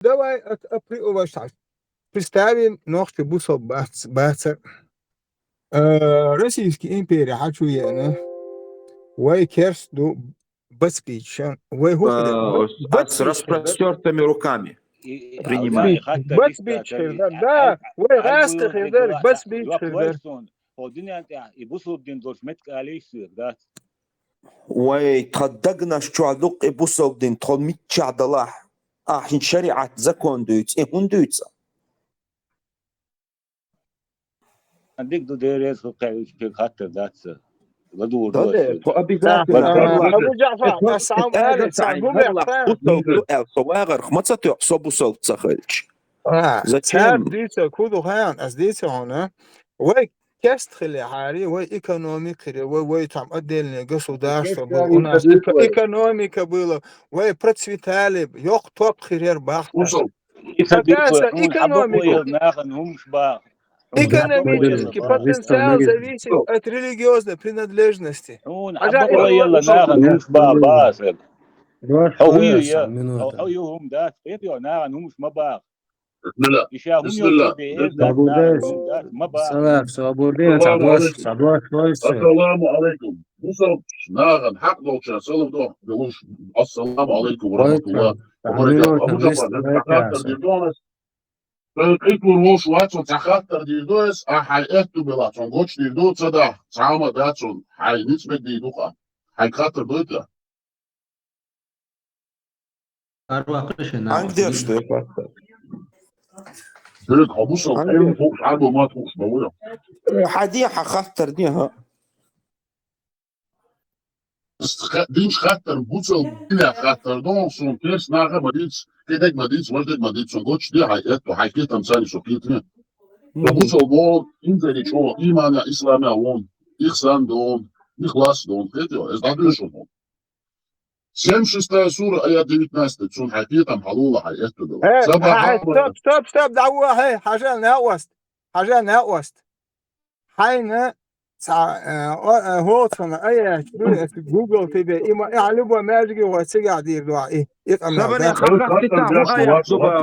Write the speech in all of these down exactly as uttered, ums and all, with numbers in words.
Давай от, от, при, уважать. Представим, нохчий бусалба бац, бацар. Э, Российский империя хьачу еана. Вай керст ду бацбийча. Вай хӀу хир? Э, Бац-, с бацбийча хир да? Распростёртыми руками. И, и, Принимаю. а, и хатта Бац дикта бийча хир да, да. Вай гӀаста хир да, бац бийча хир да. Хо динен тӀа, и бусалба дин долча метка алей сир, да? Вай, тха дагнаш чу дукха и бусалба дин, тхо мичча далахь. Ахьа шариат закон дуьйцу, и хӀун дуьйцу? Дика ду, Дела реза хилва, кхаьчча хаттар дац. ЛадугӀур Да, ду да, аса. Тхо обязательно. Ага. Абу Джафар, Э, тхо-, аса хьан э, али, э, сан э, гума э, хан. Бусалба ду аьлла, со вагӀар, ма ца тоьху, со бусалба ца хилча. А, Зачем? Цар дийца, ку ду хан, ас дийца хьона. Вай кест хили хьари, вай экономика хири, вай, вай там отдельное государство было. У нас эко-, экономика была, вай процветали, йоккха топ хирер бахта. Оказывается, экономика. Экономический потенциал зависит от религиозной принадлежности. Хьуна хьабакъо елла нахана хӀумаш баха, баха аса. Хьо хӀу ю, я? Хьо, хьо ю хӀума дац, хетайо, нахана хӀумаш ма баха. Бисмилла. Иша хӀума йолчу бе, э, нахана хӀума дац, ма баха. Салам, собар де, Ассаламу алейкум. Ассаламу алейкум. Бусалба нахана хьакъ долча салам до, делуш. Ассаламу алейкум ва рахматуллах ва баракатух. Абу Джафар, хаттар дийр ду ас. Сан къикур волуш вац, цхьа хаттар дийр ду ас, а хьайн аьтту белахь, цунна гочдийр ду, ца дахь, цхьа а ма дац цунна, хьайн ницкъ бегдийр ду-кх. Хьайга хаттар дойту? Хьан деш ду хаттар? Дерг хьо бусалба, хьан деш? Ӏилма хууш, Ӏарбо ма хууш, ма вуй. Хьан де, хьан хаттар де, хьан? Ха-, динчу хаттар, бусалба динехь хаттар ду, суна керс наха а ма дийца, кхидерг а ма дийца, важдерг а ма дийца, суна гочде хьайн аьтту, хьайн кхетам царна со кхетаме. Со бусалба вон, инзаре чӀогӀа, ийманехь, исламехь вон, ихсан дон, ихлас дон, хетайо, аса дӀадоьшу хьуна. Семьдесят шестая сура, аят девятнадцатый, цунна хьайн кхетам хьалула, хьайн аьтту бела. Э, Саба хьай, хьама. Стоп, стоп, стоп, дӀавола, хьай, хьажал накъост. Хьажал накъост. Хьайна цхьа, э, о, э, хӀоцана аят ду, аса Google тӀе бе, и ма, и хьан любой маьждиге вай цигахь дийр ду, и, и къамел Сабаре дац. Хьан хаттар деш ма вац, вац.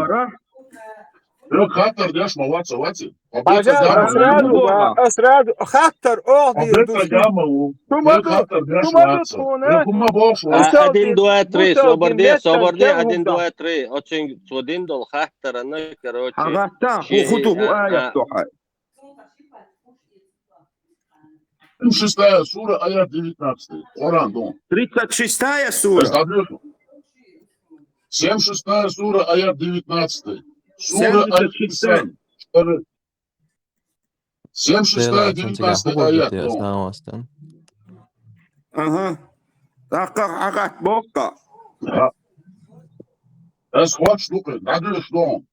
Хьо хаттар деш ма вац, вац. Хьажал, ас сразу, ас сразу хаттар оха дийр ду. Шу ма ду, шу ма ду тхуна. А, один, два, три, собар де, собар де, один, два, три. Оцин цо дина долу хаттарана, короче, хьан хаттар, хӀу ху ду, хӀу аят ду хьай. Семьдесят шестая сура, аят девятнадцатый. Коран дон. Тридцать шестая сура. Аса дӀадоьшу. Семьдесят шестая сура, аят девятнадцатый. Сура Аль-Инсан. Семьдесят шестая, девятнадцатый аят дон. Ага. ТӀаккха хьан хатта боккха. Ас хоч ду-кх, дӀадоьшу дон.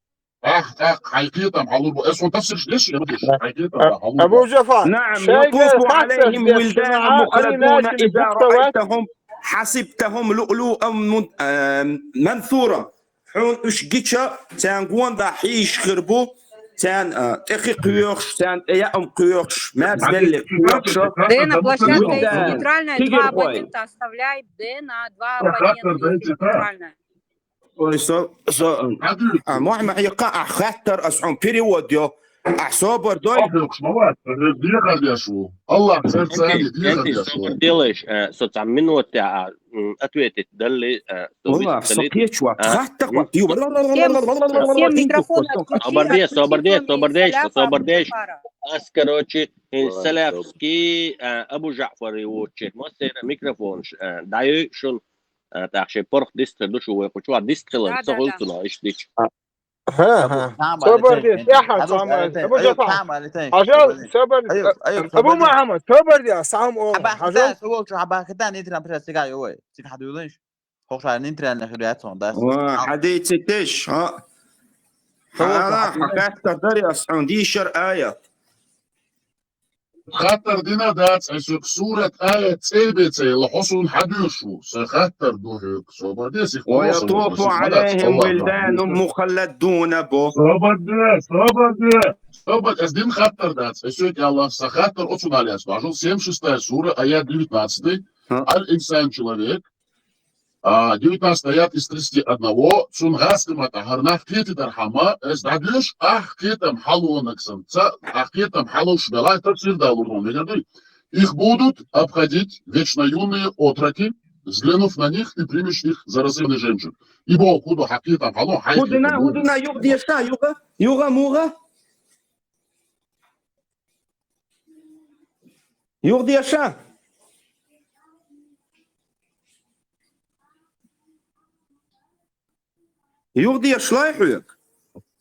Ах, ах, хьайн кхетам хьалур бу. Ас хьуна тафсирш деш, я ма деш? Хьайн кхетам хьалур бу. Абу Джафар, نعم، يطوف عليهم ولدان مخلدون إذا رأيتهم حسبتهم لؤلؤا من-، آم، منثورا. Хьуна уьш гича, царна гонаха хьийзаш хир бу, царна, а, тӀе хи кхоьхуш, царна тӀе яа хӀума кхоьхуш, маьрзабеллиг кхоьхуш. Дена, площадка есть центральная, два абонента оставляй, Дена, два абонента есть центральная. Ой, со, со, а, Мохьмад, хьекха, ахь хаттар, ас хьуна перевод йо. Ахь собар дой. Хьо бохуш ма вац, дехар деш ву. Аллах, церца, дехар деш ву. Делаешь, э, со цхьа минута, а, м, ответить далли, э, со валлах, со кхечу вац. Хаттар вац. Всем, всем микрофон отключи, собар де, собар де, собар де. Ас, короче, э, Салафский, э, Абу Джафар йоцуш, массера микрофонаш, э, дӀайой шун. А, тӀаккха шайн паргӀат дистхир ду шу вай кху чохь дистхилар, ца хуьлу цунах иштта дича. ХӀа, хӀа. Собар де, тӀаьхьа, Абу Джафар. Хьажал, собар, Абу Мухьаммад, собар де, сам о. Хьажал. Со волчу хьан бахита нейтраль пресс цигахь ю вай. Цига хьан дуьйланаш? Хьо ша нейтральный хир яц хьуна, да? Ва, хьадийцитеш, хьа? Хьан хаттар дари ас хьуна дийшар аят. Хаттар дина дац, аса сурат аят цӀе бен ца елла, хьо суна хьан доьшу? Сан хаттар ду хьоьга, собар де, сих. ويطوف عليهم ولدان مخلدون бо. Собар де, собар де, собар, аса дина хаттар дац, аса соьга аьлла, сан хаттар оцунах лаьцна. Бажал семьдесят шестая сура, аят девятнадцатый. Аль-инсан человек. А, девятнадцатый аят из тридцать одного, цун гӀазкхи маттахь хӀара нах кхетийтархьама, аз дӀадоьшу, ахь кхетам хьалонаг санна, ца, ахь кхетам хьалуш белахь, тафсир далур ву, мегар дуй. Их будут обходить вечно юные отроки, взглянув на них, ты примешь их за рассыпанный жемчуг. И боху, хӀу ду хьан кхетам хьало, хьай кхетам хьало. ХӀу ду на, хӀу ду на, юха деша, юха, юха, муха? Юха деша? Юха деша лай хьоьга?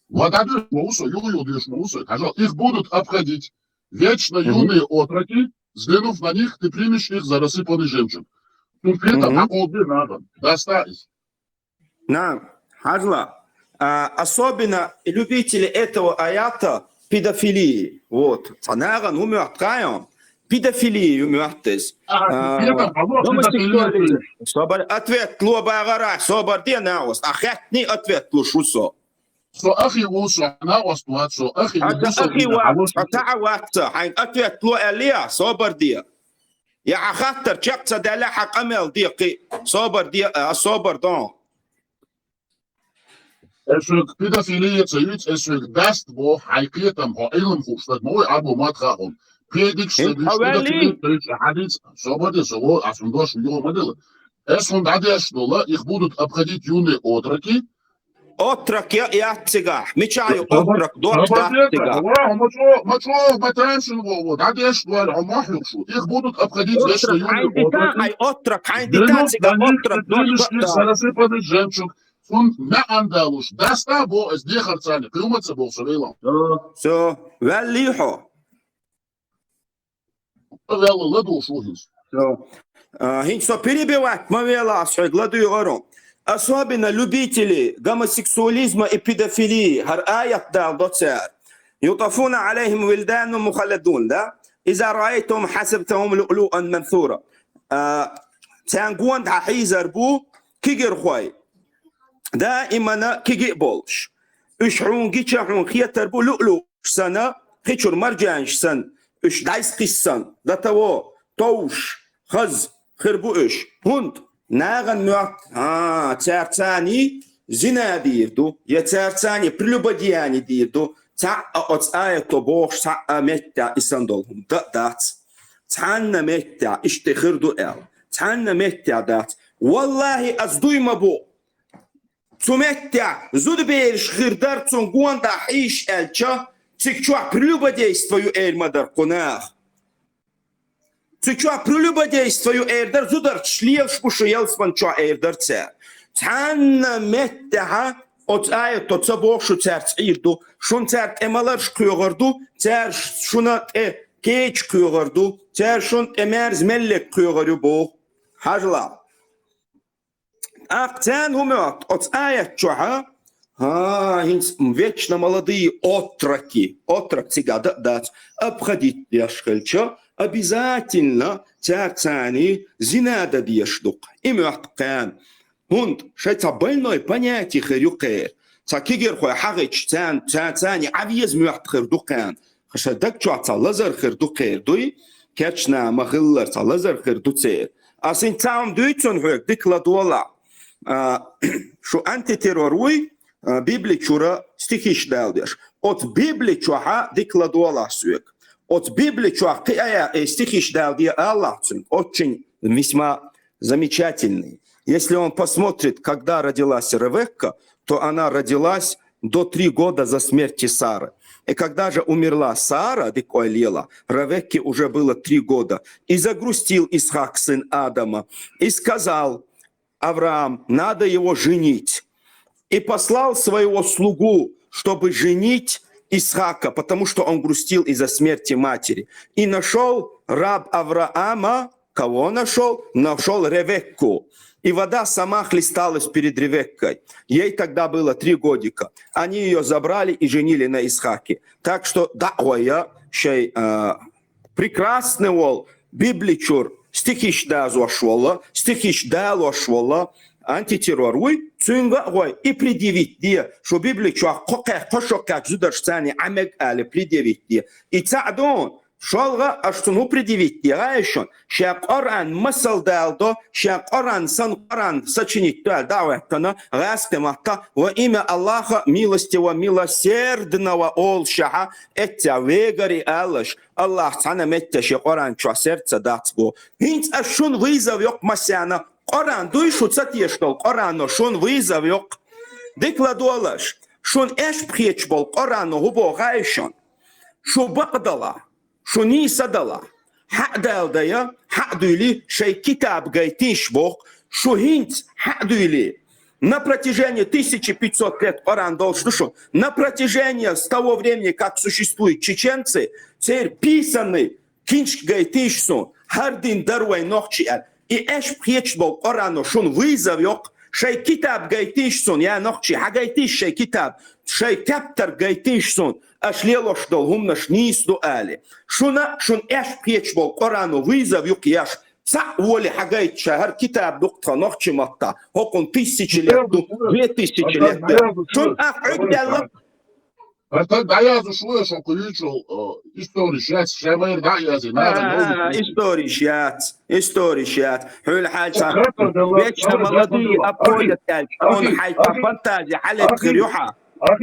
Ва дӀадоьшу ма ву со, юха-юха деша ма ву со. Хьажал, их будут обходить вечно юные отроки, взглянув на них, ты примешь их за рассыпанный жемчуг. Цун кхетам хьакховдаде нагахь. Даста их. На, хьажал. А, особенно любители этого аята педофилии. Вот. Цхьа нахана хӀу моьтту хаьий хьуна? Педофилия ю моьтту иза. А, а, кхетам хьало, гомосексуализм. Педофилия. Собар, ответ ло бахарахь, собар де, накъост. Ахь хаьттиний, ответ луш ву со. Со ахи ву, со накъост вац, со ахи ву. Хьан со ахи вац, хьан таӀа вац, хьайна ответ ло аьллий, собар де. Я хьан хаттар чекх ца даьлла, хьан къамел де кхин. Собар де, а, собар дон. Аз хьоьга педофилия ца юьйцу, аз хьоьга даста боху, хьайн кхетам, хьо Ӏилма хууш стаг ма ву, Ӏарбо маттахь а хьуна. Педикс ца дуьйцу, педофилия ца юьйцу, хьадийца, собар де, со, ас хӀума дош юха ма делла. Аз хӀума дӀадеш долу, их будут обходить юные отроки. Отрок я, яц цигахь. Мичахь ю отрок, доккха дац цигахь. Ва, ма чо, ма чо, ма тайшина во, во, дӀадеш долу, хьо ма хьуьгу шу. Их будут обходить вечно юные отроки. Хьайн дита, хьайн отрок, хьайн дита цигахь отрок, доккха дац. Цун маьӀна далуш, даста боху, ас дехарца, кхин хӀума ца боху со велахь. Всё, ваьллий хьо? Ваьлла, ладугӀуш ву хӀинца. Всё. А, хӀинца со перебивать ма велахь, ас хьоьга ладуьйгӀур ву. Особенно любители гомосексуализма и педофилии, хӀара аят далдо цара. يطاف عليهم ولدان مخلدون, да? إذا رأيتهم حسبتهم لؤلؤا منثورا. А, царна гонаха хьийзар бу кегийрхой. Даимана кегий а болуш. Уьш хьуна гича хьуна хетар бу луълуъаш санна, кхечуьра маржанаш санна, уьш дӀасакхиссина, до того, товш, хаза хир бу уьш. ХӀунда? Нахана моьтту, а, цаьрца цхьаьний зина дийр ду, я цаьрца цхьаьний прелюбодеяние дийр ду, цхьа а оцу аято бохуш цхьа а меттехь и санна долу хӀума дан а дац. Цхьанна меттехь иштта хир ду аьлла. Цхьанна меттехь дац. Валлахьи, ас дуй ма бу. Цу меттехь зудабераш хир дара цунна гонаха хьийзаш аьлча, цига чохь прелюбодейство ю эр ма дара кху наха. Цу чохь прелюбодейство ю эр дара, зударчаш лелаш бу шу ялсамани чохь эр дара цара. Цхьанна меттехьа оцу аято ца боху шу цаьрца Ӏийр ду, шуна цара тӀе маларш кхоьхур ду, цара шуна тӀе кечаш кхоьхур ду, цара шуна тӀе маьрза меллиг кхоьхур ю боху. Хьажал. ТӀаккха царна хӀума йотту оцу аят чохьа, хӀа, хӀинца вечно молодые отроки, отрок цигахь дан а дац, обходить деш хилча, обязательно цаьрца цхьаьний зина дан дезаш ду-кх. И моьтту кхарна. ХӀунда шайн цхьа больной понятие хир ю кхеран. Цхьа кегийрхой хьахийча, царна, царца цхьаьний Ӏан веза моьтту хир ду кхарна. Шайн даг чохь цхьа лазар хир ду кхеран, дуй? Кечна ма-хиллара цхьа лазар хир ду церан. Ас хӀинца цхьа хӀума дуьйцу хьоьга, дика ладогӀалахь. А, шу антитеррор вуй, а, Библи чуьра стихиш дала деш. Оцу Библи чохьа дика ладогӀалахь соьга. Оцу Библи чохь кхин а, э, стихиш дала де алалахь цуьнга. Очень весьма замечательный. Если он посмотрит, когда родилась Ревекка, то она родилась до три года за смерти Сары. И когда же умерла Сара, дика ойла елахь, Ревекке уже было три года, и загрустил Исхак, сын Адама, и сказал: «Авраам, надо его женить». И послал своего слугу, чтобы женить Исхака, потому что он грустил из-за смерти матери. И нашёл раб Авраама, кого нашёл? Нашёл Ревекку. И вода сама хлесталась перед Ревеккой. Ей тогда было три годика. Они её забрали и женили на Исхаке. Так что дӀа а гӀой шайн, а, прекрасный волу, Библи чуьра стихиш дазош волу, стихиш далош волу антитеррор вуй, цуьнга а гӀой и предъявить де, шу Библи чохь кхо кхе-, кхо шо кхаьчча зударшца цхьаьний Ӏан мега аьлла предъявить де. И цхьаъ ду, ШолгӀа, аш цунна хӀу предъявить де гӀайшун, ша Къуръан масал далдо, ша Къуръан сан Къуръан сочинить до аьлла дӀа а веттана, гӀаскхи матта, во имя Аллаха милостивого, милосердного олушехьа, эццехь вегарий алаш, Аллах цхьана метте шен Къуръан чохь сердца дац бо. ХӀинца аш шун вызов йоккху массарна, Къуръан дуй шу ца тешаш долу, Къуръано шун вызов йоккху. Дика ладогӀалаш, шун эшпа хеташ болу Къуръано хӀу боху гӀайшун? Шу бакъдала, шу нийса дала, хьаъ далдая, хьаъ дуьйли, шайн китаб гайтийша боху, шу хӀинца хьаъ дуьйли. На протяжении тысячи пятьсот лет Къуръан долуш ду шу. На протяжении с того времени, как существуют чеченцы, церан писанный киншка гайтийша суна, хӀара дин дара вайн нохчий аьлла. И эшпа хеташ болу Къуръано шуна вызов йоккху, шайн китаб гайтийша суна, я нохчий, хьагайтийша шайн китаб, шайн тептар гайтийша суна, аш лелош долу хӀуманаш нийса ду али. Шуна, шуна эшпа хеташ болу Къуръано вызов юкъа еш, цхьаъ волий хьагайта ша, хӀара китаб ду-кх тхан нохчий матта, хӀокхунна тысячи лет ду, две тысячи лет ду. Шуна ах Ӏуьйгдаьлла. ХӀара таг дӀаязуш ву, шо кху юьйцу, э, историш яц, ша майра дӀа а язйина, нагахь новкъа. Историш яц, историш яц. Хьуьлла хьаьжа, вечно молодые обходят аьлча, он хьайн цхьа фантази хьалетта хир ю хьан.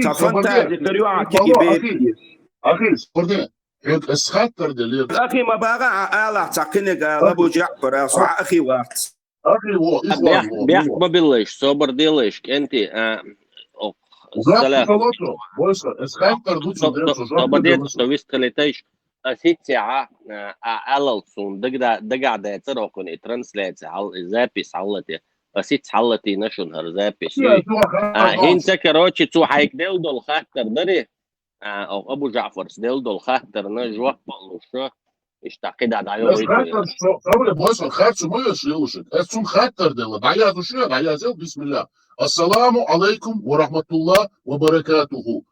Цхьа фантази хир ю хьан, кхин бепиг. Ахи, спорде, хьоьга ас хаттар делира. Ахи ма бага, а, ала, цхьа кхиниг ала, Абу Джаъфар, а, со ахи вац. Ахи, во, их вац, во, бехк ма биллайш, собар делайш, кӀентий, а, ох, салаф. Собар децаш, со вистхилийтайш, ас хӀинццехь, а, а, алал суна дагда-, дагахь дацара окхуьнан и трансляция хьал, и запись хьаллати. Ас хӀинцца хьаллатийна шуна хӀара запись. А, хӀинца, короче, цо хьайга делла долу хаттар дарий? А, ох, Абу Джаъфарс делла долу хаттарна жоп а луш, иштта кхидӀа дӀайолуьйту. Ас хаттар, со, собар, бой со, хаттар ма еш, елушек. Ас цунна хаттар делла. ДӀаязуш ю, дӀаязъел, бисмилла. Ассаламу алайкум ва рахматуллах ва баракатуху.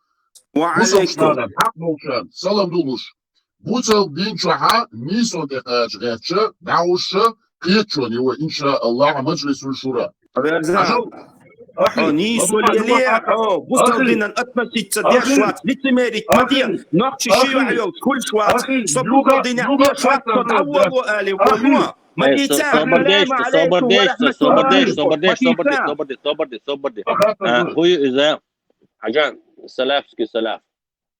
Ва алайкум. Бусалба нахана, хьакъ болчарна, салам ду луш. Бусалба дин чохьа нийсонан тӀе кхача гӀерташ, дӀахьуш, кхеташ ву вай, иншааллахь, Маджлисуль-Шура. Верзан, хьо нийсо леле, хьо бусалба динан относиться деш вац, лицемерить ма де, нохчи ши йоӀ йолуш хуьлуш вац, со бусалба динехь деш вац, со дӀаволо али, вало. Ма дийца, ассаламу алайкум ва рахматуллахи. Собар де, собар де, собар де, собар де, собар де. А, хӀу ю иза? Хьаьжа, салафский салаф.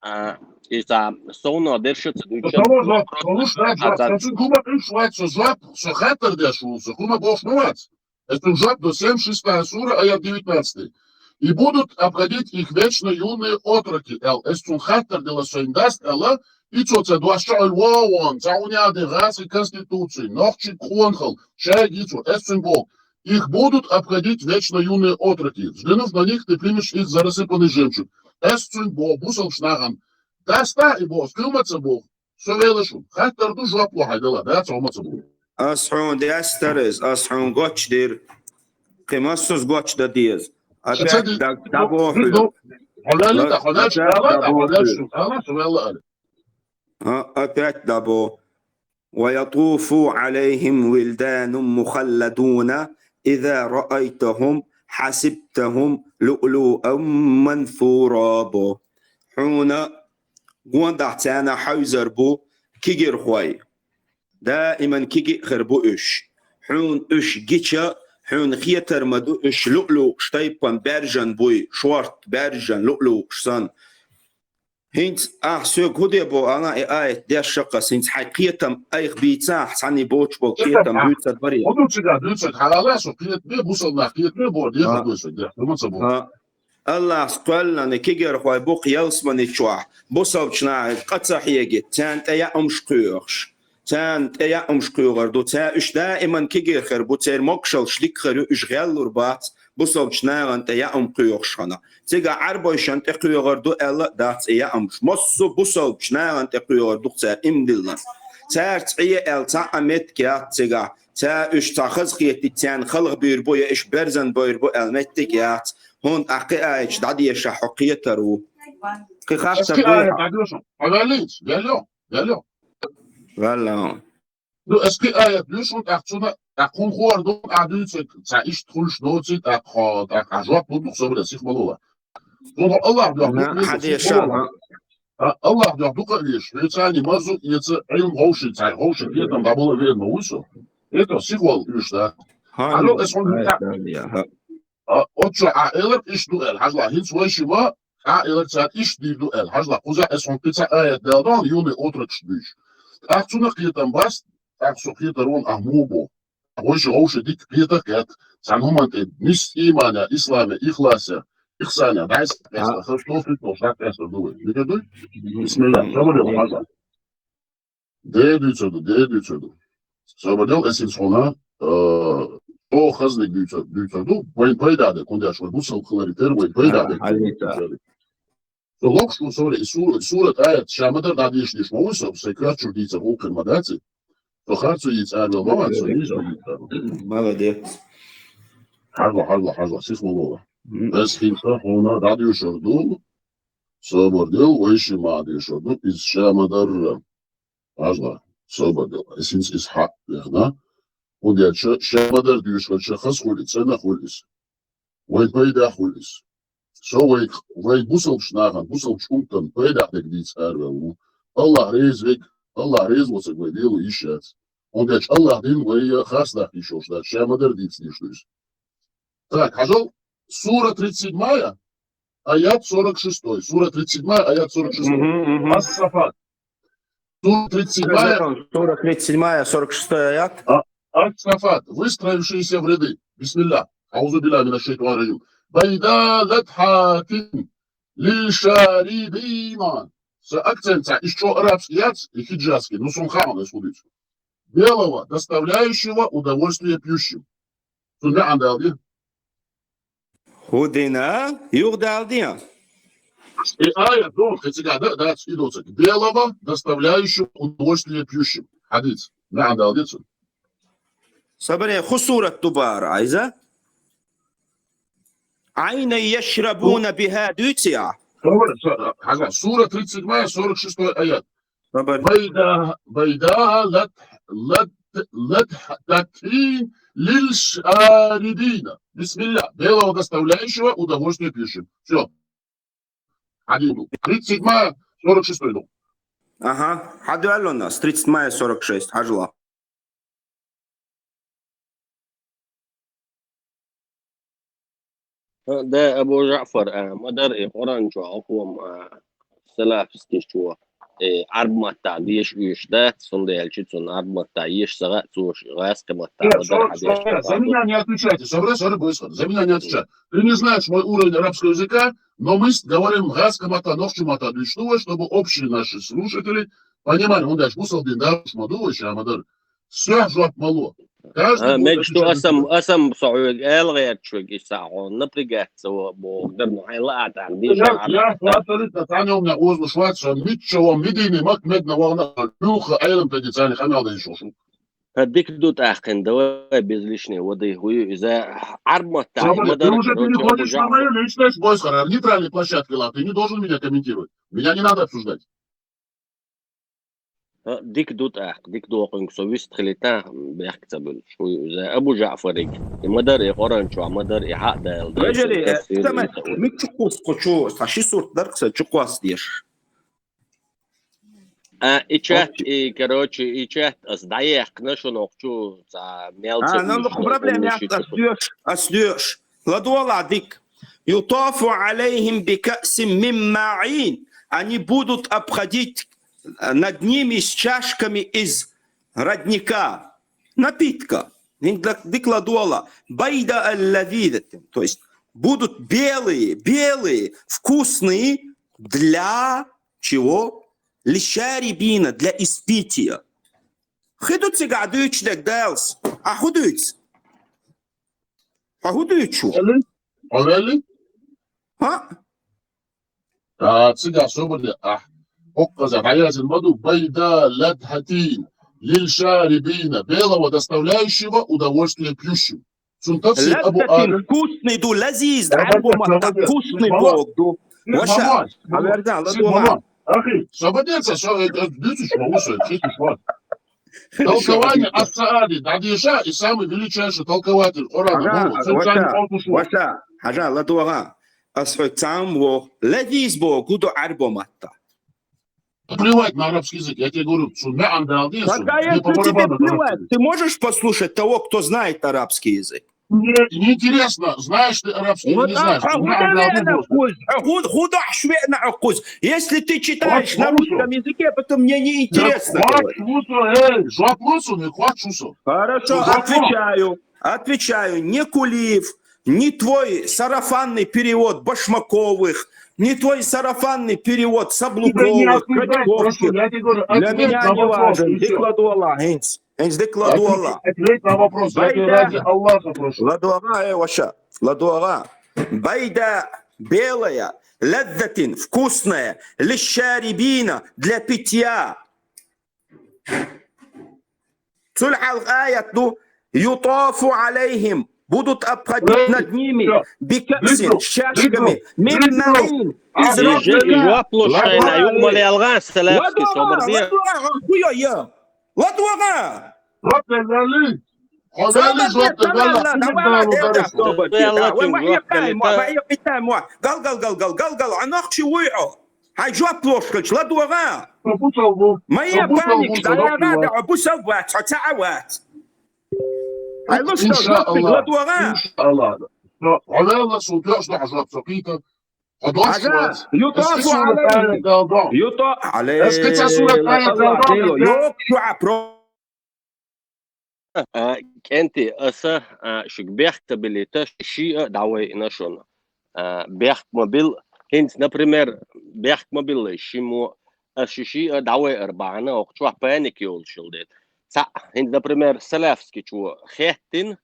А, иза совно дерша ца дуьйцуш. Со жоп, со луш дац жоп. Со цуьнга хӀума къуьйсуш вац, со жоп, со хаттар деш ву, со хӀума бохуш ма вац. Ас цуьнга жоп до, семьдесят шестая сура, аят девятнадцатый. И будут обходить их вечно юные отроки, аьлла. Ас цунна хаттар делла, сайна даст аьлла, и цо ца дош чу Ӏуьллу, вон, ца хӀун яде, гӀазкхи конституций, нохчий къонахал, шайга йицо, ас цуьнга боху. Их будут обходить вечно юные отроки. Взглянув на них, ты примешь их за рассыпанный жемчуг. Ас цуьнга боху, бусалбачу нахана. Даста и боху, кхин ма ца боху. Со велаш ву. Хаттар ду, жоп ло хьайн дала, дац хьо ма ца боху. Ас хьуна дестар иза, ас хьуна гочдира. Кхин массаз гочдан деза. Опять дӀабоху. Хьо велла, хьо велла, хьо велла, хьо велла, хьо велла. А, опять дӀабо. ويطوف عليهم ولدان مخلدون إذا رأيتهم حسبتهم لؤلؤا منثورا бо. Хьуна гондахь царна хьаьвзар бу кегийрхой. Даиман кегий хир бу уьш. Хьуна уьш гича, хьуна хетар ма ду уьш луълукъаш тайпана баьржина буй, шорта баьржина луълукъаш санна. ХӀинца ахь соьга хӀун де боху, ана и аят деш шаккхас, хӀинца хьайн кхетам айхьа бийцахь, цхьанний боцуш болу кхетам дуьйцур барий? ХӀун ду цигахь дуьйцург, хьалалаш, со кхетаме, бусалба нах кхетаме боху, дехар дуьйцург, дехар ма ца боху. Аллахьас кхоьллина кегийрхой бу-кх ялсамани чохь, бусалбачу нахе къа ца хьегийта, царна тӀе яа хӀумаш кхоьхуш. Царна тӀе яа хӀумаш кхоьхур ду, цара уьш даиман кегий хир бу, церан могушаллаш дика хир ю, уьш гӀеллур бац, бусалбачу нахана тӀе яа хӀума кхоьхуш хана. Цигахь Ӏарбойшна тӀе кхоьхур ду аьлла а дац и яа хӀумаш. Массо а бусалбачу нахана тӀе кхоьхур ду-кх цара иман диллина. Цаьрца Ӏе аьлла цхьа а меттиг яц цигахь. Цара уьш цхьа хазахетийта царна халха буьйр бу я уьш берзан буьйр бу аьлла меттиг яц. ХӀунда аьлча кхин аяташ дӀадешахь хьо кхетар ву. Кхин хаттар ду хьан? Валлахьи. Ну, ас кхин аят дуьйцу, тӀаккха цунна, тӀаккха хӀун хуур ду, ахь дуьйцург, цхьа иштта хуьлуш доций, тӀаккха хьо, тӀаккха ахь жоп лур ду-кх, собар де, сих ма лолахь. Цунах Аллахь дуьхьа. Хьан деша, А, Аллахь дуьхьа дукха а везаш, хьоьца цхьана марзо а эца, Ӏилма ховший, цхьа ховший кхетам дӀабала везаш ма вуй со. Это сихвал уьш да. Хьажал, эс хьуна хӀинца а, оццо Ӏа элар иштта ду аьлла, хьажал, хӀинца вайшимма Ӏа элар царна иштта дийр ду аьлла, хьажал, кхузахь эс хьуна кхин цхьа аят даьлла ду хьона, юный отрок ду уьш. ТӀаккха цунах кхетам бац, тӀаккха со кхетар вон ахь муха боху. Вайша вовша дика кхетар а кхетта, цхьана хӀуманна тӀе нийса ийманехь, исламехь, ихласехь, ихсанехь, дӀасакъаьста, хаза тофик долуш дӀакъаьста ду вай. Дика дуй? Бисмилла. Собар де, хьажал. Де дуьйцур ду, де дуьйцур ду. Собар де, эс хӀинца хьуна, э, чӀогӀа хазаниг дуьйцур, дуьйцур ду, вайн пайда дерг, хӀунда аьлча вай бусалба хиларе терра вайн пайда дерг. Со лохуш ву, собар де, и сура-, и сурат аят ша ма-дарра дӀадешнаш ма вуй со, сайн коьрта чуьра дийцар гӀуллакх ма дац и. Со харцо йийца аравелла ма вац, со нийса ма дийцар. Молодец. Хьажал, хьажал, хьажал, сиха ма лолахь. М. Эс хӀинца хьуна дӀадешар ду, собар де, вайшимма дӀадешар ду, иза ша ма-дарра. Хьажал, собар де. Эс хӀинца иза хьа а бехна. ХӀунда аьлча ша ма-дарра доьшуш хилча хаза хуьлу, цӀена хуьлу иза. Вайн пайда хуьлу иза. Со вай, вай бусалбачу нахана, бусалбачу умматана пайда дерг дийца аравелла ву. Аллахь реза верг, Аллахь реза воцург вай лело йиш яц. ХӀунда аьлча Аллахь дин вай харцдаккха йиш йолуш дац, ша ма-дарра дийца дийш ду иза. Так, хьажал, сура тридцать седьмая, аят сорок шестой. Сура тридцать седьмая, аят сорок шестой. Мгм, мгм. Ас-Саффат. Сура тридцать седьмая. Сура тридцать седьмая, сорок шестой аят. А, Ас-Саффат, выстроившиеся в ряды. Бисмилла. Аузу билля мина шайтана раджим. Байда латхатин лишарибина. Со акцент ца, ишчо арабский яц, и хиджазский, ну, сон хаан эс худуьйцу. Белого, доставляющего удовольствие пьющим. Цунна маьӀна далде. ХӀун дина? Юха далде. И аят доху, кхин цигахь дан а дац, и доцург. Белого, доставляющего удовольствие пьющим. Хьадийца. МаьӀна далде цунна. Собар де, хӀун сурат ду бара, Ӏайза? Ӏайна яшрабуна биха дуьйцу ахь? Собар, со-, хьажал, сура тридцать седьмая, сорок шестой аят. Собар де. Байда, байда лат, лат, латхатин лишарибина. Бисмилла. Белого, доставляющего удовольствие пьющим. Всё. Один был. Тридцать седьмая, сорок шестой был. Ага. Хьадоьлла у нас. Тридцать седьмая, сорок шесть. Хьажал. Да, Абу ЖаӀфар, а, ма-дарра и Къуръан чохь хӀокхо-м, а, салафисташ чу, э, Ӏарб маттахь деша оьшуш дац, цундела аьлча цунна Ӏарб маттахь еша ца хаьа, цо гӀазкхи маттахь ма-дарра хьадеш. За меня не отвечайте, собар де, собар де, собар де. За меня не отвечайте. Ты не знаешь мой уровень арабского языка, но мы с-, говорим гӀазкхи маттахь, нохчийн маттахь дуьйцуш ду вай, чтобы общие наши слушатели понимали, хӀунда аьлча бусалба дин далуш ма ду вай ша ма-дарра. Сох жоп ма ло. Каждый... А, будет мегаш ду отвечать за себя. Аса-м, аса-м со хьоьга ала гӀерташ верг, и ца хьо напрягаться бохург дара, ну, хьайна лаахь тӀаккха дийша. Я, я абсолютно цхьанна а озалуш вац, сан мичча ван Медине, Макка, Медина вахана, муьлхха Ӏеламнаха царна къамел дайша ву. ХӀа, дика ду тӀаккха, давай без лишней воды, хӀун ю иза, Ӏарб маттахь, ма-дарра, короче, Абу ЖаӀфар. Ты уже переходишь на моё личное свойство, на нейтральной площадке, Лав, ты не должен меня комментировать. Меня не надо обсуждать. ХӀа, дика ду тӀаккха, дика ду хьуна, со вист хилийта, бехк ца буьллуш. ХӀун ю иза, Абу ЖаӀфариг, и ма-дарра и Къуръан чохь, ма-дарра и хьа а даьлла, вежарий, тафсир, э, самай, мичча кхуссу кху чу, цхьа ши сурт дара-кх сан чу кхосса деш. А, и чат, и, короче, и чат ас дӀаяьккхина шуна хӀокху чу, цхьа мел ца... А, ну, ну, проблема яц, ас доьшу, ас доьшу. ЛадогӀалахь дика. يطاف عليهم بكأس من معين. Они будут обходить, э, над ними с чашками из родника, напитка. Дик ладогӀалахь. بيضاء لذيذة. То есть будут белые, белые, вкусные для чего? للشاربين, для испития. Хи ду цигахь дуьйцуш дерг, Дала? Ахь хӀун дуьйцу? Хьо хӀун дуьйцу? Хьо велли? ХӀаъ? А, цигахь собар де, ахь. ХӀокхузахь хьаязйина ма ду, байда латхатин лил шарибина, белого доставляющего удовольствие пьющим. Цунна тафсир Абу Адам. Вкусный ду, лазиз ду, Ӏарбо маттахь вкусный бохург ду. Ваша, хьаверзан, ладогӀа. Ахи, собар де, со, э, э, дуьйцуш ма ву со, кхеташ вац. Толкование ас-Саади дӀадеша, и самый величайший толкователь Къурана. Ага, ну, ваша, хьажа, ладогӀа. Ас хьоьга цхьаъ ма боху, лазиз бохург ду Ӏарбо маттахь. Плевать на арабский язык, я тебе говорю, цу маӀан дала деза цунна. Какая, мне по, если тебе барабану, плевать? Арабский язык. Ты можешь послушать того, кто знает арабский язык? Мне неинтересно, знаешь ты арабский или, вот, не знаешь, цу маӀан дала деза. Худа швена акуз. Если ты читаешь на русском языке, потом мне неинтересно говорить. Эй, жоп луса, не хочешь луса. Хорошо, отвечаю. Отвечаю, не Кулиев, не твой сарафанный перевод Башмаковых, не твой сарафанный перевод Саблуковых, Качковских. Для меня не важен. Дика ладувгӀа, хӀинца. ХӀинца дика ладувгӀа. Ответь на вопрос, я тебя ради Аллаха прошу. ЛадувгӀа, э, ваша. ЛадувгӀа. Байда белая, лаззатин, вкусная, лишарибина, для питья. Цул хьалха аят ду: «Ютафу алейхим», будут обходить над ними, «бикаъсин», с чашками, «мин маин», из родника. Жоп луш хьайна, юкъа ма лелгӀа, Салавский, собар де. ЛадувгӀа, ладувгӀа, ладувгӀа. Хьо ваьлла, жоп де, ваьлла, давай, давай, давай, давай, давай, давай, давай, давай, гал, гал, гал, гал, гал, гал, а нах чи вуй хьо? Хьай жоп луш хилча, ладувгӀа. Ма е паника, дӀаяла, дӀа, бусалба вац, хьо цхьа а вац. Хьай луш хилча, ладувгӀа. Иншааллах. Хьо ваьлла, сона тоьаш да хьа жоп, со кхийтар. Хьо дош вац. Ютафу алейхим. Юта алейхим. Ас кхы цхьа сурат аят дала догӀу. Йок, шу а про- А, кӀентий, аса, а, шуьга бехк ца биллийта, шиъ а дӀавайина шуна. А, бехк ма билла, хӀинца, например, бехк ма биллай шиммо, аса шу шиъ а дӀавайар бахьана, оха чохь паника йолуш йолу дела. Цхьаъ, хӀинца, например, Салавскичо хеттина,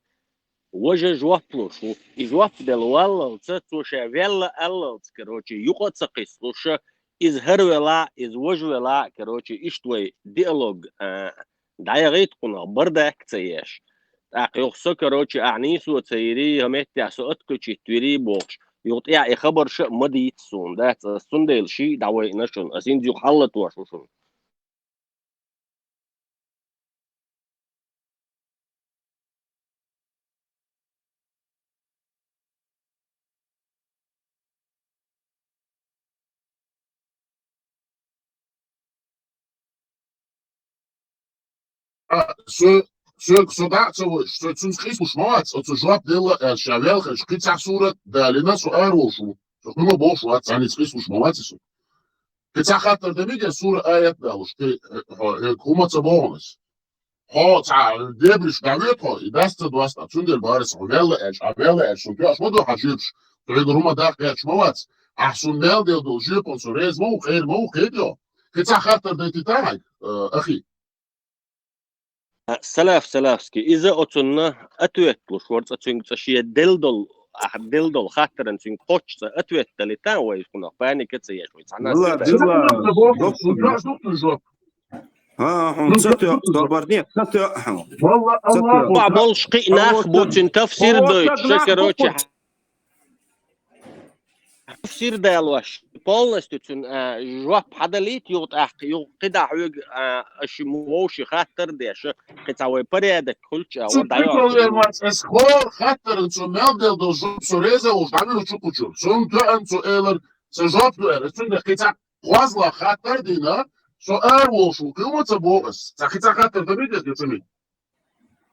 важа жоп луш ву. И жоп делла валлалца, цо ша ваьлла аллалца, короче, юкъа а ца кхиссалуш, иза хӀара велахь, иза важа велахь, короче, иштта вай диалог, а, дӀаяхийта кхунах, бардак а ца еш. ТӀаккха юха со, короче, ахь нийсо ца йирий, хӀокху меттехь со отключить вирий бохуш, юха тӀехь и хабарш а ма дийца суна, дац, ас цундела шиъ а дӀавайина шуна, ас хӀинца юха хьалатош ву шуна. А, со, со, со дӀа а ца вуьйш, со цуьнца къийсалуш ма вац, оцу жоп делла аьлла, ша велхаш, кхин цхьа сурат далийна, со ара волуш ву. Со хӀума бохуш вац, цхьаьнца къийсалуш ма вац со. Кхин цхьа хаттар дан мега, сура аят далуш, кхин, э, хьо, э, хӀума ца боху ас. Хьо цхьа дебриш дӀавоьду хьо, и дац ца доста, цундела бахара ас хьо ваьлла аьлча, ахь ваьлла аьлча, суна тоьаш ма ду хьан жоьпаш, хьоьгара хӀума даккха гӀерташ ма вац. Ахь суна мел дела долу жоьпана со реза ма ву, кхера ма ву, кхетайо. Кхин цхьа хаттар дайтийта хьайга, э, ахи. Салаф, Салафский, иза оцунна ответ луш вара цкъа цуьнга, цкъа шен делла долу, ахь делла долу хаттаран цуьнга кхоччуш цкъа ответ далийта вай, кхунах паника ца еш вай. Цхьана а дилла, дилла. ХӀан, хӀун ца тоьу, собар де, ца тоьу хьуна. Ца тоьу. Болуш кхин а нах бу цуьнан тафсир дойтуш, короче. Тафсир далош, полностью цуьнан, а, жоп хьадалийта юха тӀаккха, юха кхидӀа хьоьга, а, аша ма вовши хаттар а деш, кхин цхьа вай порядок хуьлча, а, вот дӀайохуш. Ас хӀора хаттаран цо мел делла долу жоп со реза а волуш, дӀавуьйцу кхучуьра. Цунна тоьан цо элар, сан жоп ду аьлла. Ас цуьнга кхин цхьа кхозлагӀа хаттар а дина, со ара волуш ву, кхин хӀума ца боху ас. Цхьа кхин цхьа хаттар дан мега, я ца мега?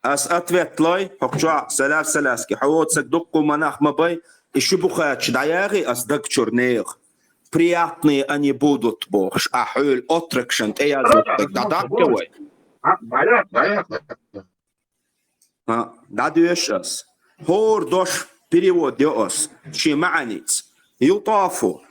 Ас ответ лой, хӀокху чохь, Салаф, Салафский, хьо воцург дуккха а ма нах ма бай, и ши бухача дӀаяхий ас даг чуьра нехан. Приятные они будут, бохуш, а хьуьлла отрокшан тӀеяздург дӀадаккха вай. ХӀа, дӀадоьшу ас. ХӀора дош перевод йо ас, шен маьӀница. Ютафу,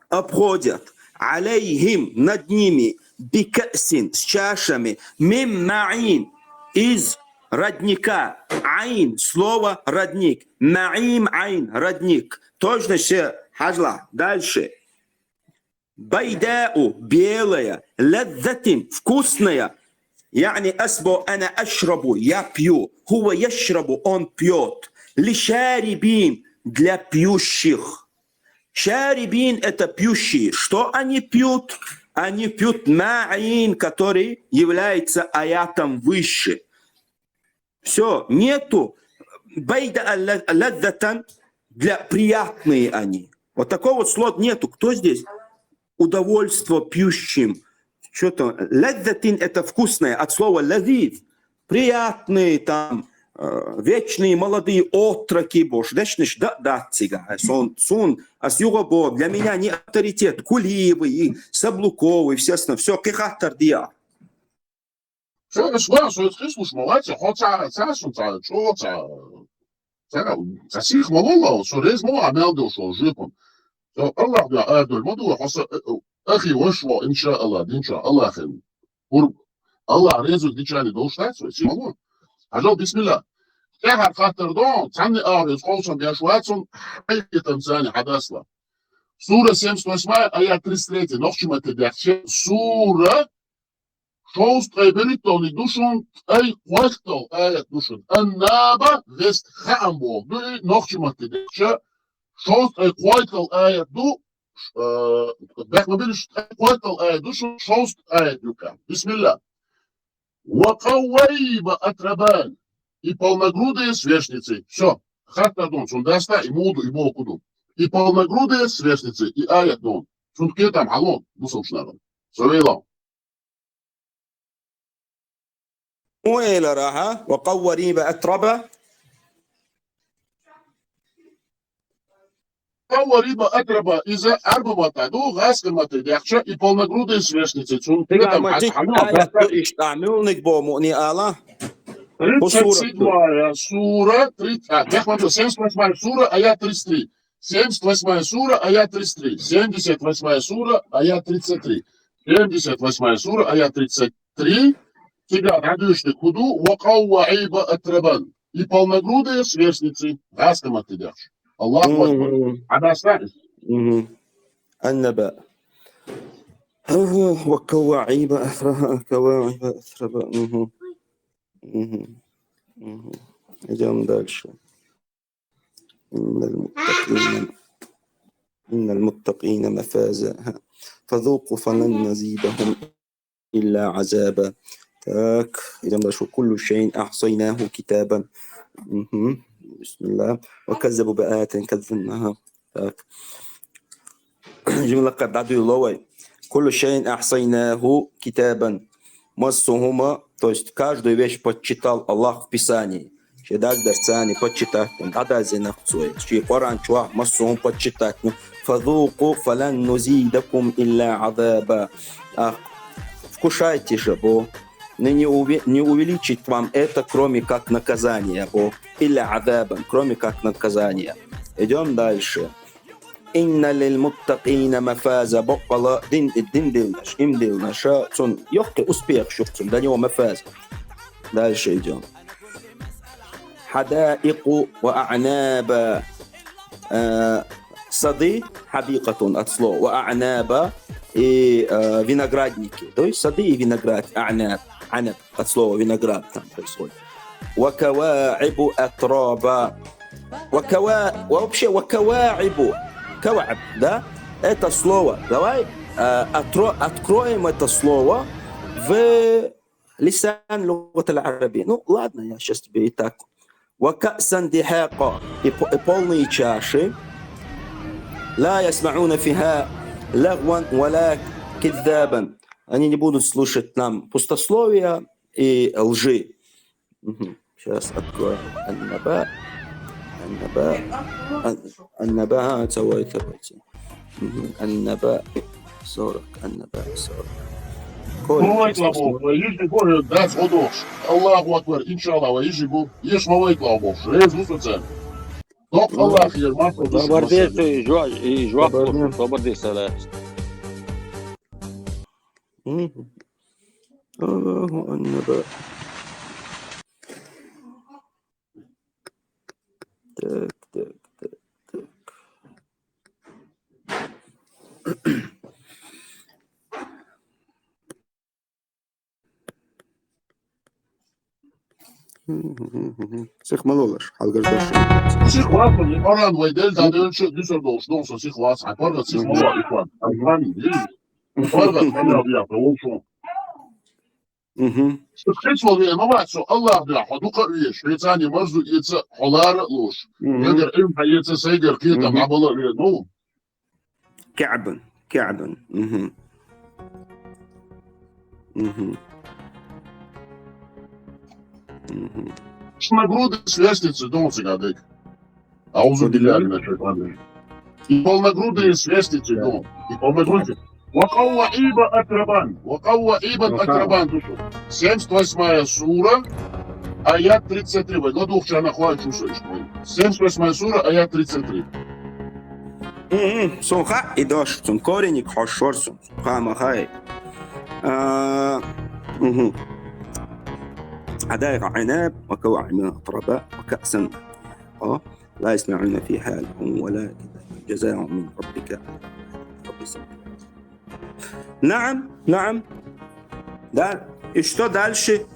обходят, алейхим, над ними, бикаъсин, с чашами, мим маин, из родника, айн, слово родник, маим айн, родник. Точно все, хьажалахь. Дальше. Байдау, белая, лаззатин, вкусная. Яъни ас бо, ана ашрабу, я пью. Хува яшрабу, он пьёт. Лишарибин, для пьющих. Шарибин — это пьющие. Что они пьют? Они пьют маин, который является аятом выше. Всё, нету. Байда ла-, лаззатан, для приятные они. Вот такого слова нету. Кто здесь? Удовольство пьющим. Что там? Лаззатин — это вкусное, от слова лазиз. Приятные там, э, вечные молодые отроки, бо шу дешнаш да а дац цига. Сон, сон, ас юха бо, для меня не авторитет, Кулиевы и Саблуковы, все, все, кхы хаттар диа. Шо, шо, шо, кхы слушай, молодец, хо ца, ца, шо, ца, чо, ца. Ца, ца сих ма лолла, со рез ма ва, мел дол шо, жопам. Со Аллах да, а, дол ма ду, хо со, э, э, ахи, ваш ва, иншааллах, иншааллах, хем. Ур-, Аллах резу дичани дол штат, со, си ма ло. Хажал, бисмилла. Тяхар хаттар дон, цанни а, рез холшам бяш вацун, хай там цани хадасла. Сура семьдесят восьмая, аят тридцать третий, нохчи маттаца яхача. Сура шовзткъа берхӀиттални ду шун, ткъаь кхойттал аят ду шун. Ан-Наба, вест хаам бо. Ду и нохчи маттаца яхача, шовзткъа кхойттал аят ду, э, бехк ма бираш, ткъаь кхойттал аят ду шун, шовзткъа аят юкъе. Бисмилла. Ва кавваиба атрабан. И полногрудые сверстницы. Всё. Хаттар дон, цун даста, и муду, и боку ду. И полногрудые сверстницы, и аят дон. Цун кхетам хьалон, бусалба нахана. Со вела. Му элира, ха? Ва кавваиба атраба. Кавваиба атраба, иза араб матта ду, гӀаскар матта яхача, и полногрудые сверстницы, цун цига кхетам ма хьалон, аят ду иштта, муьлниг бо муни ала. Тридцать седьмая сура, тридцать, а, бехк ма бир, семьдесят восьмая сура, аят тридцать три. Семьдесят восьмая сура, аят тридцать три. Семьдесят восьмая сура, аят тридцать три. Семьдесят восьмая сура, аят тридцать три. Цига хьадуьйшуьйту худу, ва кавваиба атрабан. И полногрудые сверстницы. ГӀаскар матта яхача. Аллаху акбар. Мгм. Хьадаста? Мгм. Ан-Наба. Ага, ва кавваиба атра-, кавваиба атраба. Мгм. Мгм. Мгм. Идём дальше. إن المتقين، إن المتقين مفازا. Ха. فذوقوا فلن نزيدكم إلا عذابا. Так, идём дальше. كل شيء أحصيناه كتابا. Мгм. Бисмилла. وكذبوا بآياتنا كذبا. Ага. Так. Жимлакъа дадуй ловай. كل شيء أحصيناه كتابا. Массо хӀума, то есть каждую вещь подсчитал Аллах в Писании. Ший дагдарцани подсчитать, дӀадаззина цо. Ший Къуръан чу массо хӀума подсчитать. فذوقوا فلن نزيدكم إلا عذابا. А, вкушайте же, бо. Не, не уве-, не увеличит вам это, кроме как наказание, бо. إلا عذابا, кроме как наказание. Идём дальше. إن للمتقين مفازا. Боккъала дин, дин дилнаш, им дилнаша, цун йоккхи успех шу цун, для него مفازا. Дальше идём. حدائق وأعنابا. Э, сады, حديقة от слова, وأعنابا, и, э, виноградники. То есть сады и виноград, أعناب, عنب. От слова виноград там происходит. وكواعب أترابا. وكوا-, вообще, وكواعب. كواعب, да? Это слово. Давай, э, отро-, откроем это слово в لسان اللغة العربية. Ну, ладно, я щас тебе и так. وكأسا دهاقا. И по-, и полные чаши. لا يسمعون فيها لغوا ولا كذابا. Они не будут слушать там пустословия и лжи. Мгм. Сейчас откроем. Ан-Наба. Ан-Наба. Ан-, Ан-Наба. А, целой таблицы. Мгм. Ан-Наба. Сорок. Ан-Наба. Сорок. Корень. Ма вайтӀа бо, ва йижи бо, дац гӀодохуш. Аллаху акбар, иншаллах, ва йижи бо. Еш ма вайтӀа бо. Рез ву со царна. Докъ Аллах ер, ма со душ. Бабардеш, и жуа-, и жуа-, бабардеш. Бабардеш, салам. Мгм. Аллаху Ан-Наба. Так, так, так, так. Сих ма лолаш, хьалгарш дош. Сих вацун, Къуръан вай дел, да, дел, шо, дусар долуш, дон со сих вац, а паргӀат сих ма ло, Ислам. Ислам, Мгм. ПаргӀат ма ло, я, по лучшему. Мгм. Сих хӀинц вал ве, ма вац со, Аллах дуьхьа, хьо дукха веш, хьоьцани марзу эца, хьо лара а луш. Мгм. Ягар Ӏилма хьаэца, сайгар кхетам Мгм. хьабала а ве, ну. КаӀбан, КаӀбан. Мгм. Мгм. Мгм. Полногрудый с лестницы дул цигадык. Аузу билляхи минаш шайтанир раджим. И полногрудый с лестницы дул. И полногрудый. Ва кавваиба атрабан. Ва кавваибан атрабан, слушай. Семьдесят восьмая сура, аят тридцать три. Вай, гладух чана хуачу, слушай. Семьдесят восьмая сура, аят тридцать три. Мгм. Сунха и даш, сун коренник хошор сун. Ха, махай. А, мгм. حدائق أعناب وكواعب أترابا وكأسا. А? لا يسمعون فيها لغوا ولا كذابا. جزاء من ربك. نعم، نعم. Да. И что дальше?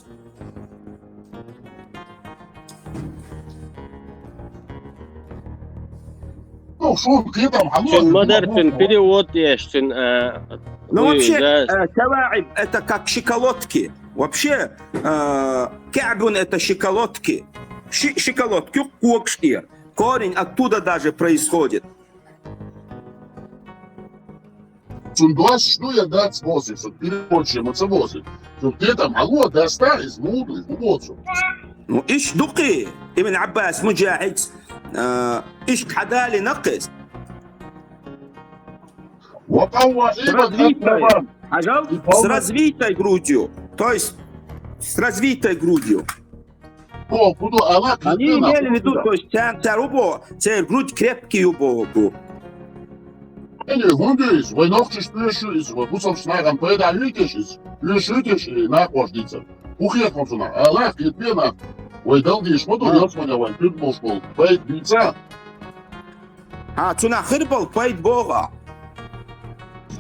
Ну, шо, где там, алло, Цун мадар, цун перевод еш, цун, э, Ну, вообще, э, каваиб, это как щиколотки. Вообще, э, каъбун, это щиколотки. Щи-, щиколотки, кокшки. Корень оттуда даже происходит. Цун дас, ну, я дац возит, цун переводчик, мы ца возит. Цун где там, алло, даста из муду, из муду. Ну, иш дукхи, Ибн Аббас, Муджахид, э, иш хадали накис. С развитой. Хажал? С развитой грудью. То есть, с развитой грудью. Они имели в виду, то есть, цар, цар убо, цар грудь крепкий убо, убо. Эли, гундуис, вай нохчиш пешуис, вай бусам шнаган пайда витешис, пешуитеш, и накъош дица. Ухият хомсуна, Аллах, китпена, вай дал диш, моду, А. Ялсманя вай, тут бошкол, пайд дица. А, цуна хирбал пайд бога.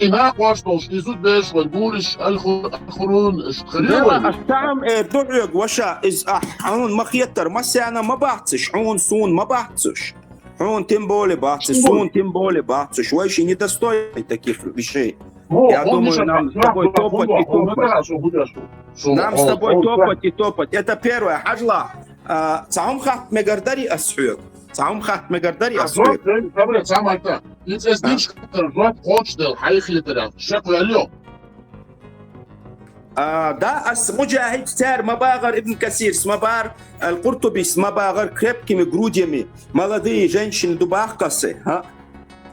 И накъош толш, и зуд беш, вай гуриш, аль-хур-, аль-хурун, Да, шхрилай. Аш там, э, дугъёг, ваша, из, а, хьун махьеттар, масяна ма бациш, хьун сун ма бациш. Хьун тем более бациш, сун тем более бациш. Вай ши недостойный таких вещей. Я думаю, нам с тобой топать и топать. Нам с тобой топать и топать. Это первое. Хажла, а, цаум хат мегардари асхюк. Цаум хат мегардари асхюк. Добре, цамайта. Ицес диш хатар, жоп хоч дел, хайхлитера. Шек валё. А, да, ас Муджахид цар ма багъар, Ибн Касир ма бар, Аль-Куртуби ма багъар, крепкими грудями молодые женщины дубах касы, а?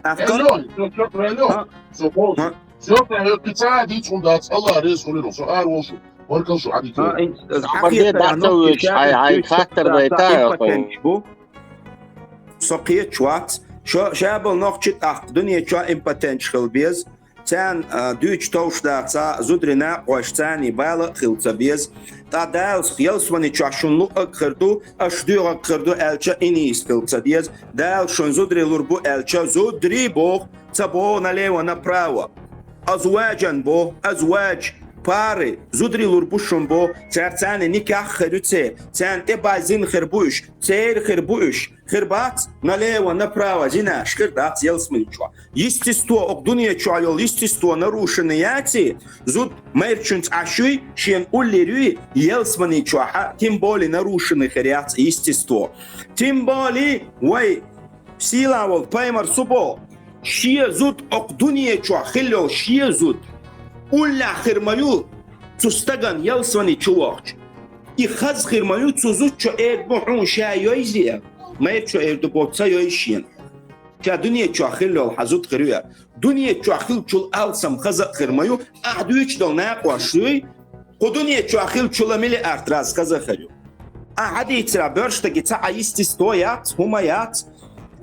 Афкар? Элён, всё, всё про Элён. А? Всё, полностью. А? Всё про Элён. Пицца, иди сюда, Аллах, рез, хули, всё, ар, вошу. Баркал, шо, ади, А, ин-, Ахмед, ахмед, да, ан ну, хаттар сейчас, вайта, сейчас, вайта, да, да, потенч бу. Со кхеташ вац. Шо, шабал нохчи тӀаккха дуне чу импотенч хила беза. Царна, а, дуьйцу товш дац, зударий накъош царний бала а хила ца беза. ТӀаккха Дала ялсмани чохь шун луъаг хир ду, аш доьгӀаг хир ду аьлча, инийс хила ца деза. Дала шун зударий лур бу аьлча, зударий боху, ца боху налево-направо. Азваджан боху, азвадж, пары, зударий лур бу шун боху, цара царний никах хир ю церан, царна тӀе баззина хир бу уьш, церан хир бу уьш. Хир бац налево-направо зинаш, хир дац ялсмани чохь. Естество, окху дуне чохь йолу естество нарушенный яций, зуда майрачуьнца Ӏаш юй, шена уллера юй, ялсмани чохь а, тем более нарушенный хир яц естество. Тем более вай сийлахь волу пайхамар су боху, шен зуда, окху дуне чохь хилла йолу шен зуда уллехь хир ма ю цу стагана ялсмани чу вахча. И хаза хир ма ю цу зудчо эр бу хьуна ша йойзий аьлла. Майрачо эр ду боху ца йойзу шена. Ша дуне чохь хилла йолу хьан зуда хир ю аьлла. Дуне чохь хиллачул алсам хаза а хир ма ю, ахь дуьйцуш долу накъош юй, кху дуне чохь хиллачул а миллиард раз хаза а хир ю. Ахь хьан дийцарехь боьрша стаге цхьа а естество яц, хӀума яц.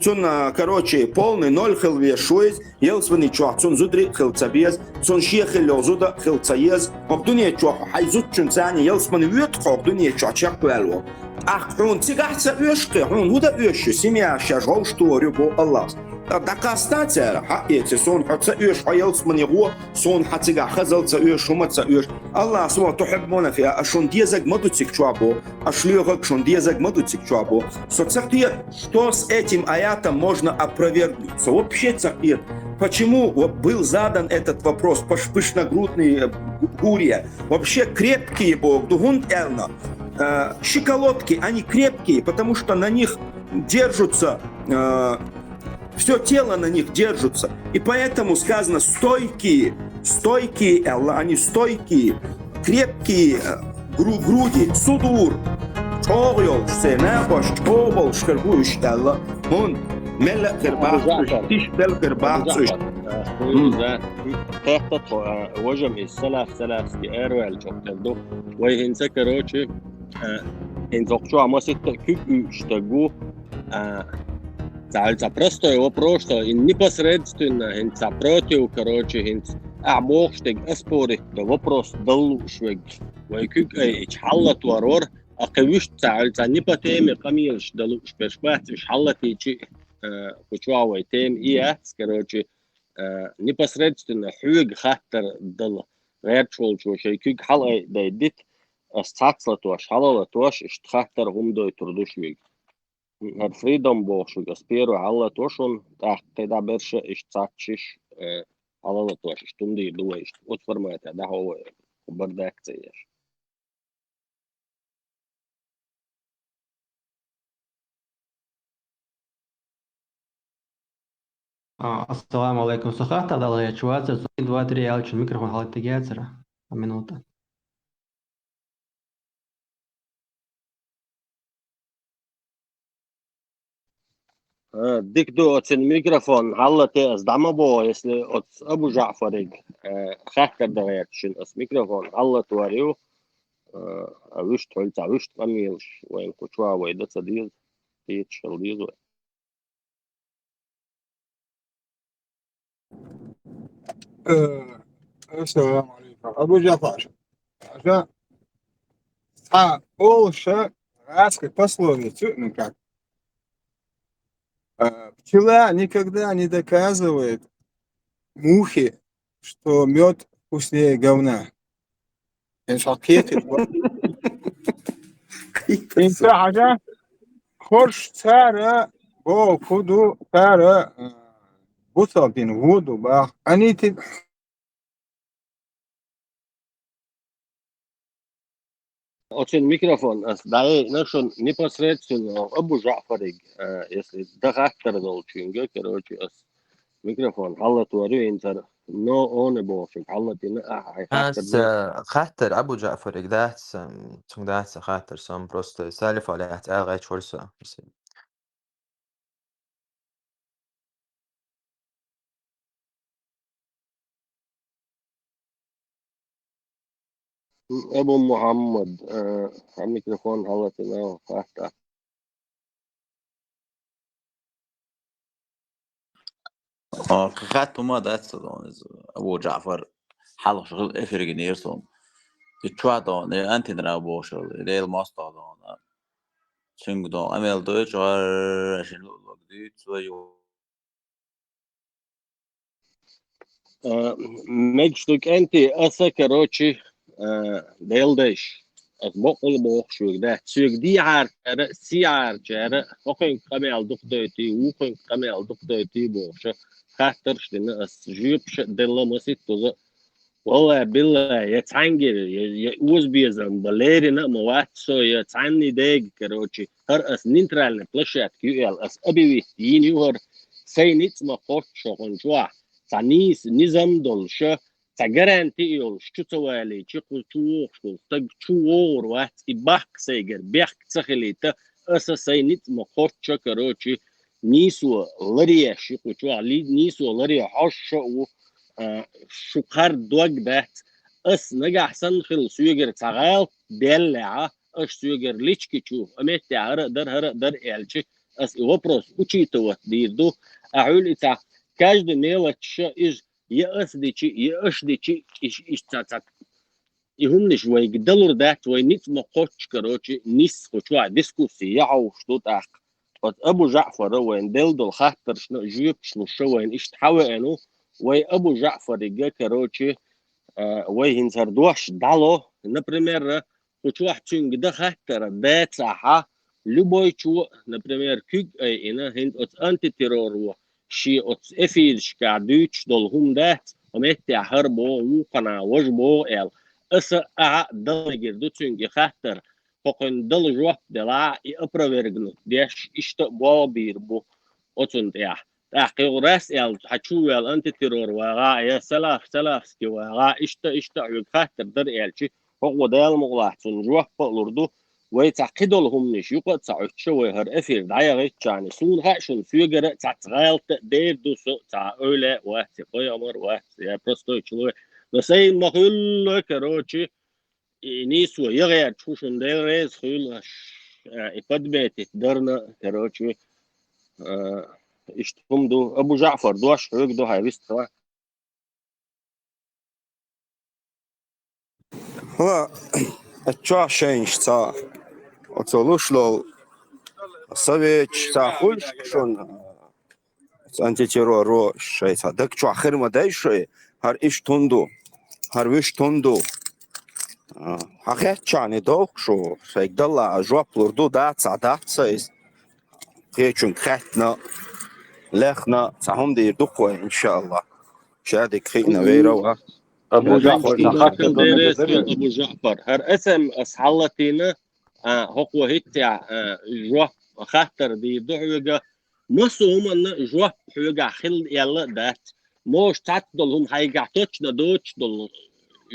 Цунна, короче, полный ноль хила везаш ву иза, ялсмани чохь цунна зударий а хила ца беза, цунна шен хилла йолу зуда а хила ца еза. Окху дуне чохь хьайн зудчуьнца ялсмани воьду хьо, окху дуне чохь чекхваьлла волу. ТӀаккха хьуна цигахь ца оьшу кхин, хьуна хӀун дан оьшу, семья шаьш гӀовш тохур ю боху Аллахьас. ТӀаккха дӀакхаста цара, хьаэца, суна хьо ца оьшу, хьо ялсмани гӀо, суна хьан цигахь хазалла ца оьшу, хӀума ца оьшу. Аллахьас ван тухьиб мунафиа, аш шуна дезаг ма ду цига чохь боху, аш лоьхург шуна дезаг ма ду цига чохь боху. Со ца кхета, что с этим аятом можно опровергнуть. Со вообще ца кхета. Почему вот был задан этот вопрос, паш-, пышногрудные, э, гу-, гурия? Вообще крепкие боху ду хӀунда аьлла, э, щиколотки, они крепкие, потому что на них держатся, э, Всё тело на них держится. И поэтому сказано стойкие, стойкие, Аллах, они стойкие. крепкие, э, гру-, груди, судур, чӀогӀа йолуш, церан накъост чӀогӀа болуш хир бу уьш аьлла, хӀунда мел а хир бац уьш, тиша бел хир бац уьш. Хетта тхо, а, важам иза салаф-салафски араваьллачух тера ду. Вай хӀинца, короче, а, хӀинца хӀокху чохь маситта а куьг уьйуш стаг ву, а, цхьа, цхьа простой вопрос, что и непосредственно, хӀинца цхьа против, короче, хӀинца ахь бохуш дерг оспорить дан вопрос дала лууш верг. Вай куьг айича хьалалатор вара, а кхин вуьшта цхьа, цхьа не по теме къамелаш дан лууш берш бац, уьш хьалалатийча, а, кху чохь вай тема и яц, короче, а, непосредственно хьоьга хаттар дала гӀерташ волчо шайн куьг хьалаайдайдита, ас цхьацца латош, хьалалатош, иштта хаттар хӀума дойтур ду шуьга. ХӀара Freedom бохуш верг ас первый хьалалато шуна, тӀаккха кхидӀа берш а иштта цхьацца шиш, э, хьалалатош, иштта хӀума дийр ду вай, иштта оцу форматехь дӀахьо вай, бардак ца еш. А, ассаламу алейкум. Со хаттар дала гӀерташ вацара, со один, два, три аьллачун микрофон хьалатта яцара. Минута. А, дика ду, оцун микрофон хьалалате ас дӀа ма боху, если оцу Абу ЖаӀфариг, э, хаттар дан гӀерташ шуна ас микрофон хьалалатор ю, э, а вуьшта хьуьлла цхьа вуьшта къамелаш вайна кху чохь вай дан ца деза, кхеташ хила деза вай. Э, ассаламу алейкум. Абу ЖаӀфар. Аша, цхьа олуш гӀазкхи пословицу, ну как, э, пчела никогда не доказывает мухе, что мёд вкуснее говна. Эн шал кхетит бо. Эн ца хьажа, хӀорш цара боху хӀу ду, цара, э, бусалба дин ву ду бах. Они ти Оцун микрофон ас дӀаайина шуна непосредственно Абу ЖаӀфариг, э, если дан хаттар долчуьнга, короче, ас микрофон хьалатор ю, хӀинца но оне бохучуьнга хьалатина, а, хьайн хаттар Ас, ду. Э, хаттар Абу ЖаӀфариг дац, м, цуьнга дац сан хаттар, со просто салифа лаьцна ала гӀерташ вара со. Абу Мухьаммад, э, хьан микрофон хьалатина, хаттар. А, кхин хатта хӀума дац ца дона иза. Абу ЖаӀфар хьалха шу хила эфир гинера суна. И чохь дона, и антинра бохуш, и Дела мостагӀа дона. Цуьнга дона, къамел дойчу гӀара шина луъург дуьйцу вай ю. А, мегаш ду кӀентий, аса, короче, а, Делан дайша. Ас бакъволу бохуш верг дац. Соьга дехьарчара, сехьарчара, хӀокхуьнга къамел дукха дойтий, вукхуьнга къамел дукха дойтий бохуша, хаттарш а дина ас, жоьпаш а делла маситтаза. Валлай, биллай, я цхьаьнгара, я, я озабезам бан лерина а ма вац со, я цхьанний дега, короче, хӀара ас нейтральный площадка ю аьлла, ас объявить йина ю хӀара, сайн ницкъ ма кхоччу хӀокхунна чохь, цхьа нийса низам долуша, цхьа гаранти а йолуш, чу ца валийча, кху чу вогӀуш волу стаг чу вогӀур вац, и бахка сайгара бехк ца хилийта, аса сайн ницкъ ма кхоччу, короче, нийсо ларъеш ю кху чохь, ли-, нийсо ларъе хьожуш а ву, а, шу кхар дог дац. Ас нагахь санна хилла соьгара цхьа гӀалат даьллехьа, аша соьгара лички чу, а меттехь хӀара а дара, хӀара а дара аьлча, ас и вопрос учитывать дийр ду. А хьуьлла и цхьа каждый мелочь а иза, я ас дичи, я аша дичи, иш-, иштта цхьа, цхьа и хӀуманаш вайга далур дац, вай ницкъ ма кхоччу, короче, нисса кху чохь дискуссия я хьовш ду тӀаккха. Оцу Абу ЖаӀфара вайна делла долу хаттаршна жоьпаш луша вайна иштта хьан веана ву, вай Абу ЖаӀфарига, короче, а, вай хӀинца хӀара дош дӀало, например, кху чохь цуьнга дан хаттар дацахьа, любой чо, например, куьг айина, хӀинца оцу антитерроро шен оцу эфирашкахь дуьйцуш долу хӀума дац, хьо меттехь хӀара боху, вукхана важа боху аьлла. Аса ахьа а дала мегар ду цуьнга и хаттар, хӀокхуьнга дала жоп делахь а, и опровергнуть деш, иштта а болх бийр бу оцунна тӀехь. ТӀаккха юха рас аьлла, хьан чу ваьлла антитеррор вагӀа, я салаф, салафски вагӀа, иштта, иштта а хьоьга хаттар дара аьлча, хӀокхо Дала мукъалахь цунна жоп а лур ду. Вай цхьа кхидолу хӀуманаш юкъа а ца Ӏуьттуш, вай хӀара эфир дӀаяхийтича, суна хаьа шуна, соьгара а цхьацца гӀалат а дер ду со, цхьа ойла а вац, я пайхамар а вац, я простой человек. Но сайн ма-хуьллу, короче, и нийсо яхьарчу хӀу шуна Дела реза хуьлу аш, а, и подметить дарна, короче, а, иштта хӀума ду. Абу ЖаӀфар, дош хьоьга ду, хьайн вистхила. Хьала, а чохь шайнаш ца, оцо луш лол, советаш ца хуьлуш шуна, антитерроро шай ца даг чохь хир ма дай шуй, хӀара иштта хӀун ду, хӀара вуьшта хӀун ду. А, хьан хеттачарна довх шу, шайга далла а жоп лур ду, дац а, дац а иза. Кхечуьнга хаьттина, лехна, цхьа хӀума дийр ду-кх вай, иншааллахӀ. Шадерг хиъна вер а ва. Абу ЖаӀфар, цхьа хаттар дан мегар дарий? Абу ЖаӀфар, хӀара эс эм эс хьалатийна, а, хӀокхо хӀиттехь, а, жоп, хаттар дийр ду хьоьга. Массо а хӀуманна жоп хьоьгахь хилла аьлла а дац. Может, цхьацца долу хӀума хьайгахь точно доцуш долу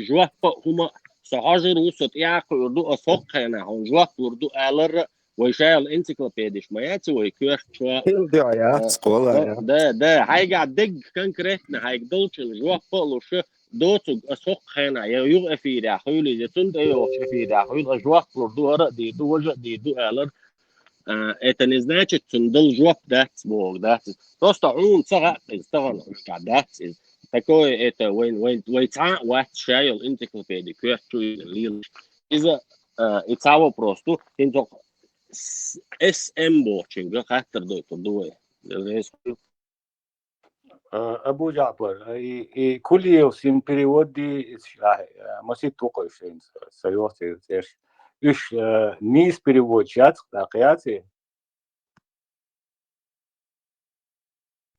жоп а, хӀума а со хьожур ву, со тӀаьхьа кхуьур ду, ас хӀокху хенахь хьуна жоп лур ду алар а, вай шайолу энциклопедиш ма яц вай коьртачохь. Хила дуьхьа яц, а, кхола да, яц. Да, да, хьайгахь дегга конкретно хьайга долчун жоп а луш, доцург ас хӀокху хенахь я юха эфирехь хуьлу иза, я цунна тӀейогӀучу эфирехь хуьлу, ас жоп лур ду, хӀара а дийр ду, важа а дийр ду алар. А, это не значит, цунна дала жоп дац бохург дац иза. Просто хьуна ца хаьа иза, тахана хьуьнчахь дац иза. Такое это вайн, вайн, вай цхьа а вац шайолу энциклопеди коьртачу иза лелаш. Иза, а, и цхьа вопрос ду, хӀинца хӀокху с-, эс эм бохучуьнга хаттар дойтур ду вай. Реза хуьлда. А, Абу ЖаӀфар, а, и, и Кулиев син перевод ди, ис, а, а, масийтта ву-кх шайна са, са йоцу цӀерш. Уьш, а, нийса переводаш яц-кх, тӀаккха яц и?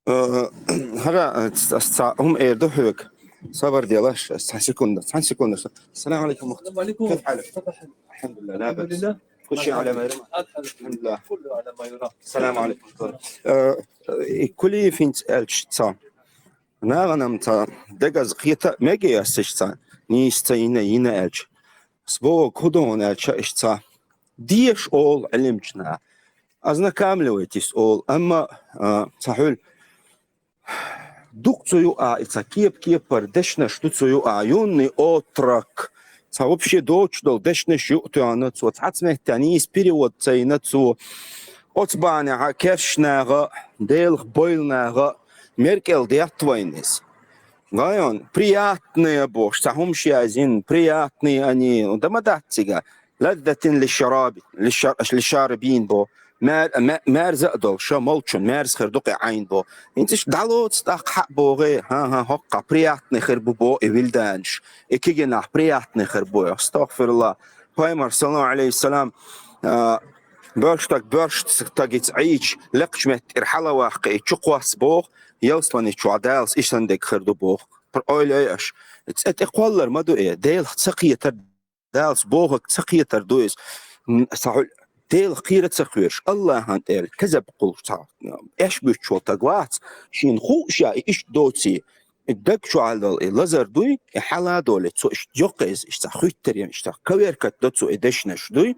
Э, хӀара, э, ас цхьа хӀума эр ду хьоьга. Сабар делаш, ас цхьа секунда, цхьа секунда. Салам алейкум, мухтар. Алейкум. Кайф хьалак? Алхьамдулиллах, ла баъс. Алхьамдулиллах. Куллу Ӏала ма юрам. Алхьамдулиллах. Куллу Ӏала ма юрам. Салам алейкум. Э, и Кулиев хӀинца аьлча цхьа. Нахана-м цхьа дегаза кхета а мега ас иштта цхьа нийса ца йина, йина аьлча. Ас бохург хӀун ду хьуна аьлча иштта цхьа. Деша олу Ӏилманчаша. Ознакомливайтесь олу, амма, а, цхьа хьуьлла дукха цу юкъахь и цхьа кеп-кепара дешнаш ду цу юкъахь, юный отрок. Цхьа вообще доцуш долу дешнаш юкъа тоьхна цо, цхьацца меттехь нийса перевод ца йина цо. Оцу бахьанехь керста наха а, Делах бойла наха а, мера кӀел детта вайна иза. Гайон, приятные бохуш, цхьа хӀумаш язйина, приятные они, дан ма дац цигахь. Лаззатин лишараби-, лиша-, лишарибин бо. Мер-, ме-, мерза а долу, ша молчун, мерза хир ду кхин Ӏайна бо. ХӀинца иштта дӀалоцу тӀаккха хьаъ богӀе, хӀан-хӀа, хӀоккхахь приятный хир бу бо и вилданаш. И кигинахь приятный хир бу. Астагфирулла. Пайхамар, саллаллаху алейхи ва саллям, а, боьрша стаг, боьрша стагица Ӏийча, лекхачу метта тӀера хьала ваккха и чу кхосса боху, ялсмани чохь Далас и сан дерг хир ду боху. Ойла йой аша. ЦӀе тӀе кхоллар ма ду и, Делах ца кхетар Далас бохург ца кхетар ду иза. М, цхьа хьуьлла Делах кхера ца кхоьруш, Аллахьан тӀера кезаб кхуллуш цхьа, м, эш буьттуш волу стаг вац, шена хууш а и иштта доций, и даг чохь долу и лазар дуй, и хьала долий, цо иштта йоккха иза, иштта цхьа хуьттарем, иштта коверкать до цо и дешнаш дуй.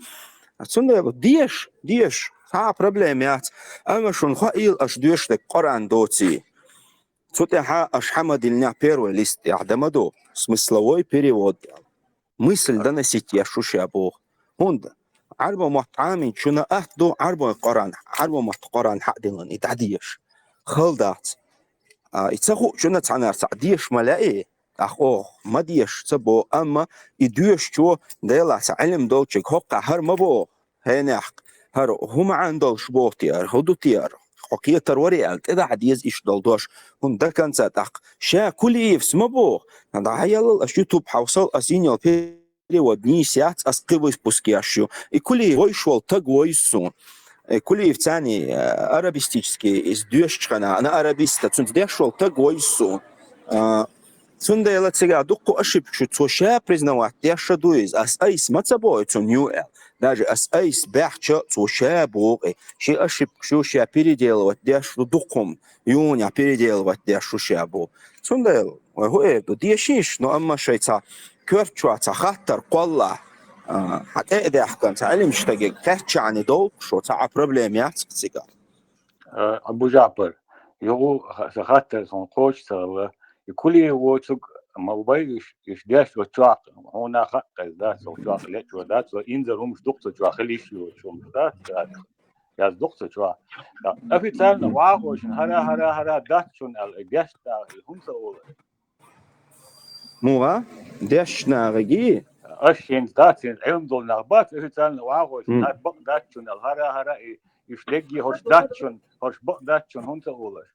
Цундела деша, деша, цхьа а проблема яц. Амма шуна хаийла аша доьшург Къуръан доций. Цу тӀаьхьа аша хьан ма диллинехь первый лист тӀехь дан ма ду, смысловой перевод аьлла. Мысль доносить еш шу ша боху. ХӀунда Ӏарбойн мотт Ӏамийначунна атта ду Ӏарбойн Къуръан, Ӏарбойн мотт Къуръан хьаъ диллина и дӀадеша. Хала дац. А, и ца хуучунна цхьаннара цхьаъ деша ма лаьий, тӀаккха оха ма деша ца боху, амма и доьшучо, Делахь цхьа Ӏилма долчуьнга хӀоккхахь хӀара ма боху. ХӀенехь, хӀара хӀун маьӀна долуш боху те хӀара, хӀун ду те хӀара? Хьо кхетар варий аьлла, тӀедахьа деза иштта долу дош, хӀунда до конца тӀаккха. Ша Кулиевс ма боху, дӀахьаяллал аша YouTube хьовсал, ас йина йолу перевод нийса яц, ас кхин выпуск еш ю. И Кулиев вовзаш волу стаг вовза суна. И Кулиев царний, э, арабистический, иза доьшучу хенахь, ана арабиста, цуьнца деш волу стаг вовза суна. А, Цундела цигахь дуккха ошибкаш ю, цо ша признавать деш а ду иза. Ас айса ма ца боху цунна ю аьлла. Даже ас айса баьхча, цо ша боху и. Шен ошибкаш ю, ша переделывать деш ду дуккха хӀума. Юнехь переделывать деш ду ша боху. Цундела, вай хӀун эр ду, дешийша, но амма шайн цхьа коьрта чохь цхьа хаттар кхоллахь, а, хьан тӀе а даьхкина, цхьа Ӏилманча стаге кхаьчча а долуш, цхьа а проблема яц-кх цигахь. Э, Абу-Жаъпар, юха ха-, сан хаттар суна кхочуш ца хилла. И Кулиев воцург ма вай уьш, уьш деш оцу чохь, хьуна хаьа, дац, оцу чохь лечо дац, вай инзаре хӀумаш ду-кх цу чохь, хила йиш йоцу хӀумаш дац, дац, яздо-кх цу чохь. Ткъа официально вахочун хӀара, хӀара, хӀара дац шуна аьлла, и деш да, и хӀунда ца олу? Муха? Дешначу нахаге? Аш хӀинца дац, хӀинца Ӏилма долу нах бац, официально вахочун, хӀара бакъ дац шуна аьлла, хӀара, хӀара, и, уьш дегге хӀорш дац шуна, хӀорш бакъ дац шуна, хӀунда ца олу аш?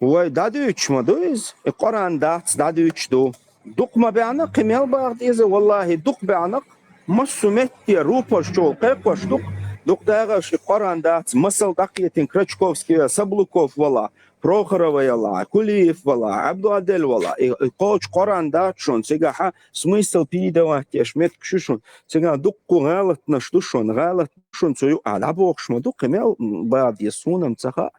Вай дӀадуьйцуш ма ду иза. И Къуръан дац, дӀадуьйцуш ду. Дукха ма баьхна, кхин мел баха деза, валлахӀи, дукха баьхна. Массо а метте рупорш чу кхайкхош ду-кх. Дукха дагӀаш и Къуръан дац, масал дӀакхетина Крачковский, Саблуков вала, Прохорова яла, Кулиев вала, Абдуадель вала. И, и кхочу Къуръан дац шуна цигахь, смысл передавать деш меттигаш ю шуна. Цигахь дуккха гӀалаташ ду шуна, гӀалат ду шуна цу юкъахь дӀабохуш ма ду, кхин мел баха деза, суна-м ца хаьа.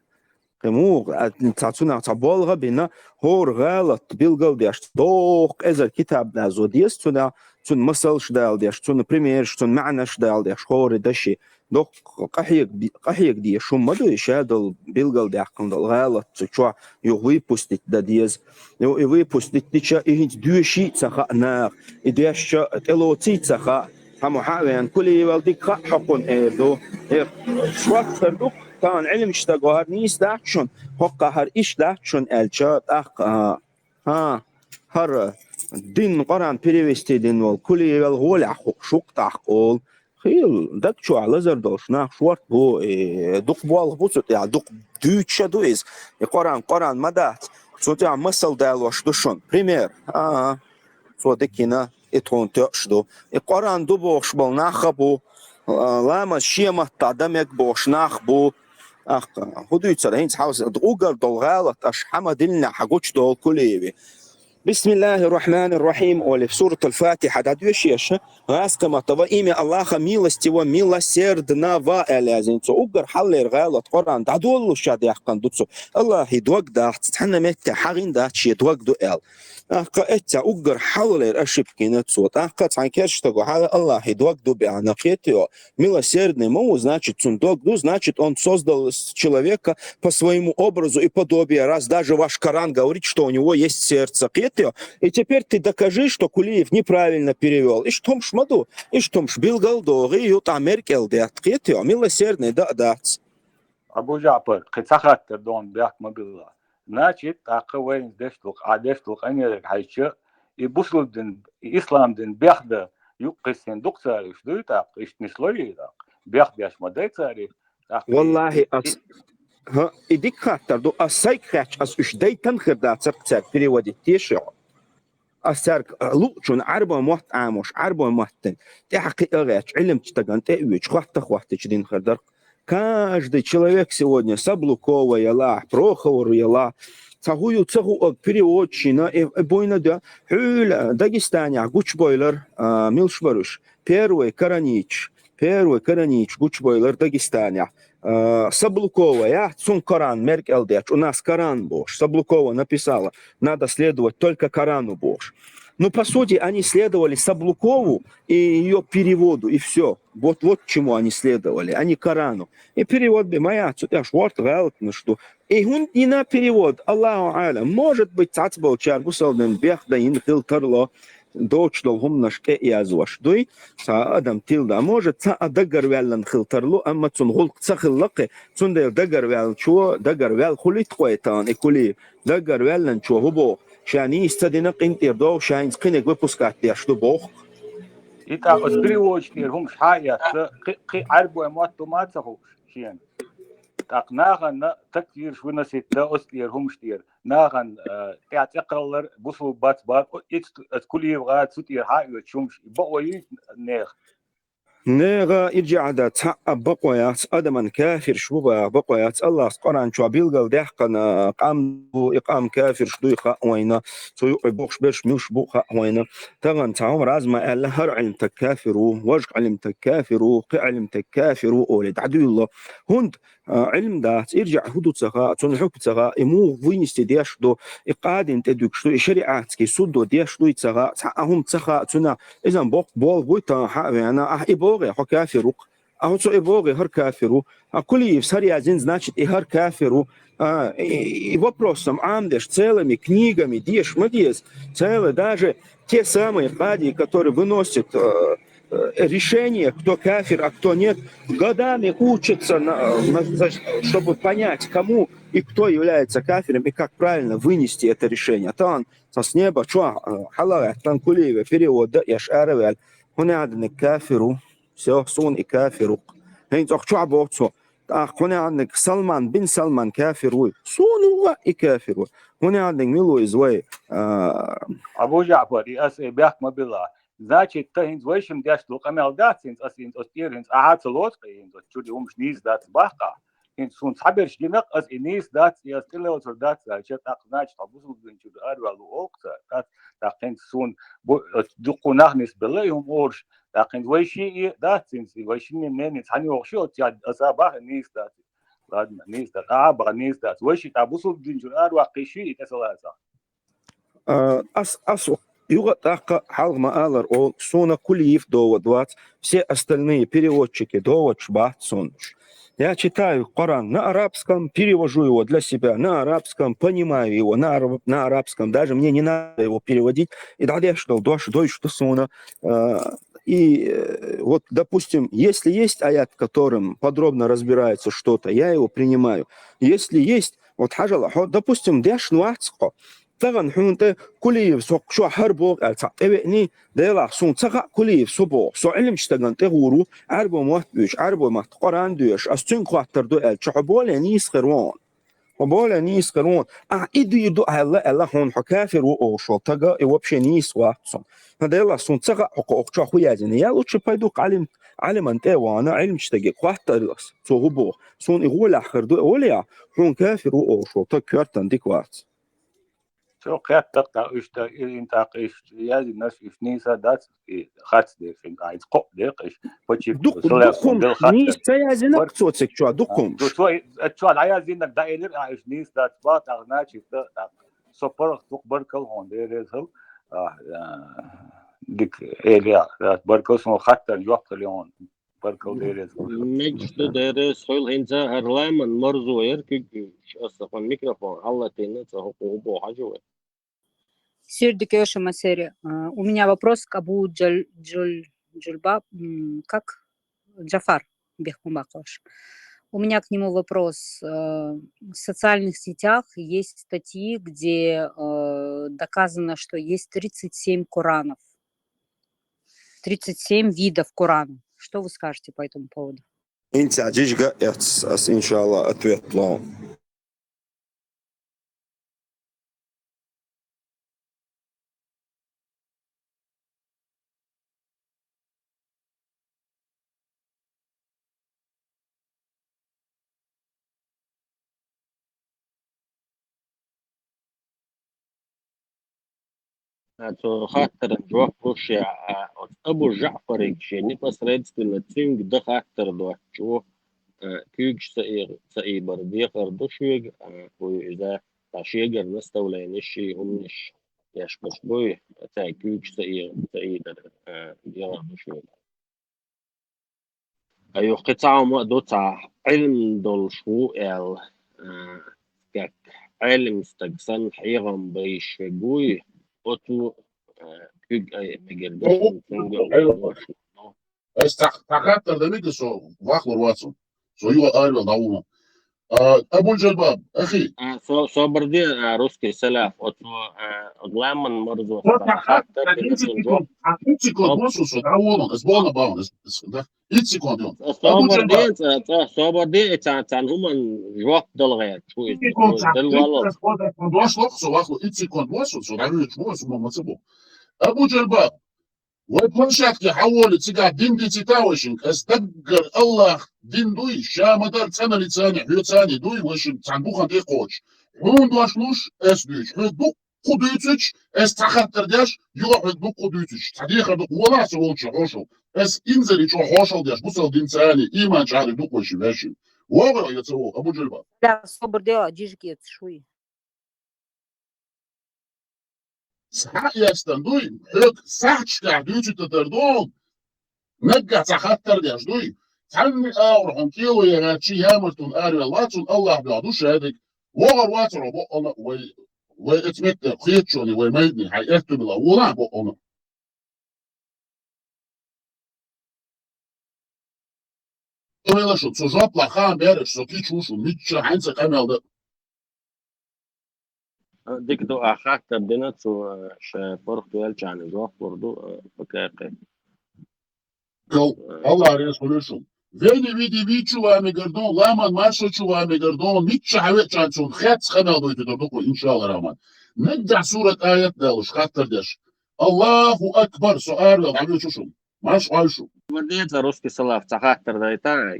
Кхин муха, а, цхьа цунах цхьа болх а бина, хӀора гӀалат билгалдеш, доккха эзар китаб дӀаязо деза цунах, цунна масалш даладеш, цунна примерш, цунна маьӀнаш даладеш, хӀора даши. Доккха къахьега, къахьега дезаш хӀума ма ду и, ша долу билгалдаьккхина долу гӀалат цу чохь юха выпустить дан деза. Ю-, и выпустить дича, и хӀинца доьший а ца хаьа наха, и дешча тӀелоций а ца хаьа. Хьан ма хаьа вайна, Кулиевал дика хаьа хьо кхунна эр ду. Э, шортта ду-кх, тахана Ӏилманча стага хӀара нийса дац шуна, хӀокхахь хӀара иштта дац шуна аьлча, тӀаккха, а, хӀан, хӀара дин, Къуръан перевести дина волу Кулиевал гӀолехь хууш ву-кх тӀаккха олу. Хила, даг чохь лазар долуш нах шортта бу, э, дукха болх бу цу тӀехь, дукха дуьйцуш а ду иза. И Къуръан, Къуръан ма дац. Цу тӀехь масал далош ду шуна. Пример. А, цо дика йина. И тхуна тоьуш ду. И Къуръан ду бохуш болу нах а бу, а, ламаз шен маттахь дан мега бохуш нах а бу. Ахка, хӀун дуьйцура, хӀинца хьовса, уггар долу гӀалат аша хьан ма диллинехь, хьан гучудолу Кулиеве. Бисмиллахир-рахманир-рахим олий, Суратул-Фатихьа дӀадоьшуш, гӀазкхийн маттахь, во имя Аллаха милостивого, милосердного аьлла яздина цо. Уггар хьалхалера гӀалат Къуръан дӀадолалуш ша даьккхина ду цо. Аллахье дог дац, цхьана метте хьагӀин дац шен дог ду аьлла. Ахка эццахь уггар хьалхалера ошибка йина цо. ТӀаккха цхьана керста стага хьала Аллахье дог ду баьхна, кхетий хьо? Милосердный ма ву, значит, цунна дог ду, значит, он создал с-, человека по своему образу и подобию, раз даже ваш Коран говорит, что у него есть сердце, кхетий хьо? И теперь ты докажи, что Кулиев неправильно перевёл. Иштта хӀумаш ма ду, иштта хӀумаш билгал догӀий, ю тӀаккха меркӀел детта, кхетий хьо? Милосердный дан а дац. Абу-Жаъпар, кхин цхьа хаттар ду хьуна, бехк ма билла. Значит, тӀаккха вайна деш долу, Ӏа деш долу къамеле хьаьжча, и бусулба дин, и ислам дин бехдан юккъе хӀиссина ду-кх цара уьш, дуй тӀаккха, иштта нислой тӀаккха? Бехк беш ма дай цара и, тӀаккха и, валлахьи, и, ас, и хӀа, и дика хаттар ду, ас сайга хаьттича, ас уьш дайтина хир дацара-кх цаьрга переводить деш. Ас цаьрга, а, луучунна Ӏарбойн мотт Ӏамош, Ӏарбойн маттана тӀаьхьа кхиа а гӀерташ, Ӏилманчу стагана тӀе а воьдуш, хатта а хоттуьйтуш дина хир дара-кх. Каждый человек сегодня, Саблукова ялахь, Прохорова ялахь, цхьа хӀун ю ца хуург переводаш йина, и, и буйна ду, хьуьйла Дагестанехь гучубойлар, а, милаш бара уьш, первый кораниташ, первый кораниташ гучубойлар Дагестанехь. А, Саблукова яц, цунна Коран меркӀел детташ, у нас Коран бохуш, Саблукова написала, надо следовать только Корану бохуш. Ну, по сути, они следовали Саблукову и её переводу, и всё. Вот, вот чему они следовали, а не Корану. И перевод бен ма яц, цу тӀехь шортта гӀалаташ ду. И хӀунда йина перевод, Аллаху аӀлам. Может быть, цхьацболчара бусалба дин бехдан йина хила тарло, доцуш долу хӀуманаш тӀе а яздеш дуй, цхьа адам тилла. Может, цхьа а дагарваьллина хила тарло, амма цунна гӀуллакх ца хилла-кх, цундела дагарваьллачо дагарваьлла хуьлийта кхойтан и Кулиев. Дагарваьллинчо хӀун боху? Ша нийса ца дина, къинтӀера догӀу, ша хӀинца кхиниг выпускать деш ду боху. И тӀаккха оцу переводаш тӀера хӀумаш хьа а эцна, кхин, кхин Ӏарбойн мотт ду ма ца хууш шена. ТӀаккха нахана такфираш выносить дан оцу тӀера хӀумаш тӀера. Нахана, а, тӀаьхьа цӀе кхаллар бусулба бац боху, о, иц-, оцу Кулиев гӀа цу тӀера хьа а оьцуш хӀумаш. И бакъо юй нехан? Нехан иржаӀа дан цхьа а бакъо яц, адаман кафирш бу баха бакъо яц. Аллахьас Къуръан чохь билгалдаьккхина къам бу, и къам кафирш дуй хаьа вайна, цу юкъе бохуш берш муьлш бу хаьа вайна. Тахана цхьа хӀума раз ма аьлла, хӀара Ӏилманча стаг кафир ву, важа Ӏилманча стаг кафир ву, кхин Ӏилманча стаг кафир ву олий дӀадуьйлало. ХӀунда а, Ӏилма дац, иржаӀ хӀу ду ца хаьа, цунна хӀу ца хаьа, и муха вынести деш ду, и къадина тӀе дуьгуш ду, и шариӀатский суд ду деш дуй ца хаьа, цхьа а хӀума ца хаьа цунах, иза боккха болх буй тахана хьа а вена, ахь и богӀе, хьо кафир ву-кх. А хьо цо и богӀе, хӀара кафир ву. А Кулиевс хӀара яздина, значит, и хӀара кафир ву. А, и, и вопрос сам Ӏамадеш, целыми книгами деша ма деза, целый даже те самые кади, которые выносят, э, э, решение, кто кафир, а кто нет, годами учатся, на, на, за- чтобы понять, кому и кто является кафиром, и как правильно вынести это решение. А то он со с неба чё, э, хьалагӀаттан Кулиева перевод да, я ж аравел, хьунадник кафир ву, все, суна и кафир ву. ХӀинца ох чё боху цо, ах хьунадник Салман бин Салман кафир вуй, суна ву и кафир ву. ХӀунадник милуй из вай, а, Абу ЖаӀфар, и ас и бехк ма билла. Значит, та хӀинца вайшимма деш ду къамел дац, хӀинца ас хӀинца ас тӀера хӀинца ахьа ца лоцу, хӀинца ас чуьра хӀумаш нийса дац баккха. ХӀинца суна цхьаберш гинакъ, ас и нийса дац, и ас тӀелоцур дац, аьлча, тӀаккха, значит, хьо бусулба дин чуьра араваьлла ву олу-кх ца. ТӀаккха, тӀаккха хӀинца суна бу-, ас дуккха нах нисбелла и хӀума олуш. ТӀаккха хӀинца вайши и дац, хӀинца и вайшинна мнение цхьаьна йогӀуш ю, оцу аса баха нийса дац. Ладно, нийса дац. Ахьа баха нийса дац. Вайши тӀаккха бусулба дин чуьра араваккхийша и тӀе ца лацахь. А, ас, ас юха а тӀаккха хьалха ма-аллара олу, суна Кулиев довод вац, все остальные переводчики доводаш бац суна уьш. Я читаю Коран на арабском, перевожу его для себя на арабском, понимаю его на араб-, на арабском, даже мне не надо его переводить, и дӀадеш долу дош дойуш ду суна. А, и, э, вот, допустим, если есть аят, в котором подробно разбирается что-то, я его принимаю. Если есть, вот хьажал, хьо, допустим, дешна вац хьо, тахана хьуна тӀе Кулиев со чохь хӀара боху аьлла цхьаъ тӀевеъний, Делахь, суна ца хаьа Кулиев со боху. Со Ӏилманчу стагана тӀе гӀур ву, Ӏаьрбо мотт буьйцуш, Ӏаьрбо мотт Къуръан доьшуш, ас цуьнга хоттар ду аьлча, хьо боле нийса хир ву хьуна. Хьо боле нийса хир ву хьуна. Ахьа и дийр ду аьлла, аьлла хьуна, хьо кафир ву олуш волу тага, и вообще нийса вац цунна. ХӀан, Делахь, суна ца хаьа хьо кху оху чохь хӀу яздина. Я лучше пойду Ӏалим-, Ӏалиман тӀе а вахана, Ӏилманчу стаге хоттар ас, цо хӀу боху. Суна и гӀолехь хир ду олехь, хьуна кафир ву олуш волу таг коьртан дика вац. Цо кхетта тӀаккха уьш тӀе, и, и тӀаккха уьш яздинарш, уьш нийса дац, и хац деш, и айца кхоъ декъаш, почти Дукха, дукха хӀумаш нийса ца яздина-кх цо цига чохь, дукха хӀумаш. Цо, цо дӀаяздинарг дӀаэлира, а, уьш нийса дац, бах, тӀаккха, значит, тӀаккха со паргӀат ву-кх, баркалла хьуна, Дела реза хуьлда. А, а, дика, Эли, а, баркалла, суна хаттарна жоп хили хьуна. Баркалла, Дела реза хуьлда. Мегаш ду, Дела реза хуьлда, хӀинца хӀара Ламан Марзо яра куьг, аса хьуна микрофон хьалатийна, цкъа хӀокхо хӀу боху хьажа вай. Сир дика йойла шун, Масери. А, у меня вопрос к Абу Джаль-, Джуль-, Джульба-, м, как? Джафар Бехмубакович. У меня к нему вопрос. Э, в социальных сетях есть статьи, где, э, доказано, что есть тридцать семь Коранов. Тридцать семь видов Корана. Что вы скажете по этому поводу? ХӀинца жижиг а эцна ас, иншалла, ответ ло. А, цо хаттаран жоп луш я, а, оцу Абу ЖаӀфариг шен непосредственно цуьнга дан хаттар доцучо, а, куьйгаш ца и-, ца ийбар дехар ду шуьга, а, вуй иза, цхьа шегара наставленеш, шен хӀуманаш еш берш буй, цаьрга куьйгаш ца и-, ца ийдар, а, дехар ду шуьга. Ай, юха кхин цхьа хӀума а ду, цхьа Ӏилма долуш ву аьлла, а, как Ӏелим стаг санна хьехам байш вегуй, оцу, а, куьг ай мегар ду, цуьнга а ву. Ас цхьа, цхьа хаттар дан мега со, вахлур вацун. Со юха аравел дӀавуллун. А, Абуль-Джалбаб, ахи. А, со-, собар де, а, русский салаф, оцу, а, Гламан Марзо. Со цхьа хаттар, цхьа итт секунд, цхьа итт секунд, босу со, дӀаволун, ас болна баун, ас, ас, да. Итт секунд, ю. Собар де, Абуль-Джалбаб. Цхьа, цхьа собар де, цхьа, цхьа хӀуман жоп дала гӀерташ ву иза. Итт секунд, цхьа, дала валла. Итт секунд, дош лоху со, вахлу, итт секунд, босу со, дӀавоьдуш, босу, ма, ма ца бу. Абуль-Джалбаб. Вай площадке хьаволи, цигахь дин дицийта вайшинга, ас даггара Аллах дин дуй, ша ма-дарра цӀена лицани, хьоьцани дуй, вайшинга цхьана бухана тӀе кхочуш. Хьуна дош луш, ас дуьйцу, хьоьга дуккха дуьйцуьйтуш, ас цхьа хаттар деш, юха хьоьга дуккха дуьйцуьйтуш. Цхьа дехар дукха, валахь со волчу хьошал. Ас инзаре чӀогӀа хьошал деш, бусалба динца а, иман чӀагӀлуш дукха вайшин ваьшин. ВогӀий я ца вогӀий, Абу Джульбаб? Да, собар де, жижиг эца шуй. Схьа а ястан дуй, хьоьга сахьташ тӀехь дуьйцуьйтар ду, наггахь цхьа хаттар деш дуй. Цхьанна агӀор хьуна кӀело яхачи ямартун араваьлла вац, хьуна Аллах дуьхьа ду шадерг. ВогӀар вацар хьо баккъалла а вай, вай эцметтер кхеташоне, вай майдане, хьайн аьтту била, вола а баккъалла а. Вела шу, цу жоп лахь хан бераш, со кийча ву шу, мичча хьаьнца къамел дан. Дика ду, а хаттар дина цу, э, ша паргӀат велчарна жоп лур ду, э, пакаькъе. Гал, Аллах реза хуьлийла шуна. Вени види вичу вамигар дон, ламан маршо чу вамигар дон, мичча хьавечан цун хец къамел дойтур ду-кх, иншалла рахман. Наггахь сурат аят далуш, хаттар деш. Аллаху акбар, со аравел дӀавечу шуна. Марш Ӏой шу. Вадеца русский салаф, цхьа хаттар дайта.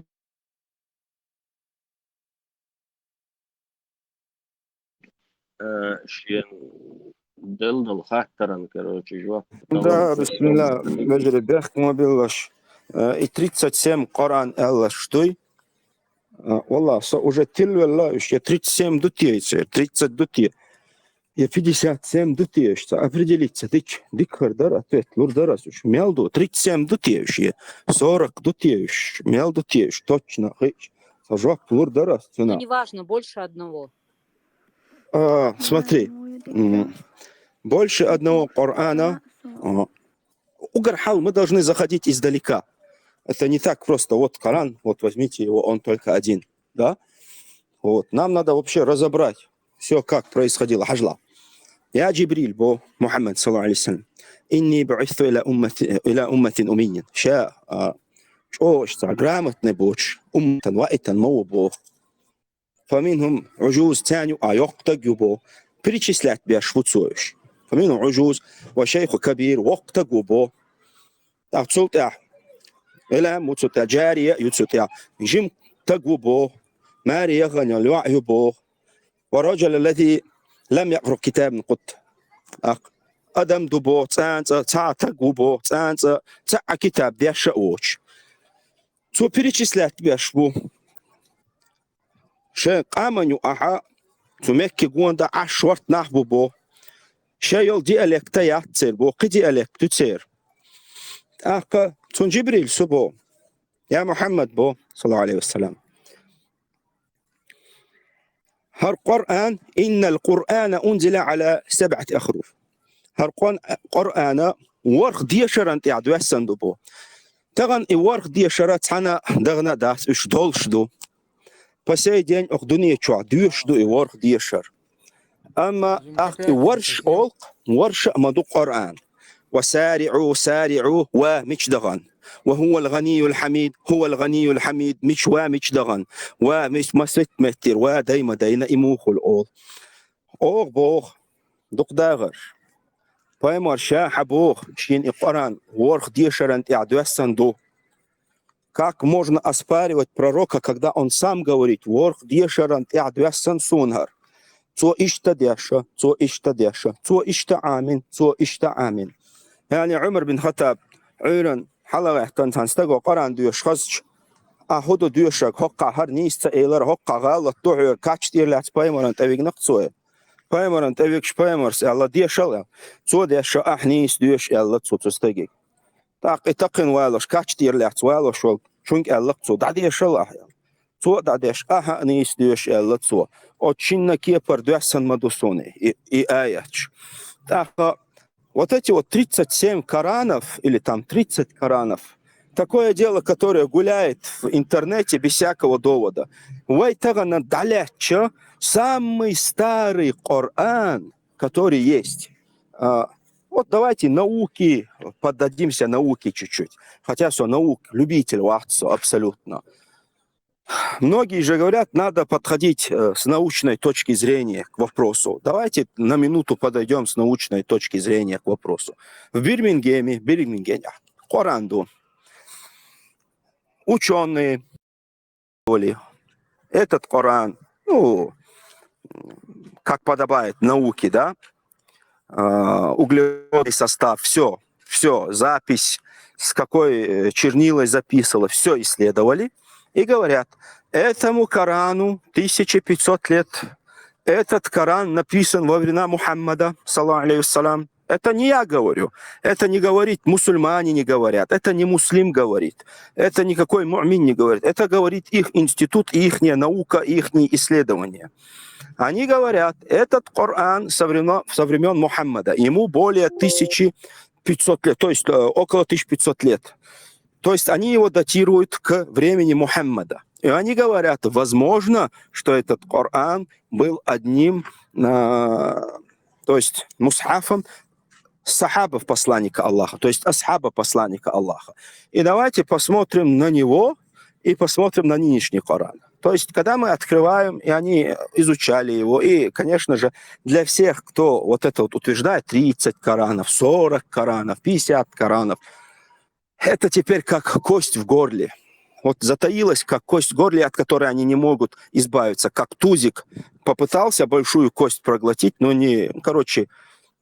Э, шен делла долу хаттаран, короче, жоп. Да, бисмилла, вежарий, бехк ма биллаш. Э, и тридцать семь Къуръан аьллаш дуй? Э, валлахь, со уже тилвелла уьш, я тридцать семь ду те, и церан тридцать ду те. Я пятьдесят семь ду те уьш, ца определиться дича, дика хир дара, ответ лур дара ас уьш. Мел ду, тридцать семь ду те уьш, я сорок ду те уьш, мел ду те уьш, точно хиъча, ца жоп лур дара ас цунах. Ну, неважно, больше одного. А, смотри, м, больше одного Корана, а, угар хьал, мы должны заходить издалека. Это не так просто, вот Коран, вот возьмите его, он только один, да? Вот, нам надо вообще разобрать всё, как происходило. Хьажал. Я Джибрил, бо Мухаммад, саллаллаху алейхи ва саллям. Инни бу'исту иля уммати, иля умматин уммиййин. Ша, а, чӀогӀа иштта грамотный боцуш, умматан ваийтина ма ву бо. Фаминхум уджуз, царна юкъахь йоккха стаг ю бо. Перечислять беш ву цо уьш. Фаминхум уджуз ва шайхун кабир, воккха стаг ву бо. ТӀаккха цул тӀаьхьа Ӏилма ву цу тӀехь, джария ю цу тӀехь, жима стаг ву бо, маре яхана йоӀ ю бо. Ва раджул лази лам якъра китабан къатт. ТӀаккха адам ду бо, цкъа а, цхьа а стаг ву бо, цкъа а, цхьа а китаб деш а воцуш. Цо перечислять беш ву. Шайн къоман юкъахь, цу Мекке гонахь Ӏаш шортта нах бу бо. Шайн йолу диалект а яц церан бо, кхин диалект ю церан. ТӀаккха цунна Джибрил схьа бо. Я Мухаммад, бо, саллаллаху алейхи ва саллям. ХӀара Къуръан, иннал Къуръана унзила Ӏала сабъати ахруф. ХӀара Къуръан, Къуръан ворхӀ дешаран тӀехь доьссина ду бо. Тахана и ворхӀ дешар цхьана дахана а дац, уьш долуш ду. По сей день оха дуьне чохь доьшуш ду и ворхӀ дешар. Амма тӀаккха и ворхӀ олу-кх, ворхӀ а ма ду Къуръан. Ва сариӀу, сариӀу, ва мича дахана. Ва хӀувал гӀанийюл хьамид, хӀувал гӀанийюл хьамид, мича ва, мича дахана. Ва мис-, масит меттира, ва дайма дайна, и муха хуьлу олу. Оха боху, дукха дахарш. Пайхамар ша хьан боху, шена и Къуръан ворхӀ дешаран тӀехь доьссина ду. Как можно оспаривать пророка, когда он сам говорит, ворхӀ дешаран тӀехь доьссина суна хӀара? Цо иштта дешна, цо иштта дешна, цо иштта Ӏамийна, цо иштта Ӏамийна. Яъни Ӏумар бин Хаттаб Ӏуьйранна хьалагӀаьттина цхьана стага Къуръан доьшуш хазча, ахь хӀун ду доьшург, хӀоккхахь хӀара нийса ца элира, хӀоккхахь гӀалат ду хьоьга, кхача тӀера лаьцна пайхамарна тӀе вигна-кх цо. Пайхамарна тӀе вигаш, пайхамарс аьлла, дешал аьлла. Цо дешна, ахь нийса доьшу аьлла цо цу стаге. ТӀаккха и такхина валош, кхача тӀера лаьцна валош волу, цуьнга аьлла-кх цо, дӀадешал ахь аьлла. Цо а дӀадешна, ахьа а нийса доьшу аьлла цо. Оцу шинна кепара доьссина ма ду суна и, и аяташ. ТӀаккха вот эти вот тридцать семь Коранов, или там тридцать Коранов, такое дело, которое гуляет в интернете без всякого довода. Вай тахана дӀалаьцча, самый старый Коран, который есть. А, вот давайте науке, поддадимся науке чуть-чуть. Хотя со наук, любитель вац со абсолютно. Многие же говорят, надо подходить, э, с научной точки зрения к вопросу. Давайте на минуту подойдём с научной точки зрения к вопросу. В Бирмингеме, Бирмингеме, Коран ду. Учёные, этот Коран, ну, как подобает науке, да, а, углеродный состав, всё, всё, запись, с какой, э, чернилой записывала, всё исследовали и говорят, Этому Корану тысяча пятьсот лет. Этот Коран написан во времена Мухаммада, саллаллаху алейхи ва саллям. Это не я говорю. Это не говорит мусульмане, не говорят. Это не муслим говорит. Это никакой муъмин не говорит. Это говорит их институт, их наука, их исследования. Они говорят, этот Коран со времен, со времен Мухаммада, ему более тысяча пятьсот лет, то есть э, около тысяча пятьсот лет. То есть они его датируют к времени Мухаммада. И они говорят, возможно, что этот Коран был одним, а, то есть мусхафом сахабов посланника Аллаха, то есть асхаба посланника Аллаха. И давайте посмотрим на него и посмотрим на нынешний Коран. То есть, когда мы открываем, и они изучали его, и, конечно же, для всех, кто вот это вот утверждает, тридцать Коранов, сорок Коранов, пятьдесят Коранов, это теперь как кость в горле. Вот затаилась, как кость в горле, от которой они не могут избавиться, как тузик попытался большую кость проглотить, но не, короче,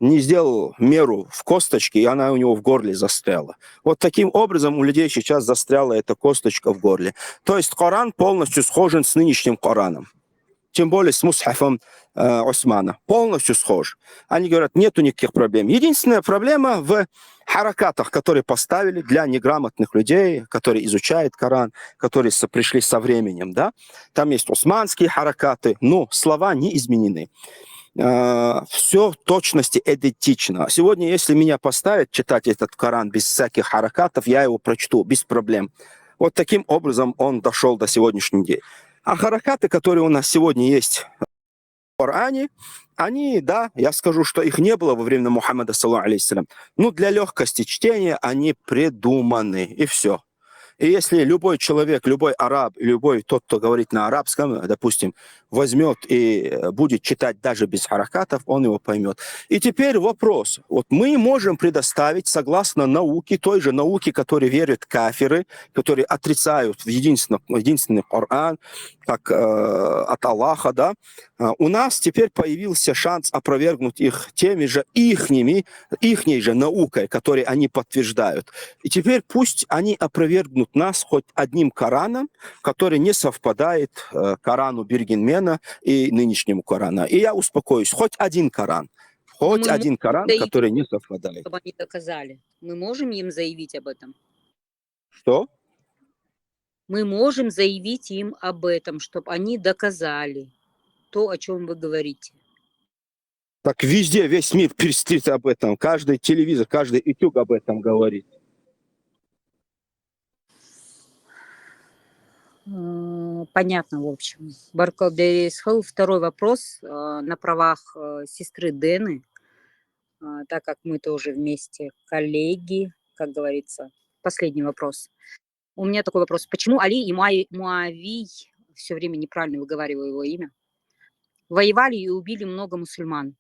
не сделал меру в косточке, и она у него в горле застряла. Вот таким образом у людей сейчас застряла эта косточка в горле. То есть Коран полностью схожен с нынешним Кораном. Тем более с мусхафом э, Османа. Полностью схож. Они говорят, нету никаких проблем. Единственная проблема в харакатах, которые поставили для неграмотных людей, которые изучают Коран, которые со- пришли со временем, да. Там есть османские харакаты, но слова не изменены. Все в точности идентично. Сегодня, если меня поставят читать этот Коран без всяких харакатов, я его прочту без проблем. Вот таким образом он дошел до сегодняшнего дня. А харакаты, которые у нас сегодня есть в Коране, они, да, я скажу, что их не было во время Мухаммада, саллаллаху алейхи ва саллям. Ну, для легкости чтения они придуманы, и все. И если любой человек, любой араб, любой тот, кто говорит на арабском, допустим, возьмет и э, будет читать даже без харакатов, он его поймет. И теперь вопрос. Вот мы можем предоставить, согласно науке, той же науке, которой верят кафиры, которые отрицают в единственный, единственный Коран, как э, от Аллаха, да, э, у нас теперь появился шанс опровергнуть их теми же ихними, ихней же наукой, которой они подтверждают. И теперь пусть они опровергнут нас хоть одним Кораном, который не совпадает э, Корану Бергенмена и нынешнему Корану. И я успокоюсь. Хоть один Коран. Хоть Мы один Коран, заявить, который не совпадает. Чтобы они доказали. Мы можем им заявить об этом? Что? Мы можем заявить им об этом, чтобы они доказали то, о чем вы говорите. Так везде, весь мир пестрит об этом. Каждый телевизор, каждый утюг об этом говорит. Э, Понятно, в общем. Баркалберис Хелл, второй вопрос э, на правах э, сестры Дэны, э, так как мы тоже вместе коллеги, как говорится. Последний вопрос. У меня такой вопрос. Почему Али и Муа- Муавий, все время неправильно выговариваю его имя, воевали и убили много мусульман?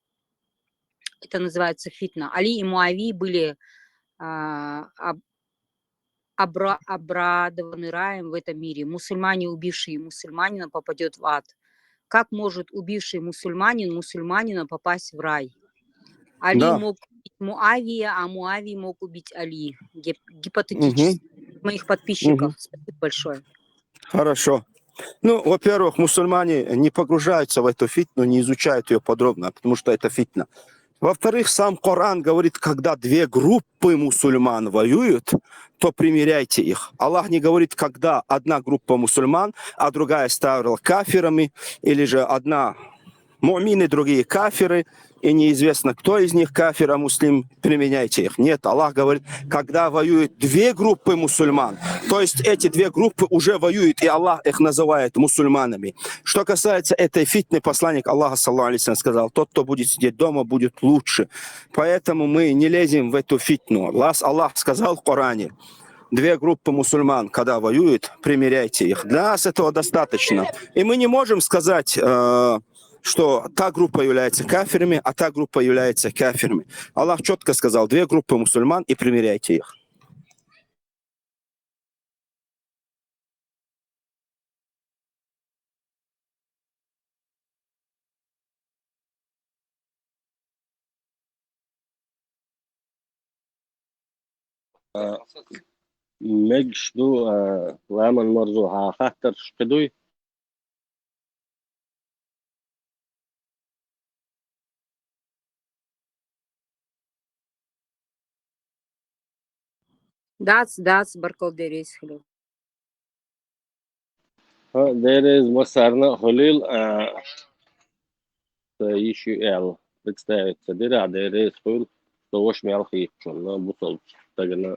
Это называется фитна. Али и Муавий были а, об- обра- обрадованы раем в этом мире. Мусульмане, убившие мусульманина, попадет в ад. Как может убивший мусульманин мусульманина попасть в рай? Али Да. Мог убить Муавия, а Муавий мог убить Али. Гип- Гипотетически. Моих подписчиков. Спасибо большое. Хорошо. Ну, во-первых, мусульмане не погружаются в эту фитну, не изучают ее подробно, потому что это фитна. Во-вторых, сам Коран говорит, когда две группы мусульман воюют, то примиряйте их. Аллах не говорит, когда одна группа мусульман, а другая стала кафирами, или же одна муъмины, другие кафиры, и неизвестно, кто из них кафир, а муслим, применяйте их. Нет, Аллах говорит, когда воюют две группы мусульман, то есть эти две группы уже воюют, и Аллах их называет мусульманами. Что касается этой фитны, посланник Аллаха, саллаллаху алейхи ва саллям, сказал, тот, кто будет сидеть дома, будет лучше. Поэтому мы не лезем в эту фитну. Аллах, Аллах сказал в Коране, две группы мусульман, когда воюют, примиряйте их. Для нас этого достаточно. И мы не можем сказать, э, что та группа является кафирами, а та группа является кафирами. Аллах четко сказал, две группы мусульман и примиряйте их. Мегаш ду, а, ламан марзу хьа хаттараш кхы дуй? Дац, дац, баркал, Дела реза хуьлийла. ХӀа, Дела реза массарна хуьлийла, а, са йиша ю аьлла представиться дира, Дела реза хуьлийла, со ваша мел хийцачунна, бусалба стагана,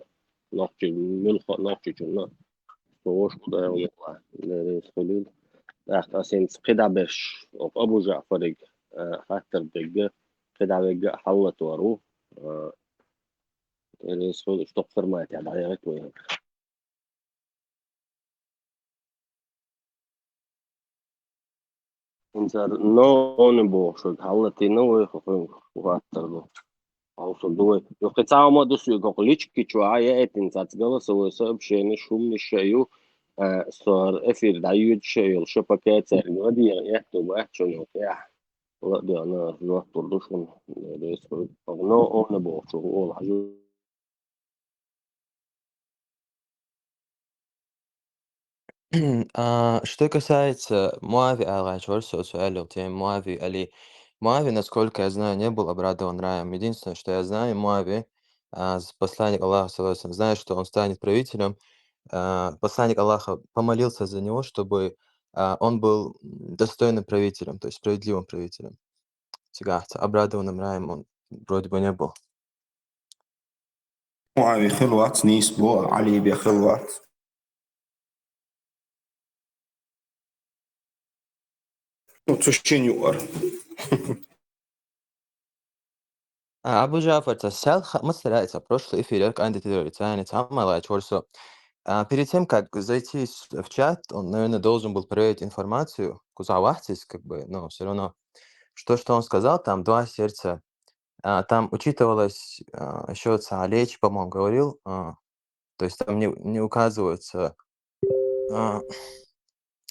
нохчий, муьлхха а нохчочунна, со ваша ду аьлла, Дела реза хуьлийла. ТӀаккха ас хӀинца кхидӀа берш, оха Абу ЖаӀфарга, а, хаттар дергда, кхидӀа вегга а хьаллатор ву, а, Дела реза хуьлийла, иштта формате дӀадахийта вай. ХӀинца но, но бохуш верг хьаллатийна вай, хӀинца хаттар ду. Хьовсур ду вай. Юха кхин цхьа хӀума ду соьга, хӀокху лички чу а яийтина цхьацца голосовой сообщенеш, хӀуманаш а ю, а, со хӀара эфир дӀайоьдуш а йолуш, пока цаьрга ладегӀа аьтту бац шуна юкъехь. ЛадегӀна жоп лур ду шуна, Дела реза хуьлийла. Но, но бохучух олу хьажа. А, что касается Муави, а, АллахӀ раьза хуьлийла, со, со аьлла тема Муави Али. Муави, насколько я знаю, не был обрадован раем. Единственное, что я знаю, Муави, а, с-, посланник Аллаха, саллаллаху алейхи ва саллям, знаю, что он станет правителем. А, посланник Аллаха помолился за него, чтобы, а, он был, м, достойным правителем, то есть справедливым правителем. Цигахь обрадованным раем он вроде бы не был. Муави хилла вац, нийса бу, Ӏали бен хилла вац. Ну, цу шина юкъара. А, Абу ЖаӀфар, ца сел ха-, масала, ца прошлый эфир кандидатура царна ца ма лайчорсо. А, перед тем, как зайти с-, в чат, он, наверное, должен был проверить информацию, куза вахтис, как бы, но всё равно. Что, что он сказал, там два сердца. А, там учитывалось, а, ещё ца Алечи, по-моему, говорил, а, то есть там не, не указывается, а,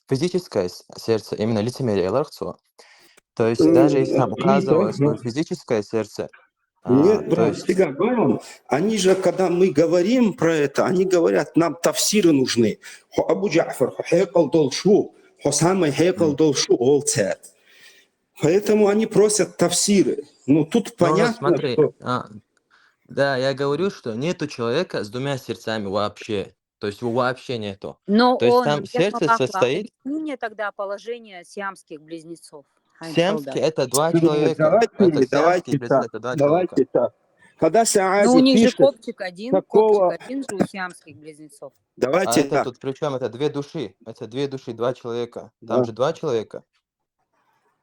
физическое с-, сердце, именно лицемерие лархцо. То есть даже если там указывалось, что физическое сердце, а, Нет, то брат, есть ты как говорил, они же, когда мы говорим про это, они говорят, нам тафсиры нужны. Хьо Абу ЖаӀфар, хьо хьекъал долуш ву, хьо самый хьекъал долуш ву, олу цара. Поэтому они просят тафсиры. Ну, тут Ну, понятно, смотри, что а, да, я говорю, что нету человека с двумя сердцами вообще. То есть его вообще нету. Но То есть он, там я сердце смогла состоит объясни мне тогда положение сиамских близнецов. Хай Сиамские Солдат. это два Нет, человека. давайте, Это давайте сиамские близнецы, так, это два человека. Давайте так. Когда Ну, у Саади них же пишет, копчик один, такого, копчик один же у сиамских близнецов. А давайте это так. Тут при чем? Это две души. Это две души, два человека. Там Да. Же два человека.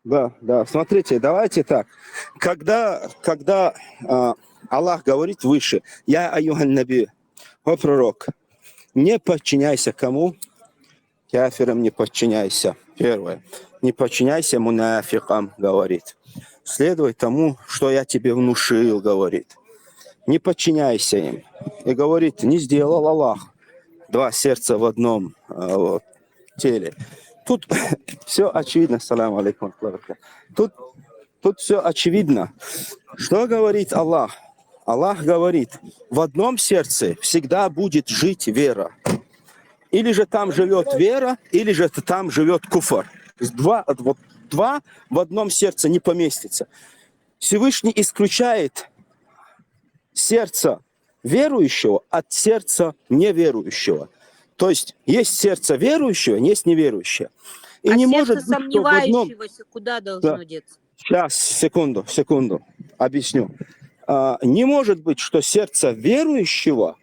Да, да, смотрите, давайте так. Когда, когда а, Аллах говорит выше, я айюхан наби, о пророк, не подчиняйся кому? Кафирам не подчиняйся. Первое. Не подчиняйся мунафикам, говорит. Следуй тому, что я тебе внушил, говорит. Не подчиняйся им. И говорит, не сделал Аллах два сердца в одном а, вот, теле. Тут все очевидно. Салам алейкум. Тут, тут все очевидно. Что говорит Аллах? Аллах говорит, в одном сердце всегда будет жить вера. Или же там живет вера, или же там живет куфр. Два, вот два в одном сердце не поместится. Всевышний исключает сердце верующего от сердца неверующего. То есть есть сердце верующего, есть неверующее. И А не сердце может быть, что в одном... сомневающегося куда должно деться? Сейчас, секунду, секунду, объясню. А, не может быть, что сердце верующего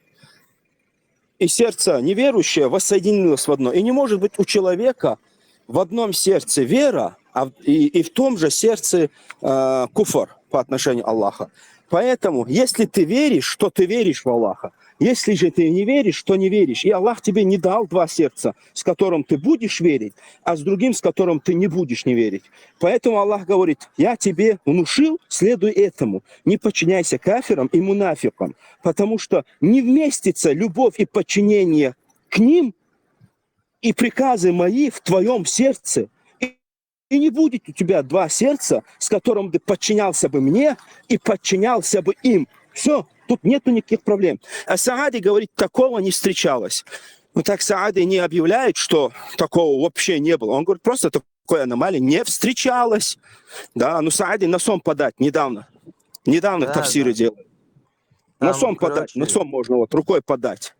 и сердце неверующее воссоединилось в одно. И не может быть у человека в одном сердце вера, а в- и, и в том же сердце э, куфр по отношению Аллаха. Поэтому, если ты веришь, то ты веришь в Аллаха. Если же ты не веришь, то не веришь. И Аллах тебе не дал два сердца, с которым ты будешь верить, а с другим, с которым ты не будешь не верить. Поэтому Аллах говорит, я тебе внушил, следуй этому. Не подчиняйся кафирам и мунафикам, потому что не вместится любовь и подчинение к ним и приказы мои в твоем сердце. И, и не будет у тебя два сердца, с которым ты подчинялся бы мне и подчинялся бы им. Все, тут нету никаких проблем. А Саади говорит, такого не встречалось. Ну так Саади не объявляет, что такого вообще не было. Он говорит, просто такой аномалии не встречалось. Да, ну Саади на сом подать недавно. Недавно Да, тафсиры да. делали. На Там, сом подать, на короче, сом можно вот рукой подать.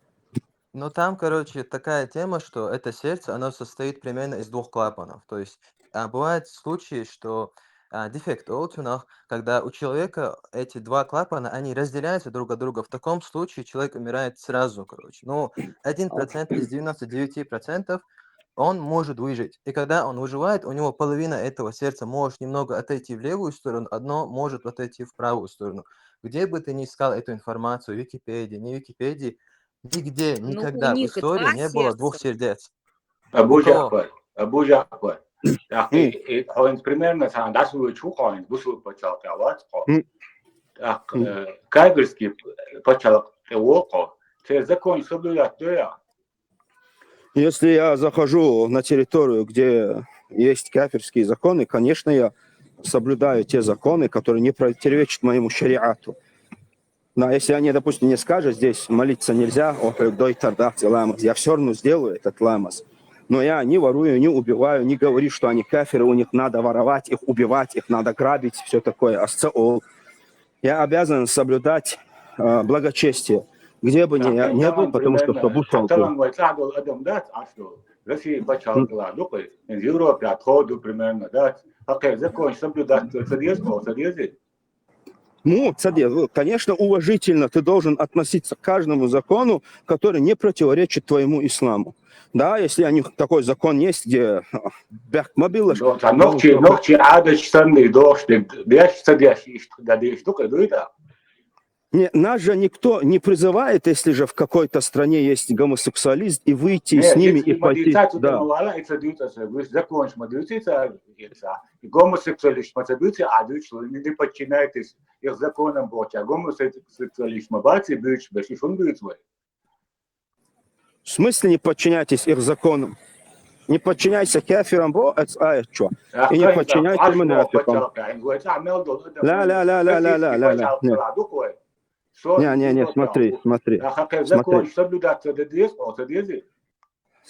Но там, короче, такая тема, что это сердце, оно состоит примерно из двух клапанов. То есть, а, бывают случаи, что, а, дефект олчунах, когда у человека эти два клапана, они разделяются друг от друга. В таком случае человек умирает сразу, короче. Ну, один процент из девяносто девяти процентов он может выжить. И когда он выживает, у него половина этого сердца может немного отойти в левую сторону, одно может отойти в правую сторону. Где бы ты ни искал эту информацию, в Википедии, не в Википедии, нигде, ну, никогда в истории не было двух сердец. Абу Джафар, Абу Джафар. Примерно сана дасу чухаин, бусу пачалка ватхо. Так, э, кафирский пачалка вохо. Це закон соблюдать, да? Если я захожу на территорию, где есть кафирские законы, конечно, я соблюдаю те законы, которые не противоречат моему шариату. Но если они, допустим, не скажут, здесь молиться нельзя, о, дой тардах ламаз, я все равно сделаю этот ламаз. Но я не ворую, не убиваю, не говорю, что они кафиры, у них надо воровать, их убивать, их надо грабить, все такое. Асцаул. Я обязан соблюдать, э, благочестие, где бы ни я не был, потому что чтобы ушел. Россия пачалкала дукы, Европе отходу примерно, да. Пока закон соблюдать, садись, садись. Ну, садись, конечно, уважительно ты должен относиться к каждому закону, который не противоречит твоему исламу. Да, если у них такой закон есть, где, а, бяк мобилаш. Нохчи, нохчи адаш санный дождь, бяш садись, да, дышь, дукы, дуй, да. Не, нас же никто не призывает, если же в какой-то стране есть гомосексуалист, и выйти с ними и пойти. Да. Законш мадуци, гомосексуалист мадуци, а дыч не подчиняйтесь их законам, боча гомосексуалист мабаци, быч беши шун быц. В смысле не подчиняйтесь их законам? Не подчиняйся кафирам, бо, это, а, это что? И не подчиняйся мунафикам. Ла, ла, ла, ла, ла, ла, ла, ла. Не, не, не, смотри, смотри. Смотри.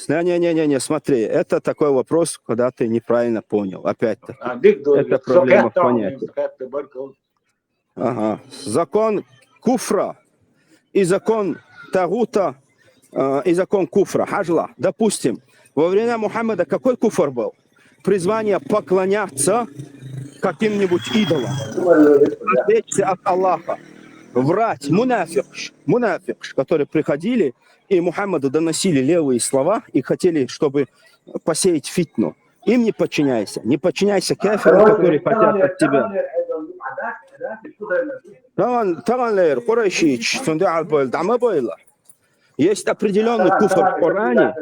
Не, не, не, не, не, смотри. Это такой вопрос, когда ты неправильно понял. Опять-таки. Это проблема в понятии. Ага. Закон куфра и закон тагута, э, и закон куфра. Хажла. Допустим, во времена Мухаммада какой куфр был? Призвание поклоняться каким-нибудь идолам. Отвлечься от Аллаха. Врать. Мунафикш. Мунафикш, которые приходили и Мухаммаду доносили левые слова и хотели, чтобы посеять фитну. Им не подчиняйся. Не подчиняйся кафирам, которые хотят от тебя. Таман, таман лер, Курайшич, сунда албойл, дама бойла. Есть определённый куфр в Коране.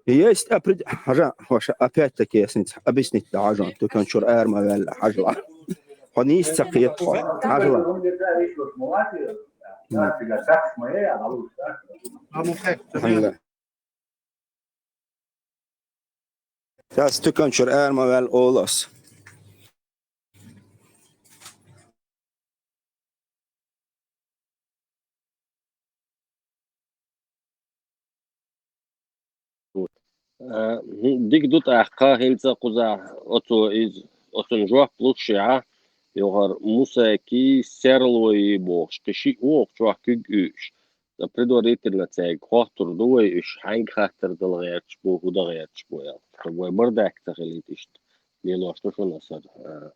Есть опред-, хажа, ваша, опять-таки, я снится, объяснить, да, хажа, ты кончур, эр, мавелла, хажа. Он есть сакъет, хажа. Хажа. Сейчас ты кончур, эр, мавел, олос. Э, дик ду тӀаккха, хӀинца кхузахь оцо иза, оцунна жоп луш а, йохар Мусаки, Серлои бохуш, кхин шиъ ву оха чохь куьг уьйуш. Ткъа предварительно цаьрга хоттур ду вай, уьш хьаьнга хаттар дала гӀерташ бу, хӀун дан гӀерташ бу аьлла. Ткъа вай бардак ца хилийта иштта. Лелош ду шуна аса, а,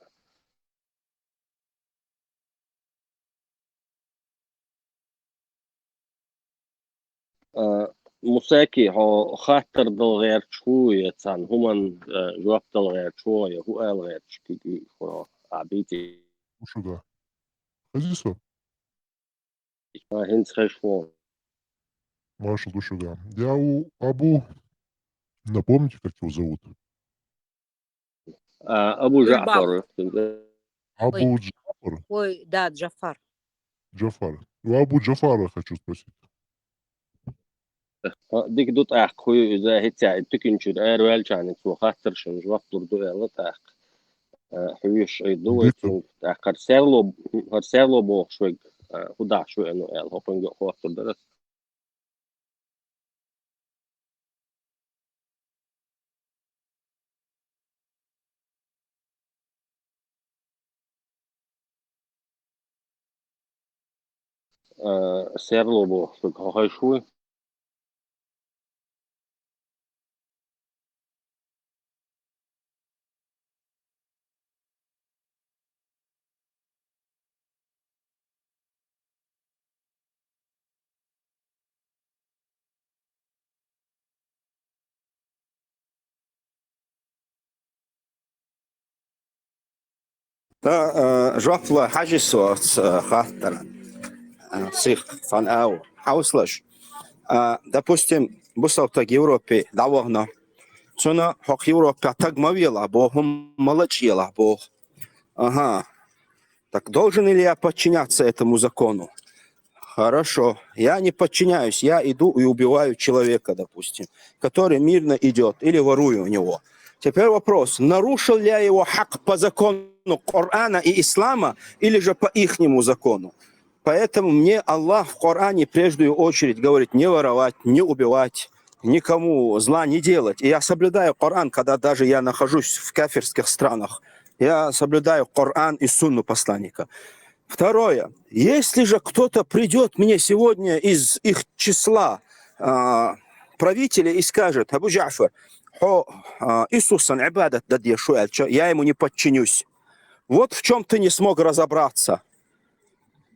А, Мусаки, хьо хаттар дала гӀерташ хӀу я цхьана хӀуманна, а, жоп дала гӀерташ хӀу я, хӀу ала гӀерташ куьг уьйуш хӀуна, а, бийти? Слушай, да. Хазисо? А, хӀинца хезаш хӀу. Маршал ду шуьга. Я у Абу, напомните, как его зовут? А, Абу Джафар. Абу Джафар? Ой, да, Джафар. Джафар. У Абу Джафара хочу спросить. А, дика ду тӀаккха, хӀу иза хӀинца, и туькинчуьра араваьллачарна цо хаттаршна жоп лур ду аьлла тӀаккха. А, хьоьжуш ай ду вай цунга. ТӀаккха хӀара Серло, хӀара Серло бохуш вайга, а, хӀун дахьаш веана аьлла, хӀокхуьнга а хоттур дара ас. А, Серло бохуш, хьо хезаш вуй? А, а, жоп лой хьажи со оцу, а, хаттаран. А, сих, сан ау. Хьовсалаш. А, допустим, бусалба стаг Европе дӀавахана. Цунна хӀокху Европехь таг ма велахь боху, хӀума ма лачкъелахь боху. Ага. Так должен ли я подчиняться этому закону? Хорошо. Я не подчиняюсь. Я иду и убиваю человека, допустим, который мирно идет, или ворую у него. Теперь вопрос. Нарушил ли я его хьакъ по закону Корана и Ислама, или же по ихнему закону? Поэтому мне Аллах в Коране в прежнюю очередь говорит не воровать, не убивать, никому зла не делать. И я соблюдаю Коран, когда даже я нахожусь в кафирских странах. Я соблюдаю Коран и сунну посланника. Второе. Если же кто-то придет мне сегодня из их числа, а, правителей и скажет: «Абу Джафар, хьо, а, Иисусан Ибадат дан деза шу», — аьлча, я ему не подчинюсь. Вот в чем ты не смог разобраться.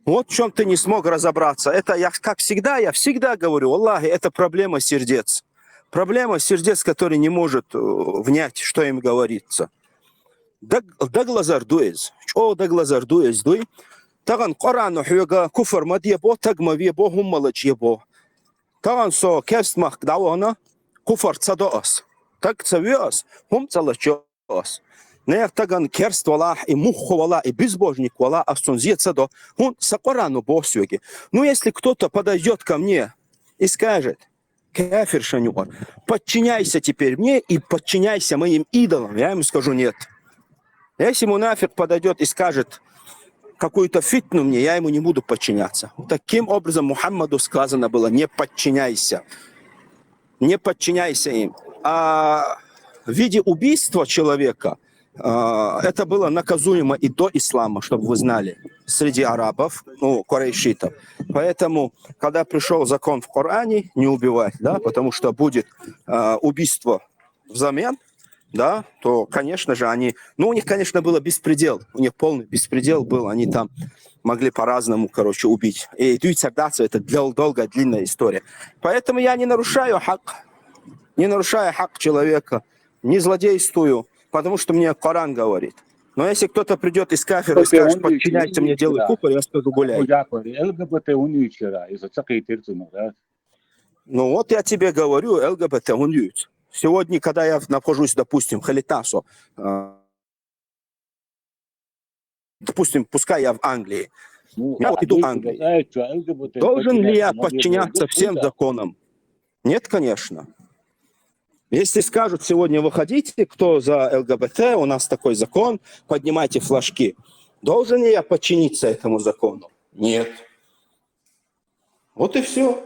Вот в чем ты не смог разобраться. Это я, как всегда, я всегда говорю, валлахи, это проблема сердец. Проблема сердец, который не может, э, внять, что им говорится. Даг-, дагалазар ду иза. ЧӀогӀа дагалазар ду иза дуй. Тахана Къуръано хьоьга куфар ма де бо, таг ма ве бо, хӀума ма лачкъе бо. Тахана со керст махка дӀавахана, куфар ца до ас. Таг ца ве ас, хӀума ца лачкъо ас. Нехан тагана керст валахь, и мухха валахь, и безбожник валахь, ас цунна зе ца до, хӀунда сан Къуръано боху соьга. Ну, если кто-то подойдёт ко мне и скажет: «Кафир шан юкъара, подчиняйся теперь мне и подчиняйся моим идолам», я ему скажу: «Нет». Если мунафик подойдёт и скажет какую-то фитну мне, я ему не буду подчиняться. Таким образом, Мухаммаду сказано было: «Не подчиняйся». Не подчиняйся им. А в виде убийства человека, а, это было наказуемо и до ислама, чтобы вы знали, среди арабов, ну, курайшитов. Поэтому, когда пришёл закон в Коране не убивать, да, потому что будет, а, убийство взамен, да, то, конечно же, они, ну, у них, конечно, было беспредел, у них полный беспредел был, они там могли по-разному, короче, убить. И дуйцар дац вай, это дол-, долгая, длинная история. Поэтому я не нарушаю хьакъ, не нарушаю хьакъ человека, не злодействую, потому что мне Коран говорит. Но если кто-то придёт из кафиров и скажет: «Подчиняйся мне, делай куфр», я скажу: «Гуляй». Эл Г Б Т хӀунда юьйцу шера, иза ца кхийтира цунах, да? Ну вот я тебе говорю, Л Г Б Т хӀунда юьйцу. Сегодня, когда я нахожусь, допустим, хилита со, а, допустим, пускай я в Англии. Ну, я вот иду в Англию. Должен ли я подчиняться всем законам? Нет, конечно. Если скажут сегодня: «Выходите, кто за Л Г Б Т, у нас такой закон, поднимайте флажки», должен ли я подчиниться этому закону? Нет. Вот и всё.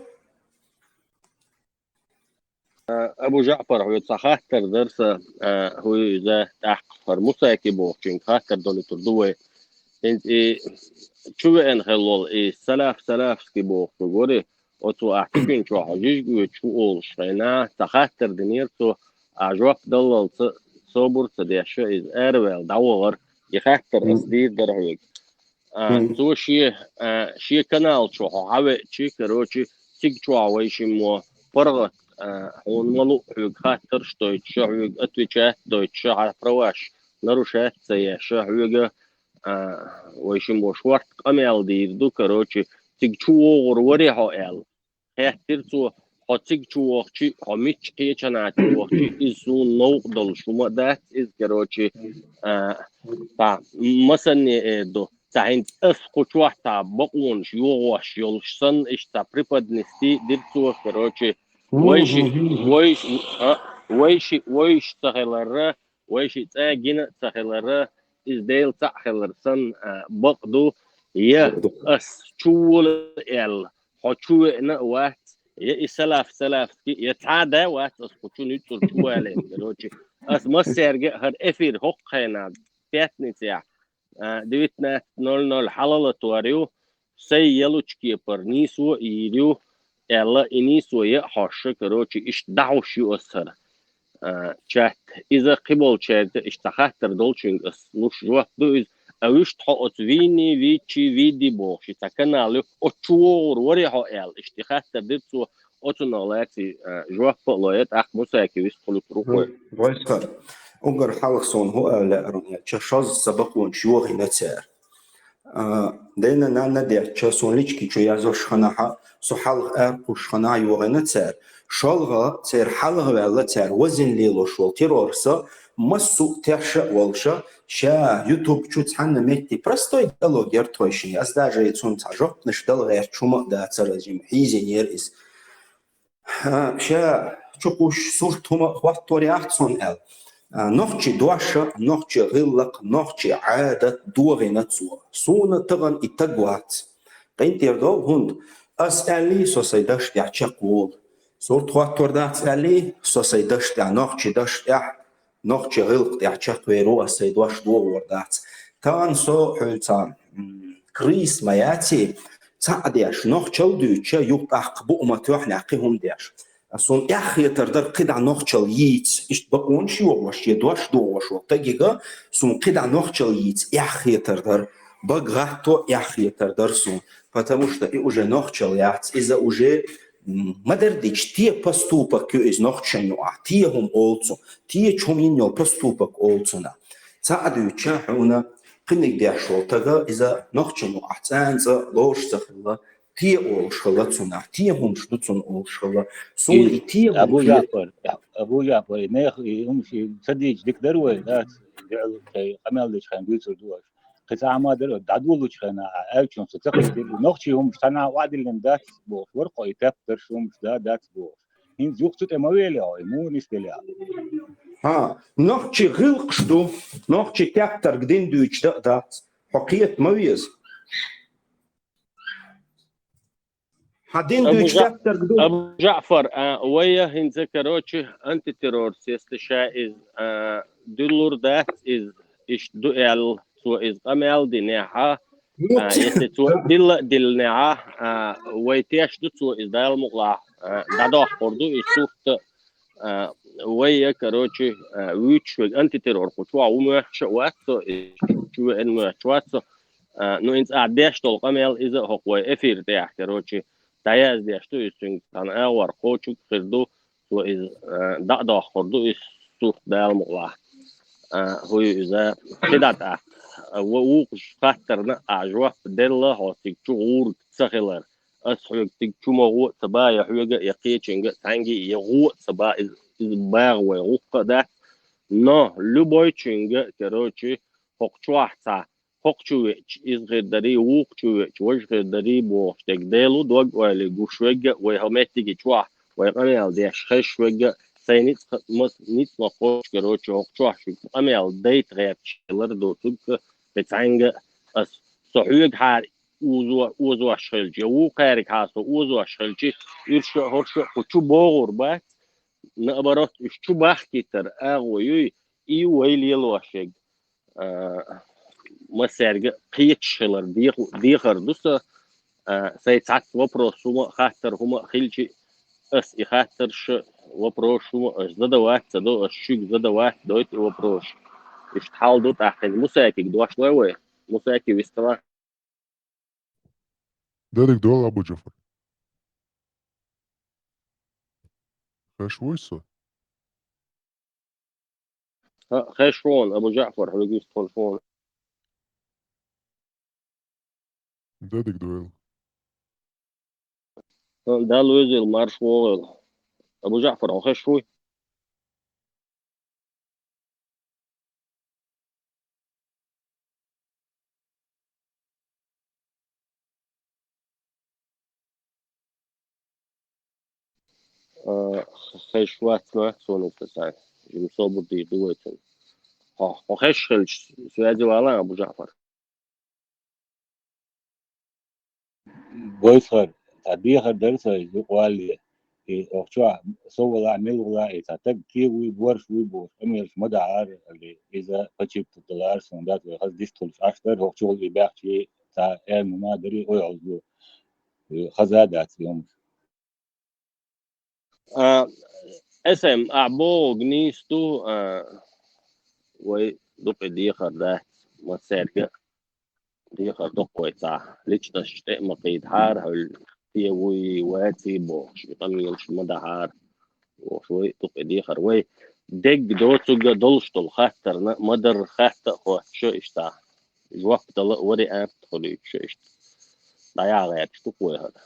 Абу Жаъфар, хьоьца хаттар дара сан, а, хӀу иза тӀаккха хӀара Мусаки бохучуьнга хаттар долуьйтур ду вай. ХӀинца и чу веана хилла волу и Салаф, Салафский бохучу гори, оцо ахь цу чу чохь жижиг оьцуш хӀу олуш хенахь, цхьа хаттар динера цо, а жоп даллалц собар ца деш, иза араваьлла дӀавахара, и хаттар ас дийр дара хьоьга. А, цо шен, а, шен канал чу хьо хьавеачи, короче, цига чохь вай шиммо паргӀат, а, хьуна ма луъу хьоьга хаттарш дойтуш, хьоьга отвечать дойтуш, хьан праваш нарушать ца еш, хьоьга, а, вай шиммо шорта къамел дийр ду, короче, цига чу вогӀур варий хьо аьлла. Хаьттира цо, хьо цига чу вахчи, хьо мичча кхечанхьа чу вахчи, иза суна новкъа долуш хӀума а дац, иза, короче, а, цхьа масанне эр ду, цхьа хӀинца ас кху чохь цхьа бакъонаш йогӀош йолуш санна, иштта цхьа преподнести дира цо, короче, вай ши, вай ши, а, вай ши, вайш ца хиларра, вай ши цӀа гина а ца хиларра, иза Дела цхьаъ хилар санна, а, бакъ ду, я ас чу вола аьлла, хьо чу веана а вац, я и Салаф, Салафский, я цхьа а да а вац, ас кху чу нуьцкъала чу валийна, короче. Ас массаьрга а хӀара эфир хӀокху хенахь, пятницехь, а, девятнадцать ноль ноль хьалалатор ю, сайн ялучу кепара нийсо а йийр ю, аьлла, и нийсо яа хьоьжуш, короче, иштта дӀахьуш ю ас хӀара, а, чат. Иза кхиболчаьрга иштта хаттар долчуьнга ас луш жоп ду иза. А вуьшта хьо оцу вийний, вийчий, вийди бохуш, и цхьа канал ю, оцу чу вогӀур варий хьо аьлла, иштта и хаттар дира цо, оцунах лаьций, а, жоп а лой, тӀаккха Мусаки вистхуьлуьйтур ву кхуьй. Вайсхан. Уггар хьалха суна хӀу ала лаьара аьлча, шозза са бакъонаш йохийна цара. А, дена-нанна деттача, суна лички чу язвеш хиннахьа, со хьалха аьркхуш хиннахьа йохийна цара. ШолгӀа церан хьалха ваьлла цара вазина лелош волу террор са, массо а тешаш а волуша, ша YouTube чу цхьанна метте простой диалог яра тхойшинна. Ас даже и цунна цхьа жопанаш дала гӀерташ хӀума а дацара, жима хьийзинера иза. А, ша чукхуш сурт хӀума а хӀоттор яц цунна аьлла. А, нохчи дош а, нохчи гӀиллакх, нохчи Ӏадат дохийна цо. Суна тахана и таг вац. КъинтӀера догӀу, хӀунда ас аьллий, со сайн даш тӀехь чекхволу. Сурт хӀоттор дац аьллий, со сайн даш тӀехь, нохчи даш тӀехь, нохчи гӀиллакх тӀехь чекхвер ву, ас сайн дош дохор дац. Тахана со хьоьца, м, крыс ма яций, цхьаъ деш, нохчалла дуьйцуча, юха тӀаккха бу а ма тоьхна кхин хӀума деш. Суна эхь хетар дара кхидӀа нохчалла йийца, иштта бакъонаш йохош, шен дош дохош волу тагига, суна кхидӀа нохчалла йийца эхь хетар дара, бага гӀатто эхь хетар дара суна, потому что и уже нохчалла яц, иза уже, м, ма-дарра дийцича, те поступок ю иза нохчашна юкъахь, те хӀума олу цо, те чу хӀума йина йолу поступок олу цунах. Цхьаъ дуьйцуча хьуна, кхиниг деш волу тага, иза нохчашна юкъахь цӀанца лоруш ца хилла, те олуш хилла цунах, те хӀумаш ду цунна олуш хилла. Суна и те хӀума Абу хета. Жаъфар, Абу Жаъфар, и нехан, и хӀумаш, и ца дийцича дика дара вай, дац, биъал тхай къамел дечу хенахь дуьйцур ду аша. Кхин цхьа хӀума дара, дӀадолучу хенахь, аьллачунна со ца хилча, нохчийн хӀумаш цхьанхьа охьадиллина дац бохуш, вара кхо и тептарш хӀумаш да, дац бохуш. ХӀинца юха цу тӀе ма велехь, и муха нисделехь. ХӀа, нохчийн гӀиллакхаш ду, нохчийн тептарг дин дуьйцуш дан а дац. Хьо кхета ма веза. Хьан дин Абу дуьйцуш Жа-, тептарг ду? Абу Жаъфар, а, вай а хӀинца, короче, антитеррорс, если ша иза, а, дуьллур дац, иза иштта ду аьлла, цо иза къамел динехьа, Ну, а, если цо дилла а диллинехьа, а, вай теш ду цо иза Дала мукълахь, а, дӀадоккхур ду иза сурт а, а, вай а, короче, а, вуьйцуш верг антитеррор кху чохь ву моьттуш а вац со, и чу веана моьттуш вац со. А, ну, хӀинца ахь деш долу къамел иза а хӀокху вай эфир тӀехь, короче, дӀаяздеш ду иза, цуьнга цхьана агӀор кхочург хир ду, цо иза, а, дӀа а доккхур ду иза сурт Дала мукълахь. А, хӀу ю иза, кхидӀа тӀаккха, а, ва-, вукху хаттарна а жоп делла, хьо цига чу гӀург ца хилар. Ас хьоьга цига чу ма гӀо а ца ба, я хьоьга, я кхечуьнга, цхьаьнгге я гӀо а ца ба, иза, иза багӀа вай гӀуллакх а дац. Но любойчуьнга, короче, хӀокху чохь цхьа, хӀокху чу веача, иза хир дарий, вукху чу веача, важа хир дарий бохуш дерг Делан дог-ойла гуш верг а, вай хӀокху меттиге чохь, вай къамел деш хезаш верг а, сайн ницкъ-, мас-, ницкъ ма кхочу, короче, хӀокху чохь шуьга къамел дайта гӀерташ хилар доцург а, кхин цхьаьнгге а ас, со хьоьгахьара озо-, озош хилча, я вукхаьргахьа со озош хилча, уьш а, хӀорш а кху чу богӀур бац, наоборот, уьш чу бахкийтар агӀо юй, и вай лелош ерг, а, массаьрга кхеташ хилар деху-, дехар ду сан, а, сайн цхьацца вопрос хӀума а, хаттар хӀума а хилча, ас и хаттарш а, вопрос хӀума а аш задавать ца до, аш шуьга задавать дойту и вопрос. Иштта хьал ду тӀаккха, хӀинца Мусакига дош лой вай? Мусаки вистхила. Дерриг дол, Абу Джафар. Хеш вуй со? Ха-, хеш вон, Абу Джафар, хьоьга вистхуьлуш вон. Дерриг дол. Ха, Далла везийла, марш вогӀийла. Абу Джафар, хьо хеш вуй? А, хеш вац ма, суна ца цхьаьна. Жима собар дийр ду вай цунна. Хьо, хьо хеш хилча, связи вала, Абу Джафар. Бойсхар, цхьа дехар дара сан иза юкъа валале. И охчохь со валахь, мила валахь, и цхьа таг кхин вуй, борш вуй бохуш, къамелаш ма дахьара, али, иза пачипту далара суна дац, вай хаза дистхуьлуш Ӏаш дара, хӀокху чухула и баьхчи, цхьа аьлла ма дарий, ой хьалзо. И хаза дац, и хӀумаш. А, эс эм, а, богӀуг нийса ду, а, вай дукха дехар дац, массаьрга а дехар доккхой цхьа. Личносташ тӀе а ма кхийдахьара, хьуьлла те вуй, ваций бохуш, и къамелаш ма дахьара. Бохуш, вай дукха дехар. Вай дегга доцург а долуш долу хаттарна ма-дарра хатта а хоттуш иштта жоп дала а вариант хуьлуьйтуш иштта дӀаяхьа гӀерташ ду-кх вай хӀара.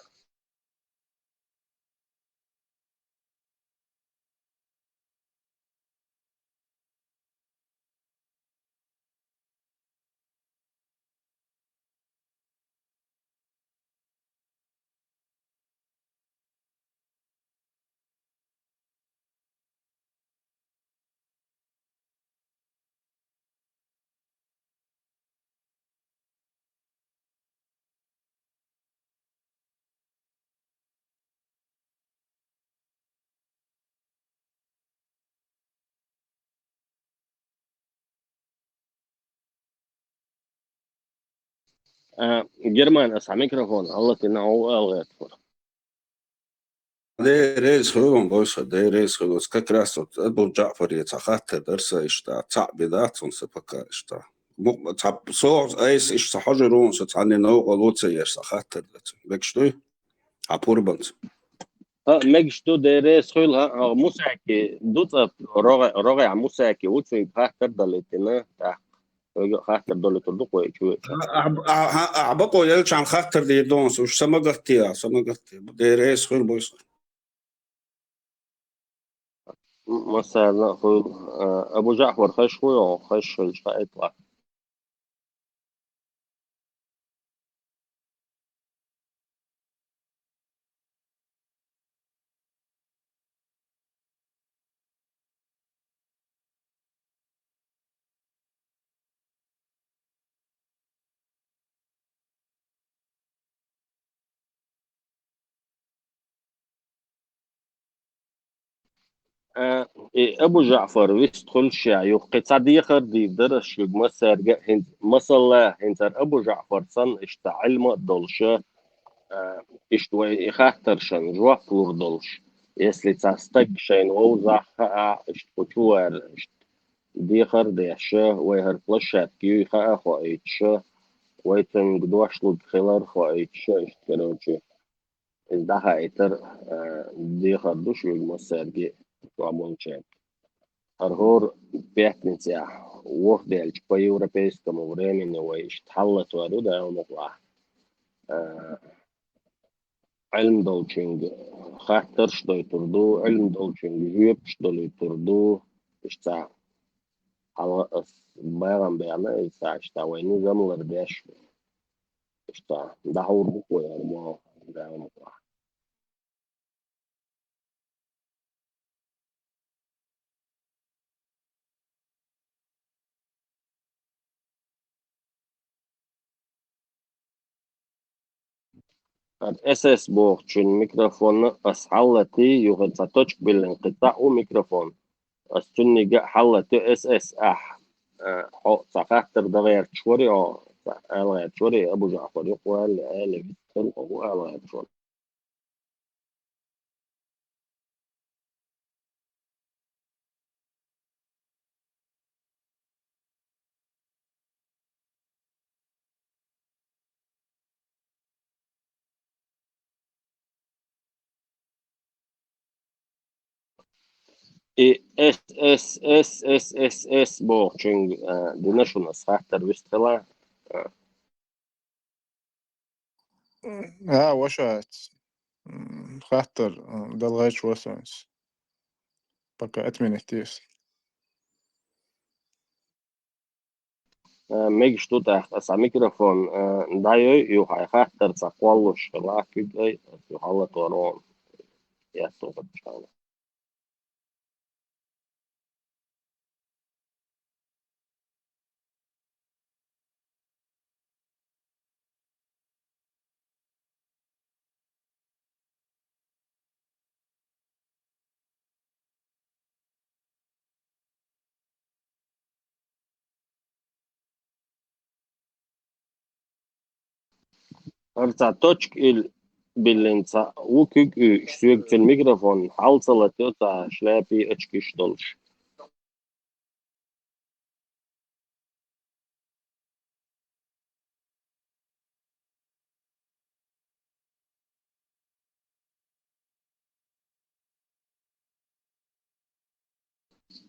А, Герман, аса микрофон хьалатина, хьо ала гӀертахура. Дела реза хуьлда, бойса, Дела реза хуьлда. Как раз вот Абу Джаъфаре цхьа хаттар дара сан иштта, цхьаъ бен дац хьуна сан пока иштта. Мукъ-, цхьа, со айса иштта ца хьожур ву хьуна, со цхьанне новкъа ло ца еш сан хаттар дац. Мегаш дуй? Хьан пурбанца. А, мегаш ду, Дела реза хуьлда, а, а, Мусаки ду цӀа, рогӀе-, рогӀехь Мусаки ву, цуьнга хаттар далийтина, тӀаккха. Вайга хаттар долуьйтур ду-кх вай чу. А, а, а, а, а, бакъо елчахьана хаттар дийр ду хьуна, уьш са ма гатде, а, са ма гатде. Дела реза хуьлда, бойса. М-, массарна а хуьлда, а, Абу Джаъфар хезаш вуй хьо, хезаш хилча хаийта. А, и Абу Джаъфар вист хуьлуш а ю, кхин цхьа дехар дийр дара ас шуьга массаьрга а, хӀинца, масала, хӀинца хӀара Абу Джаъфар санна иштта Ӏилма а долуш, а, иштта вай и хаттаршна жоп лур долуш, если цхьа стаг шайна вовзахь а, иштта кху чу вара, иштта дехар а деш, вай хӀара площадка юй хаа а хоуьйтуш, вай цуьнга дош лург хилар а хоуьйтуш, иштта, короче, иза дӀахаийтар, а, дехар ду шуьга массаьрга а, чохь болчаьрга. ХӀара хӀора пятницехь, ворхӀ даьлча по европейскому времени вай иштта хьаллатор ю, Дала мукъалахь. А, Ӏилма долчуьнга хаттарш а дойтур ду, Ӏилма долчуьнга жоьпаш а долуьйтур ду. Иштта хьалха ас багӀам баьхна, иза иштта вай низам лардеш. Иштта дӀахьур ду-кх вай хӀара мо, Дала мукъалахь. ХӀара эс эс бохучун микрофонна ас хьаллатий, юха цхьа точка биллина кхин цхьаъ ву микрофон. Ас цуьнниг а хьаллатаю эс эс ахь. Э, хьо цхьа хаттар дан гӀерташ варий хьо, цхьа ала гӀерташ варий, Абу Джаъфар юкъа валле, аьлла, вист хилла хьо хӀун ала гӀерташ вара. И эс эс эс эс эс эс бохучуьнга, а, дина шуна ас хаттар вист хила. А. А, ваша, м, хаттар, м, далгӀайчу васанс. Пока отменить есть. Э, мегаш ду тӀаккха, аса микрофон, э, дӀайой, юха хьайн хаттар цхьа кхоллуш хила, куьг ай, ас юха хьаллатор вон. Яц тохачхьана. ХӀара цхьа точка ил биллина цхьа ву куьг уьйш, соьга цуьнан микрофон хьал ца латайо цхьа шляпий, очкиш долуш.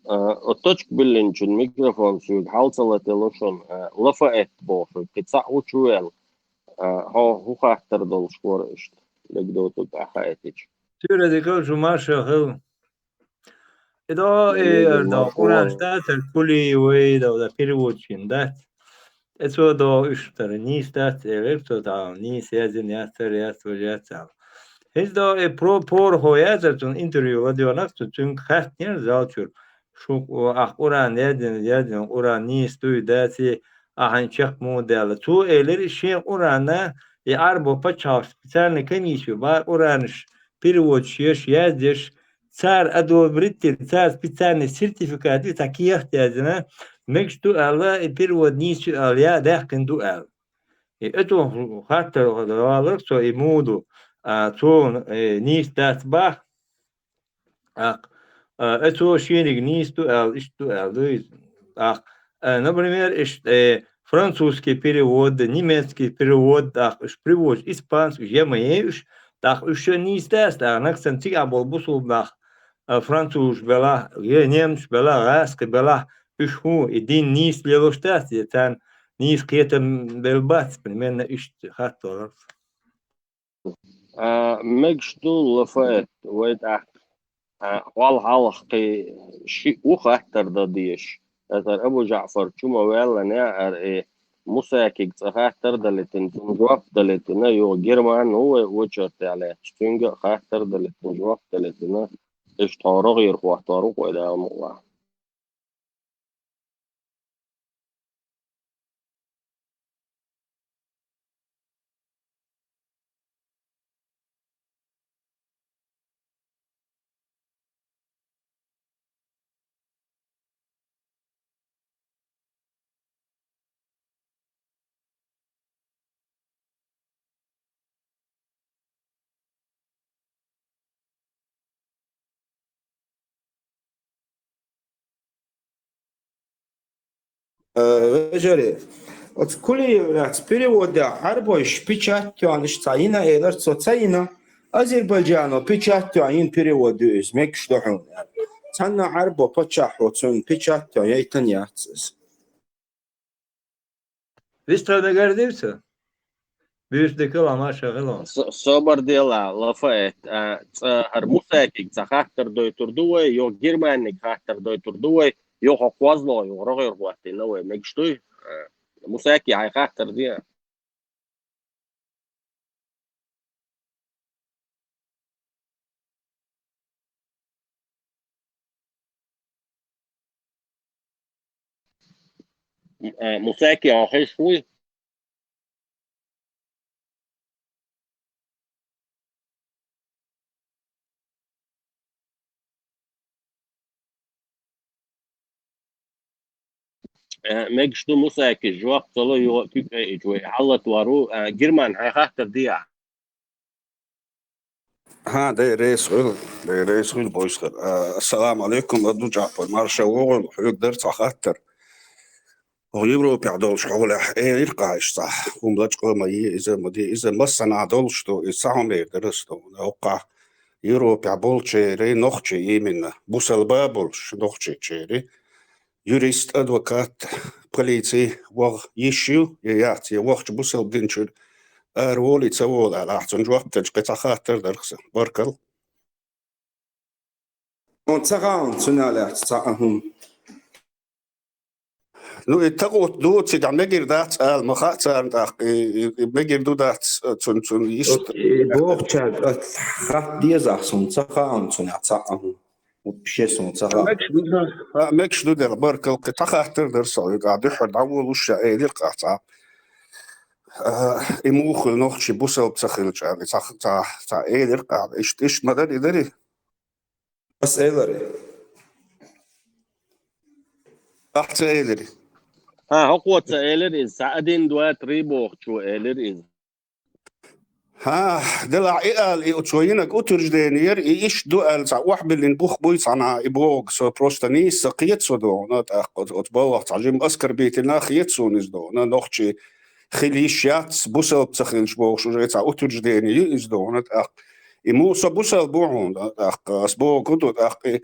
А, о, точка биллинчун микрофон соьга хьал ца латело шун, а, Лафаэт боху, кхин цхьаъ ву чу вел, а, хьо хӀун хаттар долуш вара иштта, легдо ту тӀаьхьа хаийтича. Цуьра дикал шу марша хила. И до, и, эр до, Марша Къуран вара. Штатер Кулиевый до, да, переводчик дац. Эцо до уьш тара нийса дац, элира цо тӀаккха, нийса яздина яц, тара яц, важа яц аьлла. ХӀинца до и про-, порахо яцара цунна интервью ладоьгӀнарг, цу цуьнга хаьттинера зал чуьра. Шу, о, ахь Къуран яздина, яздина Къуран нийса дуй, даций, ахьа чекх муха даьлла. Цо элира, и шен Къурана, и Ӏарбо пачхьалкх специальный комиссия ю, бах Къуранаш переводчик еш, яздеш, цара одобрить дина, цара специальный сертификат ю, цхьа кехат яздина, мегаш ду аьлла, и перевод нийса ю аьлла, я даьккхина ду аьлла. И это хаттар валарх цо и муха ду, а, цо, э, нийса дац бах. Акх, а, э, цо шениг нийса ду аьлла, иштта ду аьлла, ду иза. Акх, э, например, иш, э, французский перевод, немецкий перевод, акх, уж приводит испанский, уж я ма ей уж, тӀаккха уж шен нийса дац, тӀаккха нагахь санна цига а болу бусулба нах, а, французаш белахь, я немцаш белахь, гӀазкхи белахь, уж хӀун, и дин нийса лелош дац, я царна нийса кхетам белла бац, примерно иштта хаттар валарх. А, мегаш ду, Лафаэт, вай тӀаккха, а, хьол хьалха кхин шиъ ву хаттар дан дезаш. Аса Абу ЖаӀфар чу ма ваьлла неӀар, и Мусакига цкъа хаттар далийтина, цунна жоп далийтина, юха Герман ву вай очередехь лаьтташ, цуьнга а хаттар далийтина, жоп далийтина, иштта хьо рогӀера хӀоттор ву-кх вай, Дала мукъ лахь. Э, вежарий, оцу Кулиеваца переводехь Ӏарбойш печать тоьхна иштта цхьа йина элира цо, ца йина, Азербайджано печать тоьхна йина перевод ю иза, мегаш ду хьуна аьлла. Цхьанна Ӏарбо паччахьо цунна печать тоьхна яйтина яц иза. Вистхила мегар дийца? Буьйса дика ла, марша хила. Со-, собар дела, Лафаэт, а, цкъа хӀара Мусакига цхьа хаттар дойтур ду вай, юха Германига хаттар дойтур ду вай, юха хьо кхозлагӀа, юха рогӀера хӀоттийна вай, мегаш дуй? А, Мусаки, хьайн хаттар де. Э, Мусаки, хьо хезаш вуй? Э, мегаш ду, Мусаки, жоп ца ло, юха куьг айича вай хьаллатвар ву, э, Герман, хьайн хаттар де ахь. ХӀа, дай реза хуьлда, дай реза хуьлда, бойсхар. А, ассаламу алейкум, Абу ЖаӀфар, марша вогӀийла, хьоьга дара цхьа хаттар. Хьо Европехь долуш хьолехь, элира-кх ахь иштта цхьа, хӀума лачкъа ма е, иза ма де, иза массанхьа долуш ду, иза цхьа хӀума эр дара аса ду. Хьокхахь Европехь болчеран нохчий, именно, бусалба болуш нохчийчеран юрист, адвокат, полици ваха йиш ю, я яц, я вахча бусалба дин чуьра араволий, ца волий аьлла, ахь цунна жоп делча, кхин цхьа хаттар дарх сан. Баркалла. Хьуна ца хаьа цунна лаьцна цхьа а хӀума? Ну, и тахута ду, цигахь мегар дац ала ма хаьа царна тӀаккха, и, и, и мегар ду дац, цунна, цунна йист. Оцу, и бохучаьрга хатта дезахь, суна ца хаьа цунна цхьа а хӀума. Шен суна ца хаьа. Мегаш ду, а, мегаш ду дела, баркалла, кхин цхьа хаттар дара сан, и, а, дуьххьара дӀаволуш ша элира-кх ахь цхьа. А, и муха хуьлу нохчий бусалба ца хилча, и цхьа, цхьа, цхьа элира-кх ахь, иштта, иштта ма дарий, и дарий? Ас элира. Ахь ца элира. ХӀа, хӀокхо ца элира иза, цхьа один, два, три бохучо элира иза. ХӀа, делахь и ала, и оцо йинарг утверждение яра, и иштта ду аьлла, цхьа охьабиллина бух буй цхьанхьа, и бохург со просто нийса ца кхета со догӀуна, тӀаккха оцу, оцу балхах цхьа жимма оскорбительно хета суна иза догӀуна, нохчий хила йиш яц, бусалба ца хилча бохуш, уже цхьа утверждение ю иза догӀуна, тӀаккха. И муха со бусалба ву хьуна, тӀаккха, ас бохург ду, тӀаккха, и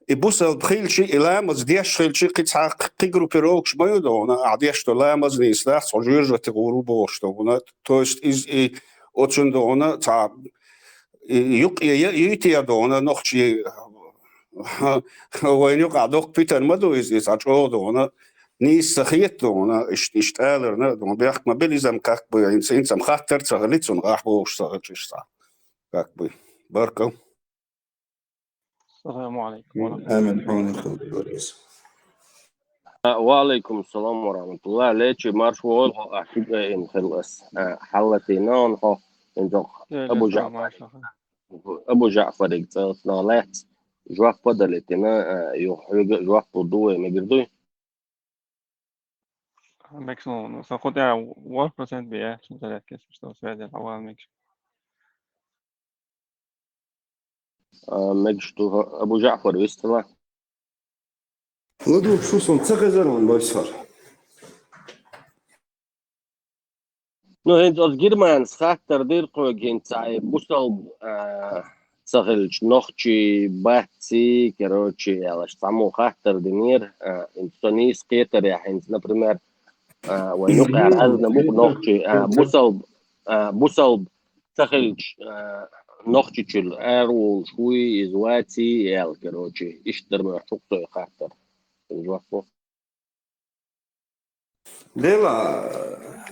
И бусалба хилчи, и ламаз деш хилчи, кхин цхьа кхы группировкаш ма ю дона, ахь деш до ламаз нийса дац, хьо жоьжахати гӀур ву бохуш дона. То есть из и оцун дона цхьа и юкъе я, юйте я дона, нохчи вайн юкъахь доккха питана ма ду иза, иза цхьа чӀогӀа дона. Нийса ца хета дона, иш-, иштта аларна, дона, бехк ма била иза-м, как бы, хӀинца, хӀинца-м хаттар ца хили цунах, ахь бохуш ца хилча иштта цхьа. Как бы. Баркал. Саламу алейкум ва рахматуллах. Амин. Хьуна хилда, Борис. А, ва алейкум салам ва рахматуллах. Лечи марш вогӀийла хьо, а, хӀуьга а ин хилла ас. А, хьаллатийна он хьо, ин доккха Абу Жаъфар. Абу Жаъфариг цӀалц нах лаьцна. Жоп а далийтина, а, юха хьоьга а жоп лур ду вай, мегар дуй? Мегаш ду, ну, сан кху тӀехь ворхӀ процент бе, шун ца лаьцна, что связь хьавал мегаш. А, мегаш ду, Абу Жаъфар вистхила. ЛадугӀуш ву суна, ца хезара ван, Борис. Ну, хӀинца оцу Германас хаттар дира кхуьга хӀинца, и бусалба, а, ца хилча, нохчий баций, короче, аьлла, цхьаммо хаттар динера, а, хӀинца со нийса кхетарехь, хӀинца, например, а, вайн юкъара хьаьзна бу-кх нохчий, а, бусалба, а, бусалба ца хилча, а, Нохчийчуьра араволуш вуй иза, ваций аьлла, короче, иштта дара моьтту-кх цо и хаттар. Жоп ло. Дела,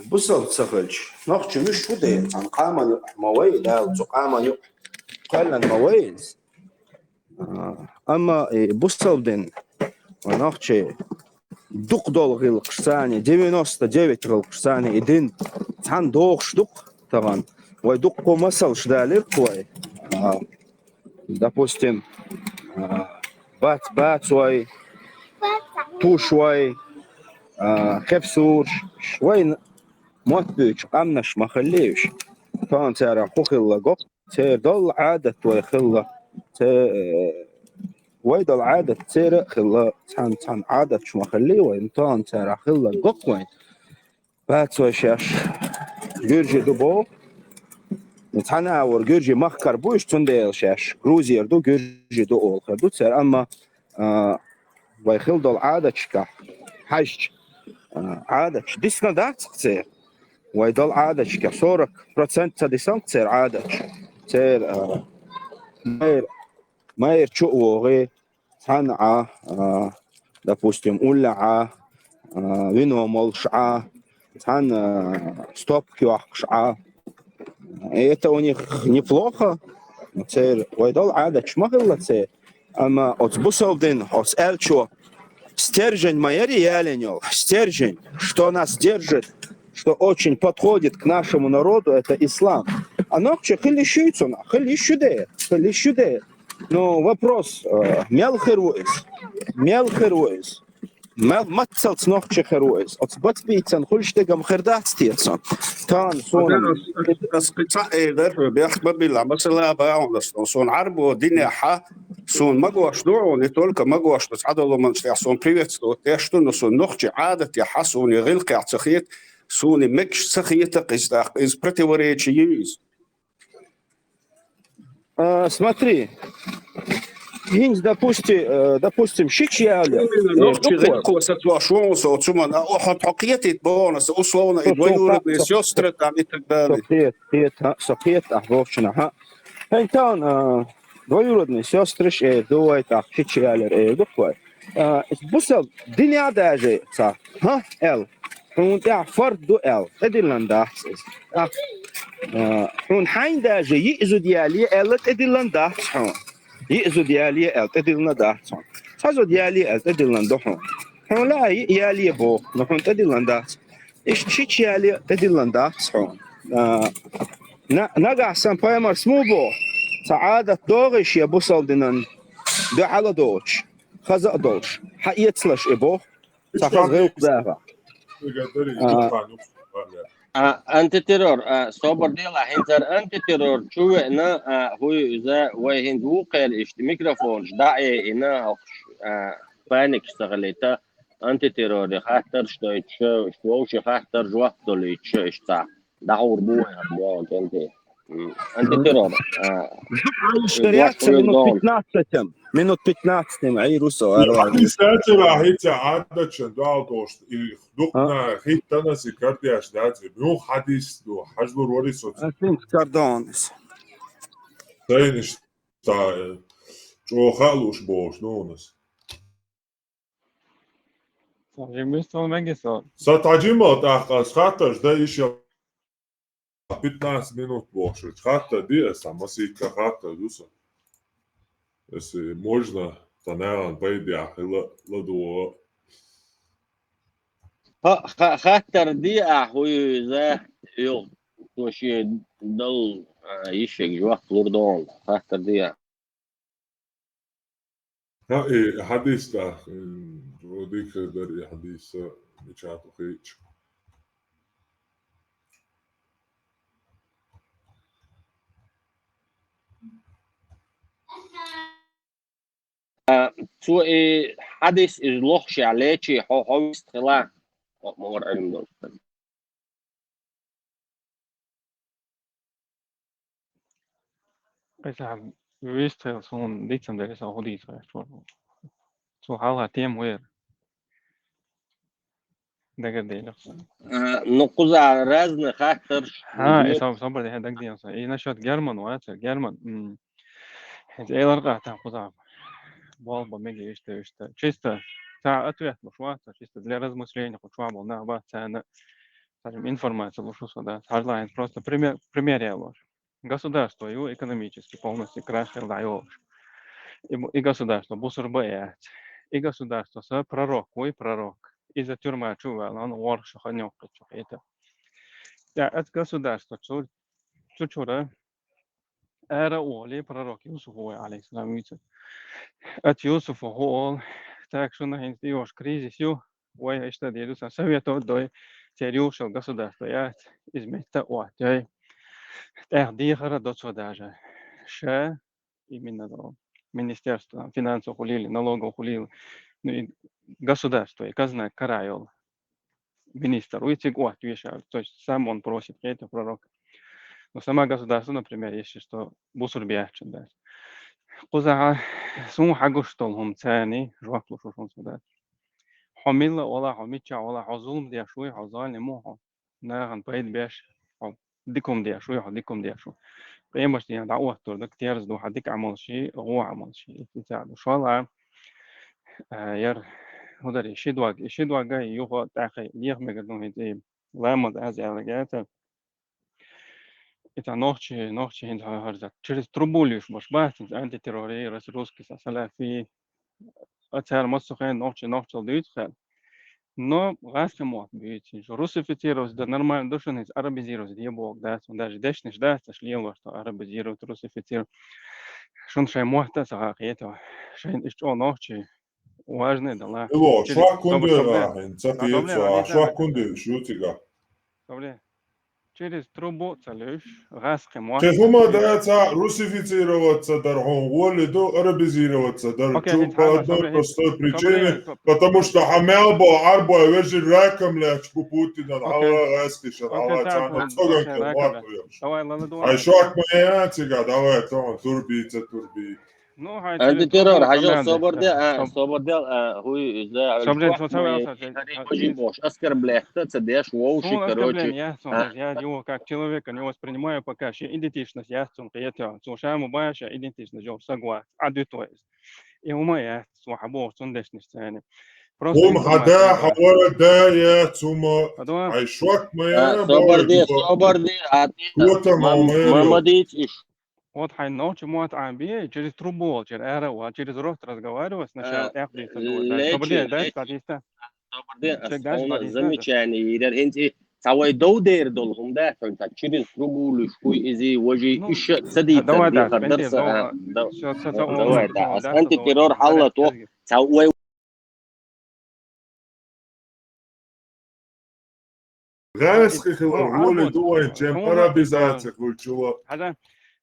бусалба ца хилча, нохчи муьш ву дела, цхьана къаман юкъахь ма вай, Дала цу къаман юкъахь кхоьллина ма вай иза. А, амма и бусалба дин, вайн нохчий дукха долу гӀиллакхаш царна, девяносто девять гӀиллакхаш царна и дин цхьаьна догӀуш ду-кх тахана. Вай дуккха масалш далира-кх вай. А, допустим, а, бац-, бацой, тушой, а, кхефсурш, вайн мотт буьйцу къаьмнаш ма хиллий уьш. Тахана царах хӀун хилла го-кх? Церан долу Ӏадат вай хилла. Це-, э, вай долу Ӏадат церан а хилла, цхьана-цхьана Ӏадаташ ма хиллий вайн, тахана царах хилла го-кх вайн. Бац вай шаьш гуьржи ду боху. Цхьана агӀор гуьржийн махкара бу уьш, цундела шаьш Грузера ду, гуьржи ду олу хир ду цара, амма, а, вай хилла долу Ӏадаташкахь хьаьжча, а, Ӏадаташ дисна дац-кх церан. Вай долу Ӏадаташкахь сорок процент ца дисна-кх церан Ӏадаташ. Церан, а, майра, майра чу а вогӀий, цхьана Ӏа, а, допустим, уллехь Ӏа, а, вино молуш Ӏа, цхьана, а, стопка йохкуш Ӏа. Это у них неплохо. Церан вай долу Ӏадаташ ма хилла церан. Амма оцу бусалба дин, оцу аьллачо стержень ма яра ялийна йолу, стержень, что нас держит, что очень подходит к нашему народу, это ислам. А нохчи хила йиш юй цунах, хила йиш ю дера, хила йиш ю дера. Ну, вопрос, э, мел хир ву иза? Мел хир ву иза? Мел мацалц нохчи хир ву иза? Оцу бацбийцан хуьлуш дерг-м хир дац те цунна? Тахана суна. Ас, ас кхин цхьаъ эр дара, бехк ма билла, масала бахьана ас, суна Ӏарбо динехь, суна магош ду хьуна, не только магош ду, цхьадолу хӀуманаш тӀехь суна приветствовать деш ду, но суна нохчи Ӏадатехь, суна и гӀиллакхехь ца хета, суна и мегаш ца хета-кх иза тӀаккха, иза противоречие ю иза. А, смотри, хӀинца, допусти-, э, допустим, шича яле, именно, э, нохчи гӀиллакхо сацош ву со цуман, а хьо, хьо кхетийта боху аса, условно, и двоюродные сестры там и так далее. Со кхета, кхета, а, со кхета ахь бохучунах, а. ХӀинца тахана, а, двоюродные сестраш эр ду вай, тӀаккха шича ялер эр ду-кх вай. А, бусалба динехь даже ца, хӀа, аьлла. Хьуна тӀехь фард ду аьлла, тӀедиллина дац иза. ТӀаккха, а, хьуна хьайна даже йиъ зуда яле аьлла, тӀедиллина дац хьуна. Йиъ зуда яле аьлла, тӀедиллина дац хьуна. Цхьа зуда яле аьлла, тӀедиллина ду хьуна. Хьуна лаьа йиъ яле боху, но хьуна тӀедиллина дац. Иштта шича яле а тӀедиллина дац хьуна. А, на-, нагахь санна пайхамарс муха боху? Цхьа Ӏадат догӀий шен бусалба динан дуьхьал а доцуш, хаза а долуш, хьаэцалаш и боху? Ца хаза гӀиллакх даха. А, антитеррор, а, собар делахь, хӀинца антитеррор чу веана, а, хӀу ю иза, вай хӀинца вукхера иштта микрофонаш дӀа а яйина, хӀокхуш, а, паникаш ца хилийта, антитеррори хаттарш дойтуш, иштта вовшийн хаттар жоп долуьйтуш, иштта цхьа дӀахьур бу вай хӀара боху тӀе. М, антитеррор, а, Хьалаш дар яц ца вуьйла пятнадцать. Минут пятнадцать нима, ай, русо, И арван. Хьадис дацара хӀинца Ӏадатшан доал дош, и дукна хӀиттанас и кардеш дац, и мух хьадис ду, хьажлур вари соц. Ацин кардонис. Тайниш та, э, чӀоха луш бош, нунас. Са жимис тон мегис со. Са таджимал тӀаккха ас хатташ да иш я пятнадцать минут бохшуч. Хатта ди аса, масика хатта дуса. Если можно, та наверное, пойди, а, ла, ладуо. Ха-, ха-, хаттар ди, а, хуй за, ю, то ши дал, а, ишек жвак лурдон. Хаттар ди, а. Ха, и хадис та, м, вроде как дар и хадис, а, мечату хич. А, цу и хадис из лох ша лечи, хо, хо вист хила. О, мор алим дол. Къайса вистхел сун дицам дерриса худис вайх чур. Цу хала тем вер. Дагар дейлах. А, ну, куза разный хаттарш. Ха, и сам, сам бар дехе даг диям са. И насчет Герман, ваца, Герман. М. Хез элар къатан куза. Бол ба меге иште, иште. Чисто та ответ луш ваца, чисто для размышления, хуч ва бол на ваца, на. Скажем, информация луш уса, да. Харлайн просто пример, пример я луш. Государство его экономически полностью крахил даёш. И, бу-, и государство бусурба яц. И государство са пророк, ой, пророк. И за тюрьма чува, он ворх шуха нёкъ чух это. Я, от государства чу-, чучура эра оли пророк Юсуф, ой, алейхиссалам, вице. От Юсуфа хол, так что на хинт ёш кризис ю, ой, ишта деду са советов дой, терюшел государство яц, из метта оттёй. Эх, дихара доцо даже. Ше, именно до министерства, там, финансов хулили, налогов хулили. Ну и государство, и казна карайол. Министр, уйциг оттвешал. То есть сам он просит, это пророк. Но сама государство, например, если что, бусур биячен, да. Куза, сун хагуш тол хум цани, жвак луш хум суда. Хо милла ола, хо мича ола, хо зулм деш уй, хо залим хо. Нахан пайд беш, хо дикум деш уй, хо дикум деш уй. Къемаш дин да оттур, дак терз ду, ха дик амал ши, гу амал ши. Итса ду. Шола, а, яр, удари, шидваг, шидвага, юхо, тахи, лих мега дун хит, и ламаз аз ялгата. Это нохчи, нохчи хин харзат. Через трубу лишь, баш бахтин, антитеррорист, русский, са салафи, а цар массу хен нохчи, нохчал дюйт хен. Но гаске мог бить. Русифицировать, да нормально душен из арабизировать, да бог, да, он даже дешниш, да, саш лило, что арабизировать, русифицировать. Шун шай мог, да, сага хето. Шай ишчо нохчи, важный, да, ла. Ило, через швак кунде собрание, рахин, ца пиеца, швак кунде, шутига. Добре. Через трубу ца лиш, гаске мог. Техума да ца русифицироваться дархун, воли до арабизироваться дар. Окей, чу по одной простой причине, потому что хамял бо арбо вежи раком ляч бу Путина, ала гаске шар, ала цана цоган ке ватуеш. Давай, ладно, давай. Ай шок моя цига, давай, то турбица, турби. Ну, ха, антитеррор, хажал соборде, а, соборде, а, хуй, изда, соборде, соборде, оскорблять, ца деш, воуши, короче. Я, я его как человека не воспринимаю пока, что идентичность, я сум, я, сум, шаму баша, идентичность, жёл, соглас, а, то есть. И ума я, слаха бо, сун дешниш цене. Просто ум хада, хавара да, я, сума. Ай шок моя, соборде, соборде, а, мамадич, иш. Вот хай ночью мот амби, через трубу, через аэро, через рот разговаривать сначала, э, эх, здесь такое, да. Лечи, добрый день, да, лечи. Статиста. Добрый день, чек, да, основное статиста, да. Замечание, ирер хинти, савай дов дер дол хум да, то так через трубу лишку изи, вожи, ну, ещё сади, давай, да, дарса, да, да. Всё, всё, всё, давай, да, ас антитеррор халла то, савай Гъаскъи хилар гьули дувайн чен арабизаци хӀулчула. Хьажа,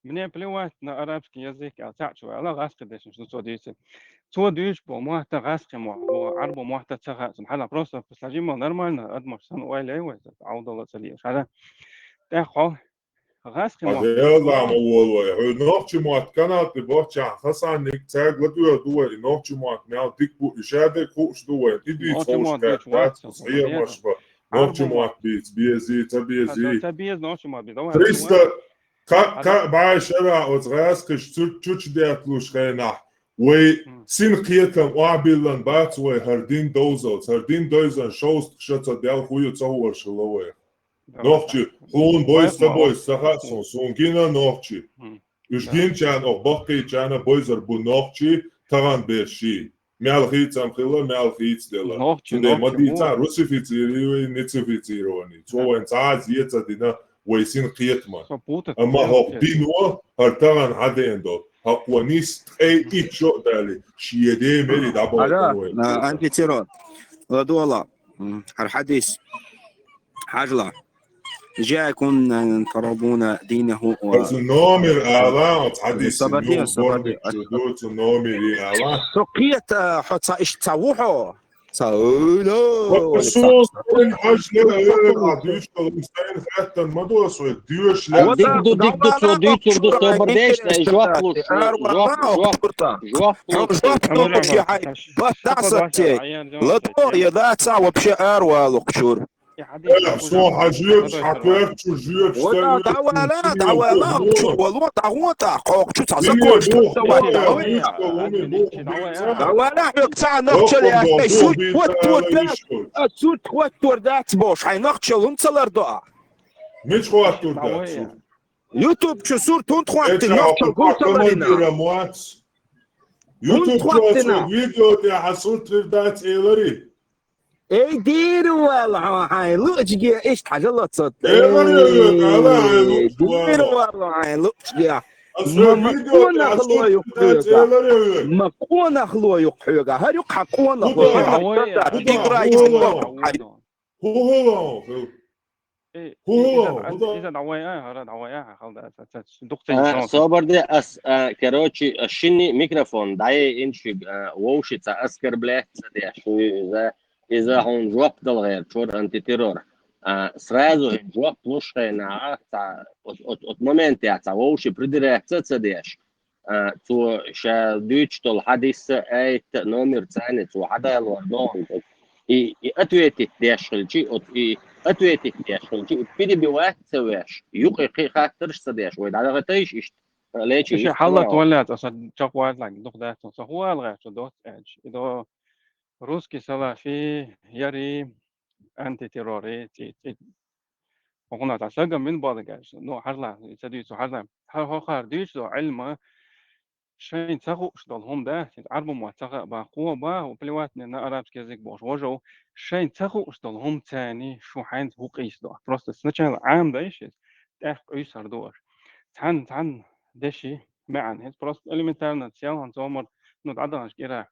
мне плевать на арабский язык, а цачува, ала гъаскъи дешнаш ду цо дийци. Цо дуьйш бо, муьтӀа гъаскъи мо, бо, гӀарбо муьтӀа ца хаъ сум. Хьала просто сажимал нормально, адамаш сан ойла вай, Ӏовдала ца лиеш. Хьажа, тӀеххьо, ГӀаскхи мотт. Хьо Дела ма волаве. Хьо нохчий мотт канал тӀе бохчахь хасанник цаьрга ладоьгӀа ду вай, и нохчий мотт мел дика бу, и шадерг хууш ду вай. И дийца ховш кхаьча, схьемаш ба. Нохчий мотт бийца, безий, ца безий. Ца беза нохчий мотт бийца. Триста, ка, ка, бӀаь шера оцу гӀаскхиш чу-, чучу детталуш хенахь. Вай син кхетам охьабиллан бац вай хӀара дин довзалц. ХӀара дин довзан шовзткъа ша ца дел хӀу ю ца хууш хилла вай. Нохчий, хьуна бойса ца бойса ца хаьа суна, суна гина нохчий. Уьш гинчарна, оха баккхийчарна бойзар бу нохчий, тахана берший. Мел хийцам хилла, мел хийцаделла. Цундела ма дийца русифицирование, нацифицирование. Цо вайн цхьа а зе ца дина вай син кхетаман. Амма хӀокху дино, хӀара тахана хьадена долу, хӀокхо нис ткъе итт шо а далий, шен ден мери дӀабахьа вай. Антитеррор. ЛадогӀа. М, хӀара хьадис. Хьажала. جاءكم من ترضون دينه و- Оцу номер ала, оцу хьадис. Сабаде, сабаде. Оцу номери ала. Со кхета, хьо ца иштта ца ву хьо? Ца уйла. Ва со сайн хьажала, э, а дуьйцу, сайн хаттан ма досой, дуьйш ле. Дик ду, дик ду, цо дуьйцур ду, собар деш, дай жоп луш, жоп, жоп, жоп луш. Жоп луш, хьай, бат дасатте. Ладо, я даца вообще ар валух чур. Э, со хьан жоьпаш, хьан коьртачу жоьпаш. Вала, дӀавала, дӀавала, чу вало, дӀагӀо тӀаккха, кхокхучу цхьа закон, что давай, давай. ДӀавала, хьоьга цхьа нохчалла яц, ай, сут хӀоттор дац, а, сут хӀоттор дац бохуш, хьайн нохчалла хӀунда ца лардо а? Мича хӀоттор дац? Ютуб чу сурт хӀунда хӀоттина, нохчалла хӀунда ца ларина? Ютуб чу оцу видео тӀехь сурт хир дац элари? Эй, дийр вала хьо, хьайн луъчуге иштта хьажа лоцу. Эй, дийр вала хьайн луъчуге. Ма, ма къонах ло юкъ хьоьга. Ма къонах ло юкъ хьоьга. ХӀара юкъ хьан къонах ло. ХӀу хӀу ло? Иза дӀавай а, хӀара дӀавай а, хьалда, ца, ца, дукха ца. А, собар де, ас, а, короче, а, шинни микрофон дӀае иншиг, а, вовши ца оскорблять ца деш, шу иза, иза хьуна жоп дала гӀер, чур антитеррор. А, сразу хӀин жоп луш хенахь, ца, от, от, от моментехь ца вовши придираться ца деш. А, цо ша дуьйцуш долу хьадисса, аятта, номер царна цо хьадалор догӀун. И, и ответить деш хилчи, от, и ответить деш хилчи, и перебивать ца веш, юкъе кхин хаттарш ца деш, вай дӀадахатайша иштта, лечи иштта хьалла тхо лаьцна, аса чекхваьллаг, дукха дац, со хӀу ала гӀерташ доц аьлча. И до русский салафи, яри, антитеррори, ци, ци. Хьуна цхьа сагам мин бала гаш, ну, хьажла, ца дуьйцу хьажла. Хьа-, хьо хар дуьйцу до Ӏилма, шайн ца хууш долу хӀума дац, иза Ӏарбу мотт ца хаа бан, кхо бан, плевать мне на арабский язык бохуш, вожов, шайн ца хууш долу хӀума царна шу хьайнца хӀу къийса до. Просто сначала Ӏамадайша иза, тӀаккха къуьйсур ду аша. Цхьана, цхьана деши маьӀна, хӀинца просто элементарно, селхана цомар, ну, дӀадаханаш кӀира,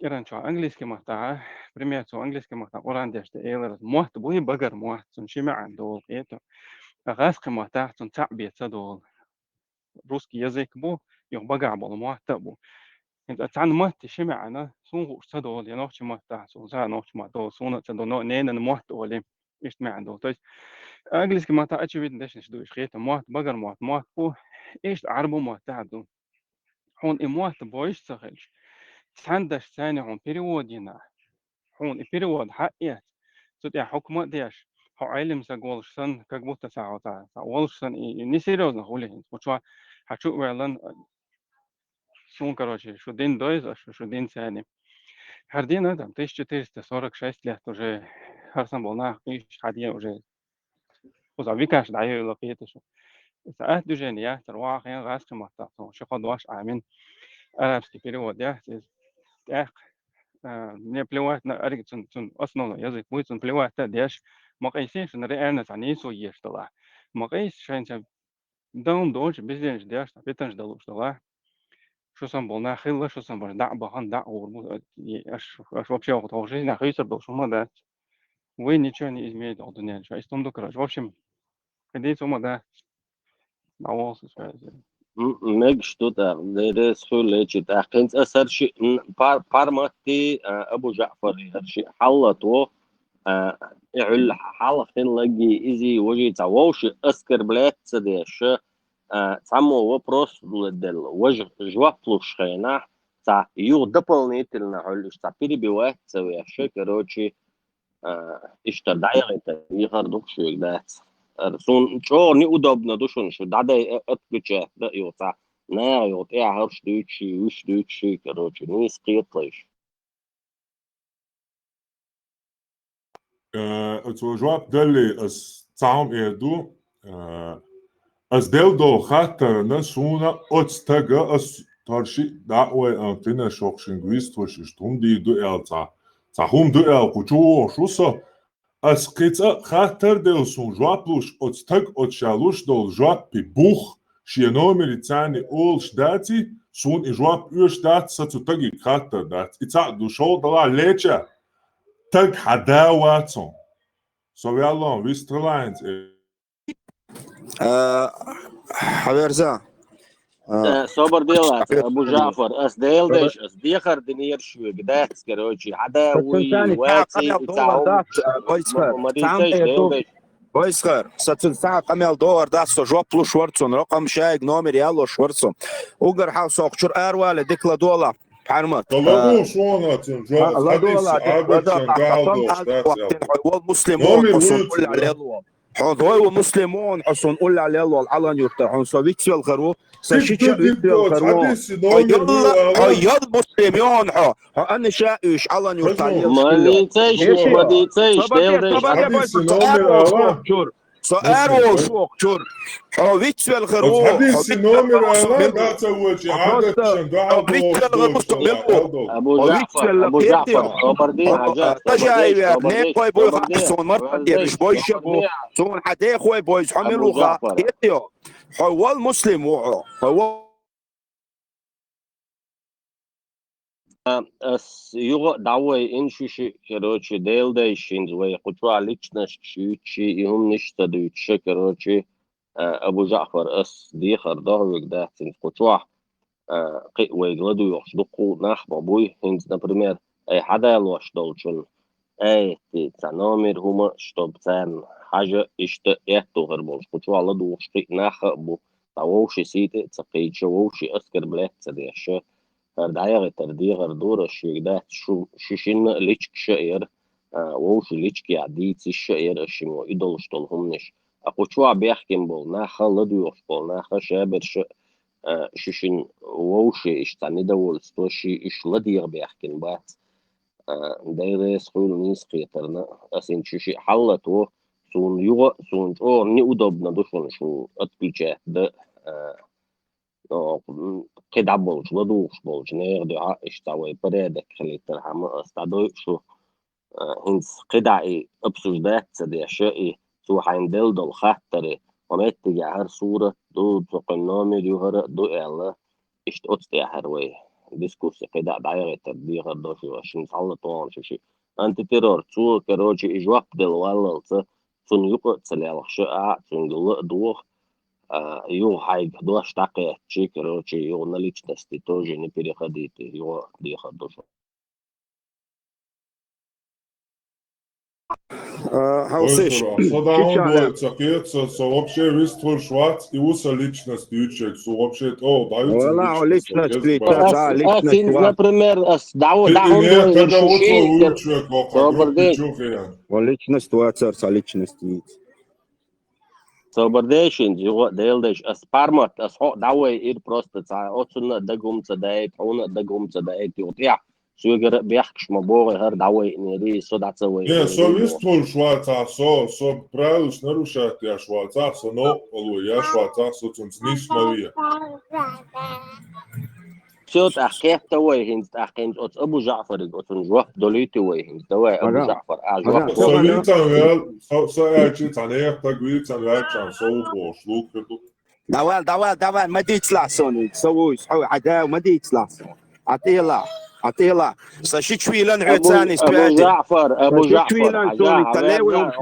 кӀиран чохь английский маттахь, пример, цо английский маттахь Къуръан деш тӀе элар, мотт буй, багар мотт, цунна ши маьӀна долу, кхета. ГӀаскхи маттахь цунна цхьаъ бен ца долу. Русский язык бу, юха багахь болу мотт а бу. ХӀинца цхьана матта ши маьӀна, суна хууш ца долу, я нохчи маттахь, суна ца нохчи мотт долу, суна а ца долу, но ненан мотт олий, иштта маьӀна долу. То есть, английский маттахь, очевидно, дешнаш ду, иштта кхета мотт, багар мотт, мотт бу, иштта Ӏарбу маттахь ду. Хьуна и мотт бойуш ца хилча, цхьана даш царна хьуна перевод йина, хьуна и перевод хьаэца, цу тӀехь хьукма а деш, хьо Ӏелим саг волуш санна, как будто ца хьо ца, ца волуш санна, и, и несерьёзно хуьлу хӀинца. Кху чохь хьан чу а ваьллан, суна, короче, шу дин дойза, шу, шу дин царна. ХӀара дина, там, тысяча четыреста сорок шесть лет уже, хӀара сан болу нах, иштта хьан ден уже. Кхуза викаш дӀайойла кхета шу. Аса ат движение яц, ара ваххьен гӀаскхи маттахь, цо ши-кхо дош Ӏамин, арабский перевод яц иза. ТӀаккха, а, мне плевать на, ариг цун, цун основной язык буй, цун плевать а деш, ма къийсий шуна реально цхьа нийсо еш далахь. Ма къийса шайн ца дан доцуш, безденежа деш, цхьа питанаш далуш далахь. Шу сан болу нах хилла, шу сан болу дӀа а бахана, дӀа а гӀур бу, и, аш, аш вообще ваху тховший нах хуьйцур долуш хӀума дац. Вы ничего не измените, оху дуьнен чохь. Иштта хӀума ду, короче. В общем, кхин дийца хӀума дац. ДӀаволсу связи. М, мегаш ду тӀаккха, деррис хуьлу лечи тӀаккха. ХӀинца ас хӀара ши, м, пар-, Парматти, а, Абу Жаъфари хӀара ши хьаллато, А, и хьуьлла хьалха хилларгий, изий, важий цхьа вовши оскорблять ца деш, а, цхьаммо вопрос делла, важа жоп луш хенахь, цхьа юха дополнительно хьуьлла иштта цхьа перебивать ца веш, короче, а, иштта дӀаяхийтар дехар ду шуьга дац. Ара, суна чӀогӀа неудобно ду шуна, шу дӀадай а, отключать да юха цхьа. Наха юха тӀаьхьарш дуьйцуш, вуьш дуьйцуш, короче, нийса кхеталаш. Э, оцо жоп далле, ас цхьа хӀума эр ду. Э, ас делла долу хаттарна суна оцу стага ас торши а дӀа а вай, а, кхинаш хӀокху шинга вистхуш, иштта хӀума дийр ду аьлла цхьа, цхьа хӀума ду аьлла кху чу вогӀуш ву со. Ас кхин цкъа а хаттар делла суна жоп луш, оцу стага оцу ша луш долу жоппи бух, шен номерица царна олуш даций, суна и жоп оьшуш дац, сан цу стагига хаттар дац. И цхьаъ ду, шолгӀа далахь леча, стаг хьан да вац хьуна. Со ваьлла вистхилла хӀинца. А, хьаверза. А, Э, собар делаца, Абу Жаъфар, ас Делан дайша, ас дехар динера шуьга, дац, короче, хьан да вуй, ваций, и цхьа хӀума. Бойсхар, ма дийцайша, Делан дайша. Бойсхар, сан цуьнан цхьа а къамел догӀар дац, со жоп луш вара цунна, рокъам шайга номер ялош вара со. Уггар хьалха со кху чуьра аравале дика ладогӀалахь, Пхьармат. ЛадогӀалахь, шуна цуьнан жоп, ладогӀалахь, хьо вол муслим ву, хьо суна уллехь лелла волу. Хьо дой ву муслим ву, хьо суна уллехь лелла волу Алан-Юртара, хьуна со вицвелхар ву, сан шича вицвелхар ву. Хьо ялла, хьо ялла муслим ю хьуна хьо. Хьо Аниша уьш Алан-Юртара лелаш хилла. Ма дийцайша, ма дийцайша, Делан дайша. Со араволуш ву кху чуьра. Со араволуш ву кху чуьра. Хьо вицвелхар ву, хьо вицвелхар ву, со мила ву. Хьо вицвелхар ву, со мила ву. Абу Жаъфар, Абу Жаъфар, собар де, хьажа, собар де, собар де. Хьо некъой буй хаа, суна марха дерриш бойша бу. Суна хьан дехой бойза, хьо мила ву хаа. Хьо вол муслим ву хьо. Хьо вол А, ас юха а дӀавайина шу шиъ, короче, Делан дайша хӀинца вай кху чохь личносташ юьйцуш, и хӀуманаш ца дуьйцуш, короче, а, Абу Жаъфар, ас дехар до хьоьга дац хӀинца кху чохь, а, кхин а вайга ладоьгӀуш дуккха а нах ма буй, хӀинца, например, ай хьадалош долчунна, ай, цхьа номер хӀума, чтоб царна хьажа, иштта аьтту хир болуш, кху чохь ладугӀуш кхин а нах а бу, ткъа вовшийн сий тӀе а ца кхийча, вовшийн оскорблять ца деш, хӀара дӀаяхийтар дехар дора ас шуьга дац, шу, шу шинна а личкаш а яра, а, вовшийн личкехь дийца йиш а яра ас шиммо и долуш долу хӀуманаш. А кху чохь бехкина болу нах а, ладоьгӀуш болу нах а, шаберш а, а, шу шинна вовшийн иштта цхьа недовольство, шен уьш ладегӀа бехкина бац. А, Дела реза хуьлда нийса кхетарна, ас хӀинца шу шиъ хьаллато, суна юха а, суна чӀогӀа неудобно ду шуна шу отключать дан, а, О, м, кхидӀа болчу, ладугӀуш болчу нехан дуьхьа иштта вай порядок хилийтархьама ас дӀадойу шу, а, хӀинца кхидӀа и обсуждать ца деш, и цо хьайна делла долу хаттаре, хьо меттигехь хӀара сурат ду, цу кхуьнан номер ю хӀара ду аьлла, иштта оцу тӀехь хӀара вай дискуссия кхидӀа дӀаяхийтар дехар до шу, аш хӀинца хьалла тохана шу шиъ. Антитеррор, цо, короче, и жоп делла валлалца, цунна юкъа а ца лелхаш, а, цуьнга ла а доху, а, юха хьайга дош дӀакхаьччи, короче, юха на личности тоже не переходите, юха дехар ду шу. А, хьовсийша. Со даун бой, ца кхета, со, со вообще вистхуьлуш вац, и ву сан личность дуьйцуш, со вообще тӀо дӀаюцу. Вала, личность дуьйцуш, да, личность вац. Например, ас дӀа-, дӀа-, хӀун дуьйцуш, шу шиъ, собар де. Ван личность вацар, сан личность виц. Собар де шуна, юха а Дела дайша, ас Пармат, ас хьо а дӀавайира просто цхьа, оцунна а дага хӀума ца дайта, хьуна а дага хӀума ца дайта, юха тӀехь соьгара а бехкаш ма богӀий хӀара дӀавайинера, со дӀа ца вайинера. Не, со вистхуьлуш вацахь, со, со правилаш нарушать еш вацахь, со новкъарло еш вацахь, со цунца нис ма ве. Всё, тӀаккха кхетта вай хӀинца, тӀаккха хӀинца оцу Абу Жаъфарига оцунна жоп долуьйту вай хӀинца. Давай, Абу Жаъфар, а, жоп. Со вийцан вел, со, со аьлчи цхьа нехан стаг вийцан ваьлчан, со ву бохуш, луг хир ду. Давай, давай, давай, ма дийцалахь суна, со вуйс, хьо, хьан да, ма дийцалахь суна. Ӏатила, Ӏатила. Са шичвилан хьо царнис Абу Жаъфар, Абу Жаъфар, Абу Жаъфар, Абу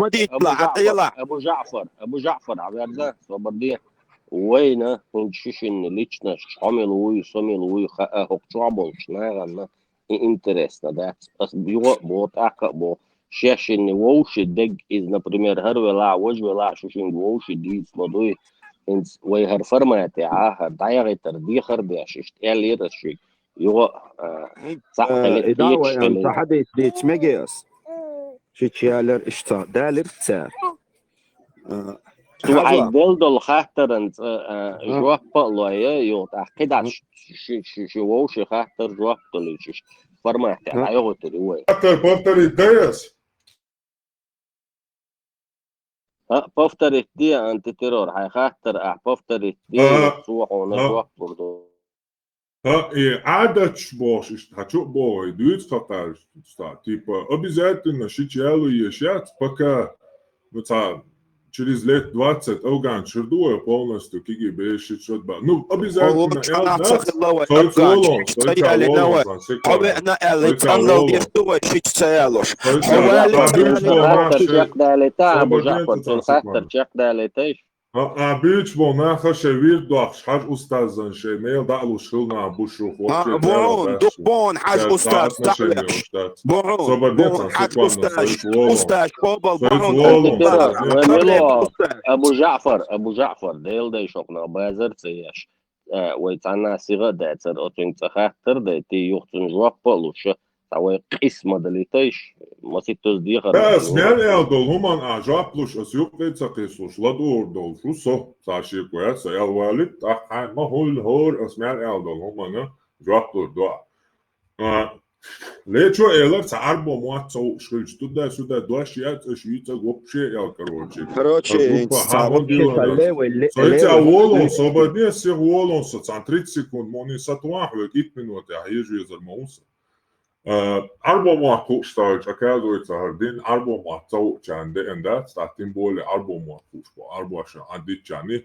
Жаъфар, Абу Жаъфар, Абу Жаъфар, хьаверза, собар де. Вайна, хӀинца шу шинна личносташ, хьо мила вуй, со мила вуй, хаа, хӀокху чохь болчу нахана и интересно дац. Ас юха а боху, тӀаккха а боху. шаьшшинна вовши дег из, например, хӀара велахь, важа велахь, шу шинга вовши дийца ма дуй. ХӀинца вай хӀара формате Ӏа, хӀара дӀаяхийтар дехар деш, иштта аьллера ас шуьга. Юха, а, цхьаъ хилийтта, и дӀа вай ам хилийтта. Ца хьадийца дийца мегий ас? Шича ялар иштта, далира цара. А, цо хьай хьаза дел долу хаттаран цӀа, а, жоп а лой, юха тӀаккха кхидӀа ш-, ш-, ш-, ши вовши хаттар жоп долуьйтуш, формате дӀайохуьйтур ю вай. Хаттар повторить дай ас? А, повторить де, антитеррор, хьай хаттар ахь повторить де, цо хьуна жоп лур ду. ХӀа, и Ӏадаташ бохуш, иштта хьан чу а боху, и дуьйцу кхакхаьржа, типа, обязательно шича яло еш яц, пока, ну, цхьа, через лет двадцать афганцы хир ду вай полностью, кегий бераш шича шод бац. Ну, обязательно эл дац, цхьа ца хилла вай, цхьа ца афганцы, волон, шича ца ялийна вай. Хьо веана аьлла, цхьаннал деш ду вай, шича ца ялош. Хьо ваьлла, цхьаннал деш ду вай. Хаттар чекхдалийта, Абу ЖаӀфар, цуьнан хаттар чекхдалийтайша. А, а, буьйцуш болу наха шайн вирд дохуш, хьажа устазан шайн мел дӀа а луш хилла нах бу шу, а, вообще бу хьуна, ду бу хьуна хьажа устаз дӀа а леш. Бу хьуна, бу хьуна хьажа устаз, устаз къобал бу хьуна. Абу ЖаӀфар, Абу ЖаӀфар, Делан дайша хӀокхунах базар ца еш. А, вай цхьанна сиха а дацара, оцуьнга цкъа хаттар а дайта, юха цунна жоп а луш, цхьа вай къийса ма далийтайша, масийттаза дехар. Ас мел аьлла долу хӀуманна а жоп луш, ас юккъе ца кхийсалуш, ладугӀур долуш ву со, цхьа шеко яц, сан аьлла валийта, тӀаккха хьайн ма хӀуьлла хӀора, ас мел аьлла долу хӀуманна жоп лур ду ахь. А, лечо элар, цхьа Ӏарбо мотт ца хууш хилча, туда-сюда дош яц, аша йийцаг вообще аьлла, короче. Короче, ас гуппа хьан хӀун дилла. Со и цхьа волун, со бадне, сиха волун со, цхьана тридцать секунд, муни сатван хьоьга итт минутехь еза везар ма ву со. А, Ӏарбо мотт хууш ца хилча, оказывается, хӀара дин Ӏарбо мотт ца хуучарна деана дац, тӀаккха тем более Ӏарбо мотт хууш бу, Ӏарбошна Ӏадитчарна,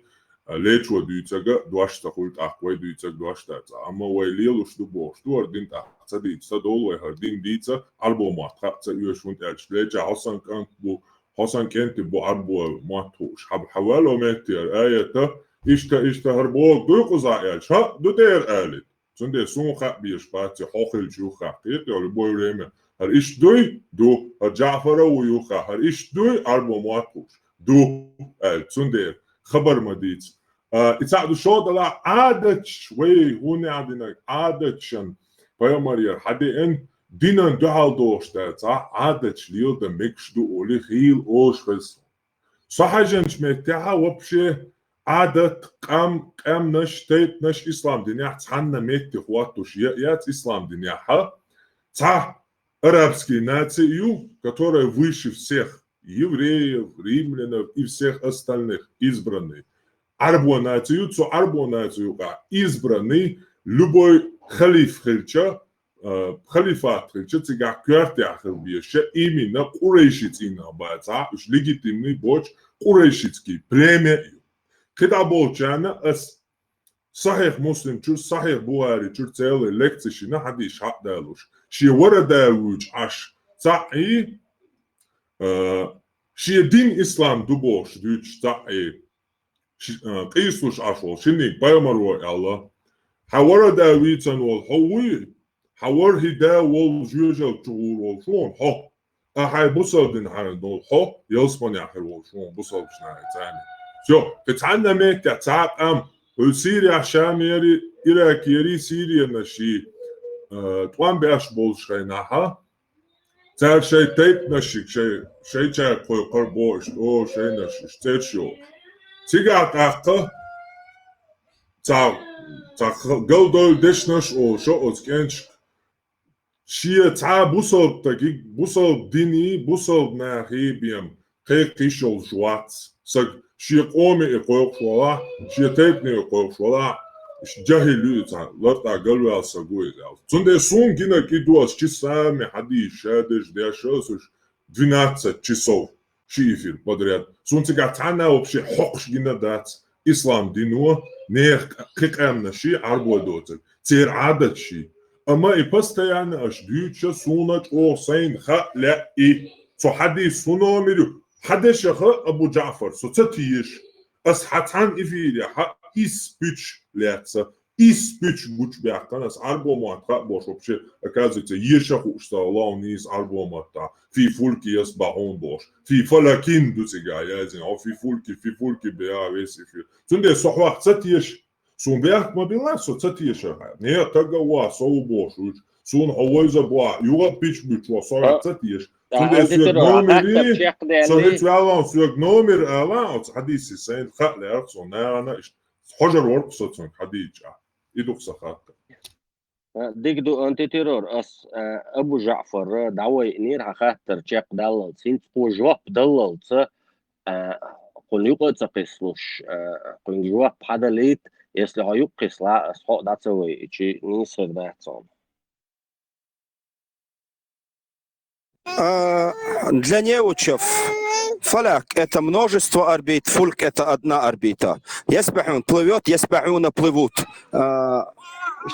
а, лечо дуьйцага дош ца хуьлу, тӀаккха вай дуьйцага дош дац. Амма вай лелуш ду бохуш ду хӀара дин, тӀаккха ца дийца ца долу вай хӀара дин дийца, Ӏарбо мотт хаа ца оьшу, хӀунда аьлча леча хьо сан кӀант бу, хьо сан кӀентий бу Ӏарбо мотт хууш. Хьан, хьан ваьлла метте хӀара аята, иштта, иштта хӀара боху дуй кхузахь аьлча, хӀаъ, ду дера алийта. Цундела суна хаа безаш бац, хьо хилча юххехь кхета, любое время. ХӀара иштта дуй? Ду. ХӀара ДжаӀфар а ву юххехь. ХӀара иштта дуй, Ӏарбо мотт хууш? Ду, аьлла. Цундела хабар ма дийца. А, и цхьаъ ду, шо далахь, Ӏадаташ, вай хӀунда аьлла динарг, Ӏадаташна пайхамар яр хьан деана, динан дуьхьал дохуш дац, а, Ӏадаташ леладан мегаш ду олий, хийла олуш хеза. Со хьаьжначу меттехь вообще Ӏадат, къам, къаьмнаш, тайпанаш ислам динехь цхьанна метте хӀоттуш я-, яц ислам динехь. Цхьа арабский наци ю, которая выше всех евреев, римлянов и всех остальных, избранный. Ӏарбо наци ю, цу Ӏарбо наци юкъахь избранный, любой халиф хилча, а, халифат хилча, цигахь коьртехь хила беза, именно къурайши цӀийнах бацахь, уьш легитимный боцуш къурайшицкий племя ю. КхидӀа болчарна ас Сахьих Муслим чуьра, Сахьих Бухари чуьра целый лекци шина хьадисаш хьаъ далуш. Шен вара да вуьйчу Ӏаш цхьаъ и, а, шен дин ислам ду бохуш дуьйцуш цхьаъ и. Ши-, а, къийсалуш Ӏаш волу шинниг пайхамаро аьлла: «Хьан вара да вийцина волу хьо вуй? Хьан вара хӀи да волу жоьжалгӀа чу гӀур волуш ву хьо? Ахьа бусалба дин хьарна долу хьо, ялсаманехь хир волуш ву бусалбачу нахе царна». Всё, кхин цхьанна меттехь цхьа а къам, хӀуьлу Сирияхь Шамери, Иракери, Сиренаши, а, тӀом беш болуш хенахьа, цара шайн тайпанашшиг, шай-, шайчаьрга кхойкхур бохуш, о, шайнаш, уьш цӀерш йолуш. Цигахь тӀаккха цхьа, цхьа галдойла дешнаш олуш оцу кӀенташка. Шен цхьа бусалба стаги, бусалба дини, бусалба нахи бен кхайкхийш йолуш вац. Саг шен къоме и кхойкхуш валахь, шен тайпане и кхойкхуш валахь, иштта жахӀил ю и, цхьа лартӀахь галваьлла саг ву иза аьлла. Цундела суна гинарг и ду, ас чу сами хьадийша, шадерш деш ас уьш двенадцать часов, ши эфир подряд. Суна цигахь цхьанна а вообще хьокхуш гина дац ислам дино нехан кхин къаьмнаши Ӏарбой доцург, церан Ӏадаташи. Амма и постоянно аша дуьйцуша суна чӀогӀа сайна хаа лаьа и. Цу хьадис хӀун номер ю? Хьан дешаха, Абу Джаъфар, со ца теша. Ас хьан цхьана эфире хьан исс пуьчаш лаьцна. Ис пуч гучабаьккхина ас, Ӏарбой мотт хаа болуш вообще, оказывается, еша хууш ца лаьа нийса Ӏарбой маттахь. Фи фулкин ясбахьун болуш. Фи фалакин ду цигахь яздина. О, фи фулкин, фи фулкин бен а весь эфир. Цундела со хьох ца теша. Суна бехк ма билла, со ца теша. Не, тага ву, со ву бохуш вуьйцу. Суна хьо вайза боху, юха пуч буьтуш ву, со хьох ца теша. Цундела соьга номер, со хӀинца ваьлла, соьга номер ала, оцу хьадисий сайна хаа лаьара суна, нагӀана иштта. Хьожар вара со цунга хьадийча. И ду-кх сан хаттар. А, дика ду, антитеррор, ас, а, Абу ЖаӀфара дӀавайинера хьан хаттар чекхдаллалц. ХӀинца кхо жоп даллалца, а, кхунна юкъа а ца кхиссалуш, а, кхуьнга жоп хьадалийта, если хьо юкъа кхиссалахь, ас хьо а дӀа ца вайичи, нийса хир дац хьуна. А, для неучев. Фалак — это множество орбит, фулк — это одна орбита. Ясбахьун плывёт, ясбахьуна плывут. А,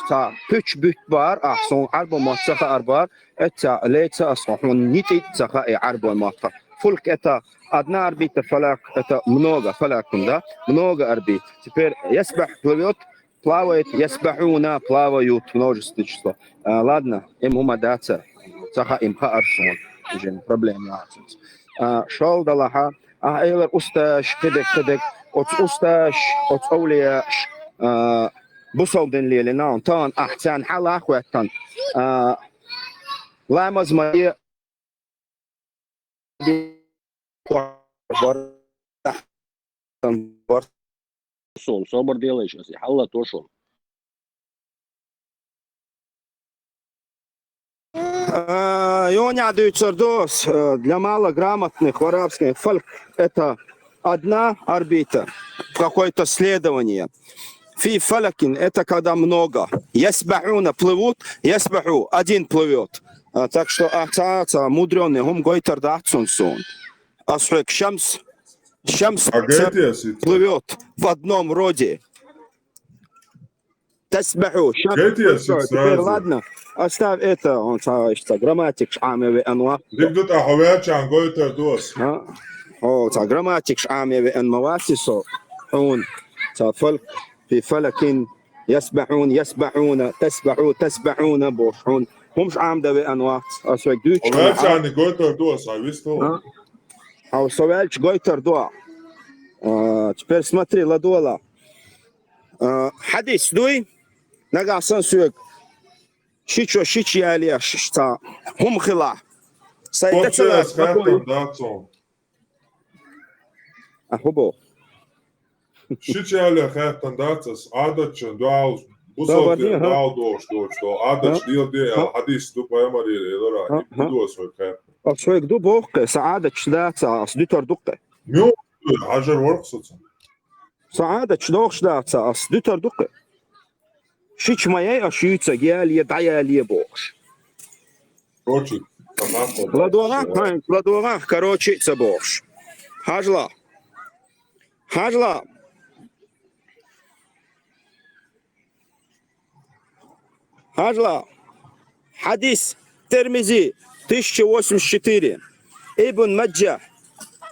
ца пуч буьту бара, а, суна Ӏарбой мотт ца хаар бара, эцца леца ас хьуна нитӀи ца хаьа Ӏарбой мотт. Фулк — это одна орбита, фалак — это много, фалакун, да? Много орбит. Теперь ясбахь плывёт, плавает, ясбахьуна плавают, множественное число. А, ладно, им хӀума дац, ца хаьа, им хаар суна, уже проблема яц. А, шолгӀа делахь, ахь элира устазаш, кхидерг, кхидерг, оцу устазаш, оцу овлияаш, а, бусалба дин лелийна, тахана ахь царна хьала а хӀоьттина, а, ламаз ма де, Суна, собар делайша аса, хьалла то шуна. А, юха дуьйцур ду ас, э, для малограмотных в арабском: фалк — это одна орбита, какое-то следование. Фи фалакин — это когда много. Ясбахьуна плывут, ясбахьу — один плывёт. А, так что, а, ца, ца мудрёный хӀума гойтур дац цунна суна. Ас хьоьга шамс, шамс плывёт в одном роде. Тасбахьу, шамс. Теперь, ладно, оставь это, он ца, ца грамматикаш Ӏамавеана вац. Дика ду, тӀаккха хьо ваьлча гойтур ду ас. А? Хьо ца грамматикаш Ӏамавеана ма вац со. Хьуна ца фалк, фи фалакин, ясбахьун, ясбахьуна, тасбахьу, тасбахьуна бохуш хьуна. ХӀумаш Ӏамдан веана вац, ас вайга дуьйцуш. Хьо ваьлча гойтур ду ас, хьан вистал? А? Хьо со ваьлча гойтур ду. А, теперь смотри, ладогӀал. А, хьадис дуй, нагахь санна соьга шичо шича ялеш ца хӀума хилахь. Сайн тӀе ца лаьцна ма дуй. А, хӀун боху? Шича яле хаьттина дац ас, Ӏадатчун дуьхьал, бусалба дин дуьхьал дохуш доцуш долу Ӏадаташ леладе аьлла хьадис ду пайхамарера элира, и ду ас хьоьга хаьттина. Ас хьоьга ду боху-кх, сан Ӏадаташ дац, ас дуьтур ду-кх. Муьлха хьажар вара-кх со цунна. Сан Ӏадаташ дохуш дац, ас дуьтур ду-кх. Шича ма яй аш юьйцург, яле, дӀаяле бохуш. Короче, ладогӀахь, хьайн, ладогӀахь, короче, ца бохуш. Хьажал. Хьажал. Хьажал. Хьадис. Тирмизи, тысяча восемьдесят четыре. Ибн Маджа,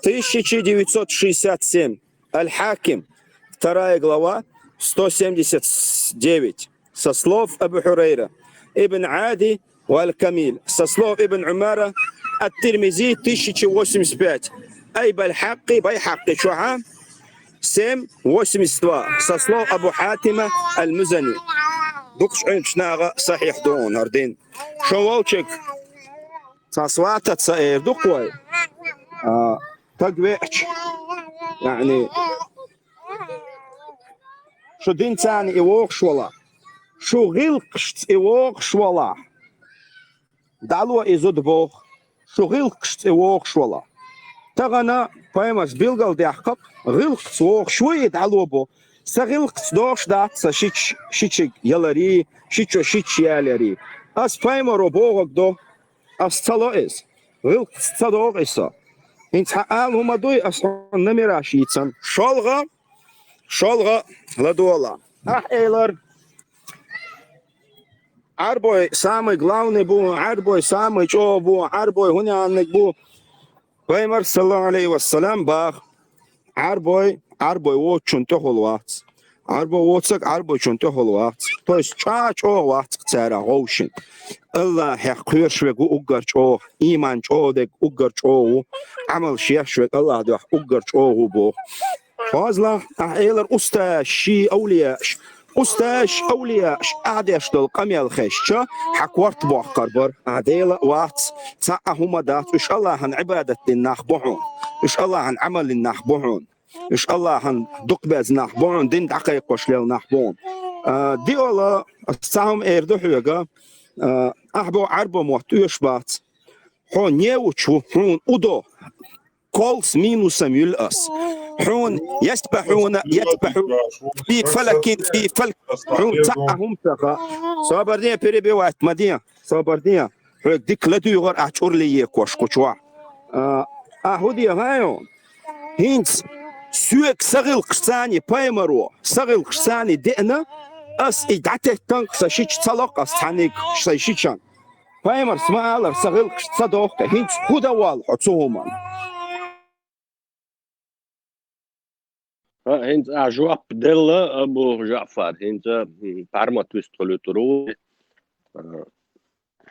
тысяча девятьсот шестьдесят семь. Аль-Хаким, вторая глава, сто семьдесят девять, со слов Абу Хурайра, Ибн Ади ва Аль-Камиль, со слов Ибн Умара, Ат-Тирмизи, тысяча восемьдесят пять, Ай Байхьакъи, Байхьакъи чохь, семь восемьдесят два, со слов Абу Хьатима Аль-Музани. Дукхачу Ӏилманчу наха сахьихь ду хӀара дин. Шун волчуьнга цхьа сватаца эр ду-кх вай. А, стаг веача, яъни, шу динца и вогӀуш валахь, шу гӀиллакхашца и вогӀуш валахь, дӀало и зуда боху, шу гӀиллакхашца и вогӀуш валахь. Тахана пайхамарс билгалдаьккхина, гӀиллакхца вогӀуш ву и дӀало бо. Сан гӀиллакхца догӀуш дац сан шича шичиг яларий, шичо шича яларий. Ас пайхамаро бохург до, ас ца ло иза. ГӀиллакхца ца догӀу и со. ХӀинца хьан ала хӀума дуй, ас хьуна номераш йийцина. ШолгӀа, шолгӀа, ладогӀал. Ахь элира, Ӏарбой самый главный бу, Ӏарбой самый чӀогӀа бу, Ӏарбой хӀун яьнниг бу. Пайхамар, саллаллаху Ӏалайхи ва саллам, баха, Ӏарбой, Ӏарбой вочунна тӀехула вац. Ӏарбо воцаг Ӏарбочун тӀехула вац. То есть чӀа чӀогӀа вац цара гӀовшин. Аллахьех кхоьршвег ву уггар чӀогӀа, иман чӀогӀа дег уггар чӀогӀа ву, Ӏамал шешвег Аллахь дуьхьа уггар чӀогӀа ву боху. Хозлахь, ахь элар усташ, ший авлияш, усташ, авлияш, ахь деш долу къамел хезча, хьан корта боккхар бара. Ахь Дела а вац, цхьа а хӀума дац, уьш Аллахьан Ӏибадат дина нах бу хьуна, уьш Аллахьан Ӏамал дина нах бу хьуна. Уьш Аллахьан дукха беза нах бу хьуна, дин дӀакхайкхош лела нах бу хьуна. А, диъала, ас цхьа хӀума эр ду хьоьга, а, ахь боху Ӏарбо мотт оьшуш бац. Хьо неучу ву, хьуна удо. Кол с минусом юьллу ас. Хьуна ясбахьуна, ясбахьу, фи фалакин, фи фалк. Хьуна цхьа а хӀума ца хаьа. Собар де, перебивать ма де. Собар де. Хьоьга дика ладуьйгӀар ахь чӀурле екош кху чохь. А, ахь хӀун де хаьий? ХӀинца соьга са гӀиллакхаш царний пайхамаро, са гӀиллакхаш царний деана, ас и дӀатеттанг сан шича ца локх ас цхьанниг сайн шичан. Пайхамарс ма алара, сан гӀиллакхаш ца дохку, хӀинца хӀун дан воллу хьо цу хӀуманна? А, хӀинца а жоп делла, Абу Жаъфар, хӀинца, м, пармат вистхуьлуьйтур ву. А,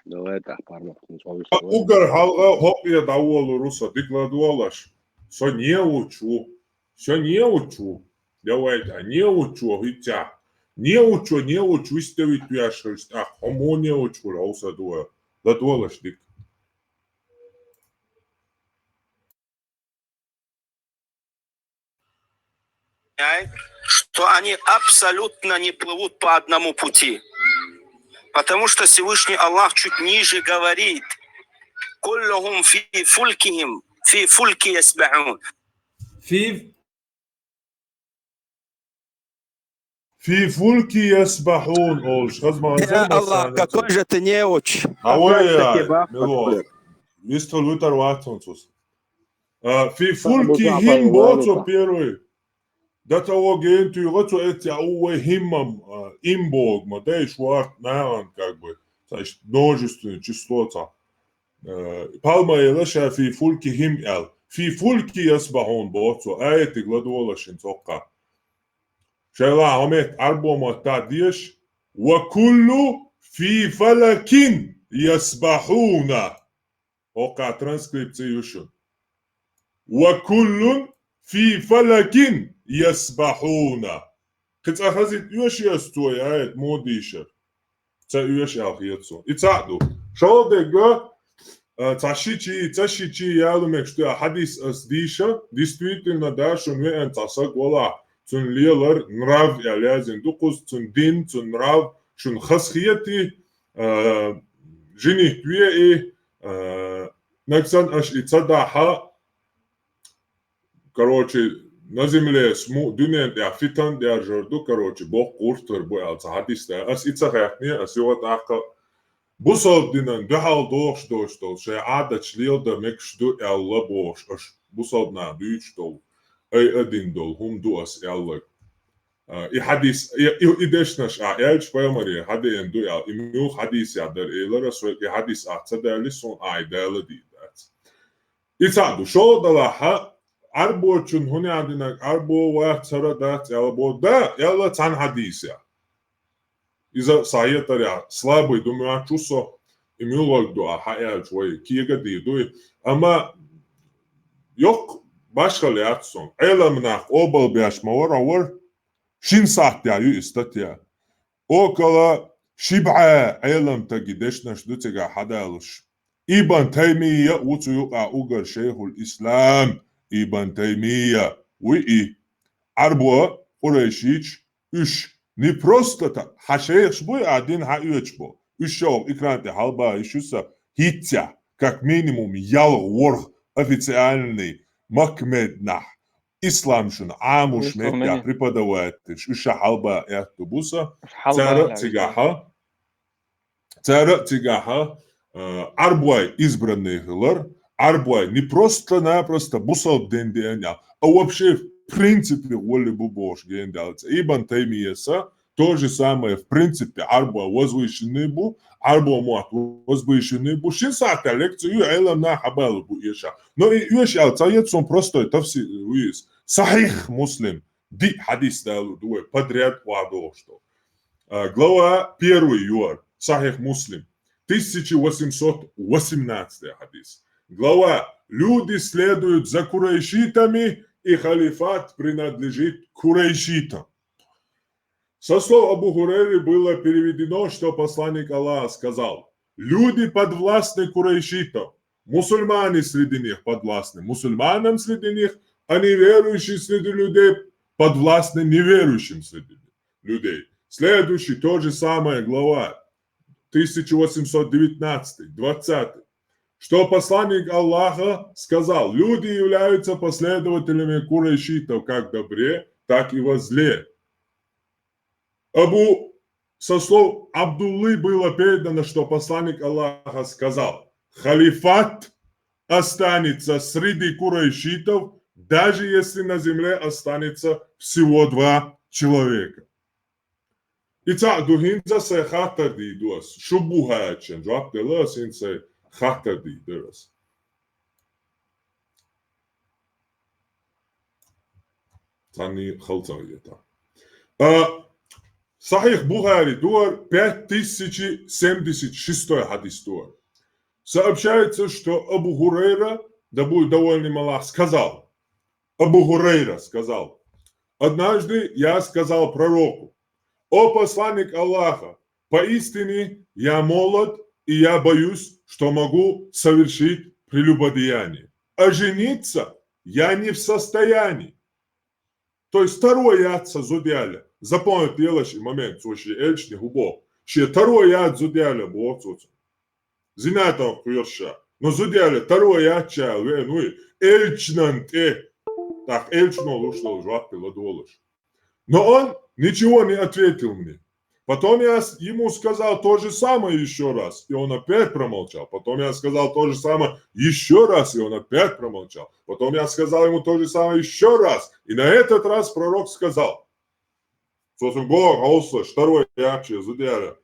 давай тӀаккха пармат хӀинца вистхуьлуьйтур ву. Угар хьалха хӀокхе дӀаволур ву со, дика ладогӀалаш. Со неучу ву. Со неучу ву. Давай тӀаккха, неучу ву хӀинца. Неучу, неучу виставить веш хилча тӀаккха, хьо муха неучу хуьлу хьо са дуьхьа? ЛадогӀалаш дика. Что они абсолютно не плывут по одному пути. Потому что Всевышний Аллах чуть ниже говорит: «Куллухум фи фулкихим, фи фульки ясбахун». Фи Фи фульки ясбахун олуш, хаза ма... Я Аллах, какой же ты неуч! Авой, какой же ты я, бахман мило. Вистхуьлуьйтур вац хьуна цо. А, фи фулкихим боху цо первый. До того гена туьйхира цо эццахь уввай химмам, а, им боху, ма дайш варт нагӀан, как бы, ца иштта множественное число ца. Э, пхьалма ела ша фи фулкихим аьлла. Фи фульки ясбахун боху цо, аятиг ладогӀалаш хӀинца хӀокху. Шайла хьо метта Ӏарбо маттахь деша: «Ва куллу фи фалакин ясбахуна». ХӀокху транскрипци ю шуна. «Ва куллун фи фалакин ясбахуна». Кхин цкъа хазийта оьшу ас цо и аят муха дийшира? Ца оьшу аьлла хета суна. И цхьаъ ду. ШолгӀа дерг, а, цхьа шичи, ца шичи яла мегаш ду хьадис ас дийша, действительно, да, шуна веана цхьа саг валахь, цуьнан лелар нрав аьлла яздина ду кхуза, цуьнан дин, цуьнан нрав шуна хазахетий, а, жинитта веа и, а, нагахь санна аша и ца дахь, короче, на земле сму-, дуьнен тӀехь фитан дерзор ду, короче, боккха гӀуртар бу аьлла цхьа хьадис ду. Ас и ца хаьттина, ас юха тӀаккха бусалба динан дуьхьал дохуш долуш долу, шайн Ӏадаташ леладан мегаш ду аьлла бохуш, аша бусалба наха дуьйцуш долу, ай а дина долу хӀума ду ас аьлларг. А, и хьадис, и, и, и дешнаш ахь аьлча, пайхамаре хьадеана ду аьлла, и муьлха хьадисехь дара элира ас вайга, и хьадис ахь ца далале, суна ахь и дала дийр дац. И цхьаъ ду, шолгӀа далахь, Ӏарбочун хӀунда динарг Ӏарбо вац, хӀара дац аьлла боху, да, аьлла цхьана хьадисехь. Иза сахьихь тарехь, слабый ду моьттуш ву со, и муьлхарг ду ахь аьлча вай кега дийр ду и. Амма йоккха башхалла яц суна. Ӏеламнах къобалбеш ма вара, вара. Шина сахьтехь ю и статья. Около ши бӀе Ӏеламстага дешнаш ду цигахь хьадалуш. Ибн Таймийя а ву цу юкъахь уггар, Шайхул-Ислам Ибн Таймийя ву и. Ӏарбо, къурайшича, уьш не просто так, хьан шайхаш буй а дин хьан оьцуш бу. Уьш ша оха экран тӀе хьалабаха йиш ю сан, хӀинццехь, как минимум, ялх-ворхӀ официальный Макка-Мединахь ислам шуна Ӏамош меттехь преподаватель, уьш ша хьалабаха аьтто бу сан. Цара а цигахьа, цара а цигахьа, а, Ӏарбой избранный хилар, Ӏарбой не просто-напросто бусалба дин деана, а вообще в принципе гӀолли бу бохуш гена даьлла. Ибн Таймияса то же самое, в принципе, Ӏарбой возвышенный бу, Ӏарбой мотт возвышенный бу, шина сахьтехь лекци ю, Ӏеламнах хьабалур бу эшахь. Но и оьшу аьлла ца хета суна, простой тафсир ву иза. Сахьихь Муслим, Диъ хьадис далур ду вай подряд охьадохуш долу. А, глава первый юар, Сахьихь Муслим, тысяча восемьсот восемнадцатый хьадис. Глава: «Люди следуют за курайшитами, и халифат принадлежит курайшитам». Со слов Абу Хурайры было переведено, что посланник Аллаха сказал: «Люди подвластны курайшитам, мусульмане среди них подвластны мусульманам среди них, а неверующие среди людей подвластны неверующим среди людей». Следующий, то же самое, глава тысяча восемьсот девятнадцатый, двадцатый, что посланник Аллаха сказал: «Люди являются последователями курайшитов как в добре, так и во зле». Абу, со слов Абдуллы было передано, что посланник Аллаха сказал: «Халифат останется среди курайшитов, даже если на земле останется всего два человека». И цхьаъ ду, хӀинца сайн хаттар дийр ду ас. Шу бухахь аьлча, жоп делла ас, хӀинца сайн хаттар дийр дара ас. Царний халцагӀа ета. А, Сахьихь Бухари дуар, пять тысяч семьдесят шестой хьадис дуар. Сообщается, что Абу Хурайра, да будет доволен им Аллах, сказал, Абу Хурайра сказал: «Однажды я сказал пророку: „О посланник Аллаха, поистине я молод, и я боюсь, что могу совершить прелюбодеяние. А жениться я не в состоянии“». То есть второй яц сан зуда аьлла. Запомнить делаш и момент, цо шен элчане хӀун боху. Шен второй яц зуда аьлла боху цо цунна. Зина дан кхоьру ша. Но зуда аьлла, второй яц ша аьлла веана вуй, элчанан тӀе. ТӀаккха элчано луш долу жоп ладогӀалаш. Но он ничего не ответил мне. Потом я с- ему сказал то же самое еще раз, и он опять промолчал. Потом я сказал то же самое еще раз, и он опять промолчал. Потом я сказал ему то же самое еще раз, и на этот раз пророк сказал: «Цо цунна боху, хьовсалаш, второй яц ша зуда аьлла»,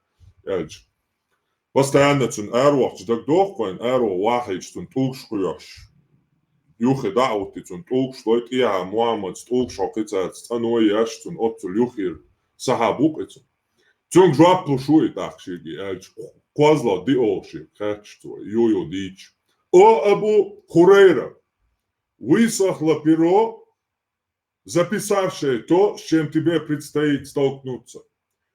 аьлча. Постоянно цунна аравохча дагадоху вайна, араваха вахийча цунна тӀулгаш кхоьхьуш. Юххе дӀа а хӀуттий, цунна тӀулгаш лой, тӀехьа Мухьаммадца тӀулгаш хьо кхицаьрца цӀано еш, цунна оццул юххера сахьаб ву-кх и цунна. Цуьнга жоп луш ву и тӀаккха шега аьлча, кхозлагӀа диъолгӀа шега хаьтташ цо, ю-ю дийча: «О Абу Хурайра, высохло перо, записавшее то, с чем тебе предстоит столкнуться».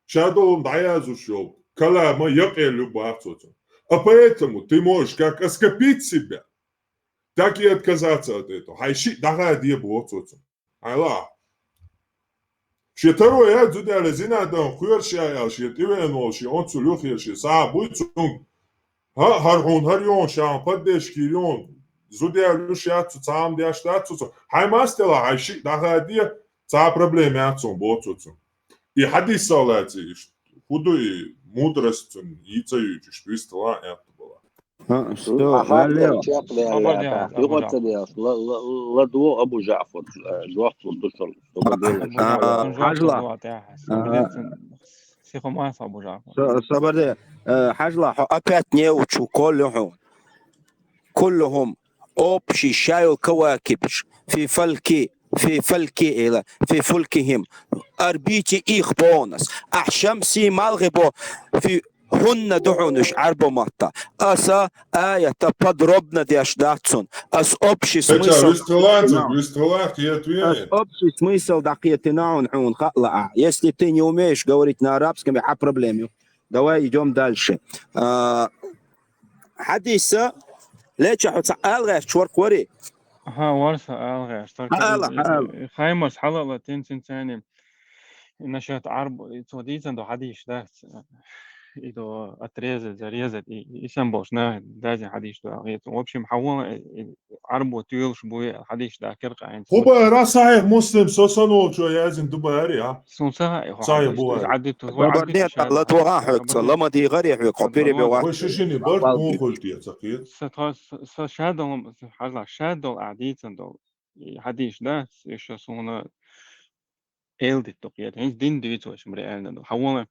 Ша долу дӀаяздеш йолу калама якъаелла ю боху цо цунна. «А поэтому ты можешь как оскопить себя, так и отказаться от этого». Хьайн шиъ дӀахаде боху цо цунна. Хьайла. Шен второй яц зуда аьлла, зина дан кхоьру ша аьлла, шен тӀевеана волу, шен оццул юххера шен сахьаб вуй цунна. ХӀаъ, хӀара хьуна хӀара йоьду, ша хьуна поддержка йийр йоьду, зуда аьлла луш яц цо, цхьа хӀума деш дац цо цунна. Хьайн мастела, хьайн шиъ дӀахаде, цхьа а проблема яц хьуна боху цо цунна. И хьадисах лаьцна иштта хӀун ду и мудрость цунна йийца юьйчу, иштта вистхила а аьтта бала. ХӀаъ, что, Ахьа, валле. Чекх Собар де, делла, собар де, юха ца собар де. Делла, ла, ла, ладо Абу Жаъфар, э, жоп лур ду шуна. Собар де. А, Абу Жаъфар, а, цунна жоп хьажла. Лур ду, а, тӀехьа. Ага. Собар де, цунна. Сихо ма собар Жаъфар. Со-, собар де. Э, хьажла, хьо опять не учу, коллю хьо. Куллухум, общий, шайол кавакибш, фи фалки, фи фалки ила, фи фулкихим, орбите их полностью. Ахь шамси малгӀи бо, фи хӀунна ду хьуна уьш Ӏарбо матта. Аса аята подробно деш дац цунна. Ас общий смысл. Вистхила цунна, вистхила кхетаве. Ас общий смысл дӀакхетина хьуна, хьуна хаала а. Если ты не умеешь говорить на арабском, а проблема. Давай идём дальше. А, хьадиса, леча хьо ца ала гӀерташ варх вари? Аха, варса ала гӀерташ. Хьала, хьала. Хаймас хьала ла тин цин цани. Насчёт Ӏарб, и цо дийцан до хьадис дац. И до отрезать, зарезать, и, и сам болш на, дазин хьадис до гӀерташ. В общем, хьавала, и, и Ӏарбо туьйлуш буй хьадис да киркъаин. ХӀуба ра Сахьихь Муслим со санолчо язин ду баьри, а? Сун ца хаьа, хьо Сахьихь хьадис Бухари. Хьадис ту, Хабар хьадис нет, ша, ла твора хьабар хьоьца, нет. Ла ма дийгӀаре хьоьга, хьо Хабар пире бе нет. Вай вац. Шишини барт Балди. Мухуль те ца кхет. Са тхо, са, са шадолу, хьажла, шадолу а дийцан долу. И хьадис да, и шо суна элдит ту кхет. ХӀинца дин дивицо шим реально ду. Хьавала.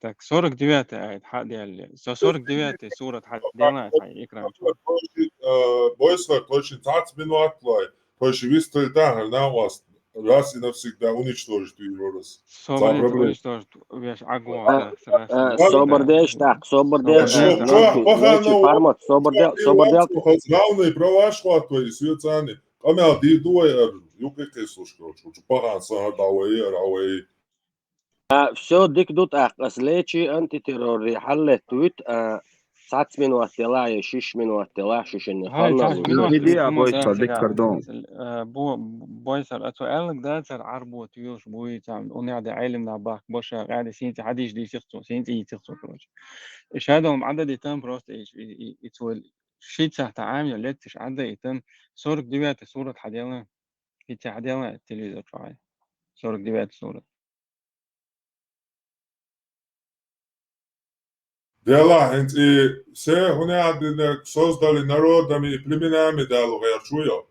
Так, сорок девятый аят хьа делли. Со сорок девятый сурат хьа делла хьай экран чу. Э, бойсвар, точно цац минут лой. Точно вистхила тахар на васт. раз и навсегда уничтожить вирус. Цхьа Собрать проблема. уничтожить веш А, агуа. а, собар деш, так, собар деш, Собар так, деш. Мичи, Мичи, Пармат, собар дел, собар дел. Главный праваш хватывай, свецани. Къамел ди дуай ар, юкъи къесуш, короче, чу пахан сан давай, ар авай. А, всё, дик ду тӀаккха, ас лечи антитеррори хьаллеттуьт, а, цхьацца минот дела, е шиш минот дела, шишинни Гьай, ханна цхьацца лу. минот Иди, дела, а, хӀума бой, дац цадик сега. кардон. Э, бу-, бу-, бой сар, а цо аьллаг дац сар, Ӏарбо туьйш буй, цхьа, унеде Ӏелимна бахк боша, гӀади синца хьадиш дийсих цо, синца ийцих цо, короче. И шадом Ӏададитам просто и, и, и, и цо шица та Ӏамил леттиш Ӏадда итам, сорок девятый сурат хьадела, хица хьадела телевизор чугӀай. Сорок девятый сурат. Дела, хӀинца и се хӀуне а динарг создали народами и племенами далу гӀерчу йо.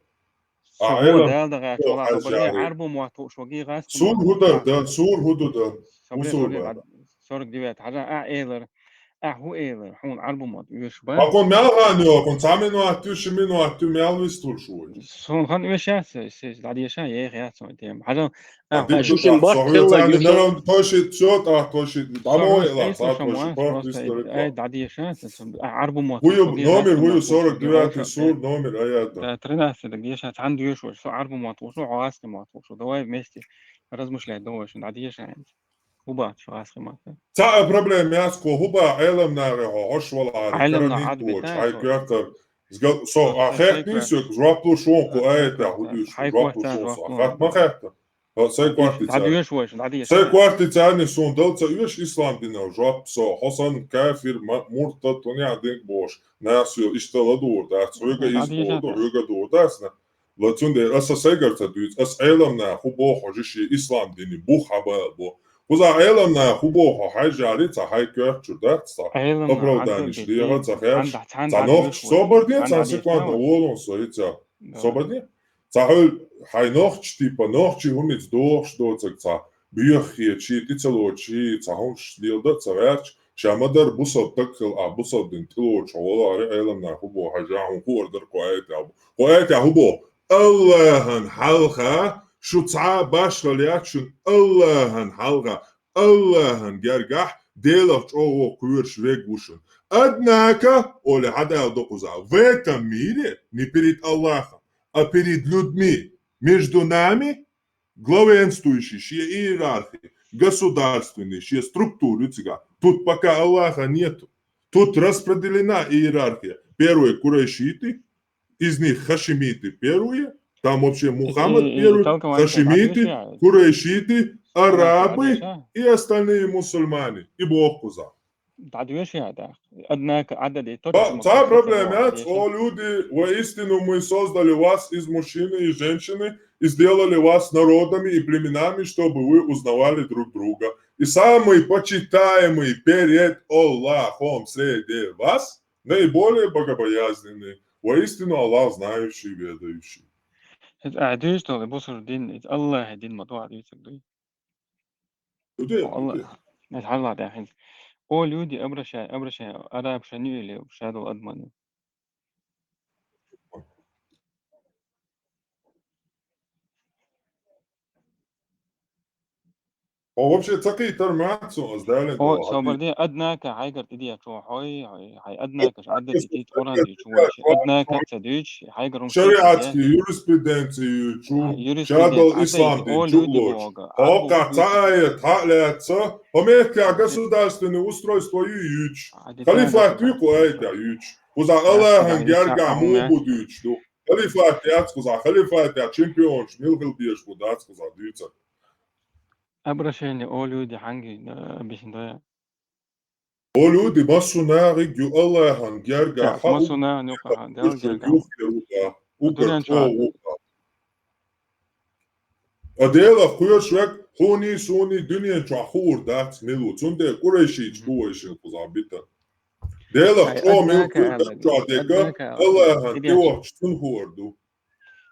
А Со Ӏелам дал да гӀерчу о, ла хьаж хабар, э, жари. Ӏарбу моту шоги гӀас Сур хӀудар дан, сур хӀудар дан. Собри, Усур собри, бан. сорок девятый. Хьажа, а, элар. А, хӀу элар. Хьун Ӏарбу мот уьш ба. Акун мелхан йо, акун цхьа минут, ши минут, мел вистур шуй. Сон хан уьш яц, се, се, дадеша, ех яц, сон тем. Хьажа, А а, дик Шу ду шин тӀаккха, бат со хилла хьоьцани юха. наран тошит, всё, тӀаккха тошит. Дамо Сон эла, хьоьцу цхьа шамуа, тошит, парк просто, историк ай, ва. дадеша, сон, а, Ӏарбу мот Хую шоги номер, гӀас хую мот сорок шоги девятый гӀас сур мот. номер, а я да. Да, тринадцать, так деша, цхьан дуьш ваш, со Ӏарбу мот шо, гӀас мот шо. Давай вместе размышлять, давай, шо, дадеша. ХӀуба, шо гӀас мот. Цхьа а проблема яц, ко хӀуба Ӏелам наре хьо, хьош вала ари, Ӏелам каран на ит Ӏад воч, битай хьай со. коьртар. Згал, со, а Хай хехни коьртар. сё, жоп лу шон, ко Хай айта, коьртар. худуш, Хай жоп лу коьртар, шон, жоп со. лу. Хат ма хехта. Ха, сай кварти цани. Дадеш ваш, дадеш. Сай кварти цани сон дал ца уьш ислам динав жоп со. Хосан кафир, ма-, муртад, тоня динг бош. Нас ё иштала дур, да, цуга из Дадеш боду, ата. Уга дур, да, сна. Ла цунде, аса сайгар ца дуьц, ас Ӏелам на ху бо хо жиши ислам дини бух хабал бо. Хуза Ӏелам на ху бо хо хай жари ца хай кёрчур, да, ца. Ӏелам на Оправдание Ӏадда шли, яга ца херч. Анда цан Ца дадеш нохч ваш. собар дин, Ан ца дадеш секунд на. волон со, и ца. Да. Собар дин? Ца хул хай нохч, типа, нохчи хумиц дохш доцаг ца. Бьёххе чи, тицало чи, ца хумш лил да, ца герч. Ша мадар бусал такхил, а бусал дин тилоч, ола ари Ӏелам на ху бо хай жа хун ху ордар ко айта. Ко айта ху бо. Аллахан халха, шу ца башхал ячун Аллахан халха, Аллахан гергах, делах чӀогӀо куьрш вег вушун. Однако, оли хьадал докуза, в этом мире, не перед Аллахом, а перед людьми, между нами, главенствующий, шия иерархия, государственный, шия структура, цыга. Тут пока Аллаха нету. Тут распределена иерархия. Первые курайшиты, из них хашимиты первые, там вообще Мухаммад И- и первый, толкование хашимиты, так, курайшиты, арабы Конечно. и остальные мусульмане. И Бог куза. Дадеш я, да. Однако, Ӏадда де, то Ца проблема, о люди, воистину мы создали вас из мужчины и женщины и сделали вас народами и племенами, чтобы вы узнавали друг друга. И самый почитаемый перед Аллахом среди вас, наиболее богобоязненный. Воистину Аллах знающий, ведающий. Ит а дуьш толи бусур дин, ит Аллах дин ма дуа дуьцуг дуй. Люди, О, Аллах. люди. Ит хьалла да хин. О люди, обращай, обращай, араб шани или шадал адмани. О, вообще, цакъи тар мац сон аз далин О, дола собар хати. де, однако, хьайгар ти дия чо, хой, хой, хай, однако, ш-, ада ти, ти, Къуран ди чу, Однако. Однако, ца дуч, хьайгар ум Шариатский юриспруденцию чу, А, юриспруденция, шадал а, ислам дайте, дин о, чу люди лоч. Бога, О, а, ка люди. ца аят, ха лят ца, о, мехка государственное устройство ю юч. А, дайте, Халифат да, ю ку аят я юч. Хуза да, Аллахан да, герга да, му да. будуч ду. Халифат яц хуза, халифат я чемпион, милхил беш будац хуза дуьца. Обращение, о, люди, ханги, э, объясни, да. О люди, масунаги гю Аллахан герга Так, ха у масуна, ну, ха, да, Угар герга. юхер уга, угар Дунян чо ча. уга. А дела хуйш век, хуни, суни, дунян ча хур дац милу. Цунде курайшич буйшин хуза бита. Дела Ай, чо мил однако, хур Аллах, ча дека, однако, Аллах, Аллахан иди кивах чун хур ду.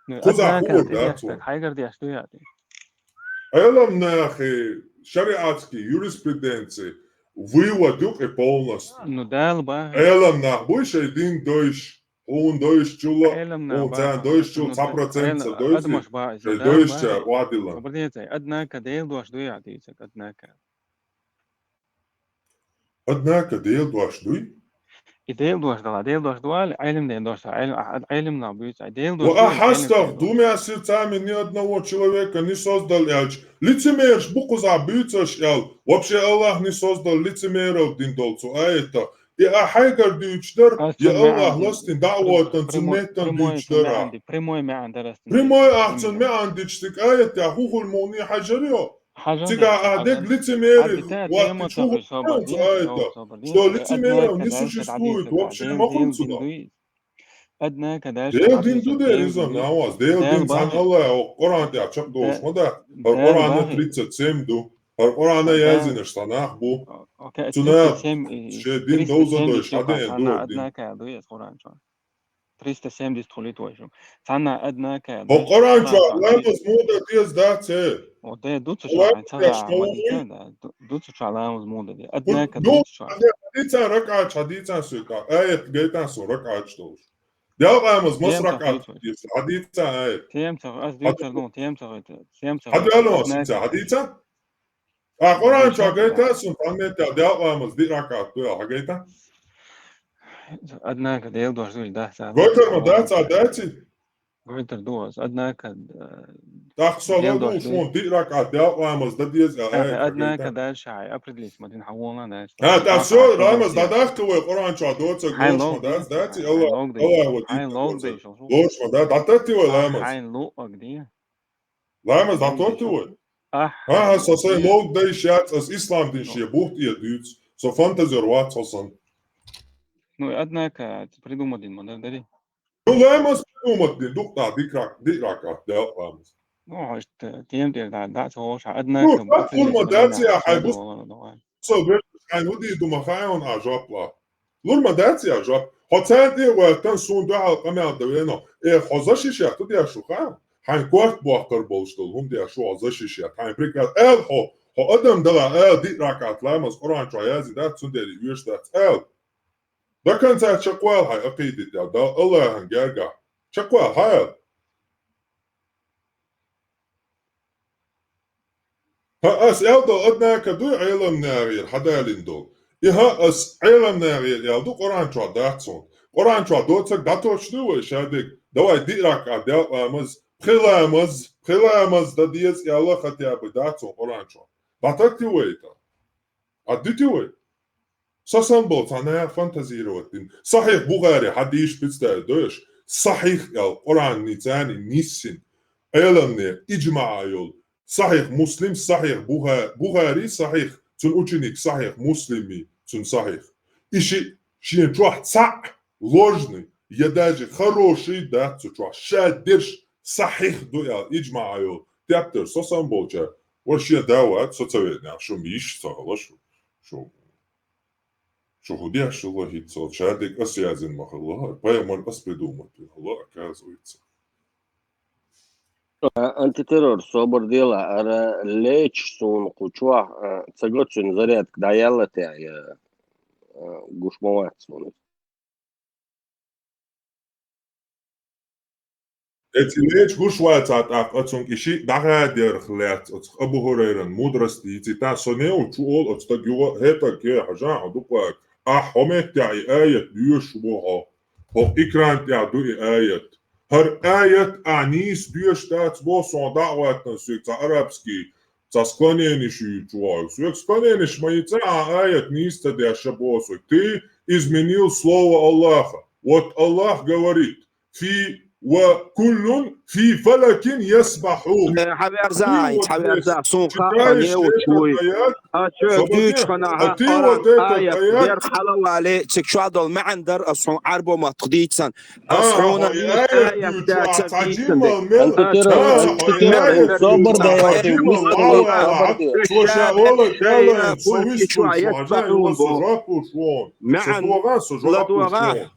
Ну, Хуза однако, хур ты да дяшка, цун. Хьайгар деш, ты яды. Айлам нахи шариатский юриспруденции вывод юк и полностью. Ну, дал ба. Айлам нах буй шай дин дойш. Хьуна дойшчул, хьуна царна дойшчул цхьа процент ца дойзи, шоай дойшча вадила. Собар де, цай, однако Делан дош дуй аьлла дийцар, однако. Однако Делан дош дуй? И Делан дош дала, Делан дош дуали, Ӏелим Делан дош, Ӏелим, а, Ӏелим нах буьйцу, Делан дош. Ва ахьастах, думя сердцами ни одного человека не создал, аьлча, лицемерш бу кхузахь буьйцуш аьлла. Вообще Аллах не создал лицемеров дин долу цу аята. И а хьайгара дуьйцуш дара, я Аллах ластин даъватан цу меттан дуьйцуш дара. Прямой маьӀна дара. Прямой ахь цун маьӀна дича стик аят, я хӀу хуьлу мугӀни хьажар йо? Цигахь а дег лицемерий ваттича хӀу хуьлу цу аята? Что лицемеров не существует, вообще ма хуьлу цунах. Однако дальше Делан дин ду дера иза, наваз. Делан дин цхьана Аллах, Къуръан тӀехь чекхдолуш ма дац. ХӀара Къуръана тридцать семь ду. ХӀара Къуръана яздинарш цхьа нах бу. Цунах шен дин довза дойш хьадеана ду дин. Однако ду иза Къуръан чу. Триста семьдесят хуьлийта вай шу. Цхьанна однако. Хьо Къуръан чохь ламаз муха дан деза дац хӀе? О, де, дуцу чохь, ламаз ца дан, ма дийца, да. Ду-, дуцу чохь ламаз муха дан де. Однако дуцу чохь. Хьадийца ракаъаташ, хьадийца соьга. Аят гайтан со ракаъаташ долуш. Делкъа ламаз мас ракаъат деза? Хьадийца аят. Тем ца, ас дийцар ду, тем ца, тем ца. Хьадийца? А Къуръан чохь гайта суна, тхьаметтехь делкъа ламаз диъ ракаъат ду аьлла, хьан гайта? Однако Делан дош дуй, да, ца. Гойтар ма дац, а даци? Гойтар ду ас, однако, э, тӀаккха со ладугӀуш вон диъ ракаъат делкъа ламаз дан деза аьлла, хьан гайта? Однако дальше хьай определись ма дин хьан вон дальше. ХӀа, тӀаккха со ламаз дӀадаккхи вай Къуръан чохь доцург лоруш ма дац, даци? Аллах, Аллах ва дин доцург лоруш ма дац, дӀататти вай ламаз. Хьайн луъаг дин. Ламаз дӀатотти вай? Ахь. ХӀан, хӀан, со сайн ловг дайш яц, ас ислам дин шен бухтӀе дуьйцу. Со фантазер вац хьо санна. Ну, однако, придумать дин ма дар дари. Ну, ламаз придумать дин, дукха дика рак-, диъ ракаъат делкъа ламаз. Ну, хьо иштта тема тӀера дӀа, дӀа ца гӀоша, однако. Ну, хӀума дац я хьайн бус. Со вешаш хьайн хӀу дийр ду ма хаьий хьуна а жоп лахь. Лур ма дац я жоп. Хьо царна тӀе а ваьлла, суна дуьхьал къамел дан вено. Э, хьо защищать хӀу деш шу хаьий? Хьайн корта боккхур болуш долу хӀума деш шу хьо защищать. Хьайн приказ аьлла хьо, хьо адам дала аьлла диъ ракаъат ламаз Къуръан чохь язйина дац, цундела и оьшуш дац аьлла. До конца чекхвала хьайн акъида тӀехь, Дала Аллахьан гергахь. Чекхвала хьан аьлла. ХӀан, ас аьлла долу однако дуй Ӏеламнахера хьадалийна долу? И хӀан, ас Ӏеламнахера аьлла ду, Къуръан чохь дац хьуна. Къуръан чохь доцург дӀатоттуш дуй вай шадерг? Давай диъ ракаъат делкъа ламаз, пхи ламаз, пхи ламаз дан деза аьлла хӀотта а бен дац хьуна Къуръан чохь. ДӀататти вай тӀаккха? Ӏаддити вай? Со санна болу цхьа наха фантазировать дина. Сахьих Бухари хьадийш пицтай дойш, сахьих аьлла Къуръан ницкъана ниссина, Ӏеламнехан иджмаъ йолу. Сахьих Муслим, Сахьих Буха-, Бухари, Сахьих, цуьнан ученик Сахьих Муслими, цуьнан Сахьих. И ши, шен чохь цхьаъ ложный, я даже хороший дац цу чохь. Ша дерш сахьих ду аьлла, иджмаъ йолу. Тептар со санна болчара, ва шен да вац, со ца веънехь, шу мийш ца хила шу. Шу, шу хӀу деш шу хӀитта со, шадерг ас язйина ма хилла, пайхамар ас придумать вина хилла, оказывается. Антитеррор, собар дела, ара леча суна кху чохь, а, ца го цуьнан зарядка дӀаелла тӀехь, я, а, гуш ма вац суна. Эци леча гуш вацахь тӀаккха, цунга и шиъ дӀахадерх лаьцна оцу Абу ХӀурайран мудрость дийцийта, со неу чу олу оцу стаг юха, хӀетаг, ке, хьажахь, хьо дукха, ахь хьо меттехь и аят доьшуш бу хьо, хьо экран тӀехь ду и аят. ХӀара аят ахь нийса доьшуш дац боху, со дӀа а хӀоьттина соьга цхьа арабский, цхьа склонениш юьйцуш ву хьо. Соьга склонениш ма йицъе, ахь аят нийса ца дешша боху соьга. Ты изменил слово Аллаха. Вот Аллах говорит: «Фи ва куллун фи фалакин ясбахьун». Э, хьаверза, хьаверза, суна хаьа, не учуй. А чо дуьйцу хьуна, а ты вот этот аят, аят, дер хьалавале, цига чохь долу маьӀна дар ас хьуна Ӏарбо маттах дийцан. Ас хьуна и аят дац дийцан. Антитеррор, антитеррор, собар де, вай, вистхуьлда, собар де. МаьӀна ладогӀа.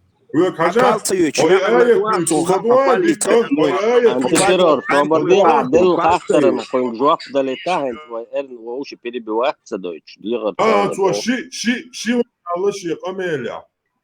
Антитеррор, собар де, ахь делла хаттаран кхуьнга жоп далийта хӀинца вай эрна вовши перебивать ца дойтуш, дегӀар. А, цо ши, ши, ши вай аьлла шен къамелехь.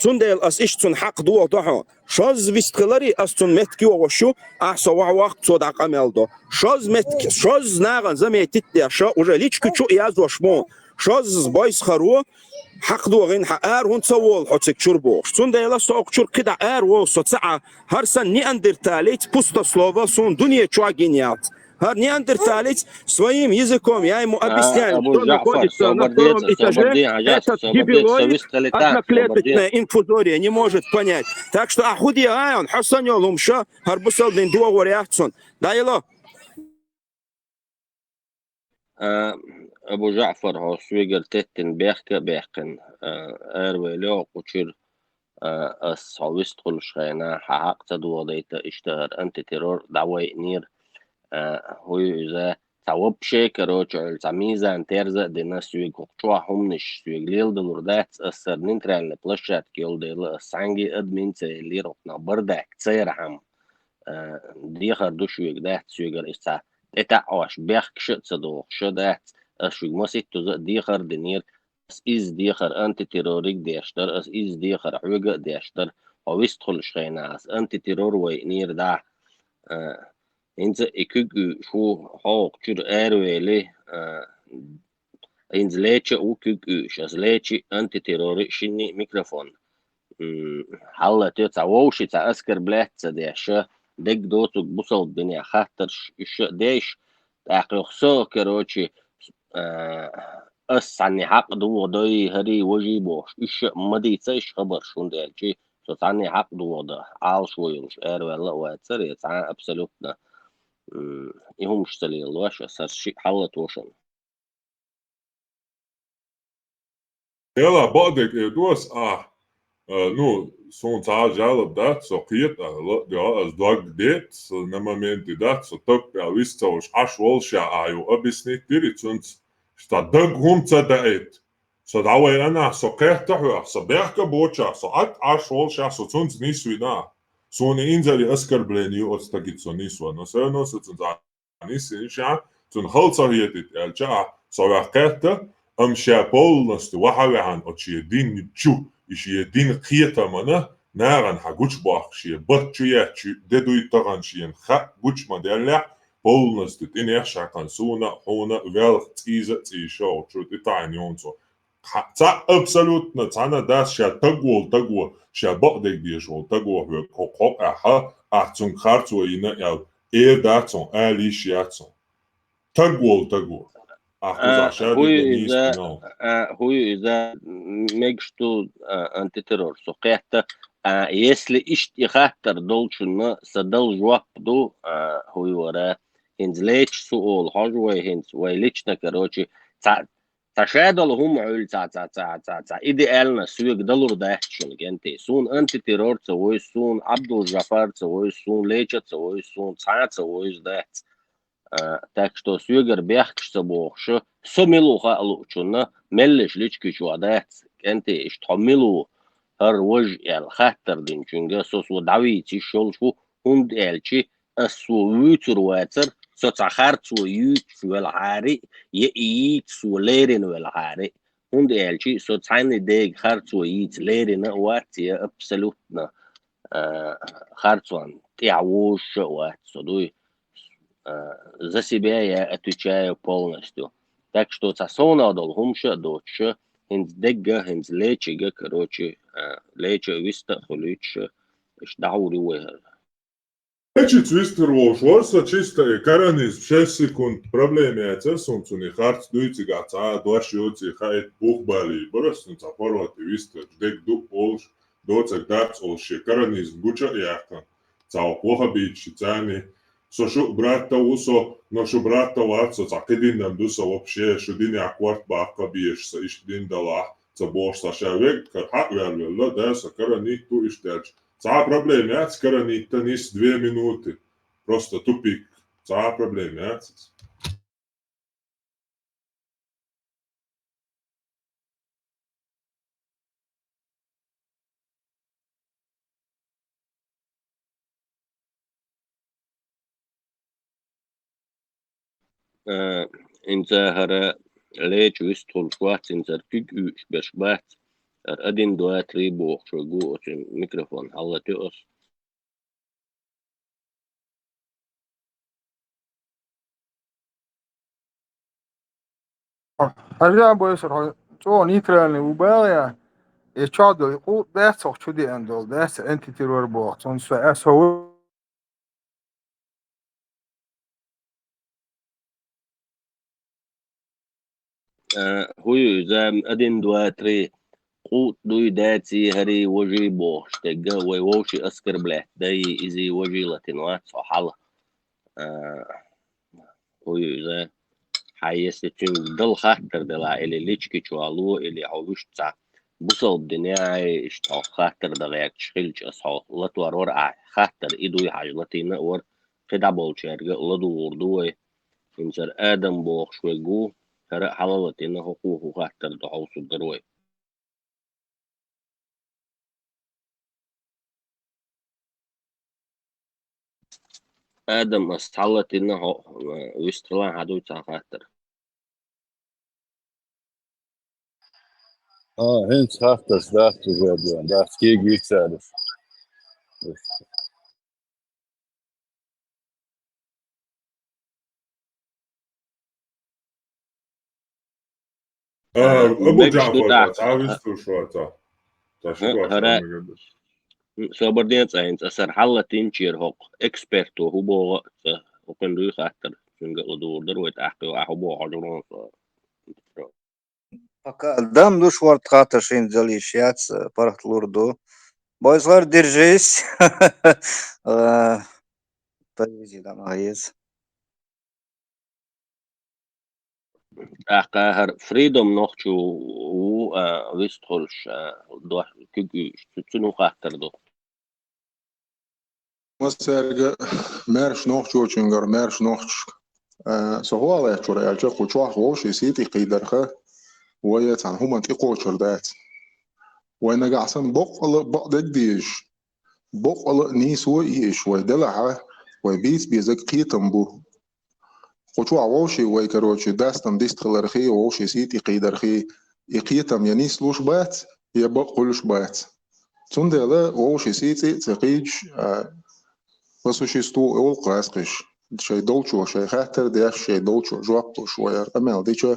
Цундела ас иштта цунна хьакъ дохадо хьо. Шозза вист хиларе, ас цунна меттиг йогӀуш ю, ахь со вахь ваккха, цо дӀа къамел до. Шозза меттиг, шозза нахана заметить деш, ша уже личка чу яздеш мо. Шозза бойсхаро, хьакъ дохийна хьа, ара хӀунда ца волу хьо цига чуьра бохуш. Цундела со окху чуьра кхидӀа ара волу со ца Ӏа, хӀара сан неандерталец, пустослово, суна дуьне чохь гина яц. ХӀара неандерталец своим языком, я ему объясняю, что находится на втором этаже, этот гибелоид, одноклеточная инфузория, не может понять. Так что ахь хӀун де, ай, он, хьо сан йолу хӀума ша, хӀара бусалба дин дохор яц цунна. ДӀаело. А, Абу Жаъфар, хьо соьгара теттина бехк а баьккхина, а, аравелла кху чуьра, а, ас хьо вист хуьлуш хенахь, хьан хьакъ ца дохадайта, иштта хӀара антитеррор дӀавайинера, а, хӀу ю иза, цхьа вообще, короче, цхьа мизан терза а дина соьга, хӀокху чохь хӀуманаш соьга леладалур дац, ас хӀара нейтральный площадка йолу дела, ас цхьаьнгге а админ ца еллера, хӀокхунах бардак ца ярхьама. А, дехар ду шуьга, дац соьгара иза цхьа тӀетаӀош, бехкаш а ца дохуш, дац, ас шуьга масийттаза а дехар а динера, ас изза дехар антитеррориг деш дара, ас изза дехар хьоьга а деш дара, хьо вист хуьлуш хенахь, ас антитеррор вайинера дӀа. А, хӀинца и куьг уьйш ву, хьо хӀокху чуьра аравели, а, хӀинца леча а ву куьг уьйш, ас лечи, антитеррори, шинний микрофон. М, хьаллатайо цхьа вовши, цхьа оскорблять ца деш, дерг доцург бусалба динехь хаттарш уьш а деш, тӀаккха юха со, короче, а, ас цхьанне хьакъ дохадой, хӀарий, важий бохуш, уьш а ма дийца уьш хабарш, хӀунда аьлча со цхьанне хьакъ дохадо, Ӏалашо йолуш араваьлла а вацара, я цхьа а абсолютно, м, и хӀумаш ца лелош, ас хӀара шиъ хьаллатошан. Эла, бакъдерг эр ду ас, а, а, ну, суна цхьа а жалоб дац, со кхета, а, ла-, да, ас дог дет, со на моменте дац, со тап аьлла вист ца волуш, Ӏаш волуш а, а, ю объяснить дира цунца, ста даг хӀума ца даийта. Со дӀавайанахь, со кхетта хьоьх, со бехка боцуш а, со атта Ӏаш волуш а, со цунца нисвина. Суна инзаре оскорбление ю оцу стагица со нисван, но всё равно со цунца нисйина ша, цунна хала ца хетийта аьлча а, со ваьхкхетта, амма ша полностью ваха ваьхьана оцу шен дин чу, и шен дин кхетамана, нахана хьан гучубоккху шен бат чу яьчу де дуй тахана шена хаа гучу ма деллехь, полностью тӀинех шакхана суна а, хьуна а, велха цӀийза а цӀийша а, чу тӀетаьӀна йону цо. Цхьа-, цхьа абсолютно цхьана а дац ша таг волу таго, ша бакъдерг дезаш волу таго хьоьга хӀокху хьокъехь, ахь цуьнга харцо йина аьлла, эр дац хьуна, ала йиш яц хьуна. Таг волу таго. Ахь кхузахь ша хӀу ю дерг иза, нийса дина. А, хӀу ю иза, м-, мегаш ду, а, антитеррор со кхетта. А, если иштта и хаттар долчунна сан дала жоп ду, а, хӀу ю вара, хӀинца леча су олу, хьожа вай хӀинца, вай лично, короче, цхьа Цхьа ша долу хӀума хьуьлла цхьа, цхьа, цхьа, цхьа, цхьа идеально соьга далур дац шуна, кӀентий. Суна антитеррор ца войсу, суна Абдул-Жафар ца войсу, суна леча ца войсу, суна цхьа а ца войсу дац. А, так что соьгара бехкаш ца бохуш, со мила ву хаа луучунна, меллиш личкуьйчу ван дац, кӀентий, иштта хьо мила ву, хӀара важа аьлла хаттар динчуьнга, со, со дӀавийца йиш йолуш ву, хӀунда аьлча, ас цо вуьйцур вацара, со цхьа харцо юьйцуш велахьара, я и йийца со лерина велахьара. ХӀунда аьлча со цхьанна дега харцо йийца лерина а вац, я абсолютно, а, харцонна тӀаьхьа вожуш а вац со, дуй. А, за себя я отвечаю полностью. Так что цхьа совнаха долу хӀумаш а доцуш, хӀинца дегга, хӀинца лечига, короче, а, леча виста а хуьлуьйтуш, иштта дӀахьур ю вай хӀара. Эчица вистхир волуш вара со, чисто и коронизм шесть секунд проблема яцара суна, цуьнан харц дуьйцигахь цхьа а дош йоций хаийта, бух балий бара суна, цхьа паргӀата вистхир, дерг ду олуш, доцург дац олуш, шен коронизм гуча а яьккхина, цхьа вахабийташ царний. Со шу братта ву со, но шу братта вац со, цхьа кхидинан ду со вообще, шу динехь корта баккха а безаш, со иштта дин далахь, ца бохуш, цхьа ша веггара хьа а ваьлла велла, да, со коронить ву иштта аьлча. Цхьа а проблема яц, коронить нис две минуты. Просто тупик. Цхьа а проблема яц. Э, хӀинца хӀара леча вистхуьлуш вац, хӀинца хӀара куьг уьйуш берш бац. ХӀара один, два, три бохуш вай гу, оцу микрофон хьаллатайо ас. ХӀара бойсар хьо чӀогӀа нейтральный ву баьлла, я? Э, чохь долу кху дац хьо чу деана долу, дац антитеррор боху, цунна со, э, со ву. Э, хӀун ю иза, один, два, три, кху дуй, даций, хӀарий, вожий бохуш дерг, вай вовший оскорблять дай, изий, вожий латина вац хьо хьал. Э, хӀун ю иза, хьан, если цуьнга дала хаттар делахь, или лички чу вало, или хьо вуьшта цхьа бусалба динехь, иштта хьо хаттар дан гӀерташ хилча, ас хьо латор вара ахь хаттар, и дуй хьажа латийна а вара, кхидӀа болчаьрга а ладугӀур ду вай. ХӀинца хӀара Адам бохуш верг ву, хӀара а хьалалатийна, хӀокхо хӀун хаттар ду хьовсур дара вай. Адам, ас хьалатийна хьо, э, вистхила хьан дуй цхьа хаттар. А, хӀинца хаттарш дац уже, дац, кег виц цараш. А, э, Абу мегаш ду Джафар, тӀаккха, цхьа а, вистхуьлуш вац, а? Цхьа а, ши а, вац, хӀара, а, мегаш ду. М, собар де цкъа, хӀинца ас хӀара хьаллатийначеран хӀокху эксперто хӀун боху а цкъа, хӀокхуьнан дуй хаттар, цуьнга а ладугӀур дара вай тӀаккха, а хӀун боху хьожур ву со. Пока дам ду шорта хаттар шина дала йиш яц, паргӀат лур ду. Бойсгар, держись. Э, повези дам, а, еза. ТӀаккха хӀара Freedom нохчо ву, а, вистхуьлуш, а, до-, куьг уьйуш, цу-, цуьнан хаттар ду. Массаьрга, маьрша нохчочуьнгара, маьрша нохчашка. А, со хӀун ала лаьттара аьлча, кху чохь вовшийн сий тӀе кхийдарх, вай цхьана хӀуманна тӀекхочур дац. Вай нагахь санна боккъала а бакъдерг дезаш, боккъала а нийсо а езаш вай делахь, вай бийца безарг кхетам бу. Кху чохь вовшийн вай, короче, дастам дистхилархий, вовшийн сий тӀе кхийдархий, и кхетам я нислуш бац, я бакъ хуьлуш бац. Цундела вовшийн сий цӀе а ца кхийдаш, а, по существу олу гӀазкхаша, шайн долчо шайн хаттар деш, шайн долчо жоп луш вай хӀара къамел дича,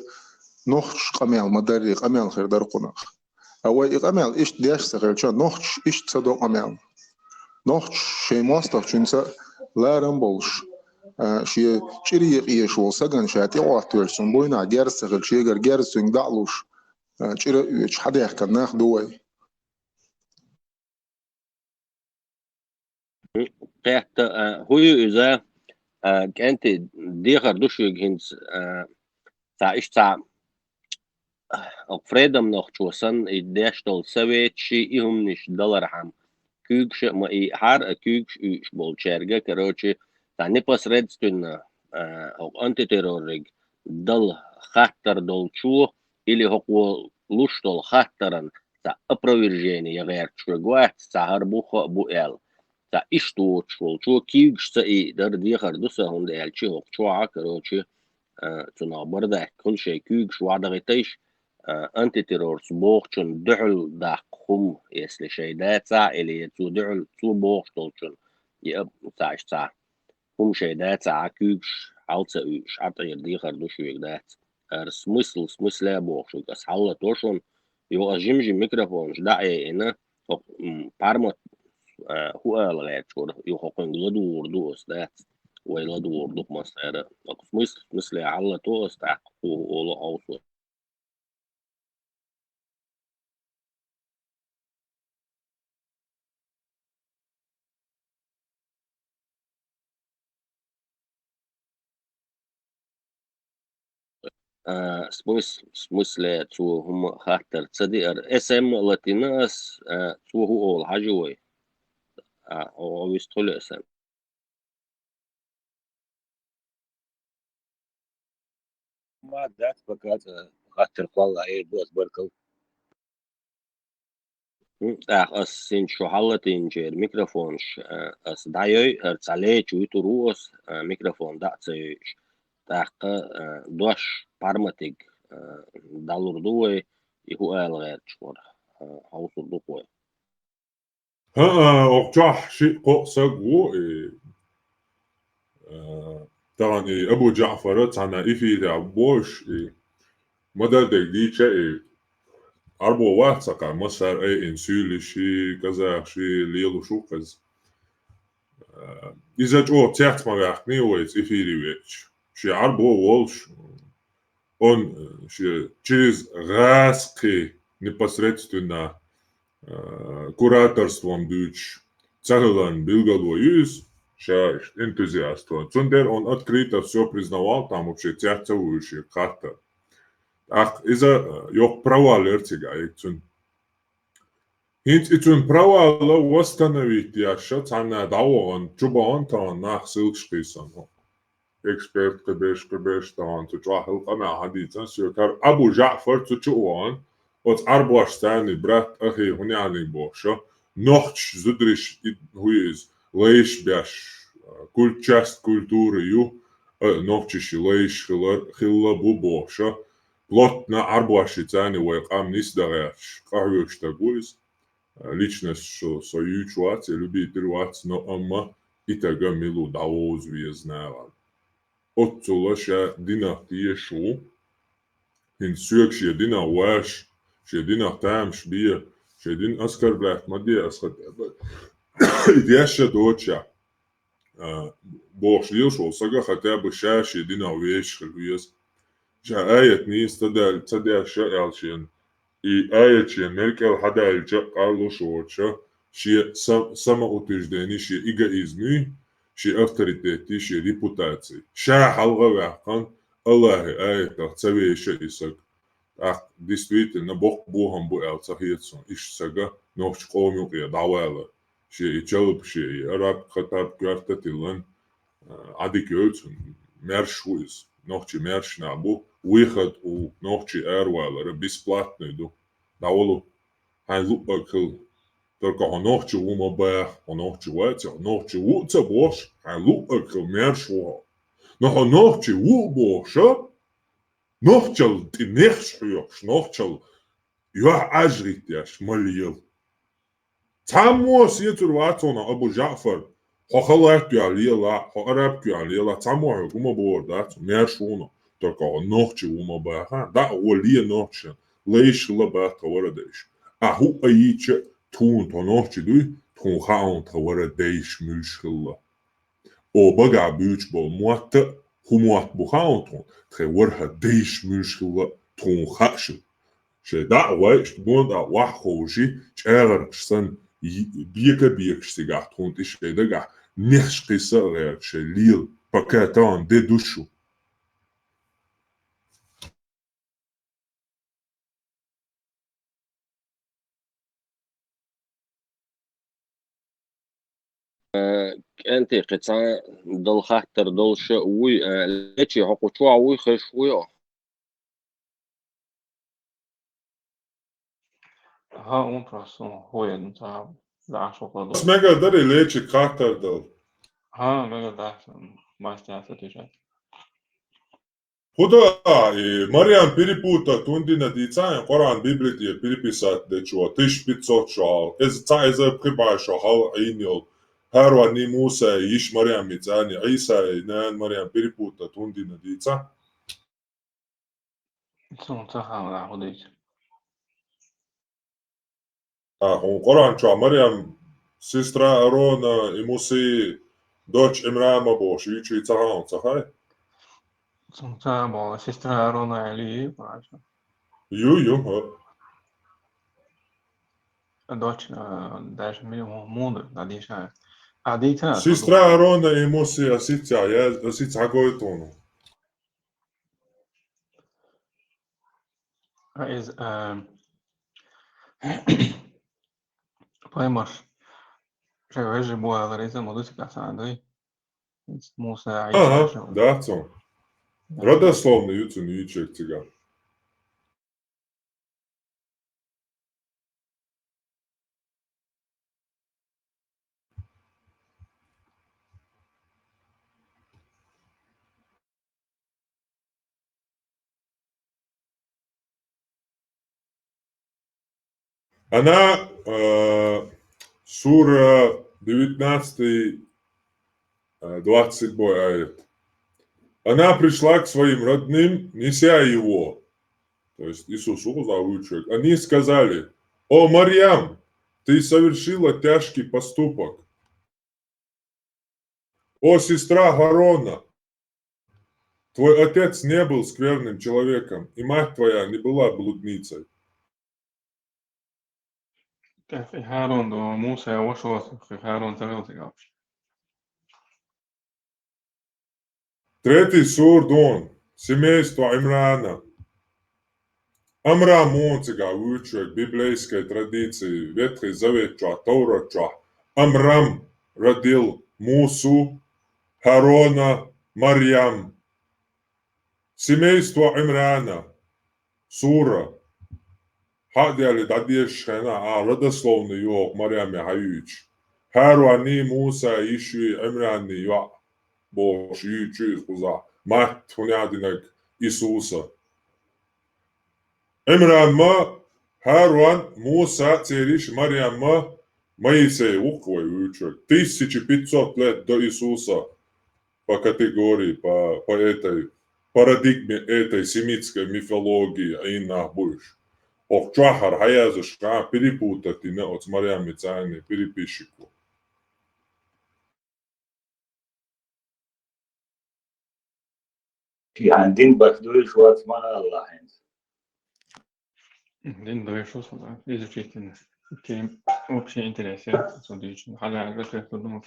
нохчаша къамел ма-дарра къамел хир дара кхунах. А вай и къамел иштта деш ца хилча, нохчаша иштта ца до къамел. Нохчаша шайн мостагӀчуьнца ларам болуш, а, шен чӀире къеша волу сагана ша тӀехӀоттавелча, цунна буйнахь герз ца хилча, шегара герз цуьнга дӀа а луш, а, чӀира а оьцуш, хьадаьхкина нах ду вай. Кхетта, а, хӀун ю иза, а, кӀентий, дехар ду шуьга хӀинца, а, цхьа иштта цхьа, а, Freedom нохчо санна, и деш долу советаш, и хӀуманаш далархьама, куьйгаш а ма ийхьара, а, куьйгаш уьйуш болчаьрга, короче, цхьа непосредственно, а, хӀокху антитеррориг дала хаттар долчо, или хӀокхо луш долу хаттаран цхьа опровержение ян гӀерташ верг вац, цхьа хӀара бух а бу аьлла. Цхьа иштта воцуш волчо куьйгаш ца ийдар дехар ду сан, хӀунда аьлча хӀокху чохь, короче, а, цунах бардак хуьлу, шайн куьйгаш охьадахийтийша, а, антитеррорца бохучун дуьхьал даккха хӀума, если шайн дацахь, или цо дуьхьал, цо бохуш долчун, и а, цхьа иштта цхьа хӀума шайн дацахь, куьйгаш хьал ца уьйуш, Ӏа тӀера дехар ду шуьга дац. ХӀара смысл, в смысле бохуш верг ас хьаллато шуна, юха ас жим-жим микрофонаш дӀа а яйина, хӀокху, м, пармат, а, хӀун ала гӀерташ вара, юха хӀокхуьнга ладугӀур ду ас, дац, вай ладугӀур ду-кх массара. ХӀокху смысл, в смысле хьаллато ас, тӀаккха хӀун олу хьовсо. А, смыс-, в смысле, цо хӀума хаттар ца диара. С М латийна ас, а, цо хӀун олу, хьажа вай. А, о, о, вистхуьлу С М. Ма дац, пока, э, хаттар кхоллалц эр ду ас, баркалла. М, тӀаккха ас хӀинца шу хьаллатийначеран микрофонаш, э, ас дӀайой, хӀара цхьа лечу вуьтур ву ас, э, микрофон дӀа а ца йойуш. ТӀаккха, э, дош парматиг, э, дӀалур ду вай, и хӀун ала гӀерташ вара. хьовсур ду-кх вай. ХӀаъ, оха чохь шиъ-кхоъ саг ву, и, а, тахана и Абу Джаъфара цхьана эфире бохуш, и ма-дарра дерг дийча, и Ӏарбо вац-кх, массара айина суьйлиши, казахаши лелош ву-кх иза. А, иза чӀогӀа цец ма ваьккхиний вайца эфире веача. Шен Ӏарбо волуш, он, э, шен через гӀазкхи непосредственно, э, кураторством дуьйцуш ца хиларна билгало ю иза, ша иштта энтузиаст ван. Цундела он открыто всё признавал, там вообще цец ца вуьйш шега хаттар. ТӀаккха иза, э, йоккха провал яра цигахь, и цуьнан. ХӀинца и цуьнан провала восстановить еш, цхьанна дӀавахана, чу бахана тахана нах ссылкаш кхийсина. Эксперт кхин берш, кхин берш тахана цу чохь хӀаллакъамехь хьадийцина соьга. ХӀара Абу Жаъфар цу чу а вахана, оцу Ӏарбошца царний брат, ахи, хӀун яхьаниг бохуша, нохчаш, зудариш, и, хӀу иза, лайш беш, куль-, часть культуры ю, а, нохчашна лайш хилар, хилла бу бохуша, плотно Ӏарбошца царний вай къам нисдан гӀерташ, къахьоьгуш стаг ву иза. Личность со, со юьйцуш вац, я любитель вац, но амма и тага мила ву дӀавовза веза нахана. Оццула ша динах тешаш ву. ХӀинца соьга шен динах ваьш, шен динах тамаш бе, шен дин оскорблять ма де аса хӀа-, и деш а доцуш. А, бохуш лелаш волу сага хотя бы ша шен динах везаш хила веза. Ша аят нийса ца даьлла, ца деш а аьлла шена, и аят шена мел кӀел хьадаьллача а къарлуш воцуша, шен са-, самоутверждение, шен эгоизмуй, шен авторитетий, шен репутаций. Ша хьалха а ваьккхина, Аллахьан аятах ца веша и саг. ТӀаккха, действительно, боккха бохам бу аьлла ца хета суна, иштта сага нохча къоман юкъе дӀавалар. Шен и чалба, шен и араб, хатаб коьрта тиллина, а, Ӏадика йоьлу цунна, маьрша ву иза. Нохчий маьрша нах бу, выход у нохчий аравалара бесплатный ду. ДӀавала, хьайн луъург хила. Только хьо нохчи ву ма баха, хьо нохчи вац, хьо нохчи ву а ца бохуш, хьайн луъург хила, маьрша ву хьо. Но хьо нохчи ву а бохуша, нохчалла тӀе нехаш хьоькхуш, нохчалла юьхь ӀажгӀиттеш ма лела. Цхьаммо а сецар вац хьуна, Абу Жаъфар, хьо халат а тоьхна лела, хьо араб а тоьхна лела, цхьаммо а хьоьга хӀума бохур дац, маьрша ву хьуна, только хьо нохчи ву ма баха, дӀа а гӀо ле нохчашна, лайш хила баха тхан вара дайша. Ахьа хӀуъа йийцича а, тхуна тхо нохчи дуй, тхуна хаьа хьуна тхан вара дайша муьлш хилла. О, багахь буьйцуш болу мотт а, хӀун мотт бу хаьа хьуна тхуна, тхайн ворхӀ дайша муьлш хилла тхуна хаьа шуна. Шайн дӀа а гӀой, иштта гонна а охьаховший, чӀагӀаргаш санна, бека а бекаш цигахь тхуна тӀе шайн дагахь нехаш кхисса а гӀерта шайн лела, пока тахана де ду шу. Э, кӀентий, кхин цхьа дала хаттар долуш а вуй, э, Лечи, хьо кху чохь вуй, хезаш вуй хьо? ХӀа, вон просто, хӀун ян ца, дӀа шо хӀо ду. Мегар дарий Лечига хаттар дала? ХӀа, мегар дац, мастер отвечать. ХӀун до, и Марьям перепутать хӀун дина дийцахьа, Къуръан Библи тӀе переписать дечо, тысяча пятьсот шо хьалха. Иза цхьа иза пхи бӀе шо хьалха Ӏийна йолу. ХӀара ван и Муса, йиш Марьям йицӀарний, Ӏийса, и нана Марьям перепутать хӀун дина дийцахьа? Суна ца хаьа, хӀун дийца. А, хьуна Къуръан чохь Марьям, сестра Аарона и Муси, дочь Имрама бохуш, юьйцуй ца хаьа, ца хаьа? Цунна ца боху, сестра Аарона или Къуръан чохь. Ю, ю, хӀа. Дочь, а, даже ми-, му-, муна, а дийша. А дийца, сестра Аарона и Муси, а сица, я, а сица хьагойтуна. А из, а, поймаш, шай вежи буалар, из ма дусик асан, дуй? Из Муса, Ага, Ӏийса, шо. Да, цо. Да. Родословный ю цуьнан юьйцург цигахь. Она, э, сура девятнадцатый, э, двадцать седьмой аят. Она пришла к своим родным, неся его. То есть Иисус указал вычек. Они сказали: «О, Марьям, ты совершила тяжкий поступок. О, сестра Харона, твой отец не был скверным человеком, и мать твоя не была блудницей». Хьарон до Муса вошел, Хьарон сагал сагал. Третий сур дон. Семейство Имрана. Амрам он цигга вычек библейской традиции, Ветхий Завет чуа, Товрат чуа. Амрам родил Мусу, Харона, Марьям. Семейство Имрана. Сура. Хьаъ дели дӀадешаш хьена, а родословный йоху Марьяме хьаюьйцуш. Хьаруанний, Муса йиш юй, Имранний йоӀ бохуш юьйцуш иза кхузахь. Матта хӀунех динарг Иисуса. Имран ма, Хьаруан, Муса, цериш Марьям ма, Моисей ву-кх вай вуьйцург. Тысяча пятьсот лет до Иисуса. По категории, по, по этой парадигме этой семитской мифологии, Ӏийна нах бу уьш. ХӀокху чохь хӀара хьаязаш хан перепутать дина оцу Марьямица царний переписчико. Шен дин бахьа дуйш вац ма алла хьайна. Дин дуйш вац, да? Изучительно. Тем вообще интересно, что дичь. Хьаля, как я подумал,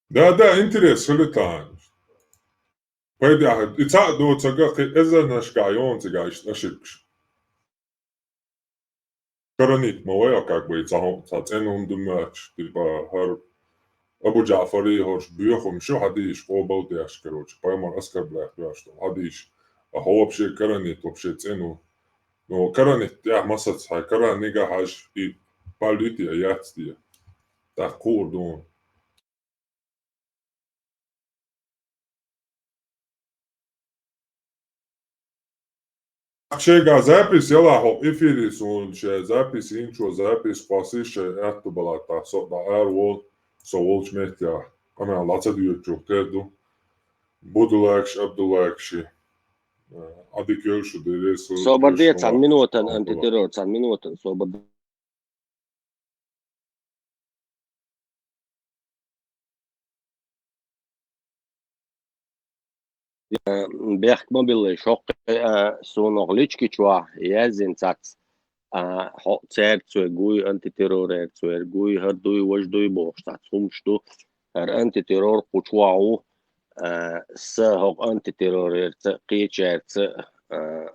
Да, да, интерес хили тахана. Пайда хьа, и цхьаъ доцург кхин эзарнашкахь йоцург иштта ошибкаш. Коронить ма вай, а как бы и цхьа хӀу-, цхьа цӀена хӀума ду моьттуш, типа, хӀара Абу Джаъфари хӀорш боьхамаш ю хьадийш къобал деш, короче, пайхамар оскорблять деш долу хьадийш. А хьо вообще коронить, вообще цӀена ву. Но коронить тӀехь масаца хьайн, коронить хьажа, и паллити а яц те. ТӀаккха кхуур ду. Шайга запись яла хьо эфире суна, шайн запись йинчо запись кхосса шайн аьтту балатта, со дӀа ара волу, со волчу меттехь, къамел дӀа ца доьдучух тера ду. Будулакаш, Абдулакаши. Ӏадика йойла шу, Делера со Собар де, цхьана минотан, антитеррор, цхьана минотан, собар де. Бехк ма билла, шоккхе, а, суна оха лички чохь яздина цац, а, хьо цаьрца верг вуй, антитеррорерца верг вуй, хӀара дуй, важа дуй бохуш цац хӀумаш ду. ХӀара антитеррор кху чохь ву, а, сан хӀокху антитеррорерца, кхечаьрца, а,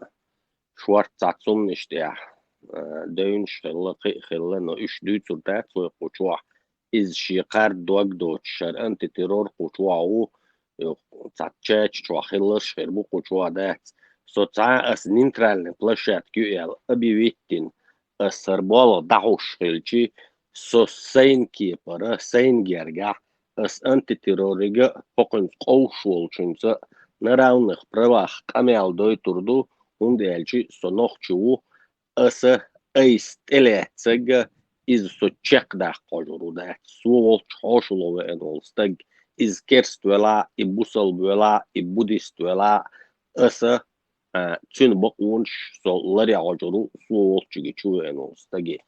шортта цхьацца хӀуманаш тӀехь, а, девнаш хилла, кхин а хилла, но уьш дуьйцур дац вай кху чохь. Иза шен кхарда дог доцуш, хӀара антитеррор кху чохь ву, цхьацца чача чохь хилларш хир бу, кху чохь дац. Со цхьа а аса нейтральный площадка ю аьлла объявить дина, аса хӀара болх дӀахьуш хилчи, со сайн кепара, сайн гергахь, аса антитеррорига а, хӀокхуьнца къовсуш волчуьнца а на равных правах къамел дойтур ду, хӀунда аьлча со нохчи ву, аса айса тӀелаьцнарг а, иза со чекхдаккха хьожур ву дац. Со волчу хьошалгӀа веана волу стаг, иза керст велахь а, и бусалба велахь а, и буддист велахь а, аса, а, цуьнан бакъонаш со ларъян хьожур ву, со волччуьнга чу веана волу стаге.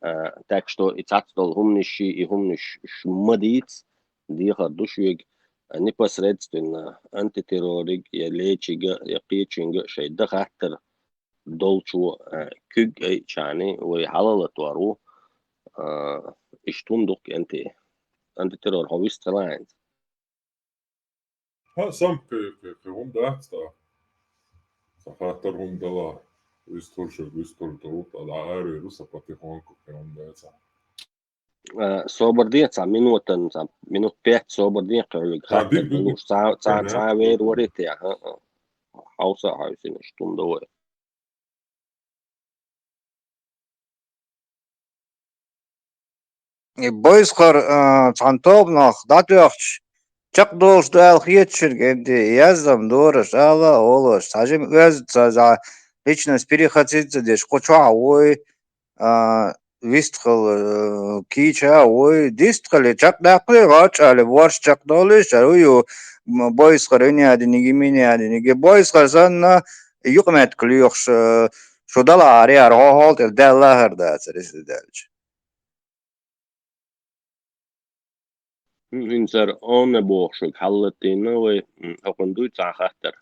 А, так что и цхьацца долу хӀуманаш, и хӀуманаш ш-, ма дийца, дехар ду шуьга, а, непосредственно антитеррориг я лечига, я кхечуьнга шайн дан хаттар долчо, а, куьг айчани вай хьалалатор ву, а, иштта хӀума ду-кх анти-, антитеррор хьо вистхила хьайна. ХӀаъ, сам кхе-, кхе-, кхе хӀума дац тӀаккха. Сан хаттар хӀума дала, вистхуьлуш, вистхуьлуш ду, тӀаккха дӀа аравер ву сан потихоньку, кхе хӀума дацахь. Э, собар де, цхьа минутан, цхьа минут пять собар де, кхе хьоьга хаттар далуш, цхьа, цхьа, цхьа вер варе те, хӀа, хьовса а хьовсийна, иштта хӀума ду вай. И бойсхар, а, цхьана тоба нах дӀатоьхча, чекхдолуш ду аьлла хета шуьга, энди, яздам дора ала а олуш, цхьа жима оьзда ца, за личность перехватить ца деш, кху чохь вуй, а, вистхила, э, кийча, вуй, дистхили, чакхдаккхили, гӀачӀали, варш чакхдалиш, а, вуй, ю, м, бойсхар, ин ядиниги, мин ядиниги, бойсхар санна, юкъмет клюхш, э, шу дала ари, ар гӀо гьалтӀир, Далла гьар дацар, исри далча. М, инсар онна бохушуг хьаллаттийна вай, м, хӀокхун дуй цхьа хаттар.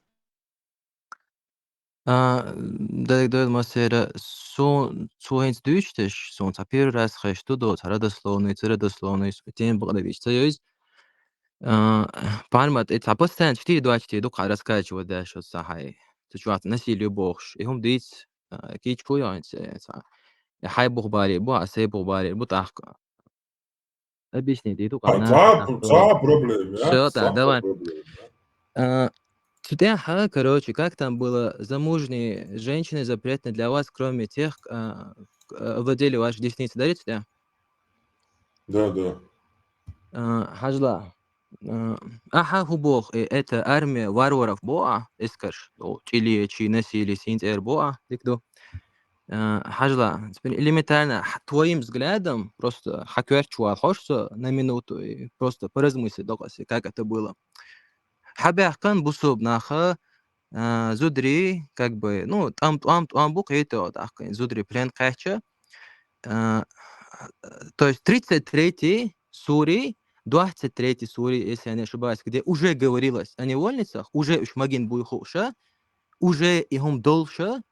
А, дайгдойл масера, су-, цу хӀинца дуьйцуш деш, сун цхьа первый раз хеш ду, до, цхьа родословный, цу родословный, тема бакъда вич ца йойз. А, пармат, э, цхьа постоянно четыре два четыре ду, кхьа раскачивать даш, вот са хьай. Цу чугӀат насилие бохуш. И хӀума дийц, а, кийча хӀу йо хӀинца, э, цхьа. Э, хьай бух баре бу, а сай бух баре бу, тӀаккха. Объяснить дийду, Ладно, цхьа, цхьа проблема, а? Всё, да, цхьа давай. Проблема, а? А, цу тӀехьа, короче, как там было, замужние женщины запретны для вас, кроме тех, а, к-, а, владели ваши десницы, дарит цу тӀехьа? Да, да. А, хьажла. А, ахьа хӀу боху, э, это армия варваров бу а, эскарш, о, чӀилечи, насилие, син цӀера бу а, дика ду. А, хьажла, теперь элементарно, х-, твоим взглядом, просто хьакоьртачу вала хьожа со на минуту, и просто поразмысли докъасе, как это было. Хьабаьхкан бусулба наха, а, зударий, как бы, ну, тӀам, тӀам, тӀам бу кхетта, тӀаккха зударий плен кхаьчча. А, то есть тридцать третий сури, двадцать третий сури, если я не ошибаюсь, где уже говорилось о невольницах, уже уж магин буй хууша, уже и хӀума долуша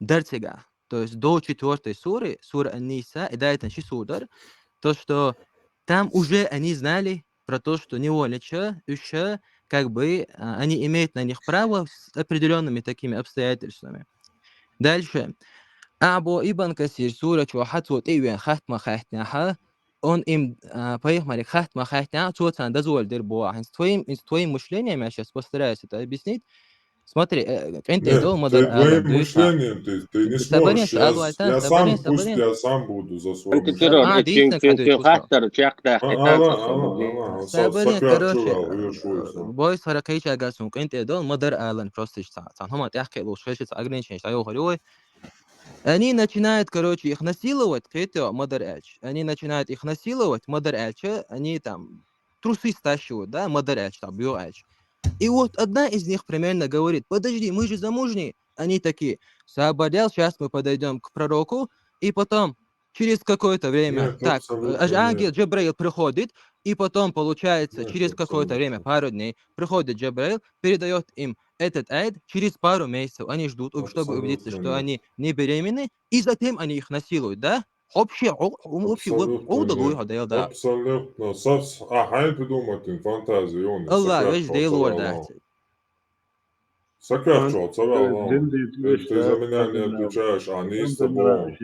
дар цигахь. То есть до четвёртой суры, сура Ан-Ниса, и дайтан ши сур дара, то, что там уже они знали про то, что невольнича, уьш, как бы, а, они имеют на них право с определёнными такими обстоятельствами. Дальше. Абу Ибн Касир сура чу хьа цо тӀе а веана хатма хаьттинехьа, он им, а, пайхамариг хатма хаьттинехьа, цо царна дозволь дира боху. ХӀинца твоим, из твоим мышлением я сейчас постараюсь это объяснить. Смотри, э, къинтӀера Нет, долу ма дар ты твоим алан дуьйцу. Мышлением ты, ты не сможешь. Сабарин, я, алло, Альтан, я сам, сабарин, пусть сабарин. Я сам буду за свой мышление. Антитеррор, а, эчин, дийцина чин, чин хаттар чекхдаккхи, а, ала, ала, ала, ала, са-, сабарин, короче, бойс хара кхечагар сун къинтӀера долу ма дар алан, просто иш цхьа, цхьа хӀума тӀехкхиалуш, хеша цхьа ограниченеш дӀайохур ю вай. Они начинают, короче, их насиловать, кхетё, ма дар аьлча. Они начинают их насиловать, ма дар аьлча, они там трусы стаскивают, да, ма дар аьлча, там, бьё аьлча. И вот одна из них примерно говорит: «Подожди, мы же замужние». Они такие: «Сабар ял, щас мы подойдём к пророку». И потом, через какое-то время, нет, так, абсолютно аж ангел нет. Джабраил приходит, и потом, получается, нет, через какое-то время, пару дней, приходит Джабраил, передаёт им этот аят, через пару месяцев они ждут, чтобы убедиться, что они не беременны, и затем они их насилуют, да? Вообще, о, о, вообще, о, абсолютно о, да, нет. Абсолютно. Сас, а, хьайн придумать, фантазия, он, Аллах, весь дел. Сакрафчо, цавал. Ты за меня не отвечаешь, а не с тобой.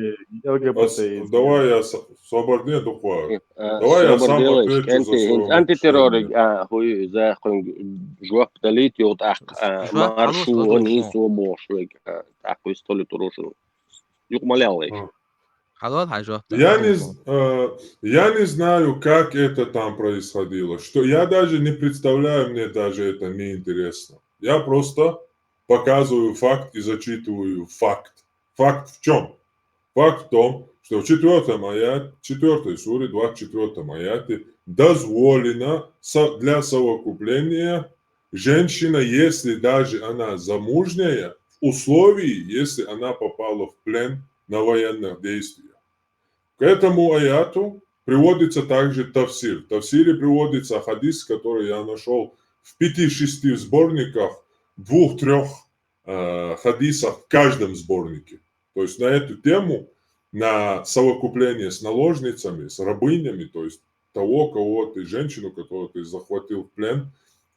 Давай я с-, собор не духуа. Э, давай я сам отвечу за своё антитеррор, мышление. А, хуй, за хуй, жоп далит, ё, так, а, маршу, не собор, швег, а, так, хуй, столи турушу. Юкъ ма леллай. А. Хьалол хьажа. Я не з-, э, я не знаю, как это там происходило. Что, я даже не представляю, мне даже это не интересно. Я просто показываю факт и зачитываю факт. Факт в чём? Факт в том, что в четвёртом аят-, четвёртой суре, двадцать четвёртом аяте дозволено со-, для совокупления женщина, если даже она замужняя, в условии, если она попала в плен на военных действиях. К этому аяту приводится также тафсир. В тафсире приводится хадис, который я нашёл в пяти-шести сборниках, двух-трёх, э, хадисах в каждом сборнике. То есть на эту тему, на совокупление с наложницами, с рабынями, то есть того, кого ты, женщину, которую ты захватил в плен,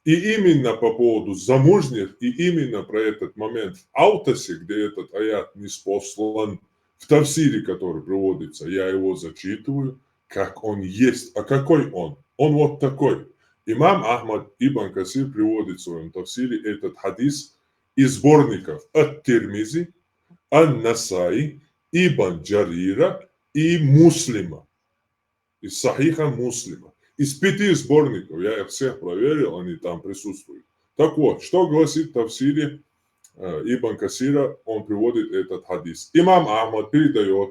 и именно по поводу замужних, и именно про этот момент в Аутасе, где этот аят ниспослан, в тафсире, который приводится, я его зачитываю, как он есть. А какой он? Он вот такой. Имам Ахмад ибн Касир приводит в своём тафсире этот хадис из сборников Ат-Тирмизи, Ан-Насаи, Ибн Джарира и Муслима. Из Сахиха Муслима. Из пяти сборников, я их всех проверил, они там присутствуют. Так вот, что гласит в тафсире, э, Ибн Касира, он приводит этот хадис. Имам Ахмад передаёт,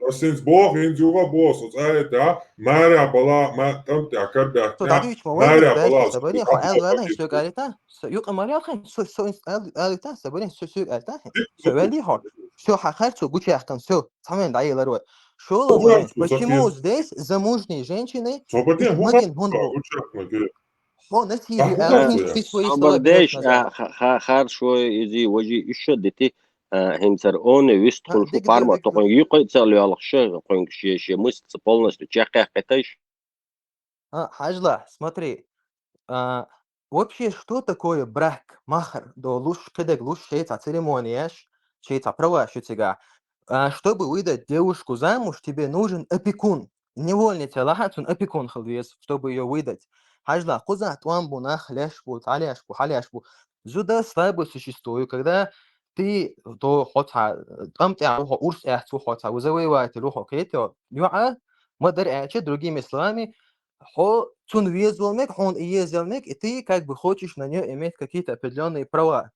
Ас хӀинца боху, хӀинца юха а боху, со цӀа а тӀехь, маьрехь бала, ма-, тӀам тӀехь карабаьхкина, маьрехь бала, со баре, хьо аьлла ваьлла, хӀинца соьга алийтахь, со юкъа ма лелхина, со, со хӀинца аьл-, алийтахь, со баре, со соьга алийтахь, со ваьлли хьо, всё, хьан харцо гучаяьккхина, всё, цхьа момент дӀаелар вай. ШолгӀа момент, почему здесь замужние женщины, уж магин хӀунда бу? Хьо насилие аьлла, хӀинца ши свои слова берет назад. Ха-, ха-, харш вай, иза, важи, уьш а дити, а, хӀинцара оне вистхула шу парма тохун юкъа ца лоьлхуш, кхуьнга шен, шен мысль ца полностью чекхъяьккхийташ. А, хьажалахь, смотри, а, вообще, что такое брак, махар долуш, кхидерг луш, шен цхьа церемонияш, шен цхьа права ю цигахь. А, чтобы выдать девушку замуж, тебе нужен опекун. Невольница лахьа, цунна опекун хила веза, чтобы её выдать. Хьажалахь, кхузахь тӀом бу, нах леш бу, цхьалеш бу, хьалеш бу. Зуда слабое существо, и когда ты, то хьо цхьа, э, тӀам тӀехь ву хьо, урс эцна ву хьо цхьа, завоеватель ву хьо, кхетий хьо, йоӀа, ма-дарра аьлча, другими словами, хьо цунна веза вала мега, хьуна и еза яла мега, и ты как бы хочешь на неё иметь какие-то определённые права.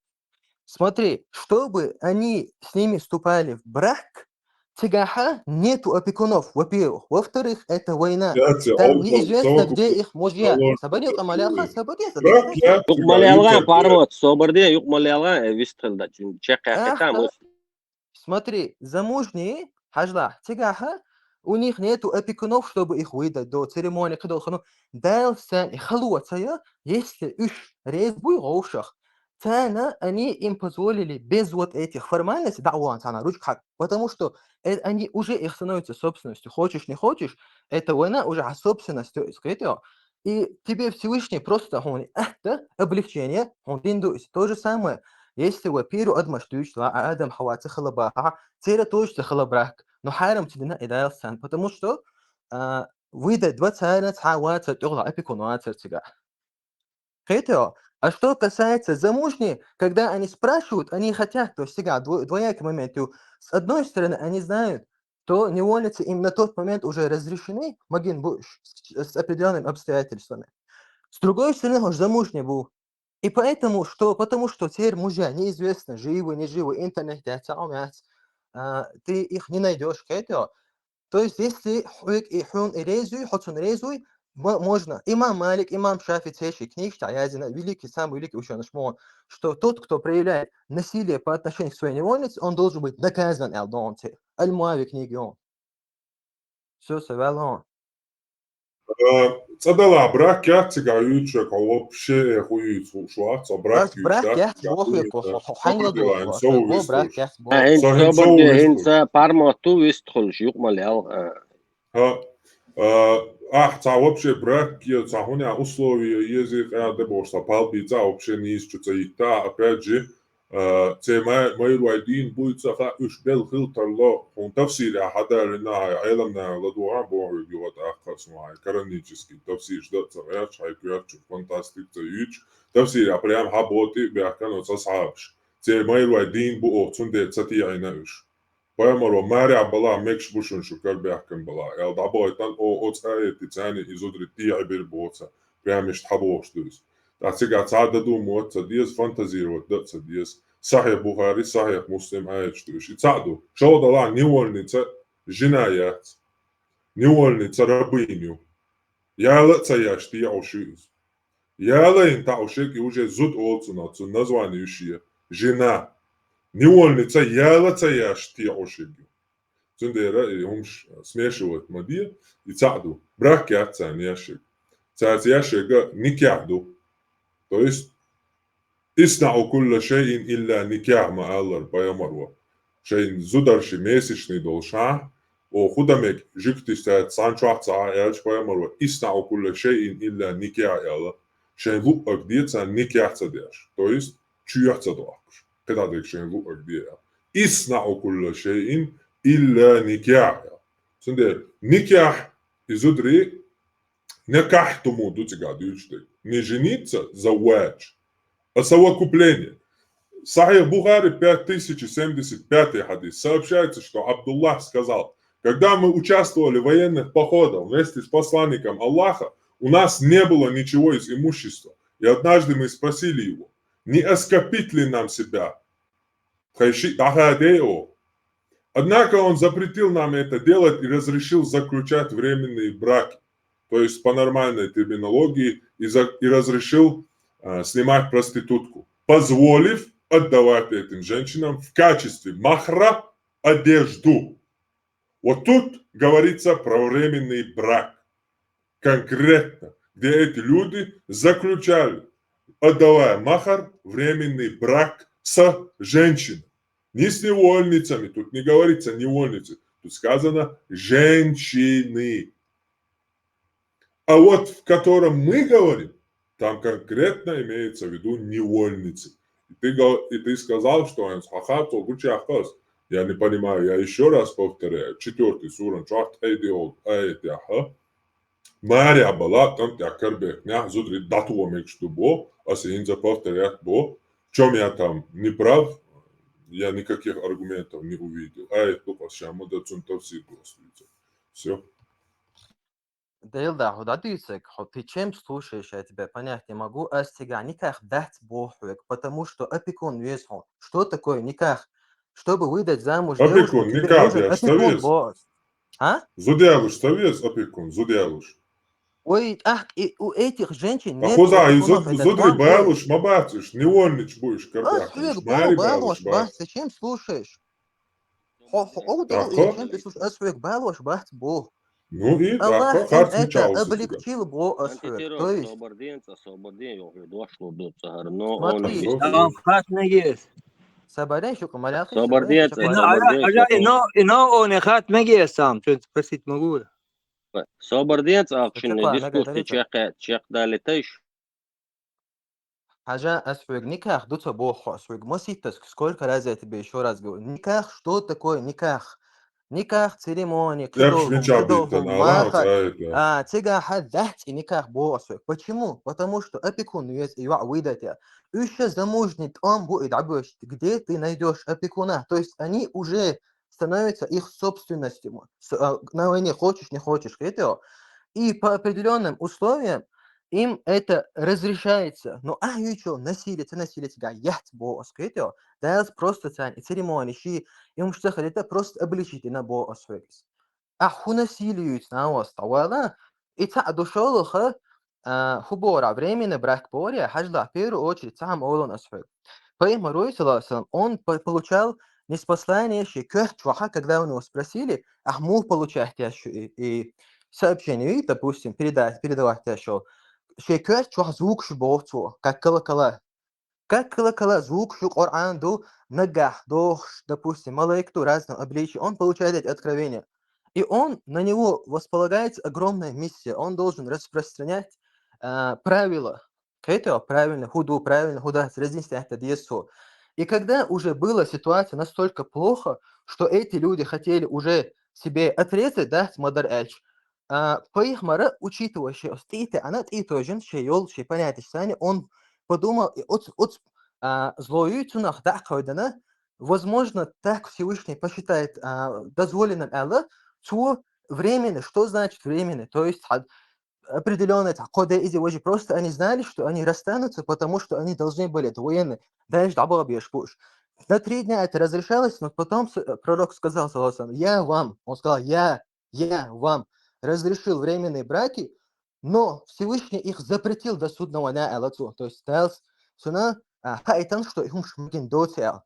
Смотри, чтобы они с ними вступали в брак, цигахьа нету опекунов, во-первых. Во-вторых, это война. Там неизвестно, где их мужья. Собаре, юкъа ма лелха, собаре, собаре. Юкъа ма лелха, парма, собар де, юкъа ма лелха, э, вистхила даьчун чекхъяьккхийтахь мысль. Смотри, замужние, хьажалахь, цигахьа, у них нету опекунов, чтобы их выдать, до церемонии, кхидолу хӀума. Дала царна и хало ца йо, если уьш реза буй гӀовшах, царна они им позволили без вот этих формальностей дӀа а вахана царна ручка хьакха, потому что, э, они уже их становятся собственностью. Хочешь, не хочешь, это война уже хьан собственность, то есть, кхетий хьо. И тебе Всевышний просто хьуна атта облегчение, хьуна дина ду иза. То же самое, если вай первый адамаш дуьйцуш, а Адам, Хьава ца хила бахахь, церан тоже ца хила брак, но хьарам ца дина и Дала царна, потому что, а, выдать вац царна цхьа вацар тӀехула опекун вацар цигахь. Кхетий хьо? А что касается замужней, когда они спрашивают, они хотят, то есть цигахь дво-, двоякий момент ю. С одной стороны, они знают, то невольницы им на тот момент уже разрешены, магин бу уьш с, с определёнными обстоятельствами. С другой стороны, хьо уж замужней бу. И поэтому, что, потому что церан мужья неизвестно, живы, не живы, интернет яц, а, яц, а, ты их не найдёшь, кхетий хьо? То есть, если хьоьга и хьуна и реза юй, хьо цунна реза вуй, мо-, можно. Имам Малик, имам ШафиӀи церан книгаш тӀехь яздина, великий, самый великий учёныш мо, что тот, кто проявляет насилие по отношению к своей невольнице, он должен быть наказан, аьлла ду хьуна церан. Аль-Муави книга ю хьуна. Всё, со ваьлла хьуна. А, цӀа далахь, брак яц цигахь юьйцуш, хьо вообще хӀун юьйцуш вац, хьо брак юьйцуш дац цигахь, хӀун юьйцуш вац, хьо хьайна ладугӀу, хьо, хьо, хьо брак яц, боху. Со хӀинца собар де, хӀинца парма ду вистхуьлуш, юкъа ма лелха, а. ХӀа, а, ахь цхьа вообще брак е цхьа хӀуна условие езий къаьда бохуш, цхьа пал бийца вообще нийса чу ца йитта, опять же, а, церан ма-, майрой дийна буй ца хаьа, уьш белла хила тарло, хьуна тафсирехь хьадалийна, хьайн Ӏеламнаха ладогӀа бохург ю, хӀа тӀаккха хӀара сунахь, хьайн канонический тафсираш дан а ца гӀерташ, хьайн коьртачу фантастика ца юьйцуш, тафсирехь прямо хьабоху тӀе а баьхкина оцу асхьабаша. Церан майрой дийна бу оха, цундела ца тӀеӀийна уьш. Пайхамаро: «Маьрехь балахь мегаш бу шуна, шу карабаьхкина балахь», аьлла, дӀабахийтина о-, оцу аятаца царна и зударий тӀеӀибира боху цара. Прямо иштта хьабохуш ду иза. ТӀаккха цигахь цхьа а додумать ца деза, фантазировать дан а ца деза. Сахьихь Бухари, Сахьихь Муслим аяташ ду уьш. И цхьаъ ду. ШолгӀа далахь, невольница жена яц. Невольница рабыня ю. Яла а ца еш тӀеӀуш ю иза. Яла йина тӀеӀуш ерг и уже зуда олу цунах, цуьнан название ю шен, жена. Невольница яла а ца еш тӀеӀуш ерг ю. Цундела и хӀумаш смешивать ма де, и цхьаъ ду. Брак яц царна еш ерг. Цаьрца еш ерг никяхь ду. То есть, «ИснаӀу кулла шайин илла никяхь», ма аллара пайхамаро. Шайн зударши месячный долуш хьа, о, хӀун дан мега, жуьгтиша цаьрца цхьана чохь ца Ӏа аьлча пайхамаро: «ИснаӀу кулла шайин илла никяхь», аьлла. Шайн луъург де царна никяхь ца деш. То есть, чоьхьа ца дохкуш. КхидӀа дерг шайн луъург де аьлла. «ИснаӀу кулла шайин илла никяхь», аьлла. Цундела никяхь, и зударий, никяхь туму ду цигахь дуьйцуш дерг. Не жениться, завваджа. А совокупление. Сахьих Бухари, пять тысяч семьдесят пятый хьадис. Сообщается, что Абдуллах сказал: «Когда мы участвовали в военных походах вместе с посланником Аллаха, у нас не было ничего из имущества. И однажды мы спросили его, не оскопить ли нам себя?» Тхайн шиъ дӀахадей оха. Однако он запретил нам это делать и разрешил заключать временные браки, то есть по нормальной терминологии, и, за, и разрешил э, снимать проститутку, позволив отдавать этим женщинам в качестве махра одежду. Вот тут говорится про временный брак. Конкретно, где эти люди заключали, отдавая махар, временный брак с женщиной. Не с невольницами, тут не говорится невольницы, тут сказано женщины. А вот в котором мы говорим, там конкретно имеется в виду невольницы. И ты, и ты сказал, что он хахату гучахас. Я не понимаю, я еще раз повторяю. Четвертый суран, чарт эйдиол, аятяха. Мария была, там тя карбек, ня, зудри датуо мекш дубо, а синза повторять бо. В чем я там не прав? Я никаких аргументов не увидел. Аят лукас шамуда цун тавсир. Все. Делда, хо дадисек, хо ты чем слушаешь, я тебя понять не могу, а стига никак дать бохуек, потому что опекун весь он. Что такое никак? Чтобы выдать замуж опекун, девушку, никак, нужен опекун босс. А? Зудялуш, совет опекун, зудялуш. Ой, ах, и у этих женщин нет. А куда и зудри балуш, мабатуш, невольнич будешь, как. Балуш, бах, зачем слушаешь? Хо-хо, о, да, чем ты слушаешь? Асвек балуш, бах, бо. Ну и Аллах это облегчил бо асвек. То есть. Смотри. Хат мегес. Сабарен шук маляхи. Сабарден. Ино, ино, ино, он хат мегес сам. Что спросить могу? Сабарден, ахшин дискуссия чек, чек дали тайш. Хажа, асвек никах дуца бохо, асвек моситас, сколько раз я тебе еще раз говорю. Никах, что такое никах? Никах, церемония, кидолгум, кидолгум, маха. А, цега хаддахти никах бо асвек. Почему? Потому что опекун вез и ва выдать я. Еще замужний там будет, где ты найдешь опекуна? То есть они уже становятся их собственностью. На войне хочешь, не хочешь, это. И по определенным условиям им это разрешается. Но а ючо насилие, это насилие тебя, я бо, скажите, да, просто церемонии, и ум что это просто обличить на бо освегис. А ху насилию на вас, тавала, и ца душолуха, хубора временно брак боря, хажла в первую очередь сам олон освег. Поэтому Руи, саллаллаху алейхи ва саллям, он получал ниспослание шекёрт чуваха, когда у него спросили, а мух получать я и сообщение, допустим, передать, передавать я шел. Шекёрт чувах звук шубоцу, как колокола. Как колокола звук шу Коран ду, нагах, дохш, допустим, малайк ду разном обличии. Он получает эти откровения. И он, на него восполагается огромная миссия. Он должен распространять э, правила. Кето правильно, худу правильно, худа разнести это десо. И когда уже была ситуация настолько плохо, что эти люди хотели уже себе отрезать, да, с мадар эльч, а, по их мара, учитывая, что стите, она и тоже, что ел, что понятие сани, он подумал, и от, от а, злою цунах да, когда возможно, так Всевышний посчитает а, дозволенным Аллах, то временно, что значит временно? То есть определенное такое изи, просто они знали, что они расстанутся, потому что они должны были, это военные. Дальше дабл бешпуш. На три дня это разрешалось, но потом пророк сказал, саллаллаху алейхи ва саллям, я вам, он сказал, я, я вам разрешил временные браки, но Всевышний их запретил до судного дня, Аллаху. То есть, дальше, суна, а, хайтан, что их умшмагин доцел.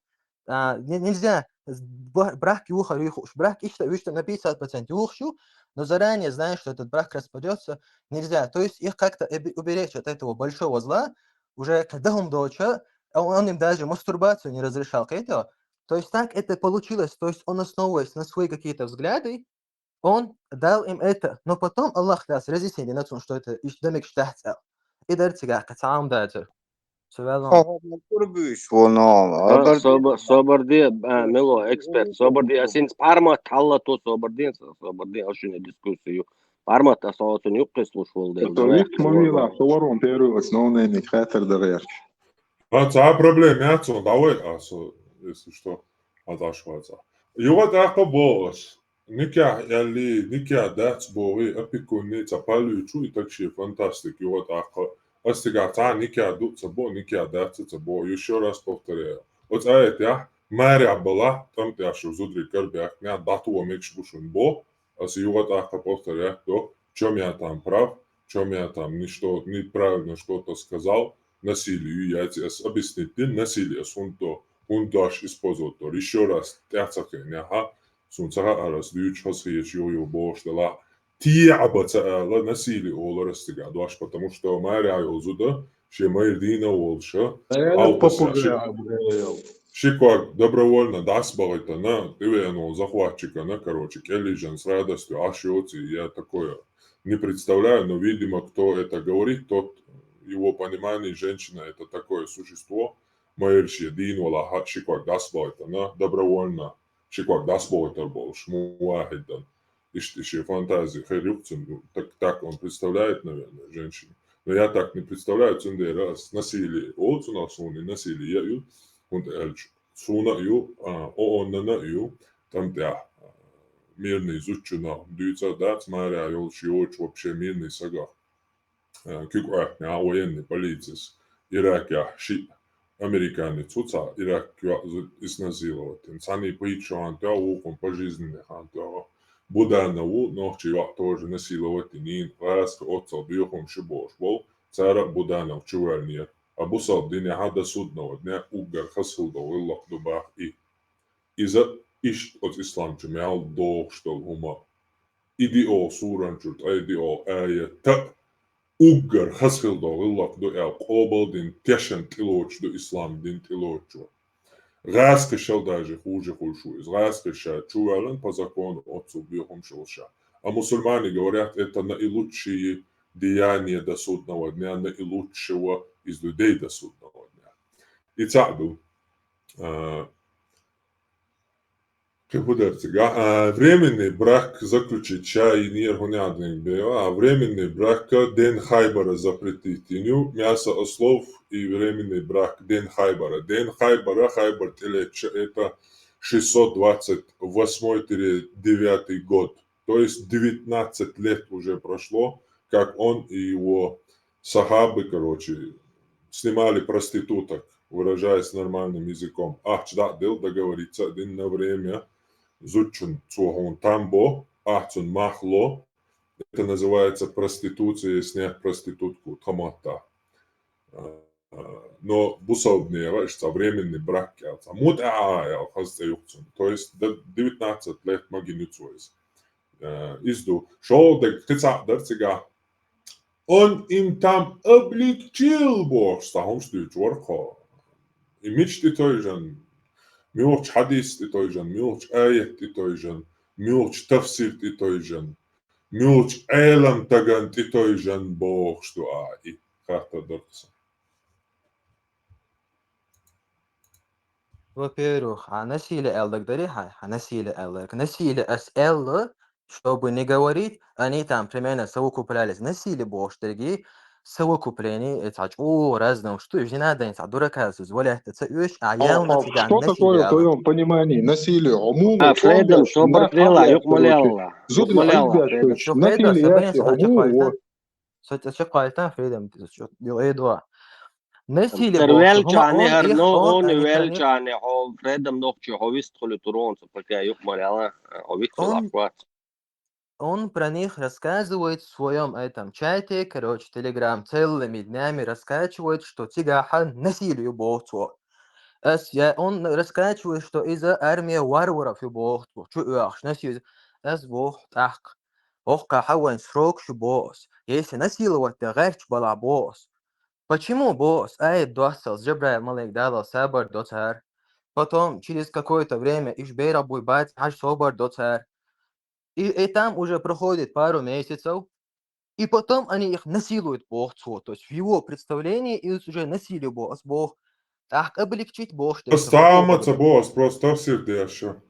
А, нельзя брак юха рюхуш. Брак ишта вишта на пятьдесят процентов юхшу, но заранее знаешь, что этот брак распадется, нельзя. То есть их как-то уберечь от этого большого зла, уже когда он доча, он им даже мастурбацию не разрешал к этому. То есть так это получилось. То есть он, основываясь на свои какие-то взгляды, он дал им это. Но потом Аллах даст разъяснение на том, что это ишдамик штахцел. И дальше как сам дальше. Собарди, мело эксперт, собарди асинц парма талла то собарди, собарди ашуна дискуссию. Парма та салатун юккес луш волдел. Мовила, собарон первый основной не хатер дарьяч. А ца проблема яцун, давай, а со, если что, а даш ваца. Юга така болас. Никя яли, никя дац боги, апикунни, ца палючу и так ши фантастик, юга така. Астига ца никя ду, ца бо, никя дац, ца бо. Еще раз повторяю. Вот а это я, Марехь балахь, тӀам тӀехь шу зударий карабаьхкинехь, дӀатоха мегаш бу шуна бо, аса юха тӀаккха повторять до, в чём я там прав, в чём я там не что, неправильно что-то сказал, насилие ю яц, аса объяснить дина, насилие ас хӀунда до, хӀунда дош использовать дора. Ещё раз тӀаьхьа ца кхиънехь, суна ца хаьара ас дуьйцуш хазахеташ ю-ю бохуш делахь, тӀеӀаба ца ала, насилие олура ас цигахь дош, потому что марехь йолу зуда, шен майра дийна а волуша, хьалха попугай. Ши ког добровольно дӀасабахийтина, тӀевеана волу захватчикана, короче, кӀеллижан с радостью Ӏаш йоций, я такое не представляю, но, видимо, кто это говорит, тот, его понимание, женщина — это такое существо, майра шен дийна валахь, ши ког дӀасабахийтина, добровольно ши ког дӀасабахийтар болуш, мувахьидан. Иштта шен фантази хир ю-кх цуьнан, так, так он представляет, наверное, женщину. Но я так не представляю, цундела ас насилие олу цунах, суна и насилие яа ю, хӀунда аьлча суна а ю, а, ООН-на а ю, тӀам тӀехь, а, мирный зудчунах дуьйцур дац, марехь йолуш йоцуш вообще мирный сагах. Э, куьг Ӏоьхкинехь военный полицис Иракехь шиъ американец ву цхьа, Ирак йоӀ зуда изнасиловать дина. Цхьаьний пхийтта шо хан тоьхна, вукхунна пожизненный хан тоьхна. Буданов ву, нохчи йоӀ тоже насиловать динийна, гӀазкхи оццул боьхамаш ю бохуш болу, цара а Буданов чувоьллинера. А бусалба динехь до судного дня уггар хаза хила долу гӀиллакх ду боху и. Иза иштта оцу исламчу мел догӀуш долу хӀума. И диъо суран чуьра, ткъе диъо аят а уггар хаза хила долу гӀиллакх ду аьлла, къобалдина тешан тӀелоцуш ду ислам дин тӀелоцучо. ГӀазкхи шал даже хуже хуьлуш ву иза. ГӀазкхи ша чувоьллина по закону оццул боьхамаш йолуш ша. А мусульмане говорят, это наилучшие деяния до судного дня, наилучшего из людей до судного дня. И цхьаъ ду. А, Кхин хӀун дара цигахь? А, временный брак заключить ша йинера, хӀун яхьа динарг бен, а, временный брак ден Хайбара запретить йина ю, мясо ослов и временный брак ден Хайбара. Ден Хайбара, Хайбар тӀелетта ша, это шестьсот двадцать восьмой-девятый год. То есть девятнадцать лет уже прошло, как он и его сахабы, короче, снимали проституток, выражаясь нормальным языком. Ахча дӀа а делла, договориться а дина на время, зудчун цо хьуна там бо, ахь цунна мах ло. Это называется проституция, снять проститутку, тхан маттахь. А, но бусалбанера иштта временный брак аьлла, цхьа мутӀа аьлла, хаза цӀе ю-кх цуьнан. То есть до девятнадцать лет ма гина ю цо иза. Э, иза ду. ШолгӀа дерг кхин цхьаъ дара цигахь. Он им там облегчил бохуш, цхьа хӀумнаш дуьйцуш вара-кх хьо. И мича тӀетевжина, муьлхачу хьадис тӀетевжина, муьлхачу аят тӀетевжина, муьлхачу тафсир тӀетевжина, муьлхачу Ӏелам тагана тӀетевжина бохуш ду а и. Хаттар дара-кх сан. Во-первых, хьан насилие аьлла дагадара хьан, хьан насилие аьлла дагадара. Насилие ас аьлла, чтобы не говорить, они там примерно совокуплялись. Насилие бохуш дерг, совокупление, это чӀогӀа разные хӀумнаш ду, уж не надо, цхьа дурака ца валийта ца оьшу, а явно цигахь насилие аьлла. Что такое в твоём понимании насилие? Хьо муха, а, Фридом, собар делахь, юкъа ма лелалахь. Зударий хьийзадеш, насилие яц хьо муха. Со цӀа чекхвалийтан, Фридом, дила айдо. Насилие бохуш, хӀума он их, он велчани, хьо Фридом нохчи, хьо вист хуьлу турон, со пока юкъа ма лела, хьо вист хуьлу ахквац. Он про них рассказывает в своём этом чате, короче, Telegram, целыми днями раскачивает, что цигахь насилие ю боху цо. Ас я, он раскачивает, что иза армия варваров ю боху цо, чу оьхуш насилие. Ас боху тӀаккха. Оккхахьа вайн срокаш ю боху ас. Если насиловать де гӀерташ балахь боху ас. Почему боху ас? Аят доссалц, Жабраил малик далал сабар до цара. Потом, через какое-то время, иш берах буй бац, хьажа собар до цара. И, и там уже проходит пару месяцев, и потом они их насилуют боху цо. То есть в его представлении из уже насилие боху ас боху. ТӀаккха облегчить бохуш дерг. Ас цхьа а ма ца боху, ас просто тафсир деш ю.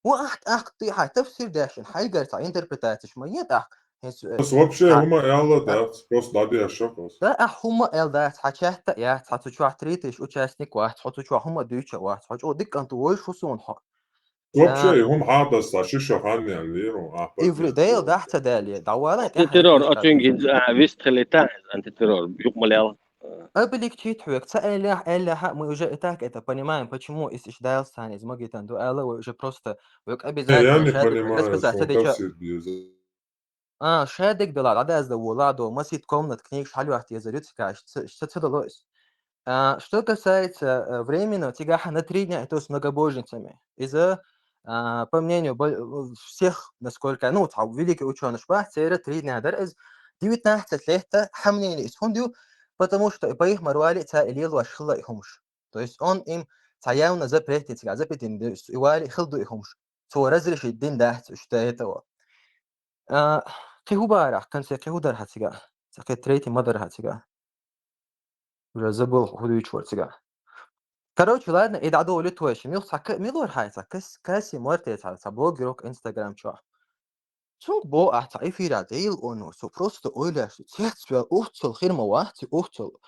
Ва ахь тӀаккха, хьайн тафсир дешна, хьайгара цхьа интерпретацеш ма е тӀаккха. Ас вообще хӀума аьлла дац, просто дӀадешшо ас. Да, ахь хӀума аьлла дац, хьан чатта а яц, хьо цу чохь третий участник вац, хьо цу чохь хӀума дуьйцуш а вац, хьо чӀогӀа дика кӀант ву, вуьйш ву суна хьо. Вообще хӀума хьадасса ши шо хан яьллера, ахь поддерживаешь. Дела дахь ца даьлла, дӀавала. Антитеррор, оцуьнга хӀинца, а, вист хилийта, антитеррор, юкъа ма лела. облегчить хьоьга ца аьллехь, аьллехь а, мы уже и так это понимаем, почему из иш дайлс цхьана из магитан ду аьлла, вай уже просто вай Я не обязательно шадик понимаю, расписать что ца деча. Тафсир деза. А, шадик дала, дадазда вола, до масит комнат книг шхалюахт еза рюцикаш, ца ца дало из. А, что касается э, времени, цигахьа на три дня, это с многобожницами. Из-за, а, по мнению бо- всех, насколько, ну, цхьа великий ученый шпах, цера три дня дар из девятнадцать лет, хамнени из хундю, потому что по их марвали ца илил вашхла и хумш. То есть он им ца явно запретит, ца запретит, и вали хилду и хумш. Цо разрешить дин дахт, что этого. А, киху барах, конце киху дар хацига. Ца кхе третий мадар хацига. Уже забыл, худуич вар цига. Короче, ладно, и дадо ли твой шим. Юх ца ка- милор хай ца кас- каси морте ца ца блогерок Instagram чо. Цунг бо а ца эфира дейл оно, со просто ойляш, цец вел ухцел хирма вахти ухцел.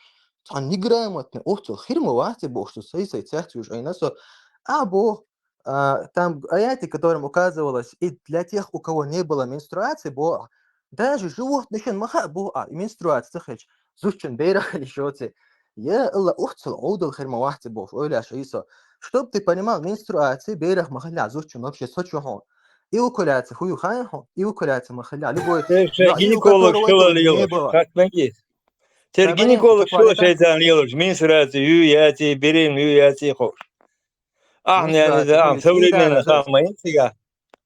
Ца неграмотный ухцел хирма вахти бо, что сей сей цец юж айна со. А бо, а, там аяты, которым указывалось и для тех, у кого не было менструации, бо, даже животных маха бо, а, и менструация хеч, зучен бейрах или шоти. Я Аллах ухцел оудал хирма вахти бо, ойляш Иса. Чтоб ты понимал, менструация бейрах махаля зучен вообще сочухон. И укуляция хую хайхо, и укуляция махаля. Любой Тер ше гинеколог шила лиёш. Как наги? Тер гинеколог шила шайтан лиёш. Менструация ю яти, берем ю яти хош. Ах, не, не, да, современный хамма инсига.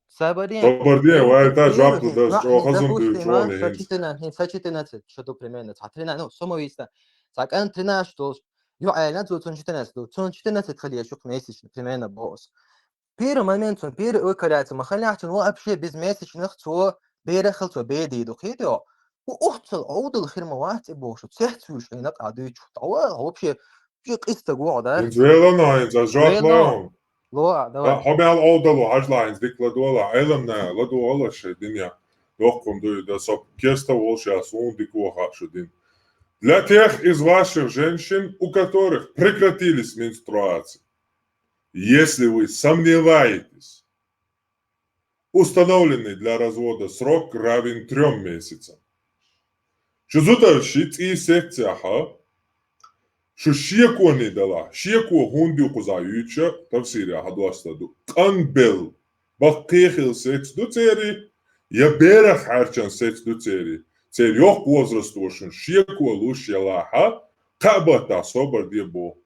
Сабарин. Собардин, вай та жапну да, что хазун ты учёный. Са четырнадцать, са четырнадцать, что примерно, са тринадцать, ну, самовиста. Са кан тринадцать, что ю айна цун четырнадцать, цун четырнадцать хали я шук месячный, примерно босс. Первый момент, цун первый укуляция махаляхтун вообще без месячных, цо бейрахал цо бейди духидо. У ухцел оудал хирма вахти бо, что цец юж айна кадуч. Тава вообще пи киста гуа да. Инзела но, инза жапла. Лоа, давай. Хабял оудал хажла инз дик ладуала, айлам на ладуала шей динья. Дохкун дуй да соп кеста волша сун дик уаха шудин. Для тех из ваших женщин, у которых прекратились менструации, если вы сомневаетесь, установленный для развода срок равен трём месяцам. Шузутарши ци секцияха, шу шекони дала, шеко хунди куза юча, тафсиря хадваста ду. Канбел, баккихил секс ду цери, я берах харчан секс ду цери. Цер ёх возраст ошун шеко луш ялаха, кабата собар де бо.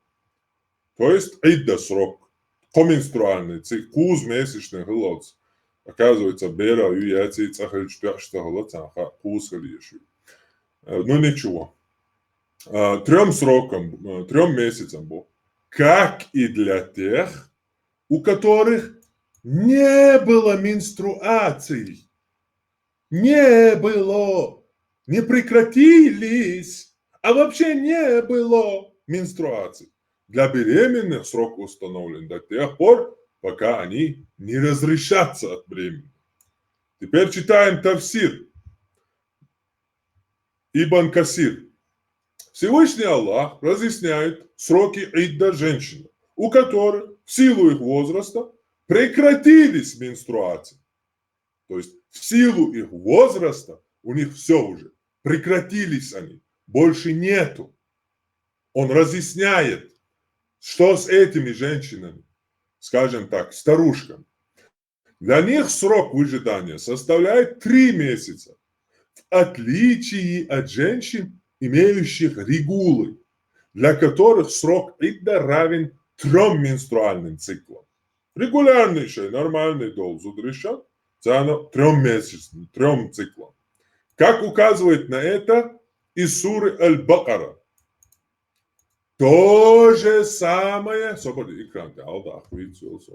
То есть идда срок. Коменструальный, ци куз месячный хылоц. Оказывается, бера ю яци цахаль чтяшта хылоц, аха, куз хылеши. Ну ничего. Трем срокам, трем месяцам бо. Как и для тех, у которых не было менструаций. Не было, не прекратились, а вообще не было менструаций. Для беременных срок установлен до тех пор, пока они не разрешатся от бремени. Теперь читаем тафсир. Ибн Касир. Всевышний Аллах разъясняет сроки идда женщин, у которых в силу их возраста прекратились менструации. То есть в силу их возраста у них все уже, прекратились они, больше нету. Он разъясняет, что с этими женщинами, скажем так, старушками. Для них срок выжидания составляет три месяца, в отличие от женщин, имеющих регулы, для которых срок идда равен трём менструальным циклам. Регулярный шей, нормальный дол зудрища, цана трём месяцам, трём циклам. Как указывает на это из суры Аль-Бакара. То же самое, собади экран, алда ахвицу со.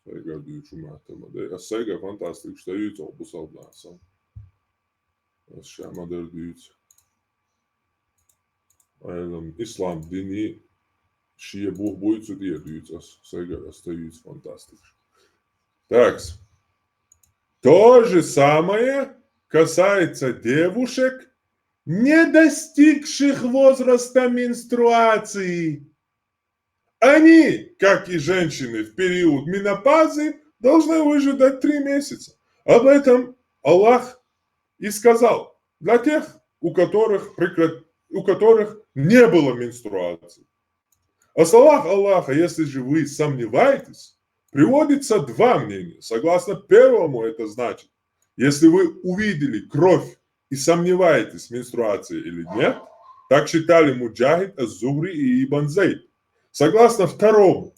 Сайга дючу матама. Да, а сайга фантастик, что ю цо бусал наса. Ас шама дер дюц. Айлам ислам дини шие бух буйцу дия дюц, ас сайга остаюц фантастик. Так. То же самое касается девушек, не достигших возраста менструации. Они, как и женщины в период менопаузы, должны выжидать три месяца. Об этом Аллах и сказал. Для тех, у которых прекра- у которых не было менструации. О словах Аллаха, если же вы сомневаетесь, приводится два мнения. Согласно первому, это значит, если вы увидели кровь и сомневаетесь, менструация или нет, так считали Муджахид, Аз-Зухри и Ибн Зайд. Согласно второму,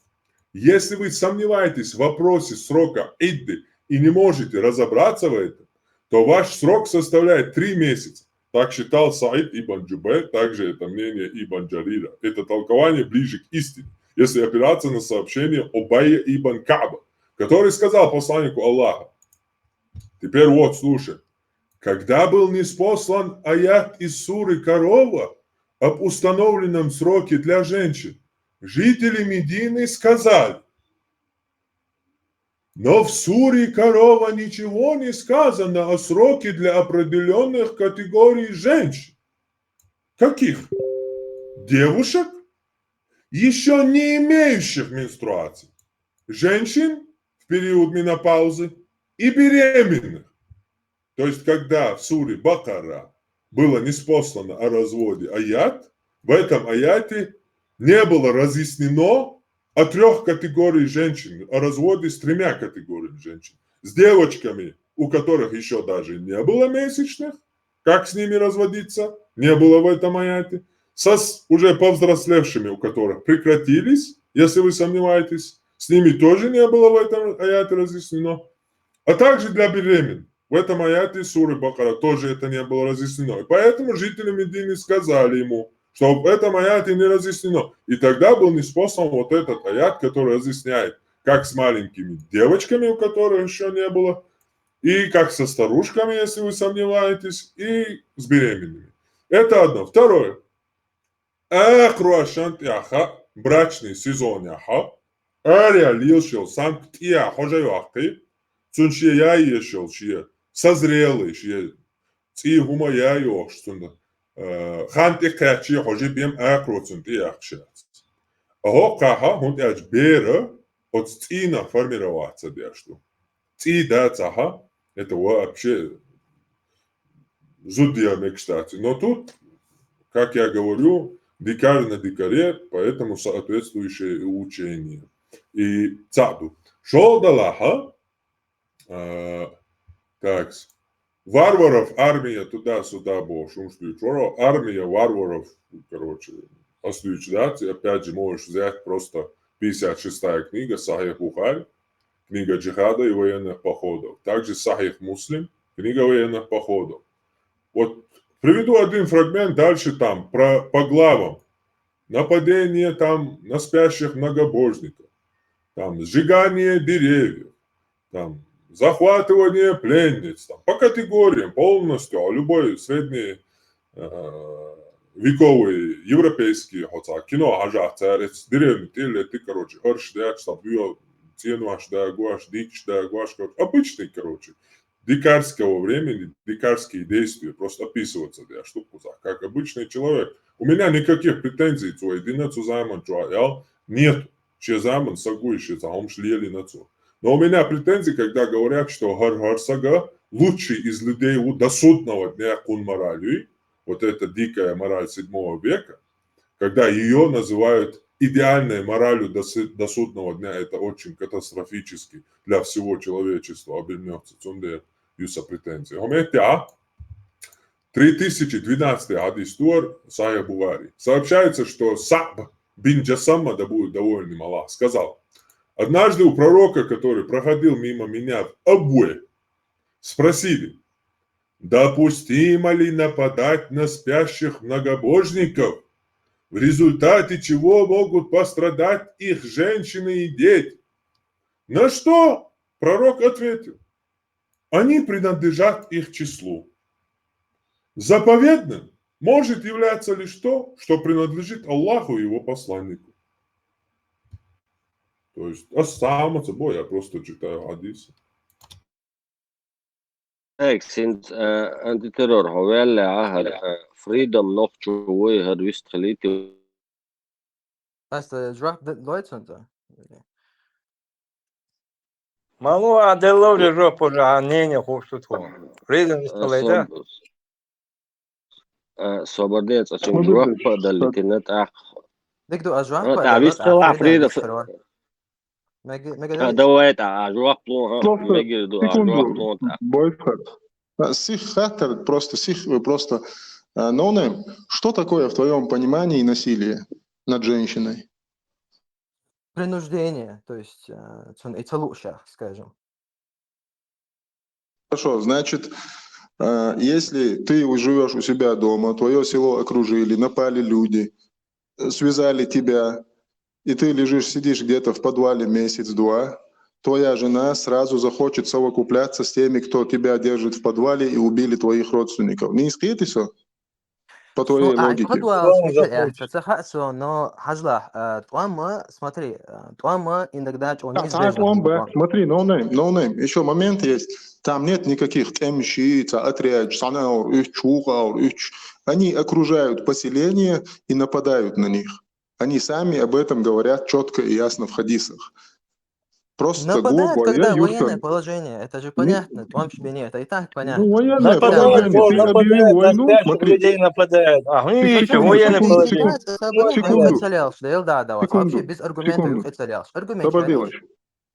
если вы сомневаетесь в вопросе срока идды и не можете разобраться в этом, то ваш срок составляет три месяца. Так считал Саид ибн Джубайр, также это мнение ибн Джарира. Это толкование ближе к истине, если опираться на сообщение Убайя ибн Каба, который сказал посланнику Аллаха: Теперь вот, слушай. Когда был ниспослан аят из суры «Корова» об установленном сроке для женщин, жители Медины сказали: «Но в суре «Корова» ничего не сказано о сроке для определённых категорий женщин». Каких? Девушек, ещё не имеющих менструации, женщин в период менопаузы и беременных. То есть, когда в суре Бакара было ниспослано о разводе аят, в этом аяте не было разъяснено о трёх категориях женщин, о разводе с тремя категориями женщин. С девочками, у которых ещё даже не было месячных, как с ними разводиться, не было в этом аяте. Со с- уже повзрослевшими, у которых прекратились, если вы сомневаетесь, с ними тоже не было в этом аяте разъяснено. А также для беременных. В этом аяте суры Бакара тоже это не было разъяснено. И поэтому жители Медины сказали ему, что в этом аяте не разъяснено. И тогда был ниспослан вот этот аят, который разъясняет, как с маленькими девочками, у которых ещё не было, и как со старушками, если вы сомневаетесь, и с беременными. Это одно. Второе. Аякъруашан тӀехьа, брачный сезон яха, ария лилшил санкт тӀехьа хожа вахты, цун шия яйешил шия, созрелый шия, цӀи хӀума яй охш цун, э, хан тӀе кхаьчи хожа бем аякъруацун тӀехьа шац. Ахо кхаха, хун тӀяч бера, от цӀина формироваться дяшту. ЦӀи да цаха, это вообще зудия мечтать. Но тут, как я говорю, дикарь на дикаре, поэтому соответствующее и учение. И цаду. Шолдалаха, а, так, варваров армия туда-сюда бо шумшлючоро, армия варваров, короче, ослючдать. И опять же, можешь взять просто пятьдесят шестая книга, Сахих Бухари, книга джихада и военных походов. Также Сахих Муслим, книга военных походов. Вот приведу один фрагмент, дальше там про, по главам. Нападение там на спящих многобожников, там сжигание деревьев, там захватывание пленниц, там по категориям полностью, а любой средний, э, вековый европейский, хотя кино, ажа, царец, деревни, тилети, короче, арш, да, там, ё, ценваш, да, гуаш, дикш, да, гуаш, короче, обычный, короче, дикарского времени, дикарские действия, просто описываться, да, штуку за, как обычный человек. У меня никаких претензий цу единицу заман, цу аял, нет. Че заман, сагуй, че заман, шлели на цу. Но у меня претензии, когда говорят, что гар, гар сага лучший из людей у до судного дня кун моралью, вот эта дикая мораль седьмого века, когда её называют идеальной моралью до, су- до судного дня, это очень катастрофически для всего человечества обернётся. Цунде юса претензии. Хометя, три тысячи двенадцатый хадис туар, Сахих Бухари. Сообщается, что Са'б бин Джасама, да будет доволен им Аллах, сказал: Однажды у пророка, который проходил мимо меня в Абуэ, спросили: «Допустимо ли нападать на спящих многобожников, в результате чего могут пострадать их женщины и дети?» На что пророк ответил: «Они принадлежат их числу. Заповедным может являться лишь то, что принадлежит Аллаху и его посланнику». То есть, а сам собой я просто читаю хадисы. Hex, since, uh, anti-terror, هو ولا هر, uh, freedom نوخ شوي هر ويست خليتي. Hast du Joach Deutschland da? Малу аделло же жопу же а не не хушут ху. Freedom is the later. Собар де, цӀа цунна жоп а даллитина тӀаккха. Дика ду, аз жоп а далла, тӀаккха Фрида. Мега, мега, давай, тӀа, а жоп лу, мега ду, а жоп лу, тӀаккха. Бойфхард. Сих хаттар, просто сих, просто, а, no name. Что такое в твоем понимании насилие над женщиной? Принуждение, то есть, э, цун и целушах, скажем. Хорошо, значит, э, если ты живешь у себя дома, твое село окружили, напали люди, э, связали тебя, и ты лежишь, сидишь где-то в подвале месяц-два, твоя жена сразу захочет совокупляться с теми, кто тебя держит в подвале и убили твоих родственников. Не искрит и всё? По твоей логике. Подвал мича эхь, ца ца хаьа со, но хьажлахь, а, тӀом а, смотри, а, тӀом а иногда чӀогӀа иза деза тӀом ба. Смотри, no name, no name. Ещё момент есть. Там нет никаких тӀемаший, ца отряд, санаур, уьч, чукъаур, уьч. Они окружают поселение и нападают на них. Они сами об этом говорят чётко и ясно в хадисах. Просто нападают, грубо, когда военное положение, это же понятно, тӀом шпине, это и так понятно. Ну, военное положение, ты объявил войну, смотри. Людей нападают. А, ну, секунду, военное положение. Секунду, секунду. Секунду. Вообще без аргументов. Аргумент.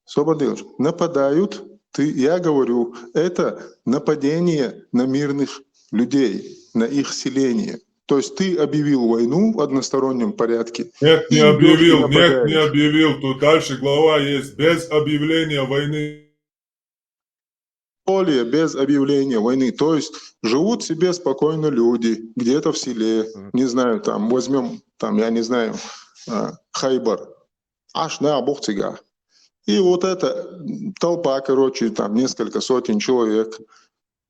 Собар Дилович, нападают, ты, я говорю, это нападение на мирных людей, на их селение. То есть ты объявил войну в одностороннем порядке. Нет, не объявил, нет, не объявил. Тут дальше глава есть, без объявления войны. Более без объявления войны. То есть живут себе спокойно люди где-то в селе, не знаю, там, возьмём, там, я не знаю, а, Хайбар. Аш на бухтига. И вот эта толпа, короче, там несколько сотен человек,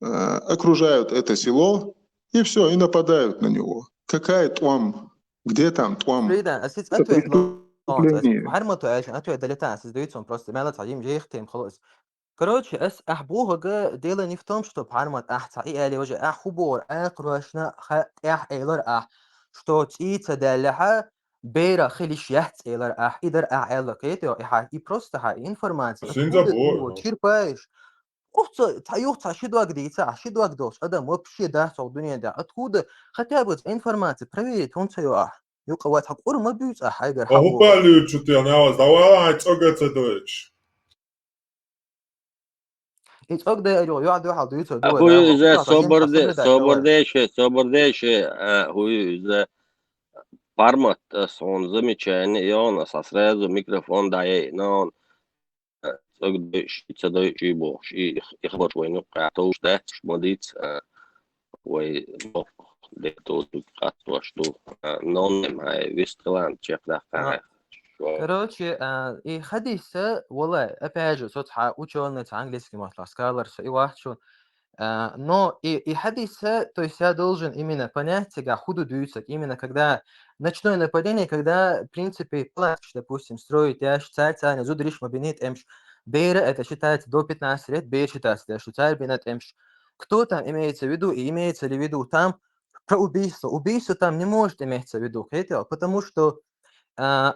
э, окружают это село, и всё, и нападают на него. Какая тӀом? Где там тӀом? Фрида, а сиц ответ ло-, преступление. Хьармато аьлча, ответ далита, сиц дуьйцун просто, мелац хьадим, жейх тем, халас. Короче, ас ахь бохага дело не в том, что Пхьармат ахь ца и аьле важе, ахь хӀу бохура, ахь кхоьшна ха тӀехь элар ахь, что цӀий ца даьллехьа, бера хилиш яц элар ахь, и дар ахь аьлла кхетайо, и хьа, и просто хьа, и информация. Синца откуда бо, ты его черпаешь? Оцу ца юха ца ши дог дийца, а ши дог долуш адам вообще дац хьо дуьнен тӀехь. Откуда хотя бы информация проверить хӀунда ца йо ахь? Юкъа вац хьо къур ма буьйцу ахь хьайгара. А хӀу палуьйчу те, наваз, давала хьайн цӀога ца дойчу. И цӀогда аьлла, юьхь-дуьхьал дуьйцур ду. ХӀу иза, собар де, собар де ше, собар де ше, а, хӀу иза, Пхьармат, ас хьуна замечание йоьхна, ас сразу микрофон дӀаяйна, а, цӀогда дойчу, ца дойчу бохуш, и, и хабарш вайна юккъехь товш дац, ма диц, а, вай, ну, де тозуг къастош ду, а, но не май, вистхилан чекхдаккха. Короче, а, и хадиса, валлай, опять же, со цхьа учёный, цхьа английский маттахь, scholar, со и вац шу. А, но и, и хадиса, то есть я должен именно понять сега, хӀу ду дуьйцург, именно когда ночное нападение, когда, в принципе, плач, допустим, строить, я считаю, царна зударий ма бина тӀемаш. Бера это считается до пятнадцати лет, бер считается, что царна бина тӀемаш. Кто там имеется в виду, и имеется ли в виду там про убийство? Убийство там не может иметься в виду, кхетий, потому что, а,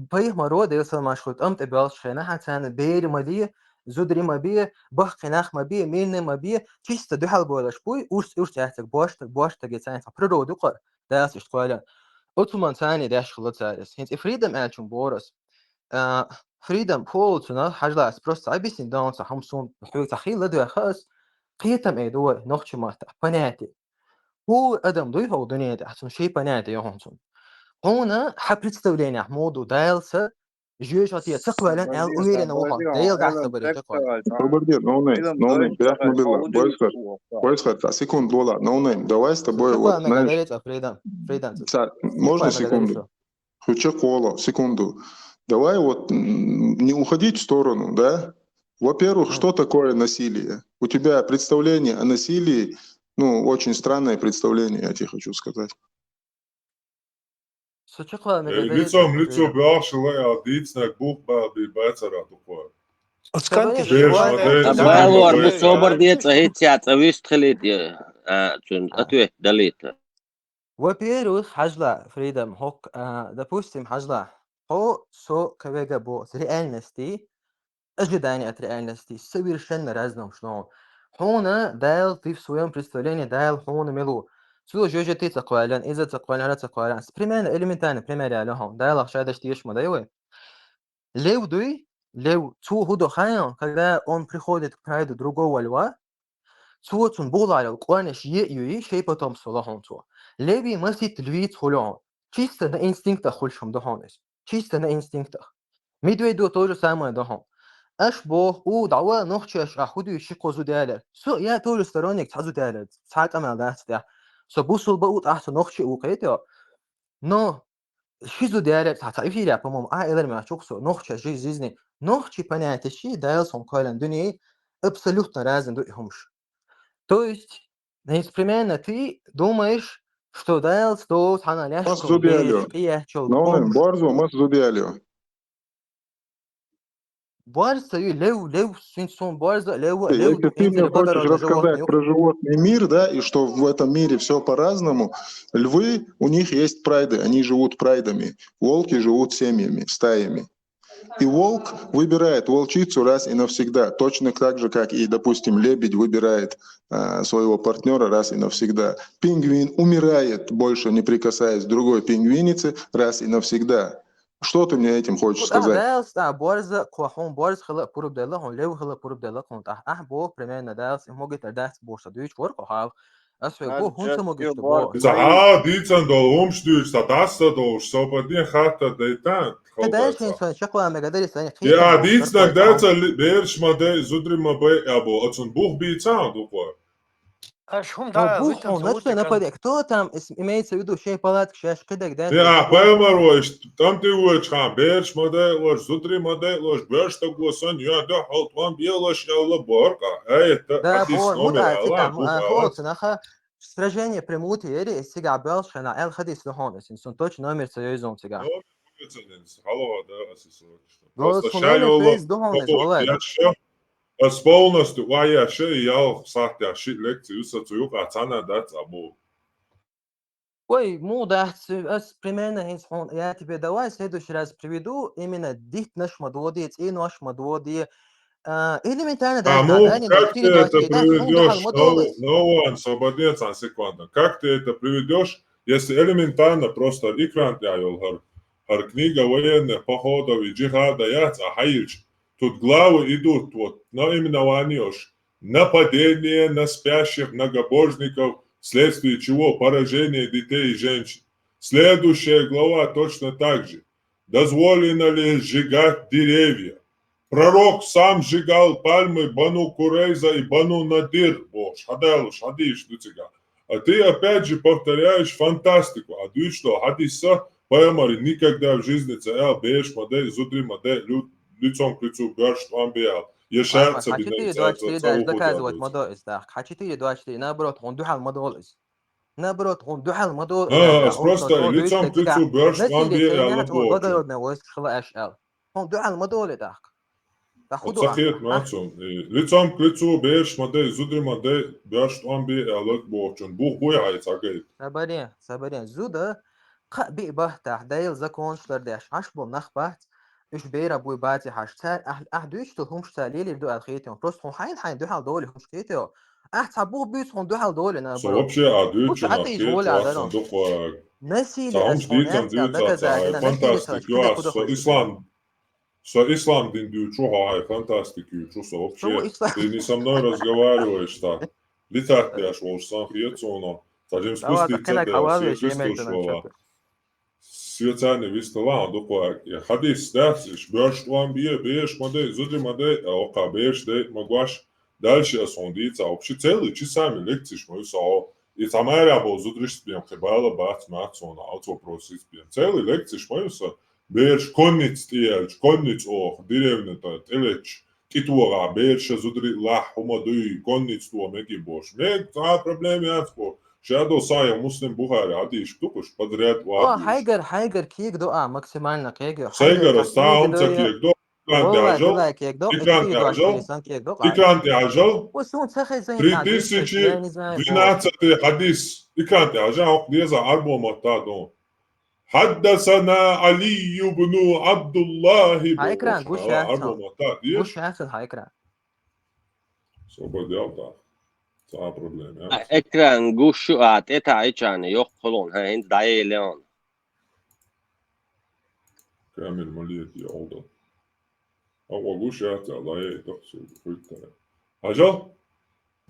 пайхамаро, Делан салам хуьлда цунна, тӀам тӀе боьлхучу хенахь царна бер ма бе, зударий ма бе, баккхий нах ма бе, мирный ма бе, чисто дуьхьал болуш буй, урс, урс яцарг бошта, бошта гечанца природа юкъара, Дала иштта кхоьллина. Оцу ман царна деш хилла цара. ХӀинца и Freedom аьллачун боху ас. А, Freedom, хӀу олу цунах, хьажал, ас просто объяснить дала ца хӀума суна, хьоьга ца хилла доьху ас, кхетам эр ду вай, нохчийн маттахь, понятие. ХӀора адам дуй хӀокху дуьнен тӀехь, цунна шен понятие ю хьуна цунна. Хьуна хьан представлениехь муха ду, Дала са жоьжахате ца кхоьллина аьлла уверенно ву хьо, Дела дӀасабаре ца кхоьллина. Собар де, no name, no name, прямо билла, бойсхар, бойсхар, та секунду лола, no name, давай с тобой, вот, знаешь, Freedom, Freedom, ца, можно секунду? Хьуча кхола, секунду. Давай вот, м, не уходить в сторону, да? Во-первых, что такое насилие? У тебя представление о насилии, ну, очень странное представление, я тебе хочу сказать. Со чекхвала мега. Э, лицом, лицо бахшила, я дицнак бух ба, би бацара тухва. Оцканки же. Балор, ну, собар де, ца хӀиц, я ца вист хилит, я, а, цун ответ далита. Во-первых, хьажал, Freedom, хӀокху, а, допустим, хьажал, хьо со кавега бо с реальности, ожидание от реальности совершенно разным шногу. Хьуна Дала, ты в своём представлении, Дала хьуна мила ву. Цо жожагӀате ца кхоьллина, иза ца кхоьллина, хӀара ца кхоьллина. Примерно, элементарно пример яьлла хьона. Дала шадаш тешаш ма дай вай. Лев дуй, лев, цо хӀу до хьайна, когда он приходит к прайду другого льва, цо цун бугӀаларел къонаш е а юй, шей потом со лохьун цо. Леви масит львиц хуьлу хьона. Чисто на инстинктах хуьлуш хӀума ду хьона иза. Чисто на инстинктах. Медведь до то же самое ду хьона. Аш бох, у, дӀава, нохчаш, а хӀу дуй ши кхо зуда ялар. Со, я тоже сторонник цхьа зуда ялар, цхьа къамел дац тӀехь. Со бусулба у, тӀахь со нохчи у кхетё. Но ши зуда ялар цхьа, цхьа эфиря, по-моему, а, элар мягчух со, нохча жи-, жизни. Нохчи понятие ши, Дала сон кхоьллина дуьне, абсолютно разный ду и хӀумаш. То есть, ну, примерно ты думаешь, что Дала сто хьана леш Мас зуда ялар. Къиячул Ну, хӀумаш. Борзо мас зуда ялар. Борзо и лев, лев, син сон борзо, лев, лев, Если ты мне хочешь рассказать про животный мир, да, и что в этом мире все по-разному, львы, у них есть прайды, они живут прайдами, волки живут семьями, стаями. И волк выбирает волчицу раз и навсегда, точно так же, как и, допустим, лебедь выбирает а, своего партнера раз и навсегда. Пингвин умирает, больше не прикасаясь к другой пингвинице, раз и навсегда. Что ты мне этим хочешь сказать? Дала сто борзо, кхо хьун борзо хила пурба делла, хьун лев хила пурба делла, хьун тӀахь. Ахь бо, примерно, Дала сто могит дац бо, ша дуьйч вор кхо хьал. Ас хьо бо, хьун ца могит бо. Ца хьа дийцан дол, умш дуьйч, ца дасса долш, со падин хатта дейтан. Дальше сон чакла мега дари сан. Я дийцан даца берш ма дай, зудри ма бай, або, ацун бух бийцан дукъо. Аш хӀум да, бух, он начал нападать. Кто там, имеется в виду, шей палатка, шеш кидак, да? Я, паймар вайш, там ты вуч хам, берш ма дай лош, зудри ма дай лош, берш так лосан, я да, хал там белаш, я ла борка. Эй, это Да, хадис бо, ну номер да, ала, цикам, бух а, ала. Хо, цанаха, сражение примут, ери, сига белш, хана, эл хадис духовность, сон точно номер ца ёйзон сига. Номер ца ёйзон, хало, да, асисо. Просто шай номер ца ёйз духовность, валай. Я шо, Ас полностью, ва я ши, я сахьтя ши лекцию са цу юкъа цана дац абу. Ой, му дац, ас примерно хӀинц хьун, я тебе давай в следующий раз приведу, именно дит наш ма доди, цӀи наш ма доди. А, элементарно, да, А, ну, да, как ты это приведёшь? No, no one, свободец, а, секунда. Как ты это приведёшь, если элементарно просто экран я ёлхар, хар книга военных походов и джихада яц, а хайч, тут главы идут, вот, наименованиёш: нападение на спящих многобожников, вследствие чего поражение детей и женщин. Следующая глава точно так же. Дозволено ли сжигать деревья? Пророк сам сжигал пальмы Бану Курейза и Бану Надир. Бо, шхадалуш, хадиш, дуцига. А ты опять же повторяешь фантастику. А дуй что, хадиса, пайгамбар никогда в жизни ца эл, беш ма дай, зудри ма дай, лю-, лицом к лицу беш тӀом биал. Я шарца бинай ца, ца, ца, доказывать ма до из, да. Хачи ты двадцать четыре, наоборот, он духал ма до из. Наоборот, он духал ма до из, да. А, просто лицом к лицу беш тӀом биал, бо. Благородная войска хила аш эл. Хьун дуьхьал ма доле тӀаккха. Ца хет мацун. Лицом к лицу беш ма дай, зудри ма дай, беш тӀом бе аьлларг бохучун. Бух буй хьай ца гайт. Сабарен, сабарен. Зуда кхаъ биъ бахтахь, Дала законаш лардеш, хьаш бо нах бац, уьш бера буй баци хьаш. Цар ахь, ахь дуьйчу хӀумаш ца лелир ду аьлла хетион. Просто хьун хьайн-хьайн дуьхьал доле хӀумаш хетио. Ахь ца бух буьйц хьун дуьхьал доле, наоборот. Со вообще а дуьйчу нах хетио, аса дукъа. Насилие, аса хьун дийцан дуьйца ца, насилие, фантастик, аса ислам Со ислам дин дуьйчу хьо, хьай фантастик юьйчу со вообще. Ты не со мной разговариваешь, так. Литат деш волуш сан хетац суна. Цхьа жимма спуститься деш, се хистуш вала. Сецани вистала хьан дукъа. Хадис дац, иш беш тӀом бе, беш ма дай, зудри ма дай, а окха беш дай ма гуаш. Дальше ас хьун дийца, вообще целый часами лекциш ма ю со. И цхьа маря бо зудриш бен кхибала бац мац суна, алц вопросис бен. Целый лекциш ма ю со. Берш конниц тӀеяьлча, конниц оха, деревня тӀа, тӀелеча, кӀитогӀа, берша зудри лахь, хӀума дуй, конниц то меги бош. Мег, цхьа проблема яц бо. Ша до сая Муслим, Бухари хьадиш дукхуш, подряд вахуш. Хьайгар, хьайгар кег до а, максимально кег. Сайгара саум ца кег до, экран тӀе хьажал, экран тӀе хьажал, экран тӀе хьажал. Три тысячи двенадцатый хадис. Экран тӀе хьажа, хьокх деза, арбо матта дон. حدثنا علي بن عبد الله. Хьайкра, гуш яцал. Гуш яцал хьайкра. Собар диал да. Цхьа проблема яц. Экран гуш ю, а, тӀетаӀийча йоккха хилон, хӀа, хӀинца дӀаеллан. Камера ма летий, Алда. Акъо гуш яц, а, дӀаелла тахсу хуьттара. Хьажал?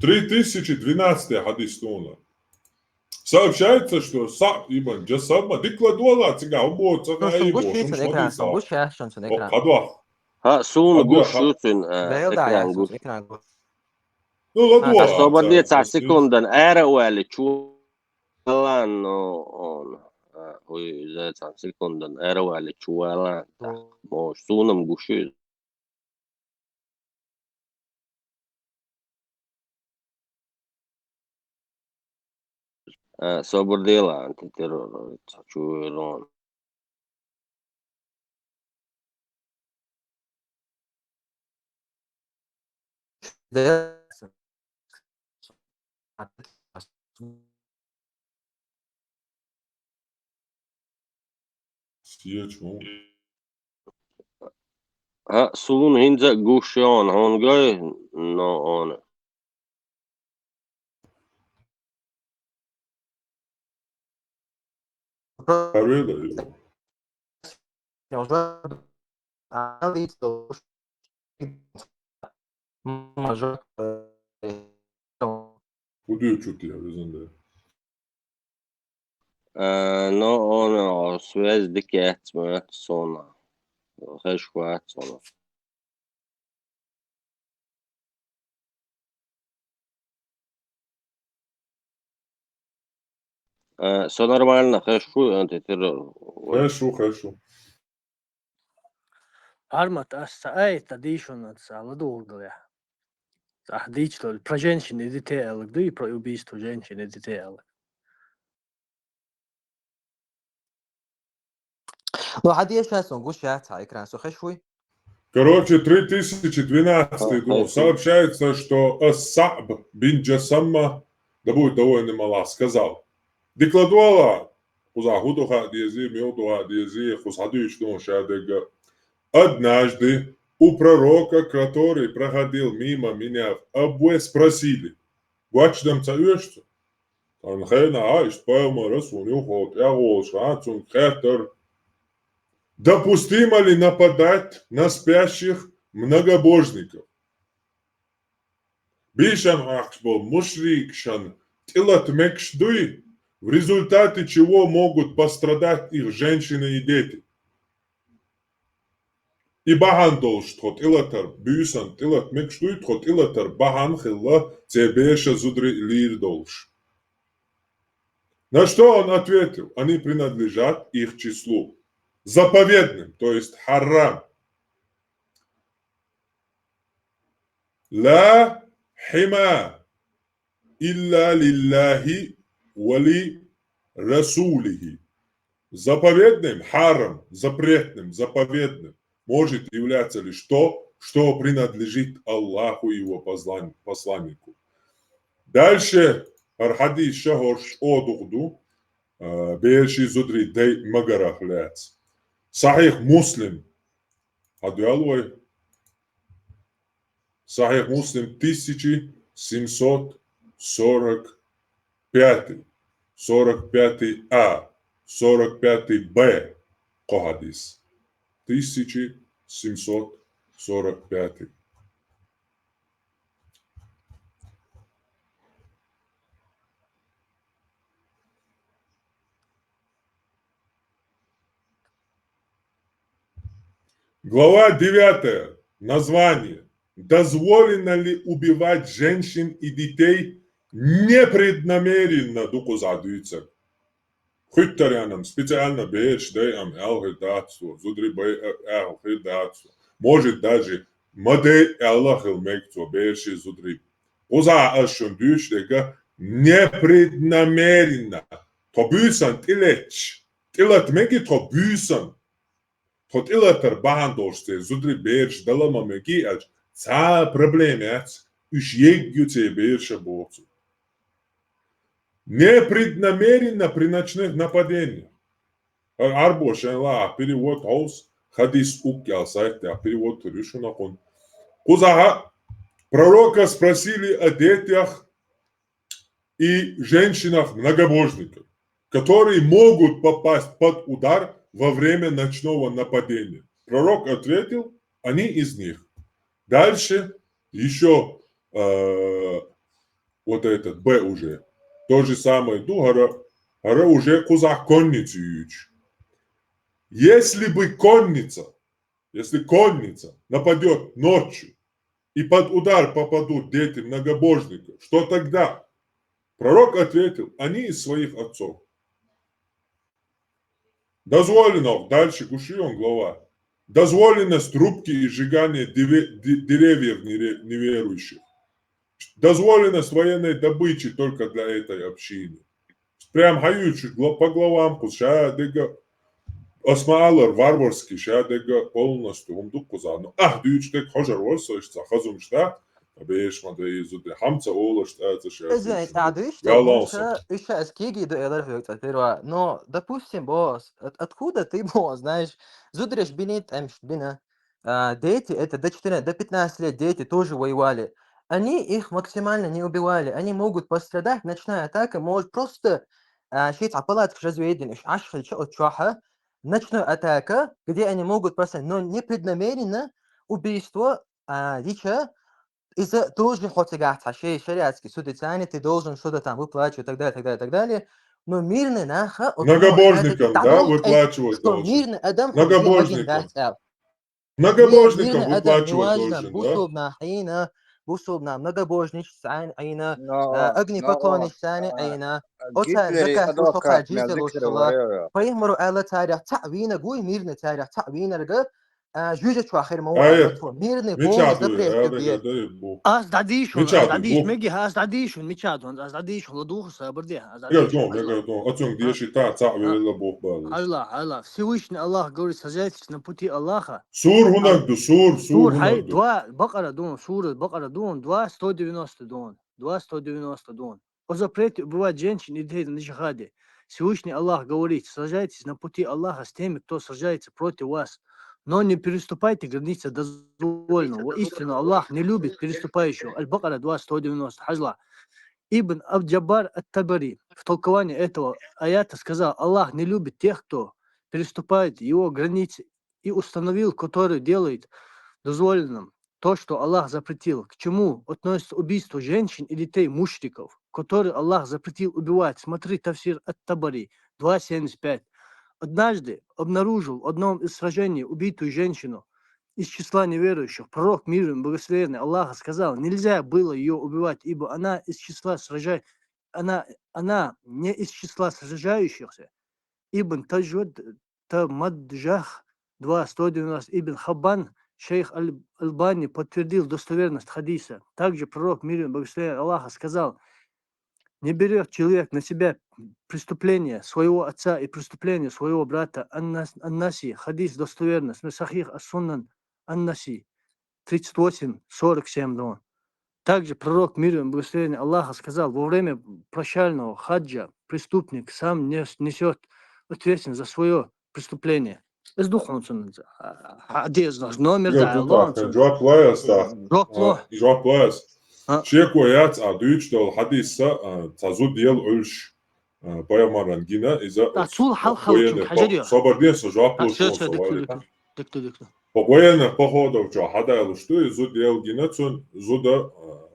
Три тысячи двенадцатый хьадис дуна. Сообщается, что Саъб ибн Джассама дикла дуала, цига хӀун боху, ца Ну, сун гуш ю цун экран, сун гуш яц шун цун экран. Хадох. ХӀа, суна гуш ю цун, э, Бел да экран яц гуш. Экран гуш. Ну, ладуа, А, собар де, цхьа секундан ара вали чу валан, но он, а, уй, за цхьа секундан ара вали чу валан. Так, может, сунам гуш ю. А, собар дела, антитеррор, чу валан. Сечмо. А, сун хӀинца гуш ю он, хӀун гой, но он. Арвела ю. Я уже анализ Мажор, э, Куди чути я, везан де. Э, но он, о, связь дикет, смет, сона. Хеш хват, сона. Э, со нормально, хеш ху, антитеррор. Хеш ху, хеш ху. Армат, ас ца ай, та дийшуна ца ладугӀургала. Ца дийчлал, про женщин и детей алг, да и про убийство женщин и детей алг. Ну, хьадеша сон гуш яц хьа экран, со хеш хуй? Короче, три тысячи двенадцатый А, год. Окей. Сообщается, что Ас-Саъб бин Джасамма, да будет доволен им Аллах, сказал: Дикладуала, кхуза хӀу ду хаа дезий, мел ду хаа дезий, кхуза хьадуьйцуш ду ша дегга. Однажды у пророка, который проходил мимо меня в Абве, спросили. Гочдам ца оьшу цу? Тхан хена а, иштта пайхамар а суна юххе тӀехволуш вац, цунга хаьттар: «Допустимо ли нападать на спящих многобожников?» Бийшан Ӏохкуш болу мушрикашан тӀелата мегаш дуй, в результате чего могут пострадать их женщины и дети. И бахьана долуш тхо тӀелатар, буьйсан тӀелата мегаш дуй, тхо тӀелатар бахьана хилла, церан бераш а зударий а лийр долуш. На что он ответил: они принадлежат их числу. Заповедным, то есть харам. Ла хьима илла лиллахи ва ли расулихи. Заповедным, харам, запретным, заповедным может являться лишь то, что принадлежит Аллаху и его послан-, посланнику. Дальше хӀара хьадис ша хӀорш чӀогӀа дукха ду, а, бераший зударий дай магарах лаьцна. Сахьих Муслим. Хьадоьлла вай? Сахьих Муслим тысяча семьсот сорок пятый, сорок пятый А, сорок пятый Б кхо хьадис. Тысяча семьсот сорок пятый. Глава девятая. Название. Дозволено ли убивать женщин и детей непреднамеренно, ду кхузахь дуьйцург. Хуьттаренам специально бераш дай ам аьлла хир дац цо, зударий бай а-, аьлла хир дац цо. Может, даже ма дай аьлла хила мега цо бераший зударий. Кхузахь ас шуна дуьйцуш дерг а непреднамеренно. Тхо буьйсан тӀелетташ, тӀелата меги тхо буьйсан. Тхо тӀелатар бахьана долуш церан зударий бераш дала ма мегий аьлча, цхьа а проблема яц, уьш егга ю церан бераш а боху цо. Непреднамеренно при ночных нападениях. Ӏарбоша шайн лаахь перевод хьовса, хадис уггаьл сайт тӀехь перевод хир ю шуна кхунна. Кхузахь пророка спросили о детях, и женщинах-многобожниках, которые могут попасть под удар во время ночного нападения. Пророк ответил: они из них. Дальше еще э, вот этот Б уже. То же самое, ну, гьара, гьара уже кхузахь конница юйчу. Если бы конница, если конница нападет ночью и под удар попадут дети многобожников, что тогда? Пророк ответил: они из своих отцов. Дозволено, дальше гуш я он глава. Дозволенность рубки и сжигания диве- ди- деревьев нере- неверующих. Дозволенность военной добычи только для этой общины. Прям хьаюьчу гла- по главам кхуза, ша дега ас ма аллара варварский, ша дега полностью хӀума ду кхуза. Ну, ахь дуьйцу дега хьожар вара со, иштта хазумаш да, беш ма да изу де, хьамца олаш тӀаца ша. Из вайн тӀа дуьйцу, Ялла уж сан. Уж ас кеги ду элар хьоьга цӀа первое. Но, допустим, босс, от- откуда ты, босс, знаешь, зудареш бина, тӀемаш бина, а, дети, это до четырнадцати, до пятнадцати лет дети тоже воевали. Они их максимально не убивали. Они могут пострадать. Ночная атака может просто, а, шийтӀа палатка разведена, иш ашхалча от чуаха. Ночная атака, где они могут просто, но непреднамеренно убийство, а, дича, из-за тоже хоть и гахца, шей шариатский суд и цани, ты должен что-то там выплачивать, так далее, так далее, так далее. Но мирный наха, вот, ну, многобожникам, да, выплачивать что должен. Мирный адам, многобожникам. Многобожникам выплачивать должен, да? Бусулбна хьина, бусулбна многобожничца Ӏина, огнепоклонничца Ӏина. Оцар закат луш хилар, джизья луш хилар. Пайхамаро аьлла царех цхьаъ вийнарг вуй, мирный царех цхьаъ вийнарг, а, жуьжачохь хир ма ву аьлла тхо. Мирный полный запрет любви. Ас дӀадийшу, ас дӀадийшу, меги, ас дӀадийшу, мича дон, ас дӀадийшу, ладугӀу сабар де, ас дӀадийшу. Мега дон, мега дон, ацунг деши та цхьаъ велла бохбаллаш. Хьажла, хьажла. Всевышний Аллах говорит: сражайтесь на пути Аллаха. Сур хӀунаг ду, сур, сур хӀунаг ду. Два, Бакъара дун, сура Бакъара дун, два сто девяносто дун, два сто девяносто дун. О запрете убивать женщин и детей на джихаде. Всевышний Аллах говорит: сражайтесь на пути Аллаха с теми, кто сражается против вас. Но не переступайте границы дозволенного. Воистину, Аллах не любит переступающего. Аль-Бакъара два сто девяносто, хьажла. Ибн Абд-Джаббар ат-Табари в толковании этого аята сказал: Аллах не любит тех, кто переступает его границы, и установил, который делает дозволенным то, что Аллах запретил. К чему относится убийство женщин и детей мушриков, которые Аллах запретил убивать? Смотри, Тафсир ат-Табари, два семьдесят пять. Однажды обнаружил в одном из сражений убитую женщину из числа неверующих. Пророк, мир им благословенный Аллаха, сказал: нельзя было ее убивать, ибо она из числа сражай-, она, она не из числа сражающихся. Ибн Таджуд, Тамаджах, два сто девяносто, Ибн Хаббан, шейх Аль- Албани подтвердил достоверность хадиса. Также пророк, мир им благословение Аллаха, сказал: не берет человек на себя преступление своего отца и преступление своего брата. Аннас- Аннаси, хадис достоверность, ну, Сахих ас-Сунан Аннаси, тридцать восемь сорок семь дон. Также пророк, мир им благословение Аллаха, сказал: во время прощального хаджа преступник сам нес- несет ответственность за свое преступление. Из духун цун, а, а, дезна, номер да, Аллах цун. Жоп лоас та. Жоп ло. Жоп лоас. Шеко яц а дуьйцуш долу хьадисса, а, цхьа зуда ел Ӏуьллуш, а, пайхамаран гина, иза. Та цул хьалха военный хьажар по- ю. Собар де, со жоп луш ву со валита. Дикта, дикта. Хьо военных походов чохь хьадалуш ду, и зуда ел гина цунна, зуда, а,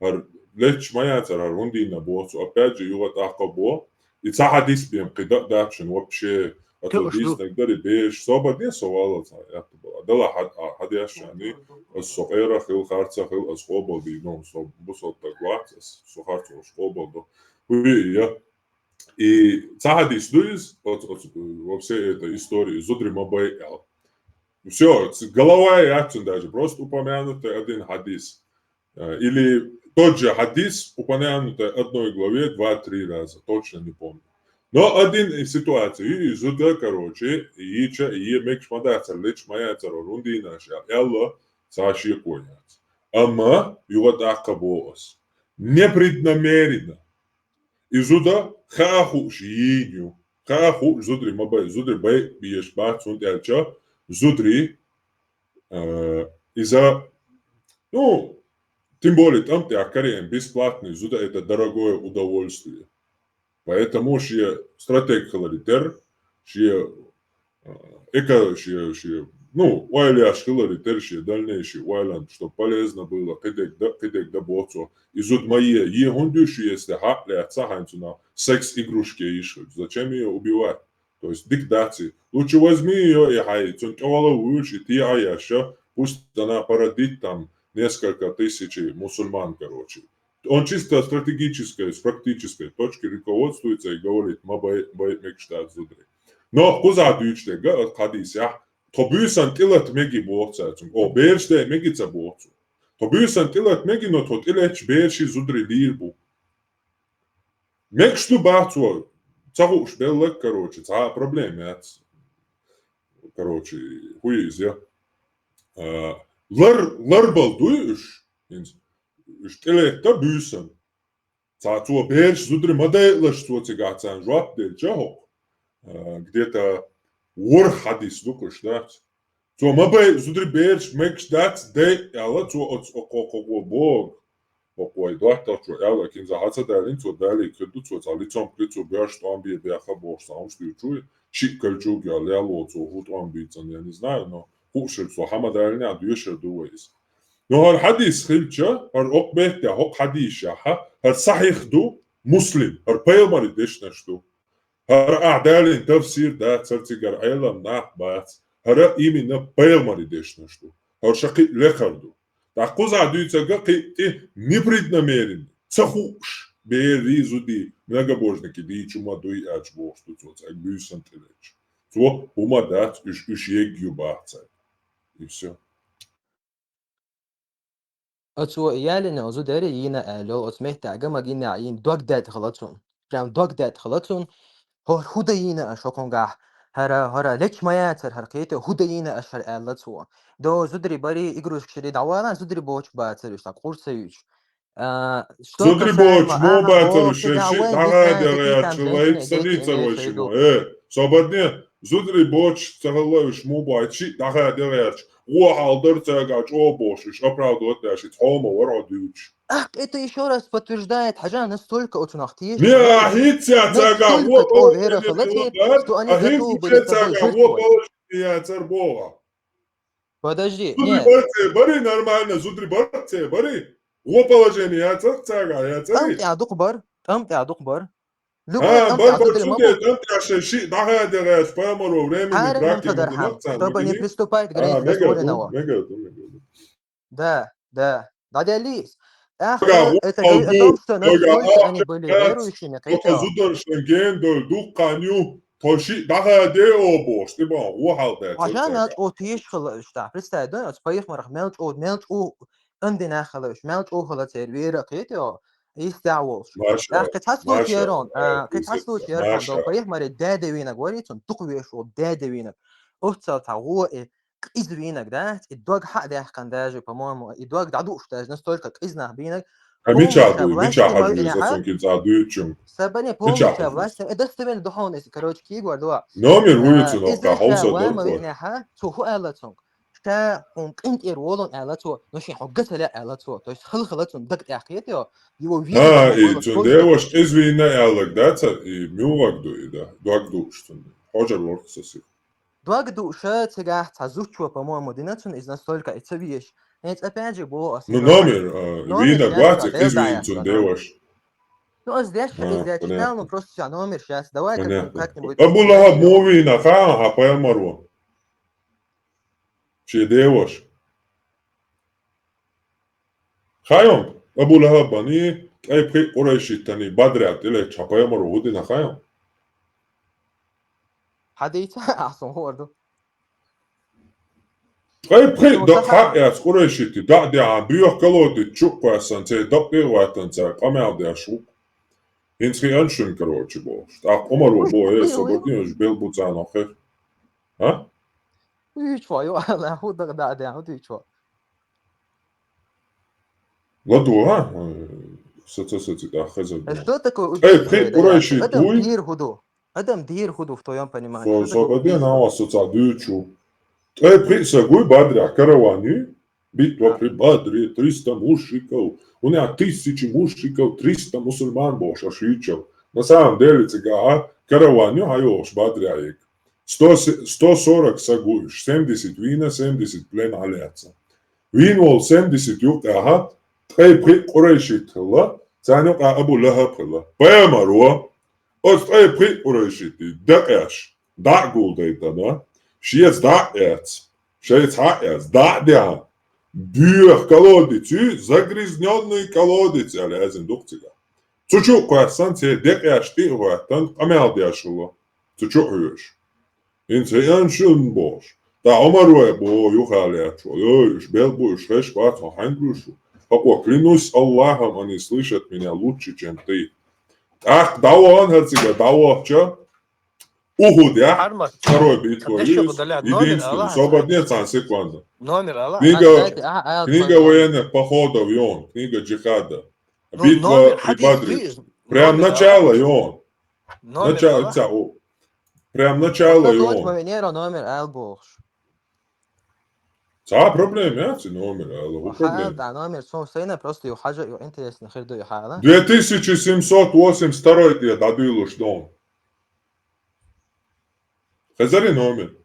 хӀара летча ма яцара, хӀара хӀунда йина боху цо, опять же, юха тӀаккха бо. И цхьа хьадис бен кхидӀа а дац шуна вообще, а цо дийцинарг дарий, беш, собар де, со валла цхьа аьтта бала. Дала хьад-, а, хьадеш шани, ас со къера хила, харца хила, ас къобал дийна, со бусалба стаг вац, ас со харцо аш къобал до. Хьуй, я. И цхьа хьадис ду иза, оц- оц- во всей этой истории, зударий ма бай аьлла. Всё, ц- голова яц цуьнан даже, просто упомянутый один хьадис. Э, или тот же хьадис, упомянутый в одной главе два-три раза, точно не помню. Но один из ситуаций, и зуда, короче, йича, и мегаш ма дацара, летча ма яцара, хӀунда йина аша аьлла, цхьа шеко яц. Амма юха тӀаккха боху ас. Непреднамеренно. И зуда хаа хууш йийна ю. Хаа хууш зударий ма бай, зударий бай беш бац, хӀунда аьлча зударий, э, иза, ну, Тем более, тӀом тӀехь карийна бесплатный зуда — это дорогое удовольствие. Поэтому шен стратег хиларе терра, шен, э, эко-, шен, шен, ну, ойланаш хиларе терра шен дальнейший ойланаш, чтоб полезно было, кхидерг да, кхидерг да боху цо. И зуда ма е, е хӀунда ю шу, если хьакъ лаьцна хьайна цунах секс-игрушки йиш хилча? Зачем её убивать? То есть дика дац и. Лучше возьми её и хьайн, цунна тӀе вала вуьйлуш, и тӀе а еш, пусть она породит там несколько тысяч мусульман, короче. Он чисто стратегической, с практической точки руководствуется и говорит: ма бай, бай мегаш дац зударий. Но кхузахь дуьйцуш дерг а, хьадисехь, тхо буьйсанна тӀелата меги боху цо цуьнга. О, бераш дайа меги ца боху цо. Тхо буьйсанна тӀелата меги, но тхо тӀелетташ бераш, зударий лийр бу. Мегаш ду боху цо, ца хууш белларг, короче, цхьа а проблема яц. Короче, хӀун ю иза? А, лар-, ларбала дуй уьш? ХӀинца уьш тӀелетта буьйсанна. Цхьа цо бераш, зударий ма дайалаш цо цигахь царна жоп делча хӀокху, а, где-то ворхӀ хьадис ду-кх уьш, дац? Цо ма бай, зударий бераш мегаш дац, дай аьлла, цо оцу кхо-, кхо-, кхо боху. ХӀокху вай доттагӀчо аьлла, кхин цхьа хьа ца далийна, цо далийна хир ду, цо цхьа лицом к лицу боьрша тӀом бе беха бохуш цхьа хӀумаш дуьйцуш ву, шиъ калчуг я лело цо хӀун тӀом бийцина, я не знаю, но хууш хир цо хьа ма далийна, доьшур ду вай иза. Но хӀара хьадис хилча, хӀара окху меттехь хӀокху хьадисехь, хӀара сахьих ду, Муслим, хӀара пайхамаран дешнаш ду. ХӀара ахь далийна тафсир дац, хӀара цигара Ӏелам нах бац. ХӀара именно пайхамаран дешнаш ду. ХӀара ша кхин а лекхар ду. ТӀаккха кхузахь дуьйцург а кхин а тӀе непреднамеренно, ца хууш, берий, зудий, многобожники дийцуш ма дуй аьлча бохуш ду цо цаьрга буьйсанна тӀелеташ. Цо хӀума дац, уьш, уьш егга ю баха цаьрга. И всё. Оцо ялина, оцу зударий йийна аьлла, оцу меттехь ган ма гинехь йийна, дог даьтта хилла цунна. Прям дог даьтта хилла цунна. ХӀара хӀун дан йийна аша хӀокхунгахь? ХӀара, хӀара лечмаяцар, хӀара кхета, хӀун дан йийна аша хӀара аьлла цо. До зударий барий, игрушкаш шерий дӀавалан, зударий боцуш бацар уьш, цхьа къур ца юьйцуш. А, что касаемо, зударий боцуш мо бацар уьш, шен шиъ дӀахаде гӀерташ хилла, ца дийцар вай шиъ мо. Э, собадне, зударий боцуш ца хилла уьш мо бац, шиъ дӀахаде гӀерташ. Вон хьал дара цаьргахь чӀогӀа бохуш, уьш оправдывать деш, и хьома вара хьо дуьйцуш. Ах, это ещё раз подтверждает, хьажа, настолько оцунах тешаш. Не, а хӀинца цаьргахь вон положение хилла, что они готовы были с тобой жертвовать. А хӀинца цаьргахь вон положение яцара боху. Подожди, нет. Зударий барт церан барий, нормально, зударий барт церан барий. Вон положение яцара цаьргахь, яцара. ТӀам тӀехь дукха бара, тӀам тӀехь дукха бара. Любой тӀам тӀехь зударий ма бу. ТӀам тӀехь шайн шиъ дӀахаде гӀерташ, пайхамаро временный браки ма дина царна, чтобы не приступать к греху дозволенного. Мега ду, мега ду. Да, да. ДӀаделлийса. ТӀаккха это говорит о том, что настолько они были верующими, кхетий. Зударша гена долу дуккха хан ю, тхо шиъ дӀахаде о бохуш, тӀе бан вон хьал даьлла. Хьажа, мел чӀогӀа тешаш хилла уьш тӀаккха. Представь, да, оцу пайхамарах мел чӀогӀа, мел чӀогӀа андина хилла уьш, мел чӀогӀа хилла церан вера, кхетий. Иштта а волуш. ТӀаккха кхин цхьа случай яра хьуна, а, кхин цхьа случай яра хьуна, пайхамаран даде вийнарг варий цунна, дукха везаш волу даде вийнарг. Оццал цхьа гӀо и къиза вийнарг дац, и дог хьа а даьккхина даже, по-моему, и дог дӀадууш даже настолько къиза нах бийнарг. Ай, мичахь дуй, мичахь хьажа веза цунна кхин цхьа дуьйцучунга? Собадне полностью власть, э, достоверно духовно, короче, кийгор дуа. Номер вуй цунах, иза ша вай ма виънехьа, цо хӀун аьлла цунга? Ша хьуна къинтӀера волун аьлла цо, но шен хьо ган ца лаьа аьлла цо. То есть хала хала цунна даг тӀехь кхетий, его вийна. А, и цуьнан деваша къиза вийна аьлларг дац, и муьлхарг ду и, да? Дог дууш цунна. Хьожар ворхӀ сасих. Дог дууш цигахь цхьа зудчо, по-моему, дина цунна иза настолько и ца везаш. ХӀинца опять же боху аса. Ну, номер, а, вийнарг вац и къиза вийна цуьнан деваша. Ну, аса деш, аса деш, читал, ну, просто всё, номер щас. Давай как-нибудь. Абу ЛахӀаб муха вийна, хаьий хьан пайхамаро? Шен деваша. Хаьий хьуна, Абу ЛахӀабан ткъе пхиъ къурайшийтан Бадрехь тӀелетташ хьан пайхамаро хӀун дина, хаьий хьуна? Хьадийца, ахь суна хуур ду. Ткъе пхиъ дакъа хьа а эцна къурайшийтий, дӀа а дехьа, боьха калотица чу а кхоьссина, церан дакъа тӀе а гӀоьттина, цаьрга къамел деш ву. ХӀинца хиъна шуна, короче, бохуш. ТӀаккха Ӏумаро боху: «Э, собар де, уьш белла бу царна хир». А? Уьйчу ван ю, Алла, хӀун дакъа дӀа а дехьа, хӀун дуьйчу ван? ЛадогӀа, а? Саца, саца, тӀаккха хезар ду. Что такое уьйчу ван? Эй, пхиъ къурайши адам дуй? Дийр хӀун ду? Адам дийр хӀун ду, в твоём понимании? Со, собар де, нагахь саца дуьйцу. Ткъе пхиъ саг вуй Бадрехь, караван юй? Битва при Бадре, триста мушриков, у меня тысячи мушриков, триста мусульман бохуш аш йийчал. На самом деле, цигахьа караван ю хьайогӀуш Бадрехь. Сто, сто сорок саг ву уьш, семьдесят вийна, семьдесят плен Ӏалаьцна. Вийна волу семьдесят юкъехьа ткъе пхиъ къурайшит хилла, царна юкъа Абу ЛахӀаб хилла. Пайхамаро оцу ткъе пхиъ къурайшитий декъеш дӀа а гулдайтана, шеца дӀа а эцна, шайца хьа а эцна, дӀа а дехьа, боьха колодец ю, загрязнённый колодец аьлла яздина ду-кх цигахь. Цу чу а кхоьссина, церан декъеш тӀе а хӀоьттина, къамел деш хилла. Цу чу а хьоьжуш. ХӀинца хӀеанаш ю бохуш. ТӀаккха Ӏумар вай боху юха лаьтташ волу: «Ой, уьш белла бу, уьш хезаш бац, хьо хьаьнга луьйш ву?» Хьо кхо: «Клянусь Аллахом, они слышат меня лучше, чем ты». ТӀаккха дӀавахана хӀара цигара, дӀавахча, Ухудехь, Хьармат. Второй битва Кадешо ю иза, удаляет номер единственный, Аллаха, свободнее цхьана секунда. Номер Аллаха. Книга, Отдайте, а, а, книга а, военных походов ю, книга джихада. Ну, битва номер при хьадис Бадре. Ю иза. Прям номер начало Аллаха. Ю. Номер Начало, Аллаха. Ца, у, прям начало Ю. Номер Аллаха, номер Аллаха. Цхьа проблема яц и номер, ала, хӀун проблема? Хьала, да, номер, со, сайна просто ю хьажа, ю интересно хир ду ю хьала. Две тысячи семьсот восемьдесят второй тӀе дӀадуьйлуш ду. Хезарий номер?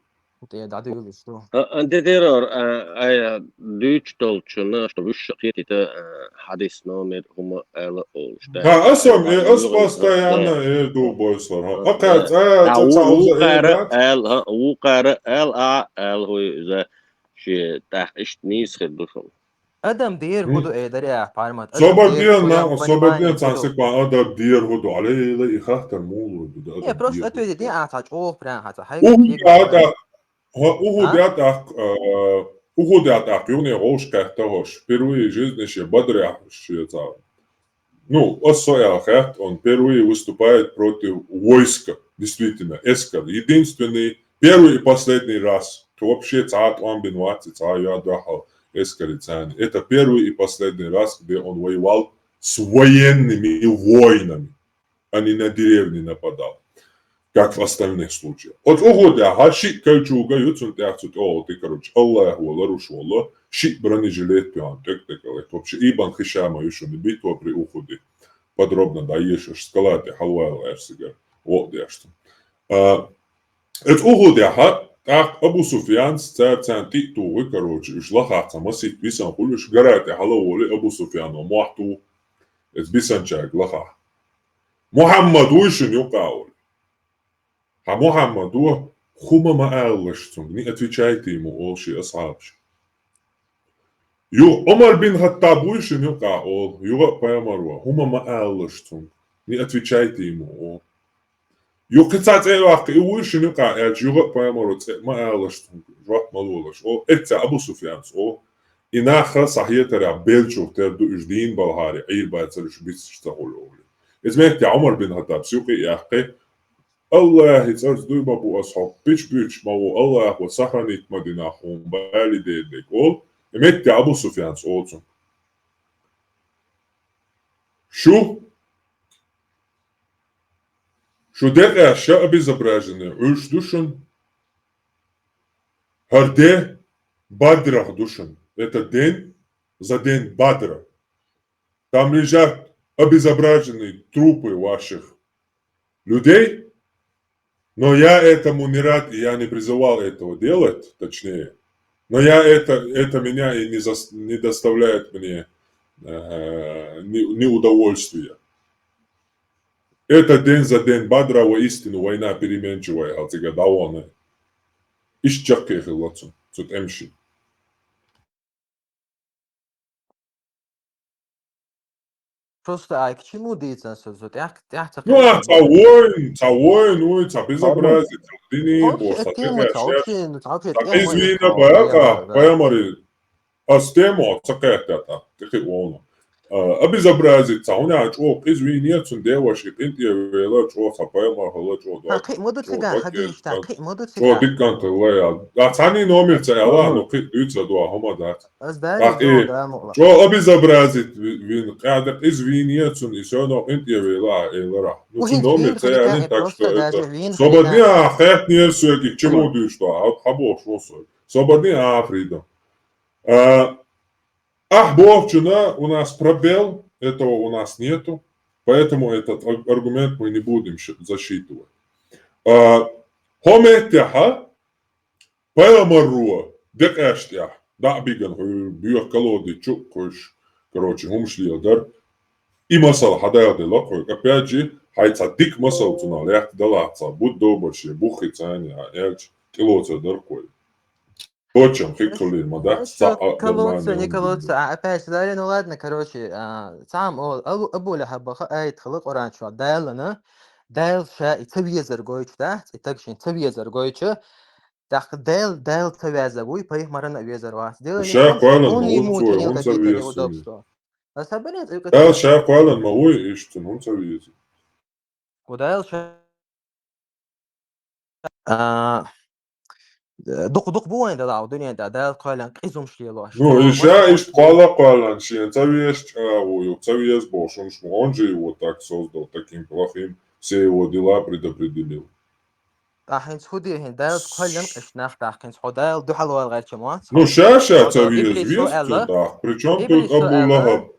ТӀе дӀадуьйлуш ду. А, а, де дерор, а, ая, дуьйцуш долчунна, чтобы уьш кхетийта, а, хьадис номер хӀума ала олуш. Да. Ха, аса, э, ас постоянно, э, ду бойсар, ха. А, кхаьца, а, ца, ца, уза, э, вукхара да? Ал, ха, вукхара ал, а, ал, хӀу, иза, ши, тӀаккха иштта нийса хир ду шуна. Адам дер хӀу ду, э, даря, пармат. Адам дер хӀу ду, понимание хӀу ду. Собар ден, цхьа секунд, адам дер хӀу ду. Алей, лей, и хаттар мула ду, да, адам дер хӀу ду. Не, просто ответить, не, а, цхьа чӀогӀа прям, хьа, цхьа, хьайга. Уху, а, да, Хьо Ухудехь тӀаккха, а, Ухудехь тӀаккха юхане гӀовш кхетта хӀорш. Впервые в жизни шен Бадрехь шен цхьа. Ну, ас со аьлла хаьтта, он впервые выступает против войска. Действительно, эскар. Единственный, первый и последний раз. Кхин вообще цхьа а тӀом бина вац, цхьа а йоа дуьхьал эскаре царна. Это первый и последний раз, где он воевал с военными, воинами. А не на деревни нападал, как в остальных случаях. Оцу Ухудехь шиъ кольчуга ю, цунна тӀехь цу тӀехула тӀе, короче, Аллахо ларуш волу, шиъ бронежилет тоьхна тӀекӀ-тӀекӀал. Вообще, Ибн Хишама ю шуна, битва при Ухуде. Подробно дӀаеша, аш скала тӀе хьалавала аьлла цигара, вокъа деш цунна. А, оцу Ухудехь тӀаккха Абу Суфьянца цара царна тӀе а тухуй, короче, уьш лахахь цхьа масийтта бисан хуьлуш, гара тӀе хьала а волий, Абу Суфьяно мохь туху оцу бисанчаьрга лахахь. Мухьаммад вуй шуна юкъа, олу. Хьан Мухьаммад ву, хӀума ма алалаш цунга, не отвечайте ему, олу шен асхьабаша. Ю Ӏумар бин Хаттаб вуй шуна юкъа, олу, юха а пайхамар ву, хӀума ма алалаш цунга, не отвечайте ему, олу. Ю кхин цхьа цӀе а ваккха, и вуй шуна юкъа аьлча, юха а пайхамар ву, цӀе ма алалаш цунга, жоп ма лолаш, олу. Эцца Абу Суфьянца олу. И нах схьахетарехь беллачух тера ду, уьш дийна балхьара, Ӏийр бацара, уьш бицаш ца хуьлу, олий. Иза метте Ӏумар бин Хаттабс юкъе а яьккхи, Аллахьи цӀарца дуй ма бу ас хьо, пич буьйцуш ма ву, Аллахьо сохранить ма дина хьуна, бали дедиг, олу, и метте Абу Суфьянца олу цунга. Шу, шу декъеш ша обезображенный Ӏуьллуш ду шуна, хӀара де Бадрах ду шуна. Это день за день Бадра. Там лежат обезображенные трупы ваших людей, но я этому не рад, и я не призывал этого делать, точнее. Но я это, это меня и не зас-, не доставляет мне, э, ни, ни удовольствия. Это день за день Бадра, воистину война переменчивая, хьал цига дӀавахана. Иштта чаккхе хилла цу, цу тӀемашна. Просто ай, к чему дийцан со, со тӀех-, тӀех ца Ну, а, кхетта. Цхьа воин, цхьа воин вуй, цхьа безобразие, цхьа дини, бо, цхьа тӀехь, цхьа вообще, ну, цхьа вообще тӀех, тӀех, пайхамари, ас тӀе ма вахкий, ас тӀе ма вахкий, ца кхетта тӀаккха, тӀе кхин вовна. А, обезобразить ца, хӀунда чӀогӀа къиза вийна цунна деваша, и къинтӀера вела чӀогӀа, цхьа пайхамар хилла чӀогӀа. Ха, кхин ма ду цигахь, ха, геш, та, кхин ма ду цигахь. ЧӀогӀа дика кӀант хилла, я. А цхьанний номер ца аьлла, ну, кхин дуьйцур ду, хӀума дац. Ас даьлла, ТӀаккха и чӀогӀа обезобразить ви-, вина, кхаьда къиза вийна цунна, и сойно къинтӀера вела, элира. Ну, цуьнан номер ца аьллина, так что это. Собар дин, а, хеттера соьга, к чему дуьйцуш ду, а, хьан бохуш ву соьга. Собар дин, а, Фридом. А, Ахь бохучунна у нас пробел, этого у нас нету, поэтому этот ар-, аргумент мы не будем щ-, засчитывать. А, хӀо меттехьа, пайхамаро декъаьш тӀехь, дӀа а биган, хӀу бехк калоди чу кхуьш, короче, хӀумаш леладар. И масал хьадайла делла хьоьга. Опять же, хьай цхьа дика масал цунах лаьтта далахь цхьа, будь добр, ше буххи цани а, аьлча, тӀелоцар дар кхой. Бочам, хи кхаллин ма дац, цхьа а нормальный хӀума. Колодца, не колодца, а, опять же, Дарья, ну ладно, короче, а, цхьа ам о, Абу, Абу Лахьабаха аят хала Къуръан чу, Дайлана, Дайл ша и ца везар гойчу, да? И таг шин ца везар гойчу. Так, Дайл, Дайл ца везар вуй, пайхамарана везар вац. Дело не в том, что он ему учинил какие-то неудобства. Дайл ша кхоьллан ма вуй, иштта, хӀун ца веза. Дайл ша А, дукха-дукха бу вайн дала, дуьнен тӀа Дала кхоьллан къизумаш лелош. Ну, и ша иштта кхоьлла кхоьллан, шен ца веза чӀагӀо ю, ца веза бохуш, он же его так создал, таким плохим, все его дела предопределил. ТӀаккха хӀинца хӀу де хӀин, Дала кхоьллан къиш нах тӀаккха хӀинца хьо Дала дуьхьал вала гӀерча ма вац. Ну, ша-ша ца веза, веза цу тӀаккха. Причём тут Абу Лахаб?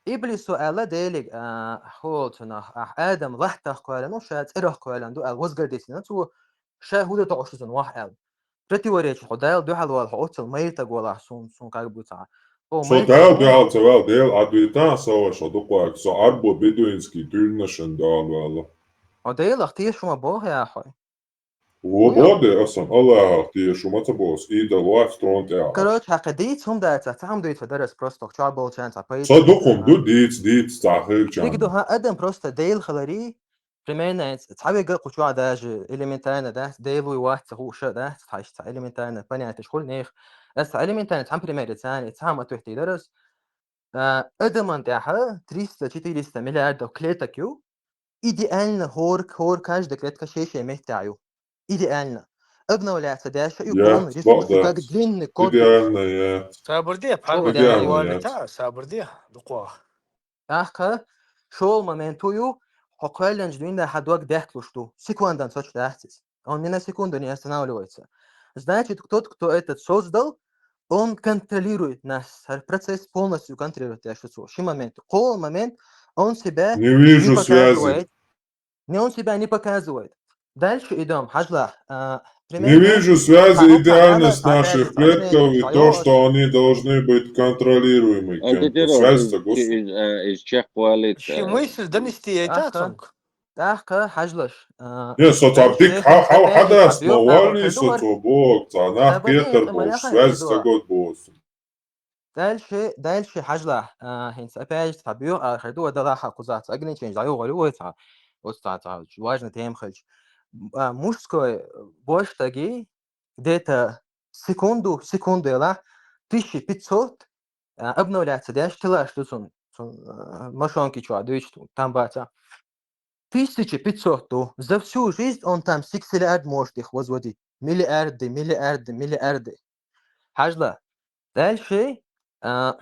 Иблисо аьлла Делиг, а, хӀу олу цунах, ахь Адам латтах кхоьллан, ну, ша цӀерах кхоьллан ду аьлла, возгардисина цо, ша хӀу дан токъуш ду цунна вахь аьлла. Противоречие, хьо Дала дуьхьал вала, хьо оццул майртаг валахь, суна, суна как будто. Со Дала дуьхьал ца вала, Дела Ӏад витан, со ваша дукхаг, со Ӏарбо бедуинский туьлнашан дуьхьал вала. Хьо Делах тешаш ма боху яхьой. Во боде, асан Аллахах тешаш ма ца боху, идол вац трон тӀехь. Короче, хьакха дийца хӀума дац, цхьа хӀума дуьйцу дарас просто чохь болчарна цхьа пайда. Со дукха хӀума ду, дийца, дийца, цхьа хилчарна. Дика ду, хьан адам просто Дела хилари, примерно, цхьа вега кху чохь даже элементарно, да, Делуй вац ца хууша, да, цхьа иштта цхьа элементарно понятиеш хуьлу нехан. Аса цхьа элементарно цхьа пример царна, цхьа хӀума туьхтий дарас. А, адаман тӀехь триста-четыреста миллиардов клеток ю, идеально хӀор, хӀор каждая клетка шен-шен меттехь ю. Идеально. Обновляться деш ю, полный ресурс, как длинный корпус. Идеально, я. Сабар де, идеально, я. Сабар де, дукха. ТӀаккха шолгӀа момент ю, хьо кхоьллинчу дуьйна хьан дог детталуш ду. Секундан соцуш дац иза. Он ни на секунду не останавливается. Значит, тот, кто это создал, он контролирует нас. Процесс полностью контролирует, я шуцу. Ши момент. КхоалгӀа момент, он себя не показывает. Не вижу связи. Не, он себя не показывает. Дальше идём. Хьажла. А, примерно. Не вижу связи, идеальность наших предков и то, что они должны быть контролируемы кем-то. Связь-то гос-. Из, э, из чехвалит, э, мысль донести это. ТӀаккха хьажлаш. А, не, со цхьа дика хьа-, хьа-, хьадас, ма валли со цо боху, цхьа нах кхетар бохуш, связь ца год боху. Дальше, дальше хьажлахь, а, хӀинца опять же цхьа боьха арахар ду, вай далахь кхузахь цхьа ограничение дӀайогӀур ю вай цхьа, оцу цхьа, цхьа важная тема хилча. А, мужской божтаги где-то секунду, секунду елахь, тысяча пятьсот, а, обновляться деш, тилаш ду цун, цун, а, мошонки чохь дуьйцу, там баца. Тысяча пятьсот ду. За всю жизнь он там сиксиллиард может их возводить. Миллиарды, миллиарды, миллиарды. Хьажла. Дальше, а,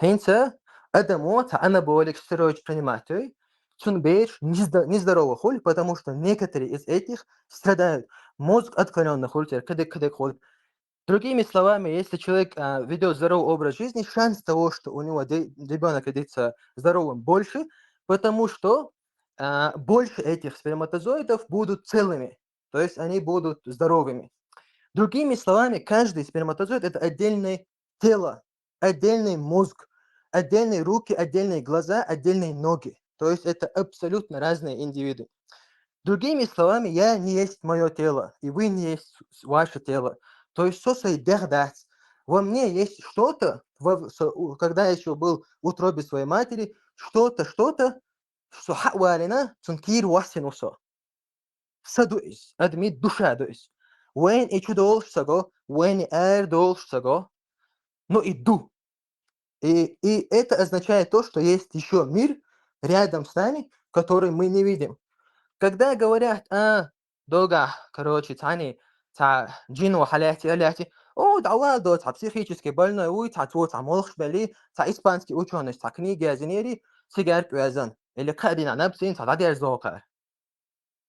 хӀинца адамо цхьа анаболик стероид принимать йой, цуьнан бераш незда-, нездоровый хуьлу, потому что некоторые из этих страдают. Мозг отклонённый хуьлу церан, кадек-кадек хуьлу. Другими словами, если человек, а, ведёт здоровый образ жизни, шанс того, что у него де-, ребёнок родится здоровым, больше, потому что, а, больше этих сперматозоидов будут целыми, то есть они будут здоровыми. Другими словами, каждый сперматозоид — это отдельное тело, отдельный мозг, отдельные руки, отдельные глаза, отдельные ноги. То есть это абсолютно разные индивиды. Другими словами, я не есть моё тело, и вы не есть с-, ваше тело. То есть со сайн дегӀ дац. Во мне есть что-то, во-, со-, у-, когда я ещё был в утробе своей матери, что-то, что-то, со хьа а валийна, цуьнан кийра воссийна ву со. Са ду иза, адамийн душа ду иза. Вайна и чу долуш ца го, вайна и ара долуш ца го, но и ду. И, и это означает то, что есть ещё мир рядом с нами, который мы не видим. Когда говорят, а, догахь, короче, цхьаьна, цхьа джин ву хьалаьцци, а лаьцци, о, дӀавала до, цхьа психически больной вуй, цхьа цо цхьа молхаш белли, цхьа испанский учёныйш цхьа книга язйинера, цигарка оьзан, или кхаа дийнахь наб цӀийна цхьа дӀадерзо кхара.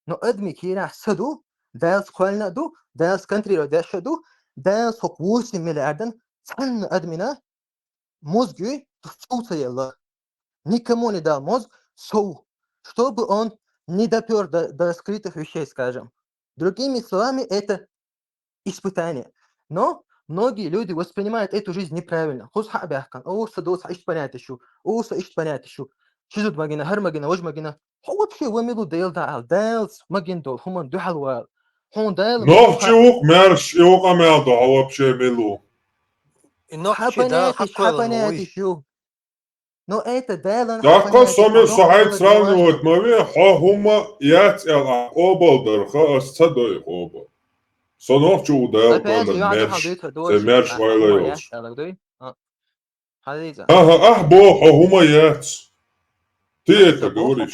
Но адамийн кийрахь са ду, Далла кхоьллина а ду, Далла контролировать деш а ду, Далла хӀокху восемь миллиардан цхьанна адамина мозг юй, цӀу ца елла. Никому не дал мозг, сов, чтобы он не допёр до, до скрытых вещей, скажем. Другими словами, это испытание. Но многие люди воспринимают эту жизнь неправильно. Хус хьа бяхкан, о, са дос хьа ишт понятие шу, о, са ишт понятие шу. Чизуд магина, хар магина, вож магина. Хо вообще ва милу дел да ал, делс магин дол, хуман духал вал. Хун дел Нох чи ук мерш, и ук амел да вообще милу. И нох чи да хапойлан понятие шу. Но это делан. Дакка соми сохайт сравнивать мави, хо хума яц эл а обал дар, хо ас ца дой обал. Со нох чу дел Опять же, квалан я мерш, не се мерш вайла йолш. Хализа. Ага, ах, бо, хо хума яц. Ты это говоришь.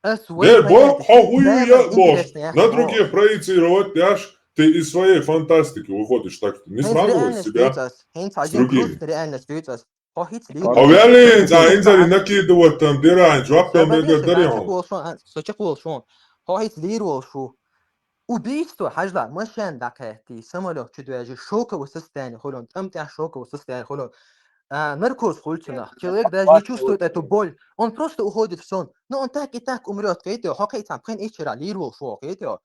Дер бо, хо хую я бо. На других проецировать дашь, ты из своей фантастики выходишь так, что не сравнивай себя с другими. Реальность дюйцас. Хо хиц лир. А вялин, а инзари накидывать там дирань, жопта мега дарион. Сочек волшон. Хо хиц лир волшу. Убийство, хажла, машен дакати, самолёт чудвяжи, шоковое состояние холон, там тя шоковое состояние холон. А, наркоз хульцина. Человек даже не чувствует эту боль. Он просто уходит в сон. Но он так и так умрет. Кайто, хо кайцам, хен ичера лир волшу, кайто.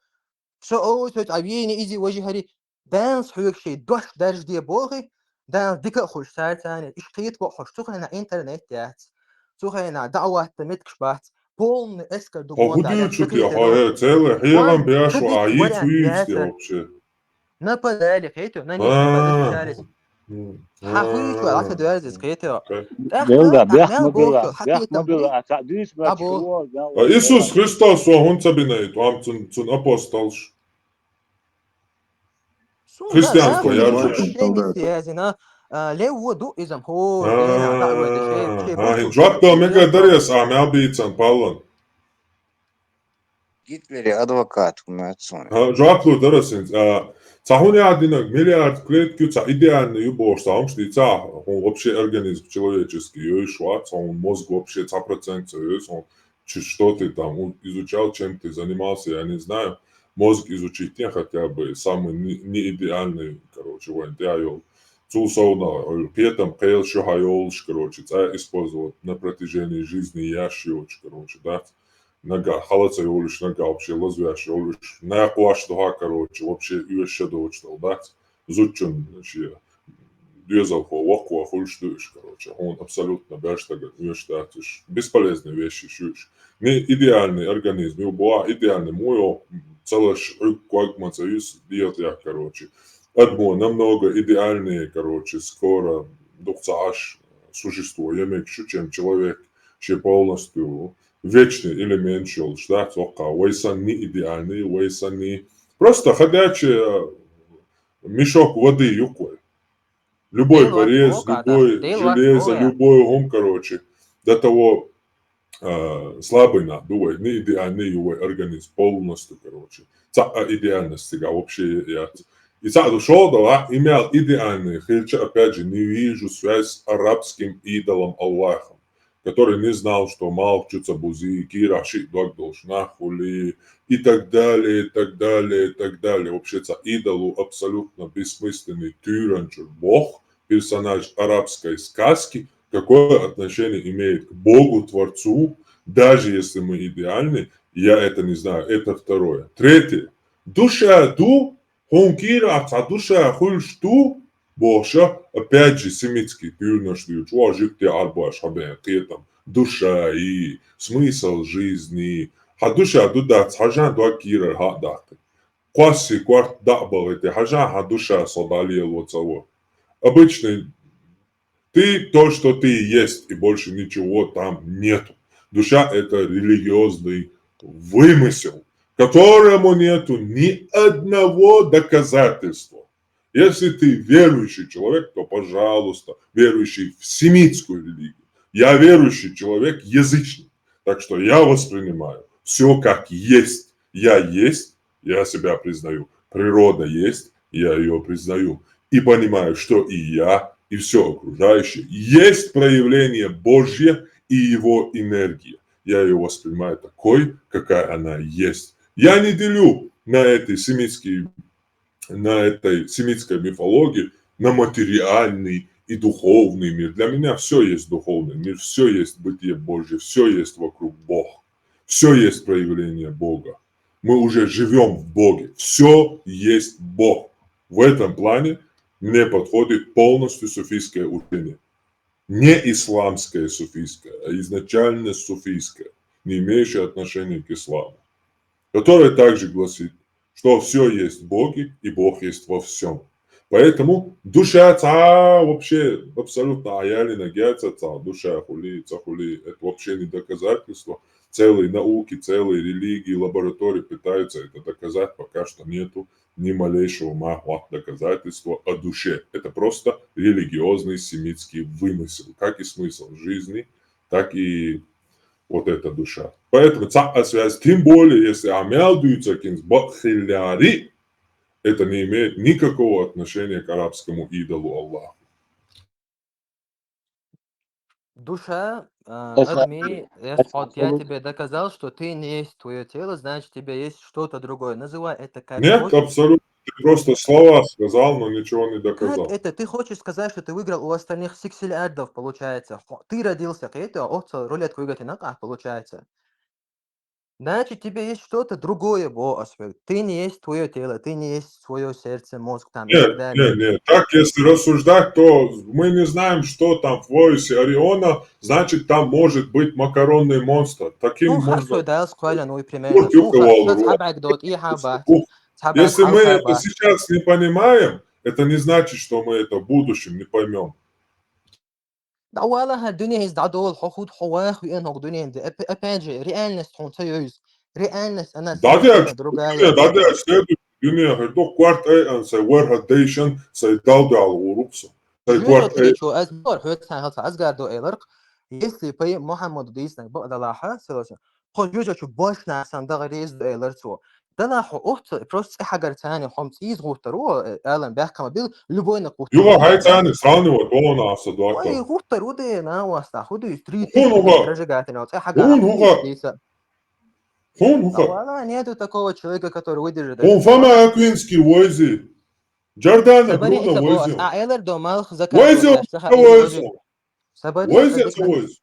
Со о, со а вени изи вожи хари. Данс хуйк шей дош дарж де бохи. Данс дика хуш сайтане. Иш кайт бо хуш. Цухена интернет яц. Цухена даъват меткш бац. Полный эскер ду. А худую чути, а хо, э, целый хиелам бяшу, а и хуйсти вообще. Нападали, кайто, на них нападали. Хахуй, а хо дверзис, кайто. Делда, бях мабила, бях мабила, а та дюйс бач. А Иисус Христос со хунца бинай, туам цун, цун апостолш. Христианство, я же. Лев воду изам хо. Жопта мега дарес, а мя бицан палан. Гитлери адвокат у мя цуне. Жопта даресин. Цахуня динаг миллиард клетки, ца идеальный юбош, ца умшти, ца, он вообще организм человеческий, йой шуа, ца он мозг вообще, ца процент, ца йой, он чи что ты там у- изучал, чем ты занимался, я не знаю. Мозг изучить не хотя бы, самый не, не идеальный, короче, войн, я йол. Цул совна, при этом кайл шо хайолш, короче, ца использовать на протяжении жизни я шиоч, короче, да. Нага, халаца йолш, нага вообще лазвяш йолш, на кваш духа, короче, вообще юэш шадоч, да. Зучун, значит, дюзал хо, ваква, хульш душ, короче. Он абсолютно бяш таган, юэш датиш. Бесполезные вещи шуш. Не идеальный организм, его была идеальный муё, целаш квагмаца юс диет я, короче. Адмо намного идеальнее, короче, скоро духца аш существо, я мекшу, чем человек, че полностью вечный элемент шел, да, сока, вайсан не идеальный, вайсан не... Просто ходячий мешок воды юкой. Любой порез, любой железо, любой ум, короче, до того э, слабый на, думаю, не идеальный его организм полностью, короче. Ца а идеальность сега вообще я. И ца дошел, да, имел идеальный, хотя, опять же, не вижу связь с арабским идолом Аллахом, который не знал, что мал чуца бузи, кира ши дог должна хули, и так далее, и так далее, и так далее. Вообще, ца идолу абсолютно бессмысленный тюранчур бог, персонаж арабской сказки, какое отношение имеет к Богу, Творцу, даже если мы идеальны, я это не знаю, это второе. Третье. Душа ду, хункира ца душа хульш ду, Боже, опять же, семитский тюрнаш дюч, вожик те арбаш хабен, кетам. Душа и смысл жизни. Ха душа ду да цхажан дуа кира ха дакы. Кваси кварт да балыты, хажан ха душа содали лоцаво. Обычный ты то, что ты есть, и больше ничего там нету. Душа — это религиозный вымысел, которому нету ни одного доказательства. Если ты верующий человек, то, пожалуйста, верующий в семитскую религию. Я верующий человек, язычник. Так что я воспринимаю все как есть. Я есть, я себя признаю. Природа есть, я ее признаю. И понимаю, что и я, и все окружающее есть проявление Божье и его энергия. Я ее воспринимаю такой, какая она есть. Я не делю на этой семитские, на этой семитской мифологии на материальный и духовный мир. Для меня все есть духовный мир, все есть бытие Божье, все есть вокруг Бог, все есть проявление Бога. Мы уже живем в Боге, все есть Бог. В этом плане мне подходит полностью суфийское учение. Не исламское суфийское, а изначально суфийское, не имеющее отношения к исламу, которое также гласит, что все есть в Боге, и Бог есть во всем. Поэтому душа ца вообще абсолютно аялина гяца ца душа хули, ца хули, это вообще не доказательство. Целые науки, целые религии, лаборатории пытаются это доказать, пока что нету ни малейшего махват доказательства о душе. Это просто религиозный семитский вымысел, как и смысл жизни, так и вот эта душа. Поэтому ца связь, тем более, если амял дуется кинз бахиляри, это не имеет никакого отношения к арабскому идолу Аллаху. Душа, а, Это- адми, я, это вот я абсолют- тебе доказал, что ты не есть твое тело, значит, тебе есть что-то другое. Называй это как Нет, хочешь. Абсолютно. Ты просто слова сказал, но ничего не Как доказал. Это? Ты хочешь сказать, что ты выиграл у остальных сиксилярдов, получается? Хо- Ты родился, это, оцо рулетка выиграть на получается. Значит, тебе есть что-то другое, бо асфальт. Ты не есть твое тело, ты не есть свое сердце, мозг там и Нет, так далее. Нет, нет. Так, если рассуждать, то мы не знаем, что там в поясе Ориона, значит, там может быть макаронный монстр. Таким Ну, можно... харсо дал скваля, ну и примерно. Вот, ёпта, Ну, вал, харсо вот. Цхьабаг дот, и хаба. Ух, Цхьабаг Если мы это хаба. Сейчас не понимаем, это не значит, что мы это в будущем не поймем. Да, вала, ха, дуния из дадол, хо худ, хо вах, вен, хо дуния, да, оп-, опять же, реальность, хо, ца ёйз. Реальность, она Да, совершенно да, другая. Дуния, да, да, следующая дуния, хо, до кварт, э, ан, сай варха дейшан, сай дал дал урукса. Сай Жужа кварт, э, чу, аз, мор, хо, ца, ха, ца, аз гар до эларк. Если по Мухаммаду дисна, бо, дала, ха, селоса. Хо, жужа чу, бош на сан, да, рез до элар цо. Дала, хо, ох, ца, просто ца хагар цани, хом, циз гуттар, о, э, алан, бяхкама бил, любой на гуттар. Юга хай цани, сравнивать, он аса Ой, дуата. гуттар, уде, на, васта, худу, из три Хун уга. Прожигательно, ца хагар. Хун уга. Иса. Хун Да, уга. Вала, нету такого человека, который выдержит Хун это. Фома Аквинский войзи. Джордана Сабари, Бруно иса бо, войзи. А Эллер до Малх закат Войзи, вот, ца ха, войзи. Сабари, Войзи, сабари, войзи.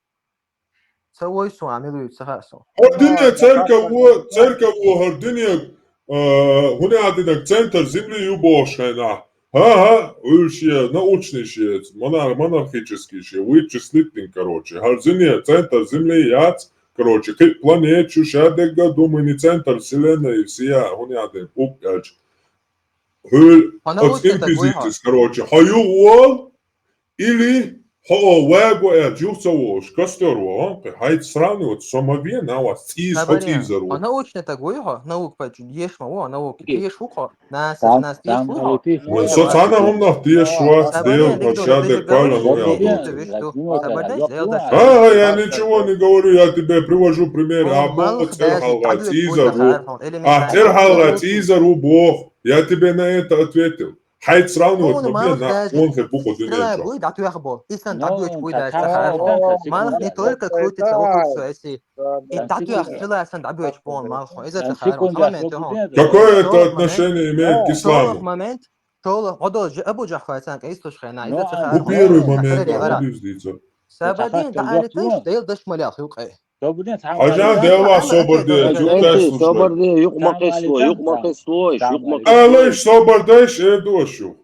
Ца войсу, амилует, ца хасу. Гьардуьне Да, церкав да, ву, да. Церкав ву гьардуьне, э, гьуни гьадинаг центр земли ю бохшена. Ха-ха, уьлшие, научный шие, монар-, монархический шие, вычислительный, короче. Гьардуьне центр земли яц, короче, кхи планет шу шадегга, думаю, не центр вселенной, сия, гьуни гьадин, ук, короче. Гьуьл, По научне от так гуйгьа. инквизициис, короче, хьаюгъ вол, или хьо ваго, э, жугъ ца волуш, костёр вол, а? Хьайца сравнивать, со ма вена вас, цӀийз, хьо Сабари, цӀийзар ву. по научне так гуйгьа, наук по ешма ву, наук. Окей. Еш ву хьо, нас, Там, нас там еш ву хьо. политик. Ну, со цана гьум нах теш ва, Сабари, дел, дик ду, вообще, дик адеквально, ду, ну, я дик думаю. ду, виш ду. Возьму Сабари, тебя, зел возьму да тебя. сабари. А, я ничего не говорю, я тебе привожу пример. Он А малых бо цер даже халгъа падает цӀийзар путь ву. ахар, он А элементарно. цер халгъа цӀийзар ву бох. Я тебе на это ответил. Хьайца сравнивать, Он ну, малых на, даже он хе букъу дунен стрела чо. гуй, датуях бол. Исан Ну, дабуч буй даже какая сахар. разница, Малых не секунду. только крутится вокруг всё, если и Там датуях секунду. стрела сан дабуч бон малых. Из-за Там сахар. секунду, Самое секунду. тёгон. Какое это Тот отношение имеет к Тот исламу? Момент, тот, гъодол же Абу Джахфар сан, кайс туш хана, из-за Ну, сахар. Бу первый момент, Сахар да, яра. вот здесь, да. Сабадин, Сахар, да, али вот. тыш, да, ил даш малял, хюкъе. Тобудин цхьа Хьажан, малик. дела Ама собар это де, даже чё это дай это слушай. Собар де, юкъ ма Там къесло, али юкъ ма там. къесло, Там юкъ ма али. къесло. Алай собар деш, э, дошу.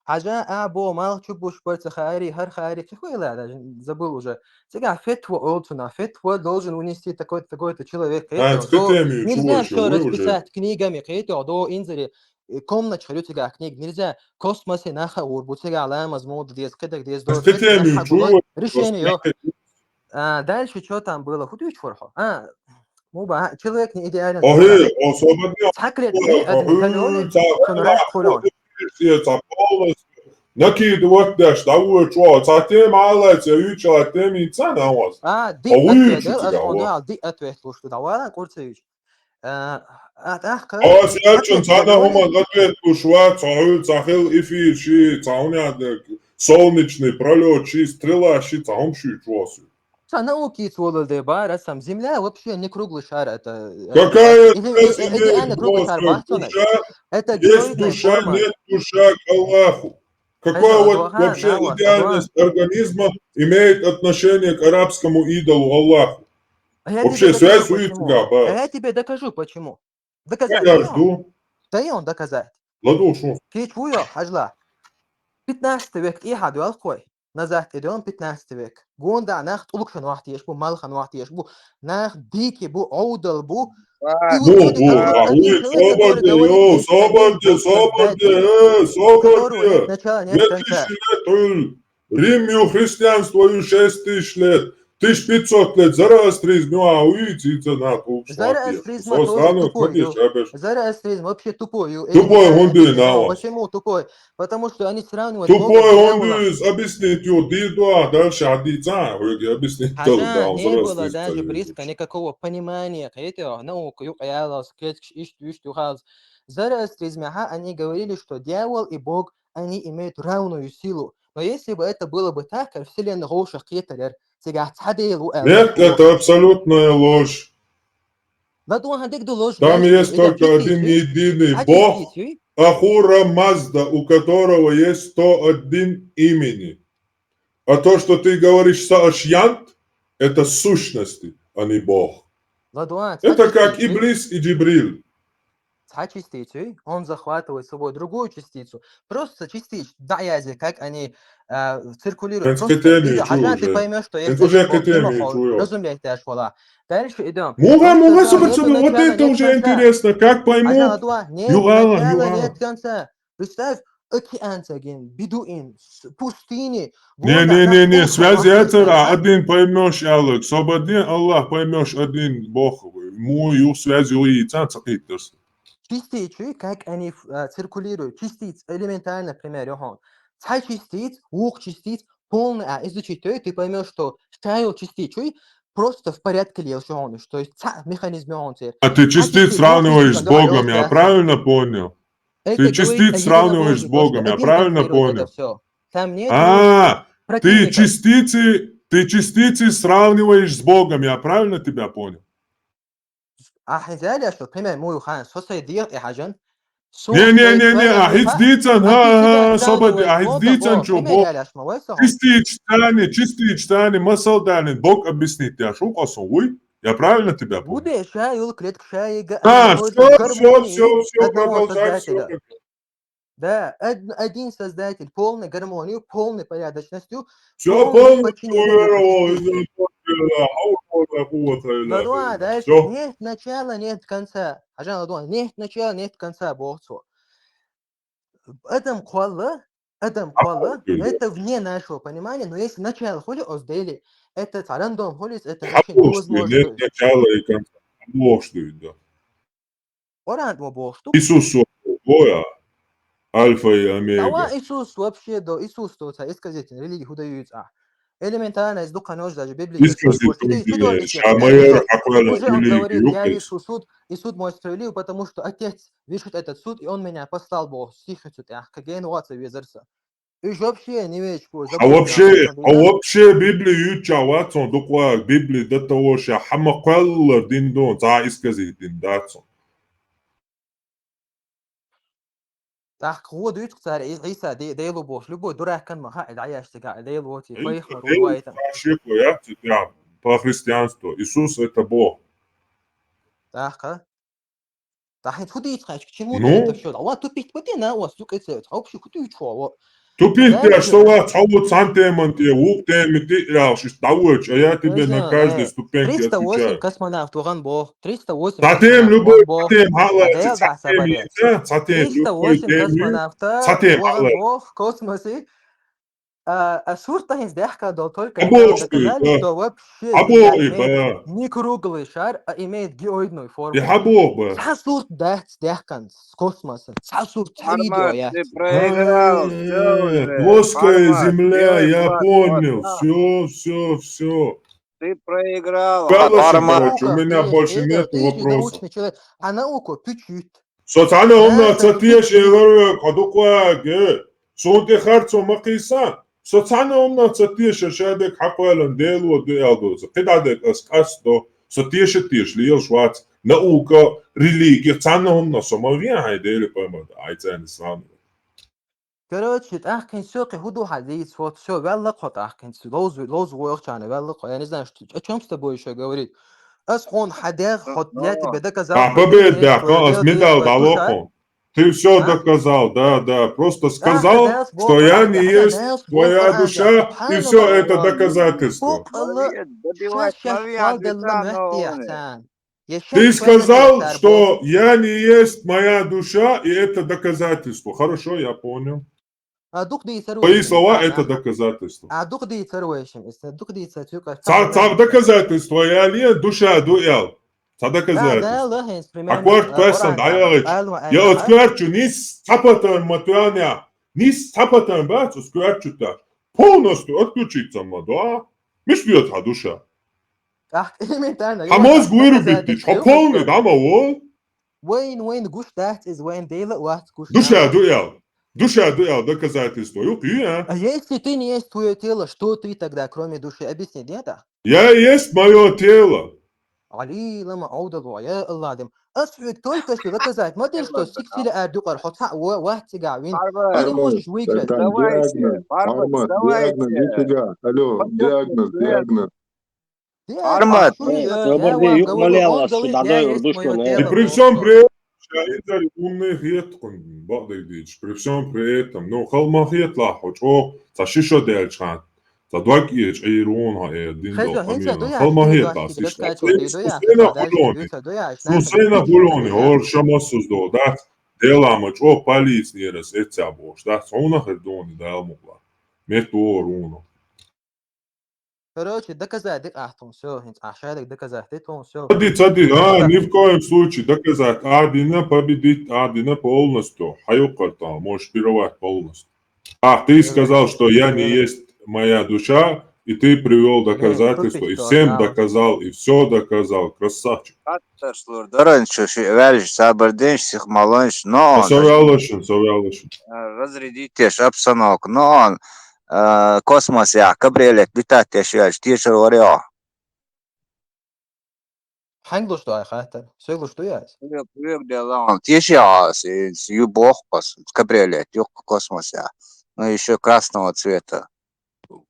Хьажа, а, бо, мал чу буш барца хари, хар хари, цихуйла, даже забыл уже. Сега фетва олцуна, фетва должен унести такой-то, такой-то человек. А, Хетё, фетва до, ми нельзя чуешь, всё вы уже. Расписать книгами, хетё, до инзари, э, комнат чарю сега книг, нельзя космосе наха урбу, сега ламаз моду дез, кедак дез, до Фетва ми фетва чуешь, решение, ё. А, дальше что там было? Худуч форхо. А, муба, человек не идеален. Охи, о, собар де. Цхьа клетка, Охи, один канёлик, ца-, сон раз хулён. Все, ца полностью. Накид вот деш, да, вы чё, ца тем алай, ца юча тем и ца на вас. А, ди А вы ответ, чё да, тебя, ас он вот? Да, ди ответ, слушай, да, ладно, Курцевич. А, а, так, А, сячун, ца на хуман ответ, ца хул, ца хил эфир ши, ца у меня, э, солнечный пролёт ши, стрела ши, ца хум ши, чё су. Ца науки цволал де бар, а сам Земля вообще не круглый шар, это, э, Какая или, связь э, э, имеет идеально круглый Бог шар, с бахтённый. душа? Это Есть героидная душа, форма. Нет душа к Аллаху. Какое вот вообще идеальность организма имеет отношение к арабскому идолу Аллаху? Вообще связь у тебя, ба? А я тебе докажу, почему. Доказать. Я жду. Дай он доказать. Ладно, уж. Кечвуё, хьажала. Пятнадцатый век тӀехьа доьлхуй. Назад идём, пятнадцатый век. Гонда нах тӀулгшан вахтеш бу, малхан вахтеш бу. Нах дики бу, оудал бу. Бу, бу, а, ой, собаде, йо, собаде, собаде, э, собаде. Начало нет конца. Две тысячи лет, ой. Рим ю, христианство ю шесть тысяч лет. Тысяч пятьсот лет зороастризм ю, а уйти цена. Зороастризм тоже тупой ю. Зороастризм вообще тупой ю. Тупой, он. Почему тупой? Потому что они сравнивают Бога с дьяволом. Тупой он, объяснить ю, ди дуа, дальше, а ди ца, объяснить. Хотя не было даже близко никакого понимания, кхетий, наука ю, къялас, кечкш, ишт, ишт ю хаз. Зороастризме, ха, они говорили, что дьявол и Бог, они имеют равную силу. Но если бы это было бы так, как вселенная гӀовшах кхетар яр, цигахь цхьа Дела ву аьлла. Нет, это абсолютная ложь. Ладугьан дегду ложь. Там есть только один единый Бог, Ахура Мазда, у которого есть сто один имени. А то, что ты говоришь Саашьянт, это сущности, а не Бог. Ладугьан, это как Иблис и Джибрил. Цхьа частицу, он захватывает с собой другую частицу. Просто частич дӀаязе, как они, а, циркулируют. Просто ты поймёшь, что если разумеешь, да, школа. Дальше идём. Муха, муха, собственно, вот это уже интересно, как поймут? Югала, югала. Представь, океан цагин, бедуин, пустыни. Не, не, не, не, связь яцара, один поймёшь, Аллах, собадин Аллах, поймёшь, один Бог. Му ю связь ю и цан цакитас. Частицу, как они, а, циркулируют. Частиц, элементарно, пример, йохан. Цхьа частиц, вух частиц, полный, а, изучить, то есть ты поймёшь, что шайл частицу просто в порядке лел шону, то есть цхьа механизм йохан цер. А ты частиц сравниваешь с Богом, я правильно понял? Ты частиц сравниваешь с Богом, я правильно понял? А, ты частицы, ты частицы сравниваешь с Богом, я правильно тебя понял? Ахьизаля, что пример муюхан, со сай дир и хажан. Не, не, не, не, ахьиц дицан, ха, ха, собади, ахьиц дицан, чё, Бог. Частиц тани, частиц тани, масал тани, Бог объяснить я, шо косо, уй? Я правильно тебя понял? Буде шай, юл клетка шай, га-, а, всё, всё, всё, всё, продолжай, всё. Да, од-, один создатель, полной гармонию, полной порядочностью, всё, полное подчинение. Да, да, дальше. Всё. Нет начала, нет конца. Хажан, ладугьан, нет начала, нет конца, Бог цо. Адам кхолла, Адам кхолла, это вне нашего понимания, но если начало хули оздели, это рандом хули, это вообще невозможно. Нет начала и конца. Бог что, да. Къуръан ма бохуш ду. Иисус воя, Альфа и Омега. Ава Иисус вообще до, Иисус до ца исказитин религи хӀу даюц а. Элементарно, из дукха нож даже Библия. Исказитин Библия, ша майра хьакъвала религи. Уже он говорит, я вешу суд, и суд мой справедлив, потому что Отец вершит этот суд, и он меня послал, Бог, стихи цу тӀехь, каген ваца везарца. Уж вообще не веч бу, а вообще, а вообще Библи юьйцуш вац он дукха, Библи до того ша хӀама кхоллар дин дон, цхьа исказитин дац он. ТӀаккха гӀо дуьйцу цара, Ӏи-, Ӏийса де-, Делу бохуш, любой дурак ма хаьа, дӀаяш цига, Делу воций, пайхамар ву вайтан. Шеко яц, я, по христианству. Иисус это Бог. ТӀаккха? Та хӀинца хӀу дийца хьаьжка, чему ты это всё? Ава тупить бу те на вас, юкъе ца, хьо вообще хӀу дуьйцуш ва? Тупить я, что ва, цхьа ву цхьан теман тӀе, вукх тема тӀе иралш, иштта дӀавоьдуш, а я тебе на каждой ступеньке отвечаю. Триста восемь космонавт вагӀан боху, триста восемь космонавт вагӀан боху. Цхьа тема, любой тема хьалаьцча, цхьа тема, цхьа тема, любой тема, цхьа тема хьалаьцча. Триста восемь космонавта вагӀан боху в космосе. А, а сурт тахьинца даьхка долу только доказательство вообще не имеет ни круглый шар, а имеет геоидную форму. И хьабоху ба. Цхьа сурт дац даьхкан с космоса. Цхьа сурт, цхьа видео яц. Ты проиграл, всё уже. Плоская земля, я понял. Всё, всё, всё. Ты проиграл. Короче, у меня больше нет вопросов. Научный человек. А наука пучит. Со цхьана хӀуманах ца теша, элар вай, кхо дукха ваьгге. Суна тӀе харцо ма кхийсан. Со цхьана хӀуманах ца теша, шадерг хьакхоьллина Дело ду аьлла доцу. КхидӀа дерг ас къасто. Со теша теша лелаш вац. Наука, религия, цхьана хӀуманах со ма вен хьайн Дели пайхамар, хьайн царна ислам. Короче, тӀаккха хӀинца сокхи хӀу ду хьа дийца, вот, всё, ваьлла кхо тӀаккха хӀинца, ловзу-, ловзу войх чана, ваьлла кхо, я не знаю, что, о чём с тобой ещё говорить. Ас хьона хьа дегӀ, хьо, я тебе доказал, А, победа, да, ас медаль дало хьона. Ты всё доказал, да, да. Просто сказал, что я не есть твоя душа, и всё это доказательство. Ты сказал, что я не есть моя душа, и это доказательство. Хорошо, я понял. А дукха дийцар Твои слова — это доказательство. А дукха дийцар вайшим, ис дукха дийцар цуька. Цхьа, цхьа доказательство я ле, душа ду эл. Цхьа доказательство. А корт пасан дӀаяхача. Я оцу коьртачу нис цхьа патарн ма тоьхна. Нис цхьа патарн бац оцу коьртачу тӀехь. Полностью отключиться ма до. Миш дуьйцу хьан душа? Хьан мозг вырубить дича, хьо полный дӀа ма вол. Вайн, вайн гуш дац иза, вайн дела а вац гуш. Душа ду эл. Душа ду эл доказательство. Юкъ ю, а? А если ты не есть твоё тело, что ты тогда, кроме души? Объясни, нет? Я есть моё тело. Али, лама, аудалу, я Аллах, дим. Ас хьоьга только что доказать ма деш, что сиксили ар дукъар, хьо цхьаъ ва-, вац цигахь вин. Или можешь выиграть. Диагноз, Армат, диагноз, нифига. Алло, диагноз, диагноз. Армат, собар де, юкъ ма лелаш, шу дӀадойур ду шуна. И при всём при этом, ша инзари умный хетта хьуна, бакъдерг дийцича, при всём при этом, ну, хала ма хеталахь хьо чӀогӀа, цхьа ши шо даьлча хьан, цхьа дог эча Ӏийр вуна хьо, э, дин дол къамелан. Хала ма хеталахь, ша. Суна сайна хӀулони. Суна сайна хӀулони, хӀора ша массуз дол, дац, дела ма чӀогӀа полицинера эццехь бохуш, дац, хьуна хир дуни, Дала мукъла. Метта вогӀур вуна. Короче, доказать ди ахьа тхуна, всё, хӀинца ахьа шадерг доказать ди тхуна, всё. Цади, цади, а, ни в коем случае доказать. Ардина победить, ардина полностью. Хьаюккъар тахьа, можешь пировать полностью. А, ты сказал, что я не есть моя душа, и ты привёл доказательства, и всем доказал, и всё доказал. Красавчик. Хаттарш лур даран чу ши ваьллаш, сабар динш, сих маланш, но. Со ваьллашин, со ваьллашин. Разрядить деш обстановка, но он, э, космос я, кабриолет летать деш ваьллаш, тешар варио. Хьанг луш ду ай хаттар? Соьг луш ду яц? Век, век де лаун. Теши ас, ю бохпас, кабриолет, юк космос я. Ну, ещё красного цвета.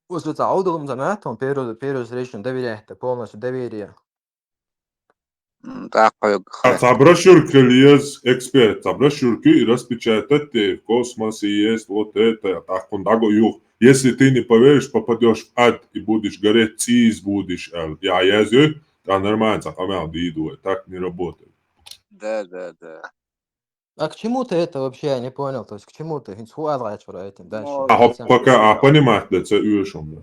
Усу ца аудулум заматон, первую, первую встречу доверять, полностью доверие. Так, А цхьа брошюрка лез, эксперт, цхьа брошюрка и распечатать те, в космосе есть вот это, так он даго юх. Если ты не поверишь, попадёшь в ад и будешь гореть, цӀийз будешь, аьлла. Я язю, а нормально, цхьа къамел дийду, так не работает. Да, да, да. А к чему ты это вообще, я не понял, то есть к чему ты? ХӀинца хӀу аьлла гӀачура этим дальше? А хӀо пока, а понимать да ца уьшум да.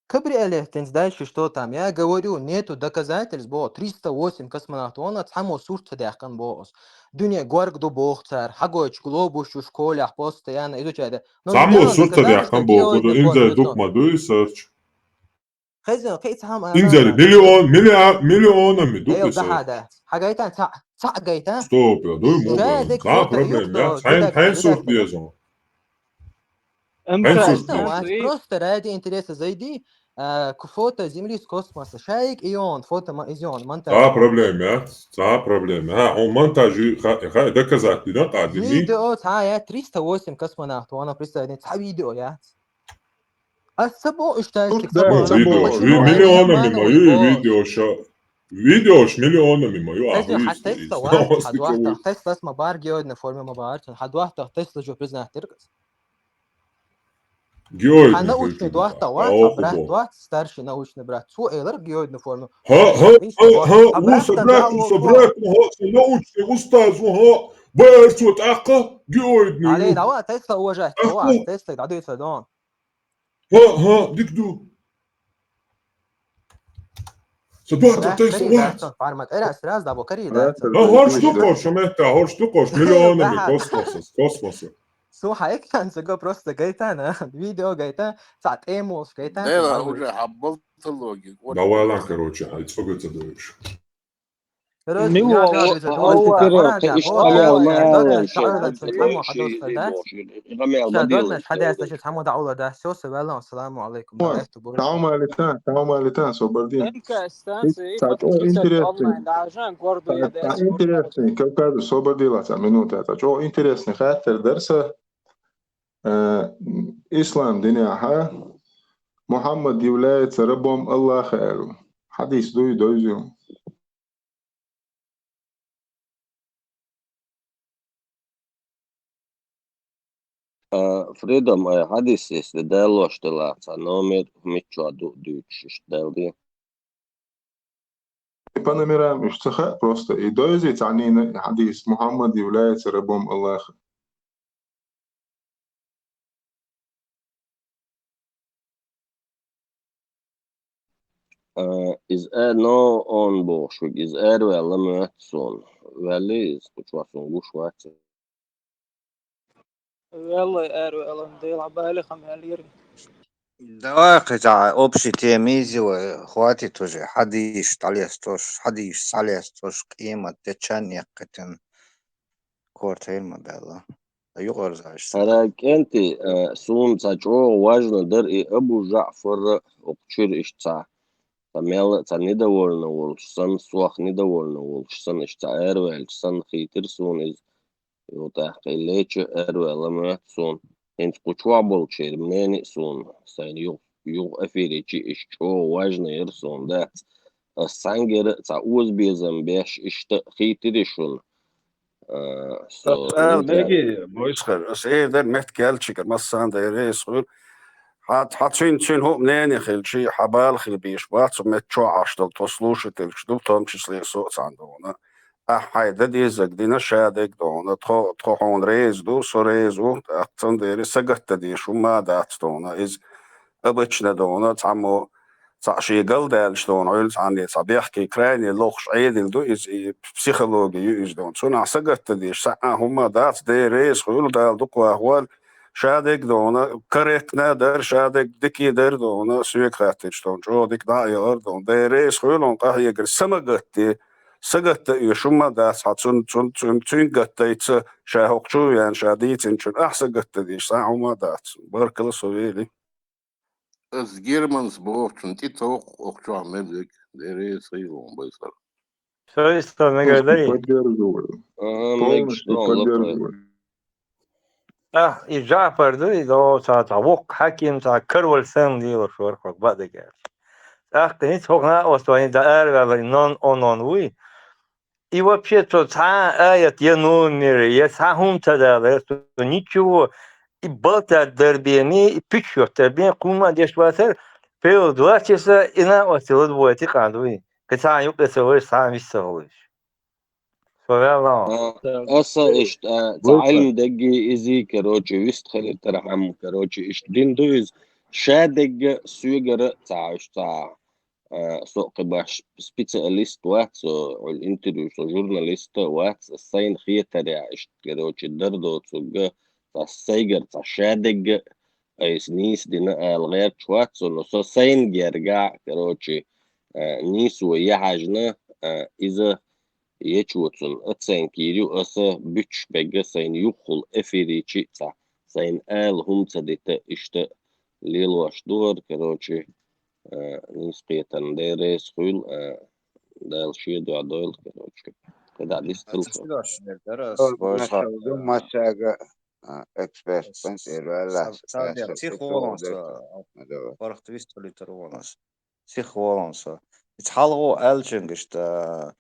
Кабриолет, хӀинца дальше что там? Я говорю, нету доказательств, бо, триста восемь космонавт вон, цхьаммо сурт ца даьккхина, бо, ас. Дуьне горга ду, боху цара, хьагойтуш глобус ю школехь постоянно изучать да. Цхьаммо сурт ца даьккхина, боху, ду инзаре дукха ма дуй, сарч. Хезна, кхин цхьа хӀама Инзаре миллион, миллион, миллионами ду. Хьа гайтан, цхьа, цхьа гайтан. Стоп, я, дуй, мо. Да, проблема, я. Хьайн, хьайн сурт деза. Просто ради интереса зайди, а, к фото Земли с космоса. Шайк и он, фото ма-, из он, монтаж. Цхьа проблема, я. Цхьа проблема. Ха, он монтаж, ха, ха, доказать дина, къадими. Видео, цхьа, я, триста восемь космонавт, вон, представь, цхьа видео, я. А ца бо уьш тайсик, ца бо. Видеош, ви-, миллионами ма ю, видеош. Видеош миллионами ма ю, а хӀу хьан Тесла вац, хьан дуьхьа Тесла ма бара, геоидный форма ма бара, хьан дуьхьа Тесла жо признать дирг. Геоидный. Хьан научный дуьхьа вац, хьан брат вац, старший научный брат. Цо элар геоидный форма. Ха, ха, ха, ха, у са брат, у са брат, ха, са научный устаз, ха, баьр цо тӀаккха геоидный. Али, давай, Тесла уважать, давай, Тесла, дӀадуьйцу дон. ХӀа, хӀа, дика ду. Со дуьхьа тайса вац. Формат. Эра, сразу дабо карий, да? ХӀа, хӀорш ду-кх хӀорш, шу метта, хӀорш ду-кх хӀорш, миллионами космоса, космоса. Слухай, экранца го просто гайтана, видео гайта, ца тему гайта. Дела уже хьаббалталоги. Давай, ладно, короче, ай цогца даьш. Цхьа интересный, цхьа интересный, кавказу собар дила цхьа минута, цхьа чӀогӀа интересный хаттар дара сан. Э, ислам динехьа Мухаммад является рабом Аллаха аьлла. Хьадис дуй, дойзу. А, Freedom, а, хьадис, если далош делахь, цхьа номер миччо ду дуьйцуш, иштта далди. И по номерам уж ца хаьа просто. И дойзи цхьаннена и хьадис: «Мухаммад является рабом Аллаха». А, из а, но он бохуш вуьг, из араваьлла моьтту суна. Ваьлли из, кху чохь суна гуш вац. Ваьлла араваьлла, Дела бали хам аьллера. Давай кхидӀа общий тема иза вай, хватит уже, хьадийш дӀалестош, хьадийш схьалестош, къемат де чан яккхитина. Корта хӀейр ма баьлла. Юкъарзаш. ХӀара кӀентий, э, суна цхьа чӀогӀа важна дара и Абу ЖаӀфар, окху чуьра иштта цхьа, цхьа мел а цхьа недовольна волуш санна, сох недовольна волуш санна, иштта цхьа араваьлча санна хийтира суна иза. Юха тӀаккха и леча араваьлла моьтту суна. ХӀинца кху чохь болчеран мнение а суна, сайна юха, юха эфире чу иштта чӀогӀа важна яра суна дац. Ас цхьаьнгара а цхьа озабезам беш иштта хийтира шуна. А, со Ас ала мегий, Бойсхар, ас эр дара меттиг аьллачигара, массарна дера ас хуьлу. Хьан, хьан цуьнан, цуьнан хӀуъа нени хилчий, хьан бала хила бийш бац, цу метта чохь Ӏаш долу тхо слушательш ду, в том числе со а цхьаьна дуна. Ахьа хьайн дан дезаг дина, ша дерг дуна, тхо, тхо хьуна реза ду, со реза ву, тӀаккха цундела сагатдан дезаш хӀумма а дац дуна. Иза обычно дуна, цхьаммо цхьаъ шен галдаьллаш дуна, Ӏуьллу цхьанне цхьа бехке крайне лохуш Ӏедал ду иза, и психологи ю иза дуна. Цунахь сагатдан дезаш цхьа а хӀумма а дац, Дела реза хуьлу, Дала дукха вахавойла, ша дерг дуна, корректно а дара, ша дерг дика а дара дуна, соьга хаттарш дуна, чӀогӀа дика дӀа а яхара дуна. Дела реза хуьлу, хьуна къахьегар са ма гатде, сагатдан оьшу хӀумма а дац, хьан цун, цун, цун, цуьнга гатдайца, ша хӀокху чу а веана, ша дийцинчун, ахьа сагатдан дезаш цхьа а хӀумма а дац. Баркалла, со вели. Ас Германс бохучун тӀе товкху, оху чохь мел вега, Дела реза хуьлу, Бойсхар. Со иштта мегар дарий? Полностью поддерживаю. Ага, полностью поддерживаю. Ах, и ЖаӀфар ду, и до цхьа, цхьа воккха хьаким, цхьа карвал санна лелаш вара хӀокху баъдагара. ТӀаккха ницкъ хӀокху накъост вайн дан араваьлла, нон, он, он вуй. И вообще цо цхьа а аят я номер, я цхьа хӀума ца далара, цо ничего, и болтать дар бен, и пиччот дар бен, кхумма а деш вацара, пел два часа и накъостий ладвойти къан дуй. Кхин цхьа а юкъе ца вайш, цхьа а вист ца хилийш. Со ваьлла. А, аса иштта, а, цхьа Ӏилма дегги изий, короче, вист хилийтархьама, короче, иштта дин ду иза. Ша дегга соьгара цхьа, иштта цхьа, а, со кхин баш специалист вац, со хьуьлла интервью, со журналист а вац, сайна хетарехь, иштта, короче, дар доцург, цхьа сайгара цхьа ша дегга, айса нийса дина ала гӀерташ вац со, но со сайна гергахь, короче, а, нийсо яхьаьжна, а, иза ечо цунна оценка йийр ю, аса буьтуш бегга сайна юххул эфире чу а цхьа, сайна ала хӀума ца дита, иштта лелош ду хӀара, короче, а, нийса кхетарна Дела реза хуьлу, а, Дала шен дуьхьа дойла, короче. КхидӀа дистал со. Аса чудош дара, аса О, Бойсхар. Масала ду, масага, а, эксперт, Ас-, бен, эр ваьлла, ас-, ас-, ас-, психологан ас-, со, ас-, ас-, бархт вистхилийтар вон ас. Сих волун со. Ица хьалхо аьллачуьнга иштта,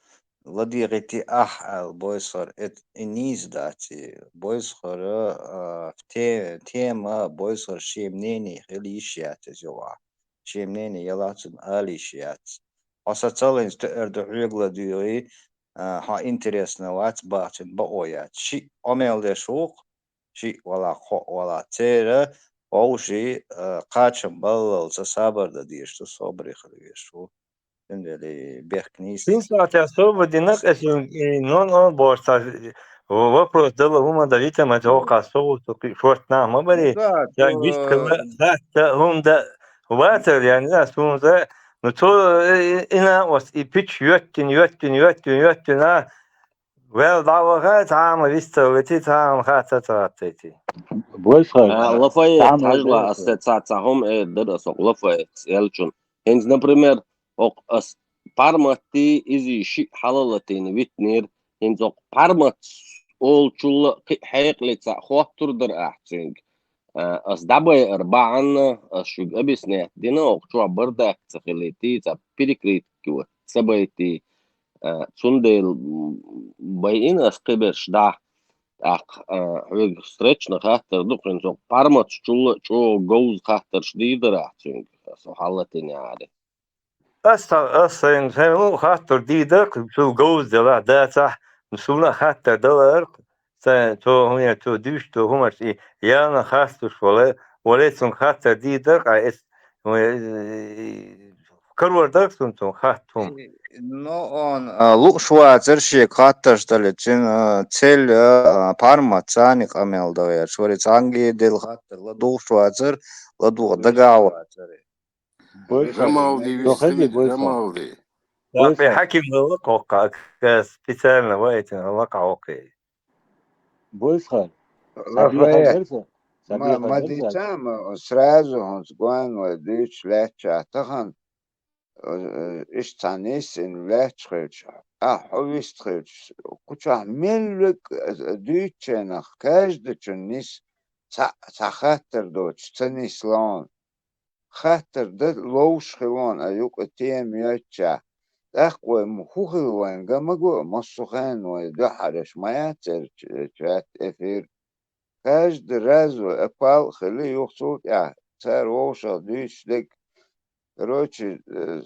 ладегӀийти ахь аьлла, Бойсхар, эт-, и нийса дац и. Бойсхара, а, те-, тема, Бойсхар шен мнение хила йиш яц иза юкъахь. Шен мнение ялахь цунна ала йиш яц. Хьо сан цаллинца тоьар ду хьоьга ладуьйгӀий, а, хьо интересно вац бахчун бакъо яц. Шиъ Ӏомел деш ву-кх, шиъ валахь, кхоъ валахь. Церан вовшийн, а, кхачам баллалца сабар дан дезаш ду, собаре хила везаш ву. Цундела бехк нийса. Шин сахьтехь собар дина, кхе шуьга, и, нон он бохуш цхьа вопрос дала хӀума дан, витамат воккхахь со ву, со кхин шорта нах ма барий. Ну да, ша то вист хилла, хатта хӀума дан вацар, я не знаю, суна за, ну цо, э, и накъост, и пич йоьттина, йоьттина, йоьттина, йоьттина, ваьлла дӀаваха, цхьа а ма вистхилийти, цхьа а ма хатта ца гӀаттайти. Бойсхар, а, Лафаэт, цхьа а ма хьажла, аса цхьа, цхьа хӀума эр дара аса Лафаэт, элчун. ХӀинца, например, окху ас парматти изий шиъ хьалалатийна витнера, хӀинца окху пармат олучул а кхин а хьекъале цхьаъ хоттур дара ахь цуьнга. А, ас дӀабайар бахьана, ас шуьга объяснять дина, оха чохь бардак ца хилийти, цхьа перекрытки вот, ца байти. А, цундела, м, байина ас кхиберш дӀа. ТӀаккха, а, хьоьга срочно хаттар ду, кхин со Парматчул а чӀогӀа говза хаттарш дийр дара ахь цуьнга, со хьалатина яри. Ас, ас сайн, сайн луъу хаттар дийр дара, цул говза делахь, дацахь, суна а хаттар далар, сайн, цо хӀун я, цо дуьйцу, цо хӀуманаш и яна хастуш вале, вале цунга хаттар дийр дара, ткъа эс, э, карор дара суна цунга хатта хӀума. Ну, он, а, лууш вацара шега хаттарш дале, цуьнан, а, цель, а, Пармат царна къамел дан гӀерташ вара, цхьаьнгге делла хаттар ладугӀуш вацара, ладугӀа дагахь вацара. Рамалди, вистина, Рамалди. Лакхе хьаким вала кхоккха, специально вайтина лакхахьокхий. Бойсхан. Сабира хьалсарса. Ма, ма дийца, ма, сразу хӀунца гойн вай дуьйцуш лаьттача тахана, э, иштта цхьа нийсса лаьтташ хилча, ахь хьо вист хилча, кху чохь мел век, э, дуьйцучарнах, каждачун нис цхьа, цхьа хаттар доцуш ца нислон. Хаттар дан ловш хилон а юкъа тема йоцча. ТӀаккха вай м-, хӀун хила вайн ган ма го, массо а хенна вай дуьххьараш ма яц церчат эфир. Каждый раз вай а пал а хили юха цул тӀаьхьа, цара вовшах дуьйцуш дерг. Короче, э,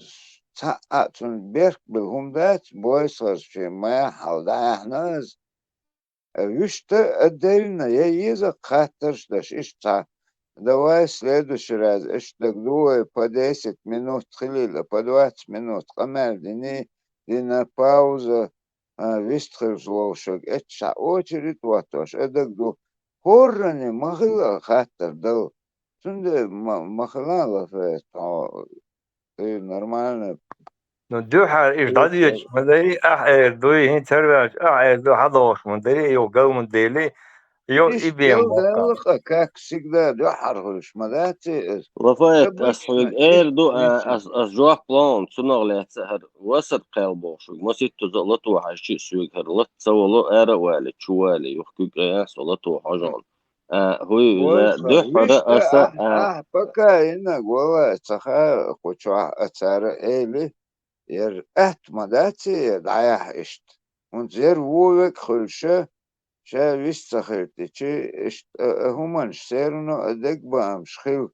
цхьа а цунна берк била хӀума дац, бойсхарш шен ма яхьал дӀаяхьна ас. Вуьшта а деллина, я еза хаттарш даш, иштта цхьа. Давай следующий раз, иштта дагадогӀий, по десять минут хилийла, по двадцать минут къамел дини, дина пауза, а, вист хилча ловшаг, эццахь очередь оттош, а дагадогӀу. ХӀорране ма хила хаттар дала. Цундела ма, ма хила лафе, тхьо, ты нормально. Ну, дуьххьара иштта дӀадоьдуш ма дарий, ахь эр дуй, хӀинца хӀарваьлча, ахь эр ду, хьадогӀуш ма дарий, юха гал ма дели, йо, и бен баккха. Далла-кха, как всегда, дуьххьара хуьлуш ма дац иза. Лафаэт, ас хьоьга эр ду, а, ас, ас жоп лоун, цунах лаьцна хӀара васар кхел боху шуьга, маситтаза а лато хьаьжчи а соьга хӀара лат ца вало, ара а вали, чу вали, юха куьг а ян со лато хьожон. А, хӀуй, дуьххьара аса, а, ахь пока йинаг вала ца хаьа кху чохь а цара эли, яра атта ма дац и дӀаяхьа иштта. ХӀунца яра вон век хуьлуша, ша вист ца хилийтичи, иштта, а, а, хӀуманаш серано а дегабаамаш хила.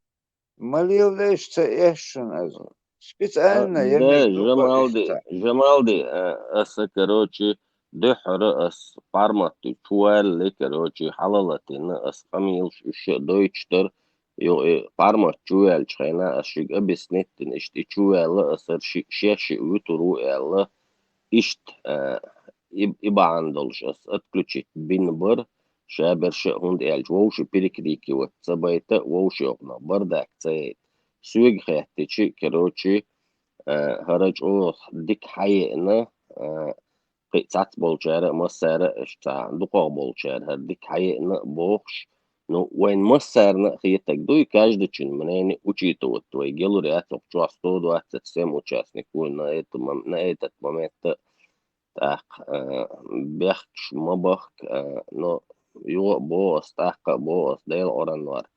Ма леладеш ца эшшина аза. Специально а, я да, между Жамалди, Жамалди, а, аса, короче, дуьххьара ас парматти чувалли, короче, хьалалатина ас къамелаш уьш а дойтуш дара. Йо, и пармат чуваьллачу хенахь ас шуьга объяснить дина, иштта и чуваьлла аса ши-, шех шиъ вуьтур ву аьлла. Иштта, а, и, и бахьана долуш ас отключить бина бара, ша берш а, хӀунда аьлча вовши перекрикивать ца байта, вовши окхунах бардак ца яйта. Соьга хаьттичи, короче, а, хӀара чӀогӀа дика хьаеана, а, кхин цхьацца болчара а, массара а, иштта дукхах болчара хӀара дика хьаеана а бохуш, ну, вайн массарна а хетаг дуй, каждачун мнение учитывать вай гелур яц, оха чохь сто двадцать семь участник ву на этом мом-, на этот момент а. ТӀаккха, а, бехкаш ма бахка, а, но юха а боху ас, тӀаккха а боху ас, Делан Къуръан вара.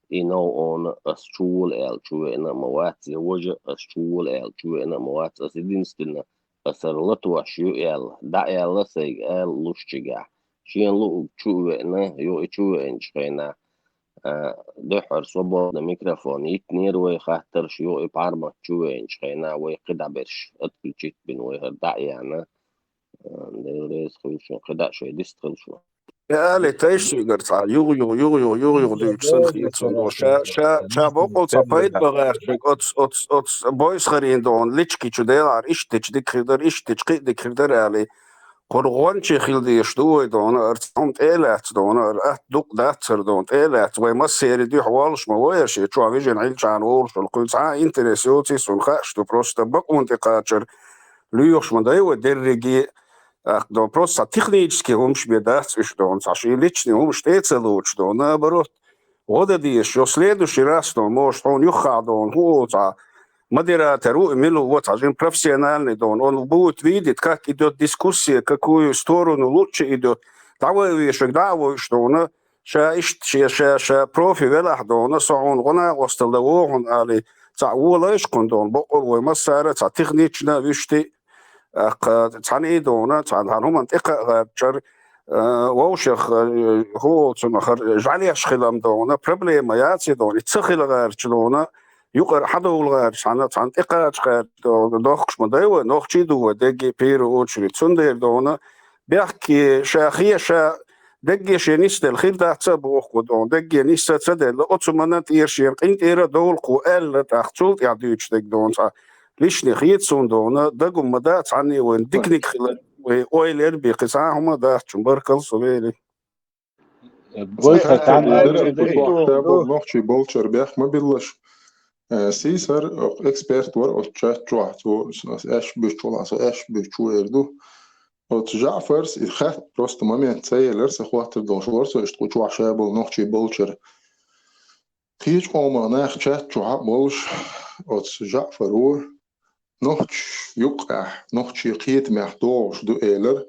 И новкъана ас чувола аьлла чувеана а ма вац, я важа ас чувола аьлла чувеана а ма вац, ас единственно, ас хӀара латош ю аьлла, дӀа аьлла сайга ала луш чигахь. Шена луург чу а веана, йо, и чу веанчу хенахь, а, дуьххьара свободный микрофон йитинера вай хаттарш, йо, и пармат чу веанчу хенахь вай кхидӀа берш отключить бина вай хӀара дӀа а яьхна. А, Дела реза хуьлда шуна, кхидӀа а шайн дист хуьлда шуна. Я али, тайшигара цхьа югӀ-югӀ, югӀ-югӀ, югӀ-югӀ дуьйцу сан хеташ ду. Ша, ша, ша боккъал цхьа пайда бан гӀертарг оцу, оцу, оцу бойсхарийн догӀун лички чу делахьара, иштта дича дика хир дара, иштта дича кхин а дика хир дара али. Кхуьнан гӀончий хила дезаш ду вай догӀун, ара цхьа хӀума тӀе а лаьцна догӀун, ара атта дукъ дацара догӀун, тӀе а лаьцна, вай массеран дуьхьа воллуш ма ву ара, шен чохь вижина Ӏилчхьана волуш волу, кхуьнан цхьа а интерес йоций, суна хаьаш ду, просто бакъонан тӀе кхачар лоьхуш ма дай вай дерриге. ТӀаккха, ну, просто цхьа технический хӀумаш бен дац уьш догӀун, цхьа шен личный хӀумаш тӀе а ца лоцуш догӀун, наоборот, гӀо дан дезаш, йо, следующий раз, ну, может, хьуна юххехь догӀун, хӀун олу цхьа модератор ву, и мила ву, цхьа жима профессиональный догӀун, он будет видеть, как идёт дискуссия, какую сторону лучше идёт, дӀавай вешаг, дӀа а вуьйш догӀун, ша иштта, ше-, ша, ша профи велахь дона, со хьуна гӀо накъостал дан вогӀун али, цхьаъ волайша кхуьнан дона, боккъал вай массара а цхьа технична вуьшти, тӀаккха цхьаьна и дона, цхьаьна хӀуманна тӀекхаъ гӀертачара, а, вовшах, а, хӀу волчунах хӀара жӀалеш хилам дона, проблема яц и дона, и ца хила гӀертача дона, юкъара хьадовла гӀертача, цхьаьна, цхьаьна тӀекхача гӀертача дона, дохкуш ма дай вай, нохчий ду вай, дегги пира очередь. Цундела дона, бехке ша хе, ша дегге шен нисделла хир дац а боху дона, дегге нисса ца делла, оцу манна тӀера шен къинтӀера а довлакхо аьлла, тӀаккха цул тӀаьхьа дуьйцуш дерг дона цхьа лишний хета суна дона, дагум ма дац цхьанне вайн диканиг хила, вай ойла ер бен, кхин цхьа а хӀума дац чун, баркалла со вели. Вай Ца-, хатан ца-, ца-, ца-, ца-, нохчий болчара бехк ма биллаш. Э, сийсара, э, эксперт вара оцу чат чохь, цо, ас аьшпаш буьйцучохь, со аьшпаш буьйцуш вер ду. Оцу Жаъфарс и хатта просто момент ца елира, сан хоттар долуш вара со, иштта кху чохь ша болу нохчий болчара. Кхечу къомах нах чат чохь а болуш, оцу Жаъфаро нохчий юккъехь, нохчий кхетамехь догӀуш ду элира,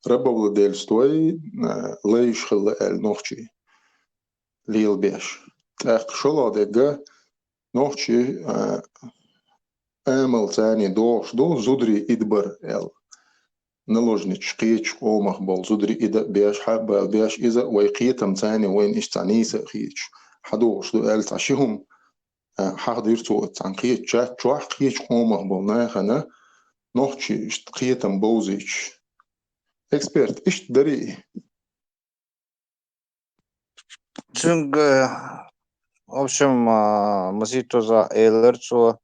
рабовладельствой, а, лайш хилла аьлла нохчий лелабеш. ТӀаккха шолгӀа дерг а нохчий, а, амал царний догӀуш ду, зударий идабар аьлла. Наложничаш кхечу къомах болу зударий ида а беш, хьа а бала беш, иза а вай кхетам царний вайна иштта цхьа нийса а хийташ, хьадогӀуш ду аьлла цхьа ши хӀума, а, хьахдира цо оцу цхьана кхечу чат чохь, кхечу къомах болу нахана нохчий иштта кхетам бовзуьйтуш. Эксперт, иштта дарий? Цуьнга, в общем, а, Маситоза элира цо,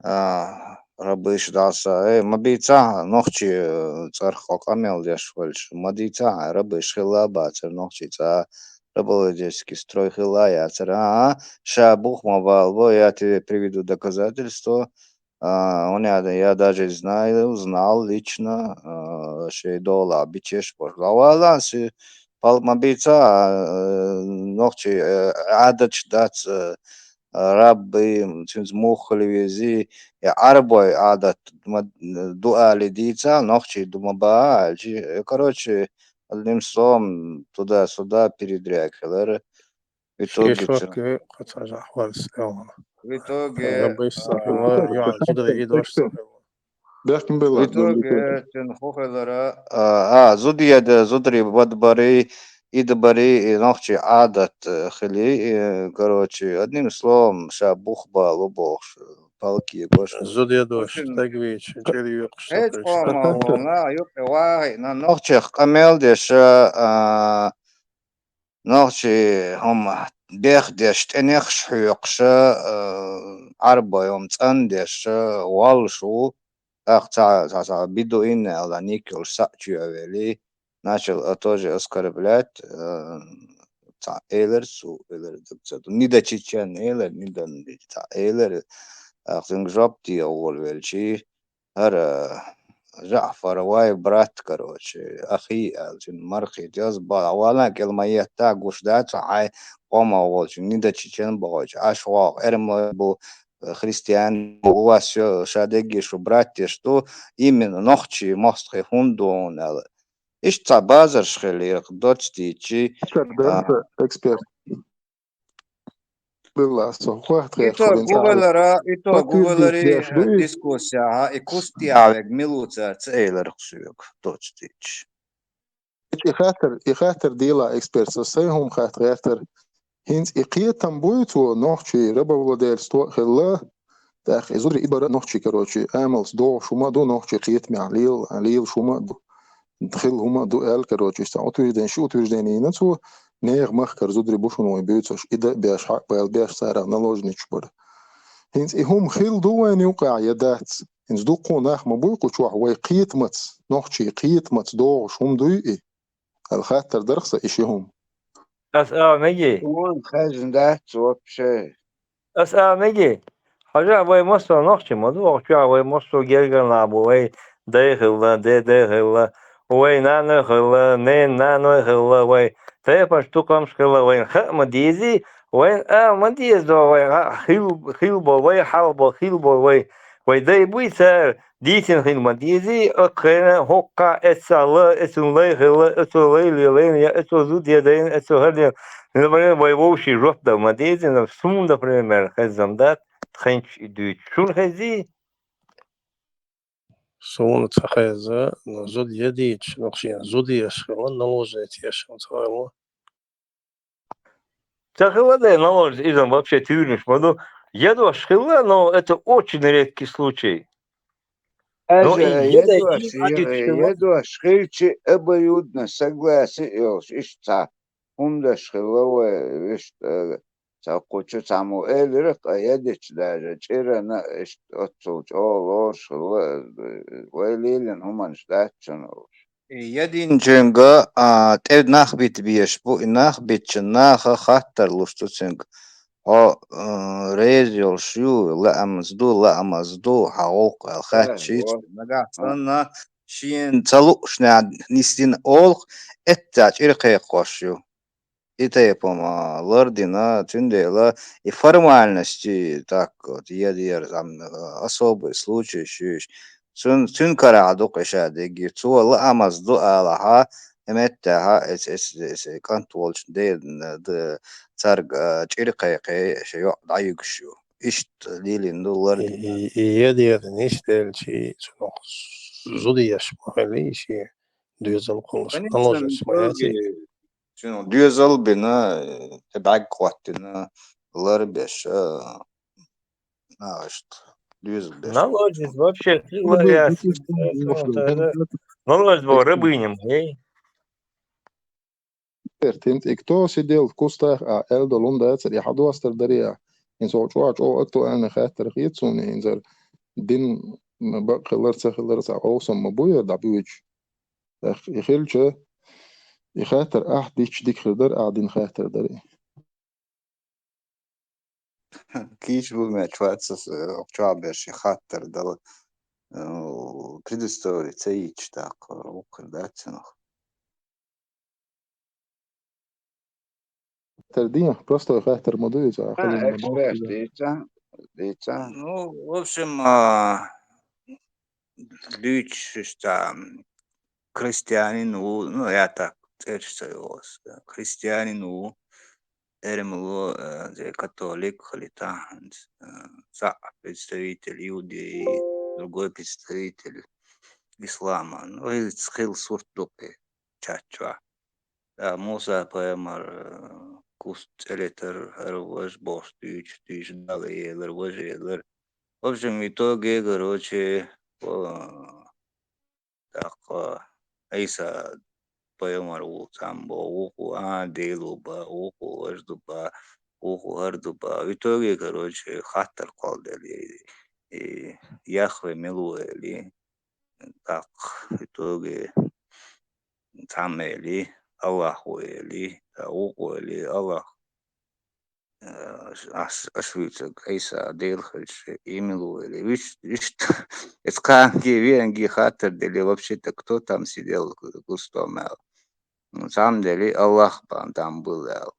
а, рабыш дӀаса, э, ма бийцахьа, нохчий, э, цӀарах къамел деш валча, ма дийцахьа, рабыш хилла а бацара нохчий цӀа, рабовладельческий строй хилла а яцара, а, а, ша бух ма балабо, я тебе приведу доказательства, а, он я, я даже знаю, знал лично, а, шей дола бичеш бохуш. Вала, си палп ма бийца, а, э, нохчий, э, Ӏадаташ дац, э, рабби, цуьнца муха хила вези, я Ӏарбой Ӏадат ма, ду али дийца, нохчий ду ма баа аьлчи. Э, короче, одним словом, туда-сюда передряг хилар. В итоге Шишок цуьнан. Кхо ца жахварс элана. В итоге, Рабыш а, сахила, юан зударий идош сахила. Бехкам белла, В итоге, цуьнан хӀу хилара, а, а, зудеда, зударий бадбарий, идбарий, и нохчий Ӏадат, э, хили, э, короче, одним словом, ша бух балу бохуш, палки гош. Зудедош, Очень тагвич, чери юкъуш хеч сапеш. Къома волна, юкъе вагӀи, на нохчех къамел деш, а, нохчий хӀума бехдеш, тӀенехаш хьоькхуша, а, Ӏарбой хӀума цӀандеш, а, воллуш ву. ТӀаккха цхьа, цхьа, цхьа бедуин аьлла, ник йолуш схьа а чоьхьавели, начал а тоже оскорблять, а, цхьа элира цу, элира даг ца ду. Нида чечен элира, нида цхьа элира, а, цуьнга жоп де волавелчи, хӀара Жаъфар вай брат, короче, ахи аьлла, цуьнан мархий деза бала, валан кӀел ма етта, гуш дац, хьайн къомах волчу, нида чечен бохуьйту, Ӏаш вогӀу, эрмалой бу, христиан бу, у вас всё, ша дегги шу брат деш ду, именно нохчий мостагӀий хӀунда ду хьуна аьлла. Иштта цхьа базарш хилира, доцу дийчи, Эксперт, а, эксперт. Билла, со хӀоьхта Итог хӀокху гу велара, итог гу велари, дискуссия, и кустия вег милуцар ца эларх соьга, доцу дийчи. И хаттар, и хаттар дийла эксперт, со сайн хӀума хатта гӀертар. ХӀинца и кхетам буй цо, нохчий рабовладельство а хилла, тӀаккха и зударий идбар а нохчий, короче, амалц догӀуш хӀума а ду, нохчий кхетамехь лела-, лелаш хӀума а ду, хилла хӀума а ду аьлла, короче, иштта утверждение, ши утверждение йина цо, нехан махкара зударий бу шуна вай буьйцуш, ида а беш, хьа а бала беш, царах наложничаш бара. ХӀинца и хӀума хилла ду вайна юкъахь я дац? ХӀинца дуккха нах ма буй кху чохь вай кхетамаца, нохчий кхетамаца догӀуш хӀума дуй и? Аьлла хаттар дарх сан и ши хӀума. Ас а меги? Вон хезна дац вообще. Ас а меги? Хьажа, вай массо а нохчий ма ду, вахча вай массо а гергарлахь бу, вай дай хилла, де дай хилла, вай наной хилла, нен наной хилла, вай тайпанаш тукхамаш хилла, вайн хаа ма дезий, вайн а ма дезо, вай а хил, хил бо, вай хьал бо, хил бо, вай, вай дай буй цара, дийцина хила ма дезий, оцу хенахь хӀокхахь эццахь ла, эцун лай хилла, эцо лай лелайна, я эцо зуда едайна, эцо хӀара дена. Например, вай вовшийн жоп дала ма дезий, но суна, например, хезна дац, тхайнчу и дуьйцу. Шуна хезий? Суна ца хеза, но зуда едийча, ну, шен зуда еш хилла, наложница еш хилла ца хилла. Ца хилла, да, наложница, иза вообще туьйранаш ма ду. Едош хилла, но это очень редкий случай. Но и Аша, едай едош, и хьаьжча хилла. Едош хилча, обоюдно согласие йолуш, иштта цхьа хӀуманаш хилла вай, вуьшта, ца кхучу цхьаммо элира, ткъа едича даже чӀирана иштта оццул чӀогӀа лоруш хилла, вай лелийна хӀуманаш дац шуна олуш. И единчуьнга, а, тӀе нах бита безаш бу, и нах битча наха хаттар луш ду цуьнга. Хьо, а, реза йолуш ю, лаамаз ду, лаамаз ду, хьан гӀуллакх аьлла хаьттича, нагахь санна шена ца луушехь нисдина олу, эццахь чӀир кхайкхош ю. И тайпа-м, а, лардина, цундела и формальности, так вот, едера, там, а, особый случай шуьйш. Цун, цуьнан карахь ду-кх и ша дегги. Цо лаамаз ду алахьа, и меттехьа, эс, эс, эс, кӀант волчу ден, д-, цаьрга, а, чӀир кхайкхий, ша йоӀ дӀаюьгуш ю. Иштта лелийна ду лардина. И, и, и едера ниш делчий, цунах зуда еш ма хилий шен доьзал кхуллуш, конечно, наложница ма яций. Цуьнан доьзал а бина, э, тӀе бӀаьрг хӀоттина, лар беш, а, нахашна доьзал беш. Наложница вообще хила яц. Наложница боху рабыня ма ю. Тертинт, и кто сидел в кустах, а, аьлла долу хӀума дацара, и хьан достар дарий ахь? ХӀинца хӀокху чохь чӀогӀа актуальный хаттар хета суна, хӀинца дин бакъ хилар, ца хилар, цхьа къовсам ма бу яра дӀабуьйцуш. ТӀаккха и хилча, и хаттар ахь дича дика хир дара, ахь дина хаттар дара и. Кийча бу меч вац аса, э, чохь берш и хаттар дала, э, предыстория ца йича, тӀаккха, э, вукхуьр дац цунах. Хаттар дийна, простой хаттар ма ду иза, а, хазина ма боху иза. Дийца, дийца. Ну, в общем, а, дуьйцуш иштта, м, христианин ву, ну, я так, цӀераш ца йогӀу аса, христианин ву, эрмало, э, зе католик хилийтахь, э, цхьаъ представитель иудеи, другой представитель ислама. Ну, иза хила сурт ду кхин чат чохь. ТӀаккха Муса-пайхамар, э, куст цӀе летар, хӀара важа бохуш дуьйцуш, дуьйцуш Дала элира, важа элира. В общем, в итоге, короче, о, тӀаккха Ӏийса пайхамар ву цхьаммо, вукхо, а, Дела ву боху, вукхо важа ду боху, вукхо хӀара ду боху. В итоге, короче, хаттар кхолладелла, и, и Яхве мила ву элий. ТӀаккха в итоге цхьамма элий, Аллах ву элий, ткъа вукхо элий, Аллах, э, аш, аш вуьйцург Ӏийса Дела хилча, и мила ву элий. Виш, виш, эцу кханге, веанге хаттар делли, вообще-то кто там сидел кустом аьлла. Ну, цхьамма делли, Аллах бан там был аьлла.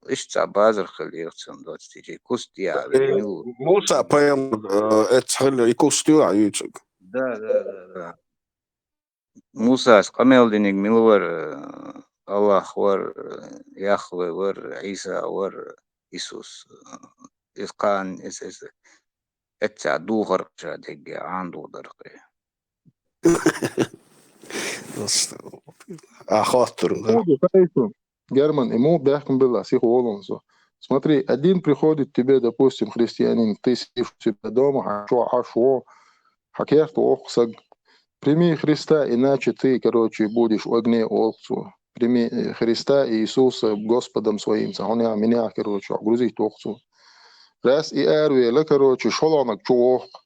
Иштта цхьа базар хилла яра цуьнан доцу тӀе, куст яа, э, мила ву. Муса пайхамар, э, эццахь хилла и куст ю ахь юьйцург? Да, да, да, да. Мусас къамел диниг мила вара, э, Аллах вара, э, Яхве вара, Ӏийса вара, Исус. Э, иза кхана, иза, иза эццахь духар ша дегге, Ӏан духар кхин. А хоттур, да? Герман, ему бехкам билла, сих волун со. Смотри, один приходит тебе, допустим, христианин, ты сидишь у себя дома, а шо, а шо, хьан керта воккху саг. Прими Христа, иначе ты, короче, будешь в огне, олхцо. Прими, э, Христа Иисуса Господом своим, ца хьуна, меня, короче, грузить воккхцо. Раз и арвела, короче, шолгӀанаг чу воккху.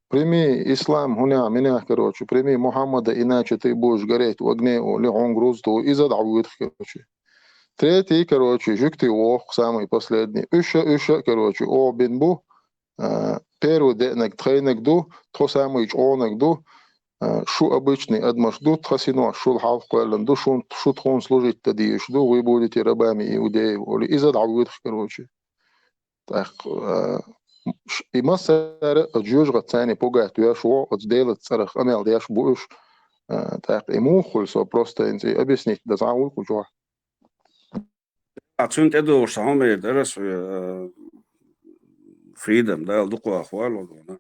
Прими ислам, хьуна, меня, короче, прими Мухаммада, иначе ты будешь гореть в огне, оли хьуна грузто, иза дӀавоьдух, короче. Третий, короче, жуьгти воккху, самый последний. Уьш а, уьш а, короче, оха бин бу, а, первый деанаг тхайнаг ду, тхо самый чӀогӀанаг ду, а, шу обычный адамаш ду, тхан синош шул хьалха кхоьллан ду, шун, шу тхуна служить дан дезаш ду, вы будете рабами иудеев, оли иза дӀавоьдух, короче. ТӀаккха, а, Ш-, и массара а жоьжахатица царна пугать веш ву, оцу Делаца цӀарах къамел деш бу уьш. А, тӀаккха и муха хуьлу, со просто хӀинца и объяснить дан схьа вуй кху чохь. А цуьнан тӀедогӀуш цхьа хӀума эр дара ас, э, Freedom, Дала дукха вахвала ву дуна.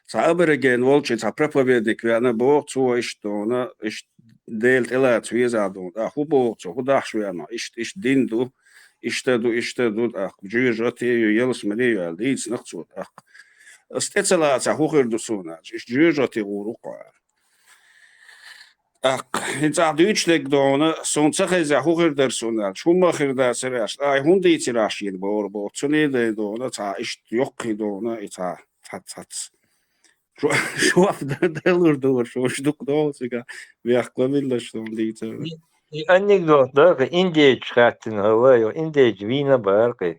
Цхьа абориген волчу цхьа проповедник веана боху, цо иштта дуна, иштта Дела тӀелаца веза дуна. ТӀаккха хӀун боху цо, хӀун дахьаш веана? Иштта, иштта дин ду, иштта ду, иштта ду, тӀаккха жоьжахати ю, ялсамани ю аьлла, дийцина-кх цо тӀаккха. Ас тӀе ца лаца, хӀун хир ду суна аьлча, иштта жоьжахати гӀур ву-кх хьо аьлла. ТӀаккха, хӀинца ахь дуьйцуш дерг дуна, суна ца хеза, хӀун хир дара суна аьлча, хӀумма а хир дацара аьлча, ай, хӀунда дийцира ахь шена бохура боху, цуьнан дай дуна, цхьа иштта йоккхий дуна, и цхьа, цхьа, цхьацца. Шу, шу дан, далур дора, шу, шу дукха догӀу цигахь, вехка ма виллаш суна дийцар. И, и анекдот дара, индейчу хаьттина, хӀаллайо, индейчу вийна бара, кхин.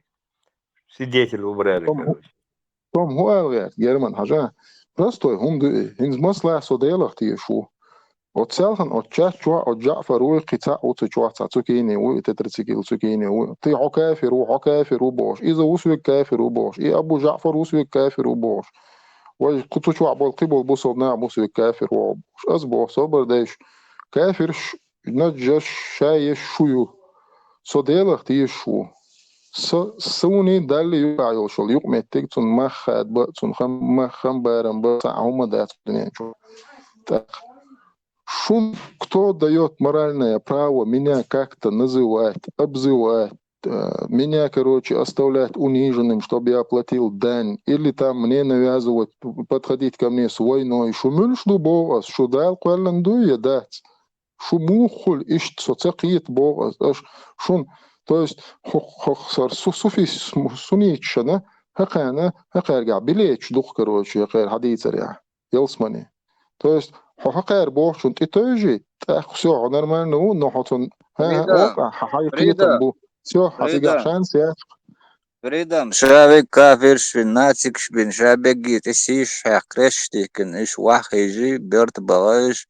Свидетель убрали, Том, короче. Том, хӀун ала гӀерта, Герман хьажа? Простой хӀума ду и. ХӀинца маслахь со Делах тешаш ву. Оцу селхана оцу чат чохь оцу Джаъфар вуй, кхин цхьаъ ву цу чохь, цхьа цукини вуй, и тетрацикл цукини вуй. Ти хьо кафир ву, хьо кафир ву бохуш. Иза ву соьга кафир ву бохуш. И Абу Джаъфар ву соьга кафир ву бохуш. Вай кху цу чохь болу кхин болу бусалба нах бу соьга кафир ву бохуш. Ас боху, собар дайша, кафирш, наджаш, шайиш шу ю. Со Делах тешаш ву. Со, суний Далли юкъахь йолуш йолу юкъаметтиг, цунна мах хадабан, цунна хам-, мах хам барам бан, цхьа а хӀума дац дуьнен чу. ТӀаккха шун кто даёт моральное право меня как-то называть, обзывать, э, меня, короче, оставлять униженным, чтобы я платил дань, или там мне навязывать, подходить ко мне с войной? Шу муьлш ду боху ас, шу Дала кхоьллина дуй я дац? Шу муха хуьлу иштта, со ца кхета боху ас, аша шуна, то есть, хӀокху, хӀокху сар су-, суфи-, су-, сунниташна, хӀокхарна, хӀокхаьргахь билеташ ду-кх, короче, хӀокхеран хьадийцарехь, ялсамани. То есть, хьо хӀокхара бохучунна тӀетевжий, тӀаккха всё, хьо нормально ву, но хьо цунна, хӀа, хӀа, Фрида, оха, хьан, хьан Фрида, кхетам бу. Всё, хьан цигахь Фрида. Шанс яц. Фридам, ша вег кафирш бина, нацикаш бина, ша бегги тӀе сийш хьаькхна, кресташ дихкина, иш ваххийжи, берт бахаш,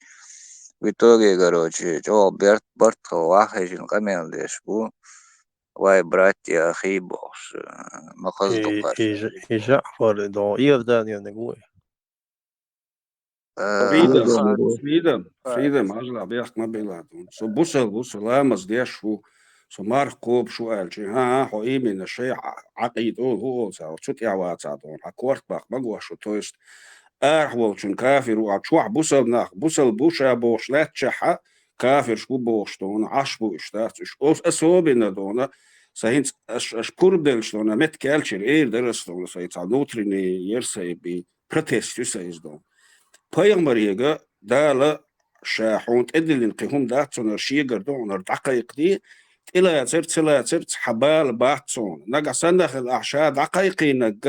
в итоге, короче, чӀогӀа берт, барт хила ваххийжина къамел деш бу, вай братья, ахи бохуш, ма хаза И, дукхаш. И, Ж-, и Жаъфар, до Иорданияна гуй. Э, Фридам, Фридам, Фридам, хьажал, бехк ма билла. Со бусал ву, со ламаз деш ву, со марха кхобуш ву аьлча, хӀан-хӀа, хьо именно шайн Ӏа-, Ӏакъида олу, хӀун олу цара, цу тӀехь вацахь дуна, хьан корта баккха ма го шу, то есть арахь волчун кафир ву, а чохь бусал нах, бусал бу ша бохуш лаьттачехь, кафирш бу бохуш дуна, Ӏаш бу уьш дац, уьш ос-, особенно дуна, сан хӀинца аш, аш пурба деллаш дуна, меттиг аьлчира, эр дара ас дуна, сан хӀинца внутренний ерсай бий. Протест ю сан иза дон. Пайхамарега Дала ша хьуна тӀедиллина кхин хӀума дац, цунах шегара ду хьуна дӀакхайкхаде, тӀелацар, ца лацар, цхьа бала бац цунна. Нагахь санна хила ахь ша дӀакхайкхийнарг,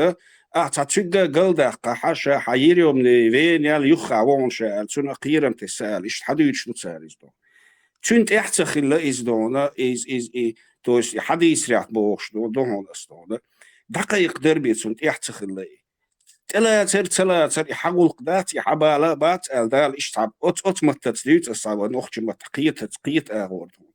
ахь цхьа цуьнга галдаккхахь, ша хьан йиремни вен ял юххехь ву хьуна ша аьлла, цунах кхерам тесса аьлла, иштта хьадуьйцуш ду цара иза дон. Цуьнан тӀехь ца хилла иза дона, иза, иза, и, то есть и хьадийсарехь бохуш ду, ду хьуна ас дона. ДӀакхайкха дарбе цунна тӀехь ца хилла и. ТӀелацар, ца лацар, и хьан гӀуллакх дац, и хьан бала а бац, аьлла Дала иштта цхьа оц-, оцу маттаца дуьйцу аса, ван нохча маттахь кхетац-, кхета агӀор ду.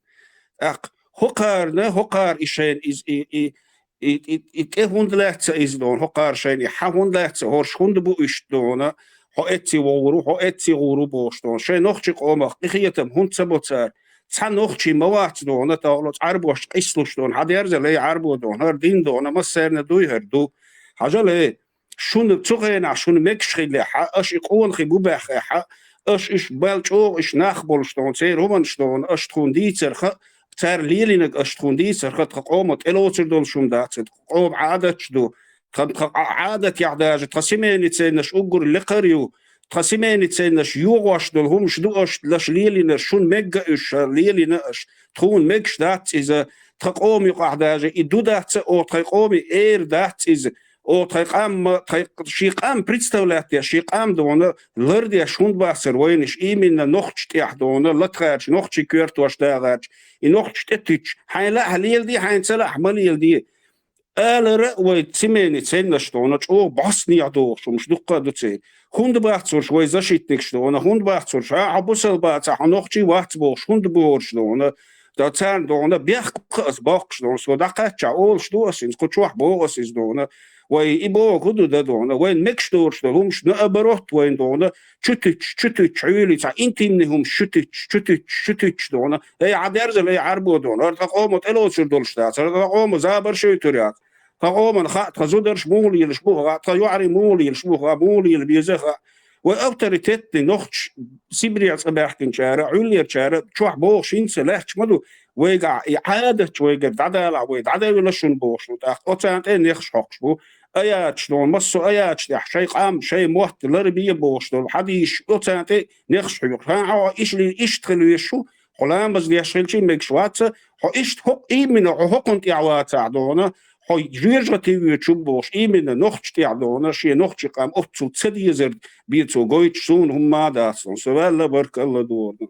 ТӀаккха хӀокхарна, хӀокхара и шайна иза, и, и, и, и, и тӀе хӀунда лаьцна иза дона, хӀокхара шайна и хьан хӀунда лаьцна, хӀорш хӀунда бу иштта дона, хьо эцци вогӀур ву, хьо эцци гӀур ву бохуш дона. Шайн нохчи къомах къинхетам хӀунда ца бо цара? Цхьа нохчи ма вац дона, тахло цӀарбошка къийсалуш дона, хьан дерза лей Ӏарбо дона, хӀара дин дона, массарна дуй хӀара ду. Хьажал, э, шуна цу хенахь шуна мегаш хиллехьа, аша и къонахий бу баьххехьа, аша иш бал чӀогӀа иш нах болуш дона, церан хӀуманаш дона, аша тхуна дийцарха, цара лелийнарг аша тхуна дийцарха, тхан къомо тӀелоцур долуш хӀума дац, тхан къомо Ӏадаташ ду, тхан, тхан Ӏа-, Ӏадатехь даже тхан семейный ценносташ уггар лекхар ю, тхан семейный ценносташ йогӀош долу хӀумаш ду аша, аша лелийнарш, шуна мегга уьш, ша лелийна аша, тхуна мегаш дац иза, тхан къома юкъахь даже и ду дац, о, тхайн къоме эр дац иза, о, тхайн къам, тхайн, шен къам представлять деш, шен къам дона лардеш хӀунда бацара вайнаш, именно нохча тӀехь дона, латхарча, нохчий коьртош дагӀарча, и нохча тӀе туьтуш, хьайн лаахь леладе, хьайн ца лаахь ма леладе. Алара а вай семейный ценносташ дона, чӀогӀа бӀостанехьа догӀуш хӀумаш дуккха а ду церан. ХӀунда бац уьш вай защитникаш дона, хӀунда бац уьш, хьан хьо бусал бацахь, хьо нохчий вац бохуш, хӀунда бохурш дона, да царна дона, бехк ас боккхуш дона, со дӀакхаччахь олуш ду ас хӀинца, кху чохь боху ас иза дона, Вай и боху хӀун ду дан дохана? Вайн мегаш долуш долу хӀумаш наоборот вайн дохана, чу туьтуш, чу туьтуш, хьуьлий цхьа интимный хӀумаш чу туьтуш, чу туьтуш, чу туьтуш дохана. Ай, Ӏа дерзала, ай, Ӏарбо дохана. ХӀара тхан къомо тӀелоцур долуш дац, хӀара тхан къомо забар шойтур яц. Тхан къоман хаьа, тхан зударш муха лелаш бу хаьа, тхан йоӀарий муха лелаш бу хаьа, муха лела беза хаьа. Вай авторитетный нохчий Сибрех цӀа баьхкинчара, Ӏуьллерчара чохь бохуш хӀинца лаьтташ ма ду, вайгахь и Ӏадатча вайгара дӀадалахь, вай дӀадевлла шуна бохуш ду. ТӀаккха оцарна тӀе нехаш хьокхуш бу. Аяташ дохана, массо а аяташ тӀехь шайн къам, шайн мотт ларбе бохуш долу хьадисаш, оцарна тӀе нехаш хьоькхуш. ХӀан, хьо иштта, иштта хила везаш ву, хьо ламаз деш хилчий мегаш вац, хьо иштта хӀокху именно хьо хӀокхунна тӀехь вацахь дохана, хьо жоьжахати воьдуш ву бохуш, именно нохча тӀехь дохана, шен нохчийн къам оццул ца дезар бен цо гойтуш суна хӀумма а дац дохана. Со ваьлла, баркалла дохана.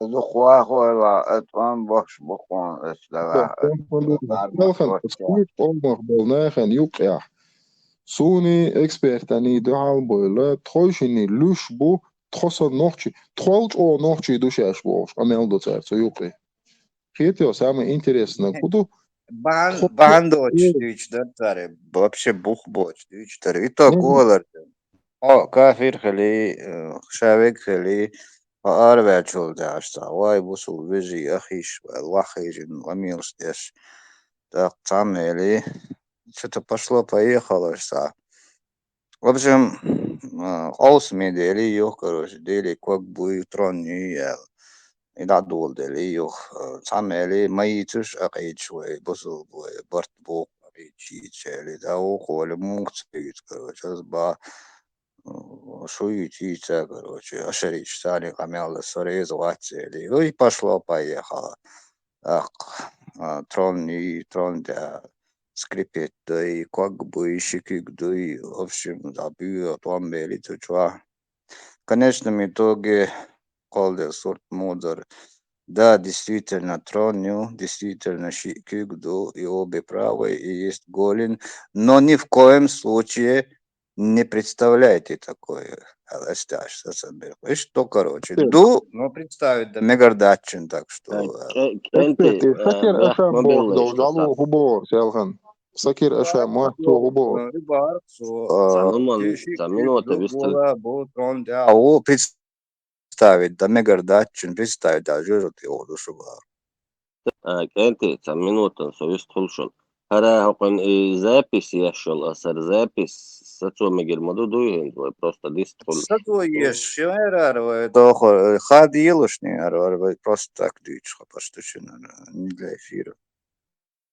Дукха вахойла, а тӀом бохуш бу кхуна ас дагахь, ас Селхан, суьйта къомах болу нахана юккъехь. Суний, экспертаний дуьхьал а бевлла, тхойшинний луьш бу, тхо сан нохчий, тхол чӀогӀа нохчий ду шаьш бохуш, къамел до цара цу юккъе. Хетий, самое интересное хӀун ду? Бахьан, тхо бахьан доцуш дуьйцуш дара цара, вообще бух боцуш дуьйцуш дара. Итог Мгм. Олар. Хьо кафир хили, э, ша вег хили, хьо араваьллачул тӀаьхьа цхьа вай бусул вежарий, ахиш, вай ваххийжина ламелаш деш. ТӀаккха цхьамма эли, что-то пошло-поехало цхьа. В общем, а, къовсаме дели юха, короче, дели ког буй, трон юй аьлла. И дӀадоладели юха, а, цхьамма эли, ма йийцуш а къийцуш вай, бусул вай, барт бу, къийцуш йийцуш эли, да вукхо эли, муха ца йийцу, короче, ас ба, м, шу йийца, короче, ашариш, царний къамел дан со реза вац эли. Уй, пошло-поехало. ТӀаккха, а, трон юй, трон тӀе скрипеть дуй, ког буй, ши куьг дуй, в общем, дӀа буьйла тӀом бели цу чохь. В конечном итоге кхолладелла сурт муха дара, да, действительно, трон ю, действительно, ши куьг ду, и обе правые, и есть голен, но ни в коем случае не представляйте такое, аьлла, ас тӀаьхьа сацам бира. Иштта, короче, ду, но представить дан мегар дац шуна, так что, э, кӀентий, шакир, э, аша боху долчу, жало хӀун боху, Селхан? Сакир аша ма, хӀун боху? Э, цхьа нуман, цхьа минута вистхила. Бу трон тӀехь, представить дан мегар дац шуна, представить дан жоьжахати охьа ду шу бара. А, кӀентий, цхьа минута, со вистхуьлу шуна. ХӀара хӀокхуьнан и запись еш йолу аса, хӀара запись сацо мегар ма ду, дуй хӀинца вай просто дистхуьлу. Сацо еш, шен хӀара вай дохо, хадийлушни хӀара вай просто так дуьйцуш хабарш ду шуна, не для эфира.